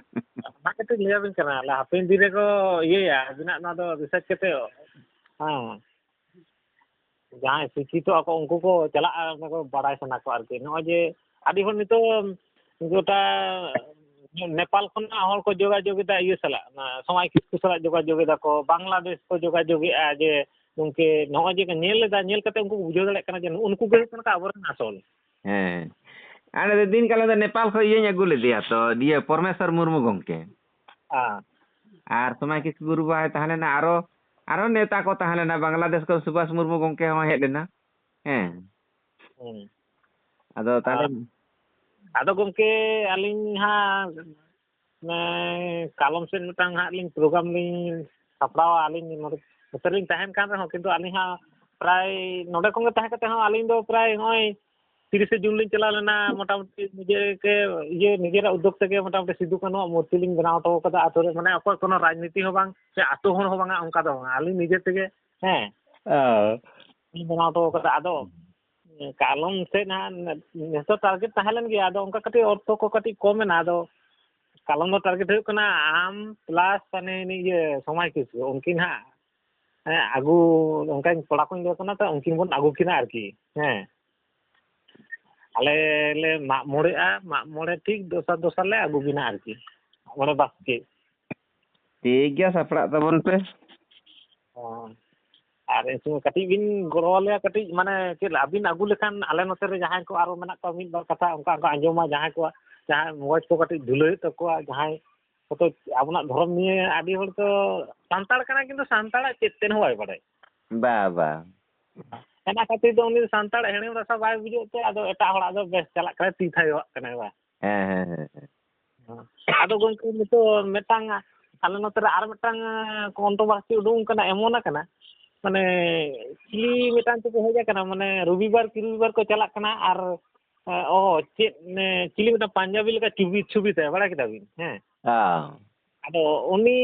ᱚᱱᱟ ᱠᱷᱟᱹᱛᱤᱨ ᱞᱟᱹᱭ ᱟᱵᱤᱱ ᱠᱟᱱᱟ, ᱟᱞᱮ ᱦᱟᱯᱮᱱ ᱫᱤᱱ ᱨᱮᱠᱚ ᱤᱭᱟᱹᱭᱟ, ᱟᱵᱤᱱᱟᱜ ᱱᱚᱣᱟ ᱫᱚ ᱨᱤᱥᱟᱨᱪ ᱠᱟᱛᱮ, ᱦᱮᱸ, ᱡᱟᱦᱟᱸᱭ ᱥᱤᱠᱠᱷᱤᱛᱚ ᱟᱠᱚ, ᱩᱱᱠᱩ ᱠᱚ ᱪᱟᱞᱟᱜᱼᱟ, ᱚᱱᱟ ᱠᱚ ᱵᱟᱲᱟᱭ ᱥᱟᱱᱟ ᱠᱚᱣᱟ ᱟᱨᱠᱤ᱾ ᱱᱚᱜᱼᱚᱭ ᱡᱮ ᱟᱹᱰᱤ ᱦᱚᱲ ᱱᱤᱛᱚᱜ ᱜᱚᱴᱟ ᱱᱮᱯᱟᱞ ᱠᱷᱚᱱᱟᱜ ᱦᱚᱲ ᱠᱚ ᱡᱳᱜᱟᱡᱳᱜᱽ ᱮᱫᱟ ᱤᱭᱟᱹ ᱥᱟᱞᱟᱜ, ᱚᱱᱟ ᱥᱚᱢᱟᱭ ᱠᱤᱥᱠᱩ ᱥᱟᱞᱟᱜ ᱡᱳᱜᱟᱡᱳᱜᱽ ᱮᱫᱟ ᱠᱚ, ᱵᱟᱝᱞᱟᱫᱮᱥ ᱠᱚ ᱡᱳᱜᱟᱡᱳᱜᱽ ᱮᱫᱟ, ᱡᱮ ᱜᱚᱢᱠᱮ ᱱᱚᱜᱼᱚᱭ ᱡᱮ ᱧᱮᱞ ᱮᱫᱟ, ᱧᱮᱞ ᱠᱟᱛᱮ ᱩᱱᱠᱩ ᱠᱚ ᱵᱩᱡᱷᱟᱹᱣ ᱫᱟᱲᱮᱭᱟᱜ ᱠᱟᱱᱟ ᱡᱮ ᱱᱩᱜᱼᱩ ᱱᱩᱠᱩ ᱜᱮ ᱦᱩᱭᱩᱜ ᱠᱟᱱᱟ ᱠᱚ ᱟᱵᱚᱨᱮᱱ ᱟᱥᱚᱞ᱾ ᱦᱮᱸ᱾ ᱟᱨ ᱫᱤᱱ ᱠᱟᱞᱚᱢ ᱫᱚ ᱱᱮᱯᱟᱞ ᱠᱷᱚᱱ ᱤᱭᱟᱹᱧ ᱟᱹᱜᱩ ᱞᱮᱫᱮᱭᱟ ᱛᱚ, ᱤᱭᱟᱹ ᱯᱚᱨᱢᱮᱥᱣᱚᱨ ᱢᱩᱨᱢᱩ ᱜᱚᱢᱠᱮ᱾ ᱦᱮᱸ᱾ ᱟᱨ ᱥᱚᱢᱟᱭ ᱠᱤᱥᱠᱩ ᱜᱩᱨᱩ ᱵᱟᱵᱟᱭ ᱛᱟᱦᱮᱸ ᱞᱮᱱᱟ, ᱟᱨᱚ, ᱟᱨᱚ ᱱᱮᱛᱟ ᱠᱚ ᱛᱟᱦᱮᱸ ᱞᱮᱱᱟ, ᱵᱟᱝᱞᱟᱫᱮᱥ ᱠᱷᱚᱱ ᱥᱩᱵᱷᱟᱥ ᱢᱩᱨᱢᱩ ᱜᱚᱢᱠᱮ ᱦᱚᱸ ᱦᱮᱡ ᱞᱮᱱᱟ᱾ ᱦᱮᱸ᱾ ᱦᱩᱸ᱾ ᱟᱫᱚ ᱛᱟᱦᱞᱮ ᱟᱨ ᱟᱫᱚ ᱜᱚᱢᱠᱮ, ᱟᱹᱞᱤᱧ ᱦᱟᱸᱜ, ᱢᱟᱱᱮ, ᱠᱟᱞᱚᱢ ᱥᱮᱫ ᱢᱤᱫᱴᱟᱝ ᱦᱟᱸᱜ ᱞᱤᱧ ᱯᱨᱳᱜᱨᱟᱢ ᱞᱤᱧ ᱥᱟᱯᱲᱟᱣᱟ᱾ ᱟᱹᱞᱤᱧ ᱱᱚᱰᱮ, ᱱᱚᱛᱮ ᱨᱮᱞᱤᱧ ᱛᱟᱦᱮᱱ ᱠᱟᱱ ᱨᱮᱦᱚᱸ, ᱠᱤᱱᱛᱩ ᱟᱹᱞᱤᱧ ᱦᱟᱸᱜ ᱯᱨᱟᱭ ᱱᱚᱰᱮ ᱠᱷᱚᱱ ᱜᱮ ᱛᱟᱦᱮᱸ ᱠᱟᱛᱮ ᱦᱚᱸ ᱟᱹᱞᱤᱧ ᱫᱚ ᱯᱨᱟᱭ ᱱᱚᱜᱼᱚᱭ ᱛᱤᱨᱤᱥᱮ ᱡᱩᱱ ᱞᱤᱧ ᱪᱟᱞᱟᱣ ᱞᱮᱱᱟ, ᱢᱚᱴᱟᱢᱩᱴᱤ ᱱᱤᱡᱮ ᱜᱮ, ᱤᱭᱟᱹ, ᱱᱤᱡᱮᱨᱟᱜ ᱩᱫᱽᱫᱳᱜᱽ ᱛᱮᱜᱮ ᱢᱚᱴᱟᱢᱩᱴᱤ ᱥᱤᱫᱩ ᱠᱟᱹᱱᱩᱣᱟᱜ ᱢᱩᱨᱛᱤ ᱞᱤᱧ ᱵᱮᱱᱟᱣ ᱦᱚᱴᱚ ᱠᱟᱫᱟ ᱟᱹᱛᱩ ᱨᱮ᱾ ᱢᱟᱱᱮ, ᱚᱠᱚᱭ ᱠᱳᱱᱳ ᱨᱟᱡᱽᱱᱤᱛᱤ ᱦᱚᱸ ᱵᱟᱝ, ᱥᱮ ᱟᱹᱛᱩ ᱦᱚᱲ ᱦᱚᱸ ᱵᱟᱝᱟ, ᱚᱱᱠᱟ ᱫᱚ ᱵᱟᱝᱟ, ᱟᱹᱞᱤᱧ ᱱᱤᱡᱮ ᱛᱮᱜᱮ᱾ ᱦᱮᱸ᱾ ᱚ᱾ ᱞᱤᱧ ᱵᱮᱱᱟᱣ ᱦᱚᱴᱚ ᱠᱟᱫᱟ᱾ ᱟᱫᱚ ᱠᱟᱞᱚᱢ ᱥᱮᱫ ᱦᱟᱸᱜ ᱱᱤᱛᱚᱜ ᱴᱟᱨᱜᱮᱴ ᱛᱟᱦᱮᱸ ᱞᱮᱱ ᱜᱮᱭᱟ, ᱟᱫᱚ ᱚᱱᱠᱟ ᱠᱟᱹᱴᱤᱡ ᱚᱨᱛᱷᱚ ᱠᱚ ᱠᱟᱹᱴᱤᱡ ᱠᱚᱢ ᱮᱱᱟ᱾ ᱟᱫᱚ ᱠᱟᱞᱚᱢ ᱫᱚ ᱴᱟᱨᱜᱮᱴ ᱦᱩᱭᱩᱜ ᱠᱟᱱᱟ ᱟᱢ ᱯᱞᱟᱥ ᱦᱟᱱᱮ ᱤᱭᱟᱹ ᱥᱚᱢᱟᱭ ᱠᱤᱥᱠᱩ, ᱩᱱᱠᱤᱱ ᱦᱟᱸᱜ, ᱦᱮᱸ, ᱟᱹᱜᱩ, ᱚᱱᱠᱟᱧ ᱠᱚᱲᱟ ᱠᱚᱧ ᱞᱟᱹᱭ ᱟᱠᱚ ᱠᱟᱱᱟ ᱛᱚ, ᱩᱱᱠᱤᱱ ᱵᱚᱱ ᱟᱹᱜᱩ ᱠᱤᱱᱟ ᱟᱨᱠᱤ᱾ ᱦᱮᱸ, ᱟᱞᱮ ᱞᱮ ᱢᱟᱜ ᱢᱚᱬᱮᱜᱼᱟ, ᱢᱟᱜ ᱢᱚᱬᱮ ᱴᱷᱤᱠ ᱫᱚᱥᱟᱨ ᱫᱚᱥᱟᱨ ᱞᱮ ᱟᱹᱜᱩ ᱵᱤᱱᱟ ᱟᱨᱠᱤ, ᱢᱟᱜ ᱢᱚᱬᱮ ᱵᱟᱥᱠᱮ᱾ ᱴᱷᱤᱠ ᱜᱮᱭᱟ, ᱥᱟᱯᱲᱟᱜ ᱛᱟᱵᱚᱱ ᱯᱮ᱾ ᱦᱚᱸ᱾ ᱟᱨ ᱮᱱ ᱥᱚᱢᱚᱭ ᱠᱟᱹᱴᱤᱡ ᱵᱤᱱ ᱜᱚᱲᱚ ᱟᱞᱮᱭᱟ, ᱠᱟᱹᱴᱤᱡ ᱢᱟᱱᱮ ᱪᱮᱫ ᱟᱹᱵᱤᱱ ᱟᱹᱜᱩ ᱞᱮᱠᱷᱟᱱ ᱟᱞᱮ ᱱᱚᱛᱮ ᱨᱮ ᱡᱟᱦᱟᱸᱭ ᱠᱚ ᱟᱨᱚ ᱢᱮᱱᱟᱜ ᱠᱚᱣᱟ, ᱢᱤᱫ ᱵᱟᱨ ᱠᱟᱛᱷᱟ ᱚᱱᱠᱟ ᱚᱱᱠᱟ ᱟᱸᱡᱚᱢᱟ, ᱡᱟᱦᱟᱸᱭ ᱠᱚᱣᱟᱜ ᱡᱟᱦᱟᱸᱭ ᱢᱚᱡᱽ ᱠᱚ ᱠᱟᱹᱴᱤᱡ ᱰᱷᱤᱞᱟᱹᱭᱮᱫ ᱛᱟᱠᱚᱣᱟ, ᱡᱟᱦᱟᱸᱭ ᱠᱚᱫᱚ ᱟᱵᱚᱱᱟᱜ ᱫᱷᱚᱨᱚᱢ ᱱᱤᱭᱮ ᱟᱹᱰᱤ ᱦᱚᱲ ᱠᱚ ᱥᱟᱱᱛᱟᱲ ᱠᱟᱱᱟ, ᱠᱤᱱᱛᱩ ᱥᱟᱱᱛᱟᱲᱟᱜ ᱪᱮᱫ ᱛᱮᱫ ᱦᱚᱸ ᱵᱟᱭ ᱵᱟᱲᱟᱭᱟ᱾ ᱵᱟ, ᱵᱟ᱾ ᱚᱱᱟ ᱠᱷᱟᱹᱛᱤᱨ ᱫᱚ ᱩᱱᱤ ᱥᱟᱱᱛᱟᱲ ᱦᱮᱲᱮᱢ ᱨᱟᱥᱟ ᱵᱟᱭ ᱵᱩᱡᱷᱟᱹᱣ ᱛᱮ ᱟᱫᱚ ᱮᱴᱟᱜ ᱦᱚᱲᱟᱜ ᱫᱚ ᱵᱮᱥ ᱪᱟᱞᱟᱜ ᱠᱟᱱᱟ, ᱛᱤ ᱛᱷᱟᱭᱚᱣᱟᱜ ᱠᱟᱱᱟᱭ ᱵᱟ᱾ ᱦᱮᱸ, ᱦᱮᱸ, ᱦᱮᱸ, ᱦᱮᱸ᱾ ᱟᱫᱚ ᱜᱚᱢᱠᱮ, ᱱᱤᱛᱚᱜ ᱢᱤᱫᱴᱟᱝ ᱟᱞᱮ ᱱᱚᱛᱮ ᱨᱮ ᱟᱨ ᱢᱤᱫᱴᱟᱝ ᱠᱚᱱᱴᱨᱳᱵᱷᱟᱨᱥᱤ ᱩᱰᱩᱝ ᱠᱟᱱᱟ, ᱮᱢᱚᱱ ᱟᱠᱟᱱᱟ, ᱢᱟᱱᱮ ᱪᱤᱞᱤ ᱢᱤᱫᱴᱟᱝ ᱛᱮᱠᱚ ᱦᱮᱡ ᱟᱠᱟᱱᱟ, ᱢᱟᱱᱮ ᱨᱚᱵᱤᱵᱟᱨ ᱠᱤ ᱨᱚᱵᱤᱵᱟᱨ ᱠᱚ ᱪᱟᱞᱟᱜ ᱠᱟᱱᱟ ᱟᱨ ᱚ ᱪᱮᱫ ᱪᱤᱞᱤ ᱢᱤᱫᱴᱟᱝ ᱯᱟᱧᱡᱟᱵᱤ ᱞᱮᱠᱟ ᱪᱷᱚᱵᱤ, ᱪᱷᱚᱵᱤ ᱛᱟᱭ, ᱵᱟᱲᱟᱭ ᱠᱮᱫᱟ ᱵᱤᱱ? ᱦᱮᱸ᱾ ᱦᱮᱸ᱾ ᱟᱫᱚ ᱩᱱᱤ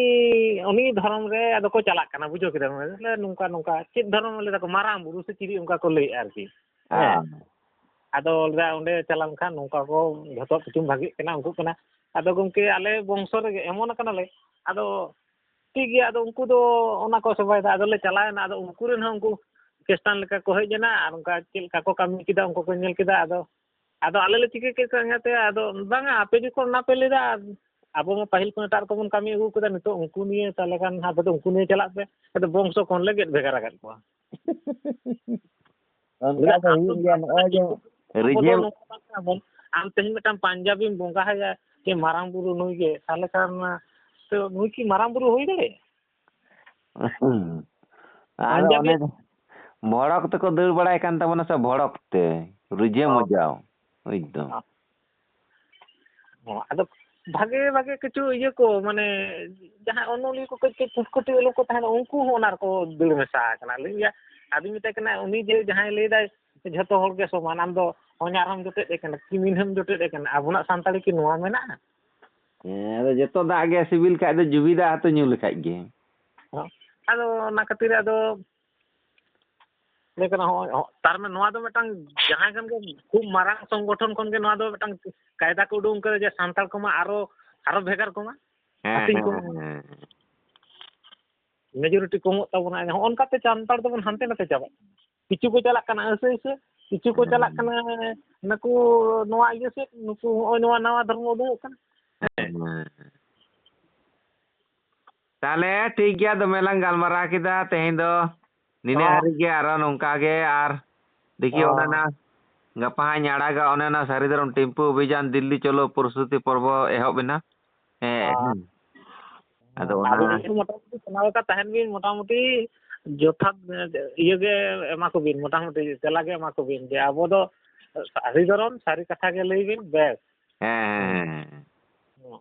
ᱩᱱᱤ ᱫᱷᱚᱨᱚᱢ ᱨᱮ ᱟᱫᱚ ᱠᱚ ᱪᱟᱞᱟᱜ ᱠᱟᱱᱟ, ᱵᱩᱡᱷᱟᱹᱣ ᱠᱮᱫᱟ ᱵᱤᱱ? ᱱᱚᱝᱠᱟ ᱱᱚᱝᱠᱟ ᱪᱮᱫ ᱫᱷᱚᱨᱚᱢ ᱞᱟᱹᱭ ᱫᱟᱠᱚ, ᱢᱟᱨᱟᱝ ᱵᱩᱨᱩ ᱥᱮ ᱪᱤᱞᱤ ᱚᱱᱠᱟ ᱠᱚ ᱞᱟᱹᱭᱮᱫᱼᱟ ᱟᱨᱠᱤ᱾ ᱦᱮᱸ᱾ ᱦᱮᱸ᱾ ᱟᱫᱚ ᱞᱟᱹᱭᱫᱟ ᱚᱸᱰᱮ ᱪᱟᱞᱟᱣ ᱞᱮᱱᱠᱷᱟᱱ ᱱᱚᱝᱠᱟ ᱠᱚ ᱡᱷᱚᱛᱚ ᱠᱤᱪᱷᱩ ᱵᱷᱟᱜᱮᱜ ᱠᱟᱱᱟ, ᱩᱱᱠᱩᱜ ᱠᱟᱱᱟ᱾ ᱟᱫᱚ ᱜᱚᱢᱠᱮ, ᱟᱞᱮ ᱵᱚᱝᱥᱚ ᱨᱮᱜᱮ ᱮᱢᱚᱱ ᱟᱠᱟᱱᱟᱞᱮ, ᱟᱫᱚ ᱴᱷᱤᱠ ᱜᱮᱭᱟ, ᱟᱫᱚ ᱩᱱᱠᱩ ᱫᱚ ᱚᱱᱟ ᱠᱚ ᱥᱮᱵᱟᱭᱮᱫᱟ᱾ ᱟᱫᱚ ᱞᱮ ᱪᱟᱞᱟᱣᱮᱱᱟ, ᱟᱫᱚ ᱩᱱᱠᱩ ᱨᱮᱱ ᱦᱚᱸ ᱩᱱᱠᱩ ᱠᱷᱨᱤᱥᱴᱟᱱ ᱞᱮᱠᱟ ᱠᱚ ᱦᱮᱡ ᱮᱱᱟ ᱟᱨ ᱚᱱᱠᱟ ᱪᱮᱫ ᱞᱮᱠᱟ ᱠᱚ ᱠᱟᱹᱢᱤ ᱠᱮᱫᱟ ᱩᱱᱠᱩ ᱠᱚ ᱧᱮᱞ ᱠᱮᱫᱟ᱾ ᱟᱫᱚ ᱟᱫᱚ ᱟᱞᱮ ᱞᱮ ᱪᱤᱠᱟᱹ ᱠᱮᱫ ᱠᱚᱣᱟ ᱮᱸᱜᱟᱛᱮ, ᱟᱫᱚ ᱵᱟᱝᱟ, ᱟᱯᱮ ᱡᱚᱠᱷᱚᱱ ᱚᱱᱟ ᱯᱮ ᱞᱟᱹᱭᱫᱟ, ᱟᱵᱚ ᱢᱟ ᱯᱟᱹᱦᱤᱞ ᱠᱷᱚᱱ ᱮᱴᱟᱜ ᱨᱚᱠᱚᱢ ᱵᱚᱱ ᱠᱟᱹᱢᱤ ᱟᱹᱜᱩ ᱠᱟᱫᱟ, ᱱᱤᱛᱚᱜ ᱩᱱᱠᱩ ᱱᱤᱭᱮ ᱛᱟᱦᱚᱞᱮ ᱠᱷᱟᱱ ᱟᱯᱮ ᱫᱚ ᱩᱱᱠᱩ ᱱᱤᱭᱮ ᱪᱟᱞᱟᱜ ᱯᱮ᱾ ᱟᱫᱚ ᱵᱚᱝᱥᱚ ᱠᱷᱚᱱ ᱞᱮ ᱜᱮᱫ ᱵᱷᱮᱜᱟᱨ ᱟᱠᱟᱫ ᱠᱚᱣᱟ᱾ ᱚᱱᱠᱟ ᱫᱚ ᱦᱩᱭᱩᱜ ᱜᱮᱭᱟ᱾ ᱱᱚᱜᱼᱚᱭ ᱡᱮ ᱟᱵᱚ ᱫᱚ ᱨᱤᱡᱷᱟᱹᱣ ᱱᱚᱝᱠᱟ ᱵᱟᱝ ᱠᱟᱱᱟ ᱵᱚᱱ᱾ ᱟᱢ ᱛᱮᱦᱮᱧ ᱢᱤᱫᱴᱟᱝ ᱯᱟᱧᱡᱟᱵᱤᱢ ᱵᱚᱸᱜᱟ ᱟᱭᱟ ᱡᱮ ᱢᱟᱨᱟᱝ ᱵᱩᱨᱩ ᱱᱩᱭ ᱜᱮ, ᱛᱟᱦᱚᱞᱮ ᱠᱷᱟᱱ ᱛᱚ ᱱᱩᱭ ᱠᱤ ᱢᱟᱨᱟᱝ ᱵᱩᱨᱩ ᱦᱩᱭ ᱫᱟᱲᱮᱭᱟᱜᱼᱟ? ᱟᱫᱚ ᱯᱟᱧᱡᱟᱵᱤ ᱚᱱᱮ ᱵᱷᱚᱲᱚᱠ ᱛᱮᱠᱚ ᱫᱟᱹᱲ ᱵᱟᱲᱟᱭ ᱠᱟᱱ ᱛᱟᱵᱚᱱᱟ ᱥᱮ, ᱵᱷᱚᱲᱚᱠ ᱛᱮ, ᱨᱤᱡᱷᱟᱹᱣ ᱦᱚᱸ᱾ ᱢᱚᱡᱟᱣ᱾ ᱵᱩᱡᱽ ᱫᱟᱢ᱾ ᱦᱚᱸ᱾ ᱦᱚᱸ, ᱟᱫᱚ ᱵᱷᱟᱜᱮ ᱵᱷᱟᱜᱮ ᱠᱤᱪᱷᱩ ᱤᱭᱟᱹ ᱠᱚ, ᱢᱟᱱᱮ, ᱡᱟᱦᱟᱸᱭ ᱚᱱᱚᱞᱤᱭᱟᱹ ᱠᱚ ᱠᱟᱹᱡ ᱠᱟᱹᱡ ᱯᱩᱴᱠᱩᱴᱤ ᱚᱞᱚᱜ ᱠᱚ ᱛᱟᱦᱮᱱᱟ, ᱩᱱᱠᱩ ᱦᱚᱸ ᱚᱱᱟ ᱨᱮᱠᱚ ᱫᱟᱹᱲ ᱢᱮᱥᱟ ᱟᱠᱟᱱᱟ᱾ ᱞᱟᱹᱭ ᱜᱮᱭᱟ, ᱟᱫᱚᱧ ᱢᱮᱛᱟᱭ ᱠᱟᱱᱟ, ᱩᱱᱤ ᱡᱮ ᱡᱟᱦᱟᱸᱭ ᱞᱟᱹᱭᱫᱟᱭ ᱡᱷᱚᱛᱚ ᱦᱚᱲ ᱜᱮ ᱥᱚᱢᱟᱱ, ᱟᱢ ᱫᱚ ᱦᱚᱧᱦᱟᱨ ᱦᱚᱸᱢ ᱡᱚᱴᱮᱫ ᱮ ᱠᱟᱱᱟ, ᱠᱤᱢᱤᱱ ᱦᱚᱸᱢ ᱡᱚᱴᱮᱫ ᱮ ᱠᱟᱱᱟ, ᱟᱵᱚᱱᱟᱜ ᱥᱟᱱᱛᱟᱲᱤ ᱠᱤ ᱱᱚᱣᱟ ᱢᱮᱱᱟᱜᱼᱟ? ᱦᱮᱸ, ᱟᱫᱚ ᱡᱚᱛᱚ ᱫᱟᱜ ᱜᱮ ᱥᱤᱵᱤᱞ ᱠᱷᱟᱡ ᱫᱚ ᱡᱩᱵᱤ ᱫᱟᱜ ᱦᱚᱸᱛᱚ ᱧᱩ ᱞᱮᱠᱷᱟᱡ ᱜᱮ᱾ ᱦᱚᱸ᱾ ᱟᱫᱚ ᱚᱱᱟ ᱠᱷᱟᱹᱛᱤᱨ ᱟᱫᱚ ᱞᱟᱹᱭ ᱠᱟᱱᱟ, ᱦᱚᱸᱜᱼᱚᱭ, ᱦᱚᱸ, ᱛᱟᱨ ᱢᱟᱱᱮ ᱱᱚᱣᱟ ᱫᱚ ᱢᱤᱫᱴᱟᱝ ᱡᱟᱦᱟᱸᱭ ᱠᱷᱟᱱ ᱜᱮ ᱠᱷᱩᱵ ᱢᱟᱨᱟᱝ ᱥᱚᱝᱜᱚᱴᱷᱚᱱ ᱠᱷᱚᱱ ᱜᱮ ᱱᱚᱣᱟ ᱫᱚ ᱢᱤᱫᱴᱟᱝ ᱠᱟᱭᱫᱟ ᱠᱚ ᱩᱰᱩᱝ ᱠᱟᱫᱟ ᱡᱮ ᱥᱟᱱᱛᱟᱲ ᱠᱚᱢᱟ ᱟᱨᱚ, ᱟᱨᱚ ᱵᱷᱮᱜᱟᱨ ᱠᱚᱢᱟ᱾ ᱦᱮᱸ, ᱦᱟᱹᱴᱤᱧ ᱦᱮᱸ, ᱠᱚᱢᱟ᱾ ᱦᱮᱸ, ᱦᱮᱸ᱾ ᱢᱮᱡᱚᱨᱤᱴᱤ ᱠᱚᱢᱚᱜ ᱛᱟᱵᱚᱱᱟ᱾ ᱦᱚᱸᱜᱼᱚ ᱱᱚᱝᱠᱟ ᱛᱮ ᱥᱟᱱᱛᱟᱲ ᱫᱚᱵᱚᱱ ᱦᱟᱱᱛᱮ ᱱᱟᱛᱮ ᱪᱟᱵᱟᱜ ᱠᱟᱱᱟ᱾ ᱠᱤᱪᱷᱩ ᱠᱚ ᱪᱟᱞᱟᱜ ᱠᱟᱱᱟ ᱟᱹᱥᱟᱹ ᱟᱹᱥᱟᱹ, ᱠᱤᱪᱷᱩ ᱠᱚ ᱦᱮᱸ᱾ ᱪᱟᱞᱟᱜ ᱠᱟᱱᱟ ᱱᱩᱠᱩ ᱱᱚᱣᱟ ᱤᱭᱟᱹ ᱥᱮᱫ, ᱱᱩᱠᱩ ᱦᱚᱸᱜᱼᱚᱭ ᱱᱚᱣᱟ ᱱᱟᱣᱟ ᱫᱷᱚᱨᱢᱚ ᱩᱰᱩᱝᱚᱜ ᱠᱟᱱᱟ᱾ ᱦᱮᱸ᱾ ᱛᱟᱦᱞᱮ ᱴᱷᱤᱠ ᱜᱮᱭᱟ, ᱫᱚᱢᱮ ᱞᱟᱝ ᱜᱟᱞᱢᱟᱨᱟᱣ ᱠᱮᱫᱟ ᱛᱮᱦᱮᱧ ᱫᱚ᱾ ᱱᱤᱱᱟᱹᱜ ᱦᱚᱸ᱾ ᱦᱟᱹᱨᱤᱡ ᱜᱮ ᱟᱨᱚ ᱱᱚᱝᱠᱟ ᱜᱮ, ᱟᱨ ᱫᱮᱠᱷᱤ ᱦᱚᱸ᱾ ᱚᱱᱮ ᱚᱱᱟ ᱜᱟᱯᱟ ᱦᱟᱸᱜ ᱤᱧ ᱟᱲᱟᱜᱟ, ᱚᱱᱮ ᱚᱱᱟ ᱥᱟᱹᱨᱤ ᱫᱷᱚᱨᱚᱢ ᱴᱮᱢᱯᱩ ᱚᱵᱷᱤᱡᱟᱱ ᱫᱤᱞᱞᱤ ᱪᱚᱞᱚ ᱯᱨᱚᱥᱛᱩᱛᱤ ᱯᱚᱨᱵᱚ ᱮᱦᱚᱵ ᱮᱱᱟ᱾ ᱦᱮᱸ, ᱦᱚᱸ᱾ ᱦᱮᱸ᱾ ᱟᱫᱚ ᱦᱮᱸ, ᱚᱱᱟ ᱟᱹᱵᱤᱱ ᱢᱚᱴᱟᱢᱩᱴᱤ ᱥᱟᱱᱟᱢ ᱞᱮᱠᱟ ᱛᱟᱦᱮᱱ ᱵᱤᱱ, ᱢᱚᱴᱟᱢᱩᱴᱤ ᱡᱚᱛᱷᱟᱛ ᱤᱭᱟᱹ ᱜᱮ ᱮᱢᱟ ᱠᱚᱵᱤᱱ, ᱢᱚᱴᱟᱢᱩᱴᱤ ᱛᱮᱞᱟ ᱜᱮ ᱮᱢᱟ ᱠᱚᱵᱤᱱ ᱡᱮ ᱟᱵᱚ ᱫᱚ ᱥᱟᱹᱨᱤ ᱫᱷᱚᱨᱚᱢ, ᱥᱟᱹᱨᱤ ᱠᱟᱛᱷᱟ ᱜᱮ ᱞᱟᱹᱭ ᱵᱤᱱ, ᱵᱮᱥ᱾ ᱦᱮᱸ, ᱦᱮᱸ, ᱦᱮᱸ᱾ ᱦᱮᱸ᱾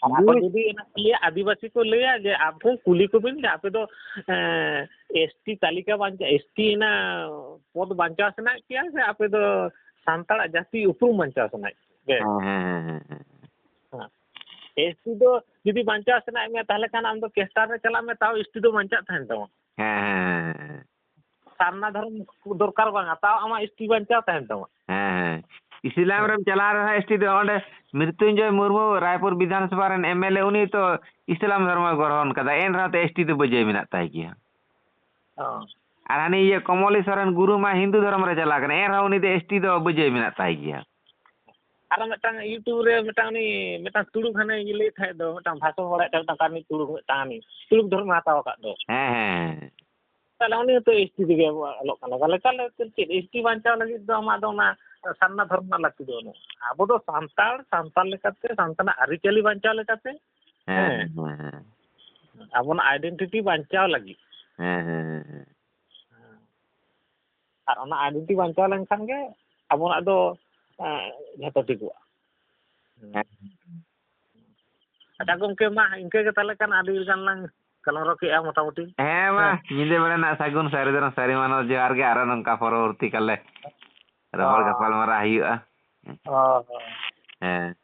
ᱟᱨ ᱟᱠᱚ ᱵᱩᱡᱽ- ᱡᱩᱫᱤ ᱚᱱᱟ ᱠᱚ ᱞᱟᱹᱭᱟ, ᱟᱹᱫᱤᱵᱟᱹᱥᱤ ᱠᱚ ᱞᱟᱹᱭᱟ ᱡᱮ ᱟᱯᱮ ᱠᱩᱞᱤ ᱠᱚᱵᱤᱱ ᱡᱮ ᱟᱯᱮ ᱫᱚ, ᱮᱸ, ᱮᱥ ᱴᱤ ᱛᱟᱹᱞᱤᱠᱟ ᱵᱟᱧᱪᱟᱣ, ᱮᱥ ᱴᱤ ᱨᱮᱱᱟᱜ ᱯᱚᱫᱽ ᱵᱟᱧᱪᱟᱣ ᱥᱟᱱᱟᱭᱮᱫ ᱯᱮᱭᱟ ᱥᱮ ᱟᱯᱮ ᱫᱚ ᱥᱟᱱᱛᱟᱲᱟᱜ ᱡᱟᱹᱛᱤ ᱩᱯᱨᱩᱢ ᱵᱟᱧᱪᱟᱣ ᱥᱟᱱᱟᱭᱮᱫ ᱯᱮᱭᱟ? ᱵᱮᱥ᱾ ᱦᱮᱸ, ᱦᱮᱸ, ᱦᱮᱸ, ᱦᱮᱸ, ᱦᱮᱸ᱾ ᱦᱮᱸ᱾ ᱮᱥ ᱴᱤ ᱫᱚ ᱡᱩᱫᱤ ᱵᱟᱧᱪᱟᱣ ᱥᱟᱱᱟᱭᱮᱫ ᱢᱮᱭᱟ, ᱛᱟᱦᱚᱞᱮ ᱠᱷᱟᱱ ᱟᱢ ᱫᱚ ᱠᱮᱥᱴᱟᱨ ᱨᱮ ᱪᱟᱞᱟᱜ ᱢᱮ, ᱛᱟᱣ ᱮᱥ ᱴᱤ ᱫᱚ ᱵᱟᱧᱪᱟᱜ ᱛᱟᱦᱮᱱ ᱛᱟᱢᱟ᱾ ᱦᱮᱸ, ᱦᱮᱸ, ᱦᱮᱸ, ᱦᱮᱸ᱾ ᱥᱟᱨᱱᱟ ᱫᱷᱚᱨᱚᱢ ᱫᱚᱨᱠᱟᱨ ᱵᱟᱝᱟ, ᱛᱟᱣ ᱟᱢᱟᱜ ᱮᱥ ᱴᱤ ᱵᱟᱧᱪᱟᱣ ᱛᱟᱦᱮᱱ ᱛᱟᱢᱟ᱾ ᱦᱮᱸ, ᱦᱮᱸ᱾ ᱤᱥᱞᱟᱢ ᱦᱮᱸ᱾ ᱨᱮᱢ ᱪᱟᱞᱟᱣ ᱨᱮᱦᱚᱸ ᱮᱥ ᱴᱤ ᱫᱚ, ᱚᱸᱰᱮ ᱢᱨᱤᱛᱩᱧᱡᱚᱭ ᱢᱩᱨᱢᱩ, ᱨᱟᱭᱯᱩᱨ ᱵᱤᱫᱷᱟᱱ ᱥᱚᱵᱷᱟ ᱨᱮᱱ ᱮᱢ ᱮᱞ ᱮ, ᱩᱱᱤ ᱛᱚ ᱤᱥᱞᱟᱢ ᱫᱷᱚᱨᱢᱚᱭ ᱜᱨᱚᱦᱚᱱ ᱠᱟᱫᱟ, ᱮᱱ ᱨᱮᱦᱚᱸ ᱛᱚ ᱮᱥ ᱴᱤ ᱫᱚ ᱵᱟᱹᱡᱟᱹᱭ ᱢᱮᱱᱟᱜ ᱛᱟᱭ ᱜᱮᱭᱟ᱾ ᱚ᱾ ᱟᱨ ᱦᱟᱹᱱᱤ ᱤᱭᱟᱹ ᱠᱚᱢᱚᱞᱤ ᱥᱚᱨᱮᱱ ᱜᱩᱨᱩ ᱢᱟ ᱦᱤᱱᱫᱩ ᱫᱷᱚᱨᱚᱢ ᱨᱮ ᱪᱟᱞᱟᱣ ᱠᱟᱱᱟ, ᱮᱱ ᱨᱮᱦᱚᱸ ᱩᱱᱤ ᱫᱚ ᱮᱥ ᱴᱤ ᱫᱚ ᱵᱟᱹᱡᱟᱹᱭ ᱢᱮᱱᱟᱜ ᱛᱟᱭ ᱜᱮᱭᱟ᱾ ᱟᱨᱚ ᱢᱤᱫᱴᱟᱝ YouTube ᱨᱮ ᱢᱤᱫᱴᱟᱝ ᱩᱱᱤ ᱢᱤᱫᱴᱟᱝ ᱛᱩᱲᱩᱠ ᱦᱟᱱᱮ ᱞᱟᱹᱭᱮᱫ ᱛᱟᱦᱮᱸᱫ ᱫᱚ, ᱢᱤᱫᱴᱟᱝ ᱵᱷᱟᱥᱚᱱ ᱵᱟᱲᱟᱭᱮᱫ ᱛᱟᱦᱮᱸᱫ, ᱢᱤᱫᱴᱟᱝ ᱠᱟᱹᱢᱤ ᱛᱩᱲᱩᱠ, ᱢᱤᱫᱴᱟᱝ ᱦᱟᱹᱱᱤ ᱛᱩᱲᱩᱠ ᱫᱷᱚᱨᱢᱮ ᱦᱟᱛᱟᱣ ᱟᱠᱟᱫ ᱫᱚ᱾ ᱦᱮᱸ, ᱦᱮᱸ, ᱦᱮᱸ᱾ ᱛᱟᱦᱞᱮ ᱩᱱᱤ ᱦᱚᱸᱛᱚ ᱮᱥ ᱴᱤ ᱨᱮᱜᱮ ᱚᱞᱚᱜ ᱠᱟᱱᱟ᱾ ᱛᱟᱦᱞᱮ, ᱛᱟᱦᱞᱮ ᱪᱮᱫ ᱮᱥ ᱴᱤ ᱵᱟᱧᱪᱟᱣ ᱞᱟᱹᱜᱤᱫ ᱫᱚ ᱟᱢᱟᱜ ᱫᱚ ᱚᱱᱟ ᱥᱟᱨᱱᱟ ᱫᱷᱚᱨᱚᱢ ᱨᱮᱱᱟᱜ ᱞᱟᱹᱠᱛᱤ ᱫᱚ ᱵᱟᱹᱱᱩᱜᱼᱟ? ᱟᱵᱚ ᱫᱚ ᱥᱟᱱᱛᱟᱲ, ᱥᱟᱱᱛᱟᱲ ᱞᱮᱠᱟᱛᱮ, ᱥᱟᱱᱛᱟᱲᱟᱜ ᱟᱹᱨᱤᱪᱟᱹᱞᱤ ᱵᱟᱧᱪᱟᱣ ᱞᱮᱠᱟᱛᱮ, ᱦᱮᱸ, ᱦᱮᱸ᱾ ᱦᱮᱸ, ᱦᱮᱸ᱾ ᱟᱵᱚᱱᱟᱜ identity ᱵᱟᱧᱪᱟᱣ ᱞᱟᱹᱜᱤᱫ᱾ ᱦᱮᱸ, ᱦᱮᱸ, ᱦᱮᱸ, ᱦᱮᱸ᱾ ᱟᱨ ᱚᱱᱟ identity ᱵᱟᱧᱪᱟᱣ ᱞᱮᱱᱠᱷᱟᱱ ᱜᱮ ᱟᱵᱚᱱᱟᱜ ᱫᱚ, ᱮᱸ, ᱡᱷᱚᱛᱚ ᱴᱷᱤᱠᱚᱜᱼᱟ᱾ ᱦᱮᱸ᱾ ᱟᱪᱪᱷᱟ ᱜᱚᱢᱠᱮ, ᱢᱟ ᱤᱱᱠᱟᱹ ᱜᱮ ᱛᱟᱦᱚᱞᱮ ᱠᱷᱟᱱ ᱟᱹᱰᱤ ᱜᱟᱱ ᱞᱟᱝ ᱜᱟᱞᱢᱟᱨᱟᱣ ᱠᱮᱜᱼᱟ ᱢᱚᱴᱟᱢᱩᱴᱤ᱾ ᱦᱮᱸ, ᱢᱟ, ᱦᱮᱸ᱾ ᱧᱤᱫᱟᱹ ᱵᱮᱲᱟ ᱨᱮᱱᱟᱜ ᱥᱟᱹᱜᱩᱱ ᱥᱟᱹᱨᱤ ᱫᱷᱚᱨᱚᱢ ᱥᱟᱹᱨᱤ ᱢᱟᱱᱚᱛ ᱡᱚᱦᱟᱨ ᱜᱮ, ᱟᱨᱚ ᱱᱚᱝᱠᱟ ᱯᱚᱨᱚᱵᱚᱨᱛᱤ ᱠᱟᱞ ᱨᱮ ᱨᱚᱯᱚᱲ ᱦᱚᱸ᱾ ᱜᱟᱯᱟᱞᱢᱟᱨᱟᱣ ᱦᱩᱭᱩᱜᱼᱟ᱾ ᱦᱚᱸ, ᱦᱚᱸ᱾ ᱦᱮᱸ᱾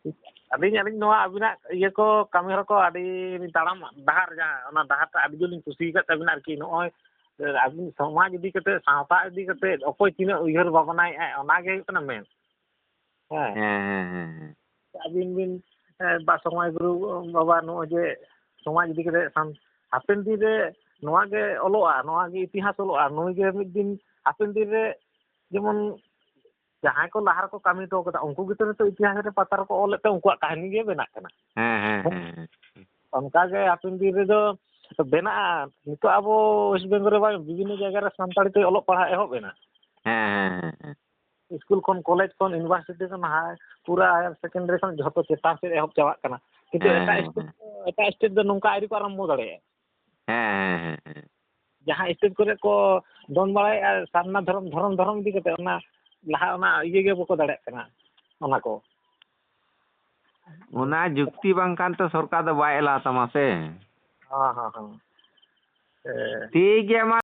ᱟᱹᱞᱤᱧ, ᱟᱹᱞᱤᱧ ᱱᱚᱣᱟ ᱟᱹᱵᱤᱱᱟᱜ ᱤᱭᱟᱹ ᱠᱚ, ᱠᱟᱹᱢᱤ ᱦᱚᱨᱟ ᱠᱚ ᱟᱹᱰᱤ ᱞᱤᱧ ᱛᱟᱲᱟᱢ ᱰᱟᱦᱟᱨ ᱡᱟᱦᱟᱸ, ᱚᱱᱟ ᱰᱟᱦᱟᱨ ᱴᱟᱜ ᱟᱹᱰᱤ ᱡᱳᱨ ᱞᱤᱧ ᱠᱩᱥᱤ ᱟᱠᱟᱫ ᱛᱟᱹᱵᱤᱱᱟ ᱟᱨᱠᱤ᱾ ᱱᱚᱜᱼᱚᱭ ᱟᱹᱵᱤᱱ ᱥᱚᱢᱟᱡᱽ ᱤᱫᱤ ᱠᱟᱛᱮ, ᱥᱟᱶᱛᱟ ᱤᱫᱤ ᱠᱟᱛᱮ ᱚᱠᱚᱭ ᱛᱤᱱᱟᱹᱜ ᱩᱭᱦᱟᱹᱨ ᱵᱷᱟᱵᱽᱱᱟᱭᱮᱫᱼᱟᱭ, ᱚᱱᱟ ᱜᱮ ᱦᱩᱭᱩᱜ ᱠᱟᱱᱟ ᱢᱮᱱ᱾ ᱦᱮᱸ᱾ ᱦᱮᱸ, ᱦᱮᱸ, ᱦᱮᱸ, ᱦᱮᱸ᱾ ᱟᱹᱵᱤᱱ ᱵᱤᱱ, ᱮ, ᱵᱟ ᱥᱚᱢᱟᱡᱽ ᱜᱩᱨᱩ ᱵᱟᱵᱟ ᱱᱚᱜᱼᱚᱭ ᱡᱮ ᱥᱚᱢᱟᱡᱽ ᱤᱫᱤ ᱠᱟᱛᱮ ᱥᱟᱱ-, ᱦᱟᱯᱮᱱ ᱫᱤᱱ ᱨᱮ ᱱᱚᱣᱟ ᱜᱮ ᱚᱞᱚᱜᱼᱟ, ᱱᱚᱣᱟ ᱜᱮ ᱤᱛᱤᱦᱟᱥ ᱚᱞᱚᱜᱼᱟ, ᱱᱩᱭ ᱜᱮ ᱢᱤᱫ ᱫᱤᱱ ᱦᱟᱯᱮᱱ ᱫᱤᱱ ᱨᱮ ᱡᱮᱢᱚᱱ ᱡᱟᱦᱟᱸᱭ ᱠᱚ ᱞᱟᱦᱟ ᱨᱮᱠᱚ ᱠᱟᱹᱢᱤ ᱦᱚᱴᱚ ᱠᱟᱫᱟ, ᱩᱱᱠᱩ ᱜᱮᱛᱚ ᱱᱤᱛᱚᱜ ᱤᱛᱤᱦᱟᱥ ᱨᱮ ᱯᱟᱛᱟ ᱨᱮᱠᱚ ᱚᱞᱮᱫ ᱛᱮ ᱩᱱᱠᱩᱣᱟᱜ ᱠᱟᱹᱦᱱᱤ ᱜᱮ ᱵᱮᱱᱟᱜ ᱠᱟᱱᱟ᱾ ᱦᱮᱸ, ᱦᱮᱸ, ᱦᱮᱸ, ᱦᱮᱸ᱾ ᱚᱱᱠᱟ ᱜᱮ ᱦᱟᱯᱮᱱ ᱫᱤᱱ ᱨᱮᱫᱚ ᱛᱚ ᱵᱮᱱᱟᱜᱼᱟ᱾ ᱱᱤᱛᱚᱜ ᱟᱵᱚ ᱣᱮᱥᱴ ᱵᱮᱝᱜᱚᱞ ᱨᱮ ᱵᱟᱝ, ᱵᱤᱵᱷᱤᱱᱱᱚ ᱡᱟᱭᱜᱟ ᱨᱮ ᱥᱟᱱᱛᱟᱲᱤ ᱛᱮ ᱚᱞᱚᱜ ᱯᱟᱲᱦᱟᱜ ᱮᱦᱚᱵ ᱮᱱᱟ᱾ ᱦᱮᱸ ᱦᱮᱸ ᱦᱮᱸ ᱦᱮᱸ᱾ ᱥᱠᱩᱞ ᱠᱷᱚᱱ, ᱠᱚᱞᱮᱡᱽ ᱠᱷᱚᱱ, ᱤᱭᱩᱱᱤᱵᱷᱟᱨᱥᱤᱴᱤ ᱠᱷᱚᱱ, ᱦᱟᱭ, ᱯᱩᱨᱟᱹ ᱦᱟᱭᱟᱨ ᱥᱮᱠᱮᱱᱰᱟᱨᱤ ᱠᱷᱚᱱ ᱡᱷᱚᱛᱚ ᱪᱮᱛᱟᱱ ᱥᱮᱫ ᱮᱦᱚᱵ ᱪᱟᱵᱟᱜ ᱠᱟᱱᱟ᱾ ᱠᱤᱱᱛᱩ ᱦᱮᱸ, ᱮᱴᱟᱜ ᱦᱮᱸ, ᱥᱴᱮᱴ ᱫᱚ, ᱮᱴᱟᱜ ᱥᱴᱮᱴ ᱫᱚ ᱱᱚᱝᱠᱟ ᱟᱹᱣᱨᱤ ᱠᱚ ᱟᱨᱟᱢᱵᱚ ᱫᱟᱲᱮᱭᱟᱜᱼᱟ᱾ ᱦᱮᱸ ᱦᱮᱸ ᱦᱮᱸ ᱦᱮᱸ᱾ ᱡᱟᱦᱟᱸ ᱥᱴᱮᱴ ᱠᱚᱨᱮ ᱠᱚ ᱫᱚᱱ ᱵᱟᱲᱟᱭᱮᱫᱼᱟ ᱥᱟᱨᱱᱟ ᱫᱷᱚᱨᱚᱢ, ᱫᱷᱚᱨᱚᱢ, ᱫᱷᱚᱨᱚᱢ ᱤᱫᱤ ᱠᱟᱛᱮ, ᱚᱱᱟ ᱞᱟᱦᱟ ᱚᱱᱟ ᱤᱭᱟᱹ ᱜᱮ ᱵᱟᱠᱚ ᱫᱟᱲᱮᱭᱟᱜ ᱠᱟᱱᱟ ᱚᱱᱟ ᱠᱚ᱾ ᱚᱱᱟ ᱡᱩᱠᱛᱤ ᱵᱟᱝᱠᱷᱟᱱ ᱛᱚ ᱥᱚᱨᱠᱟᱨ ᱫᱚ ᱵᱟᱭ ᱮᱞᱟᱣ ᱛᱟᱢᱟ ᱥᱮ᱾ ᱦᱮᱸ, ᱦᱮᱸ, ᱦᱮᱸ᱾ ᱦᱮᱸ᱾ ᱴᱷᱤᱠ ᱜᱮᱭᱟ, ᱢᱟ᱾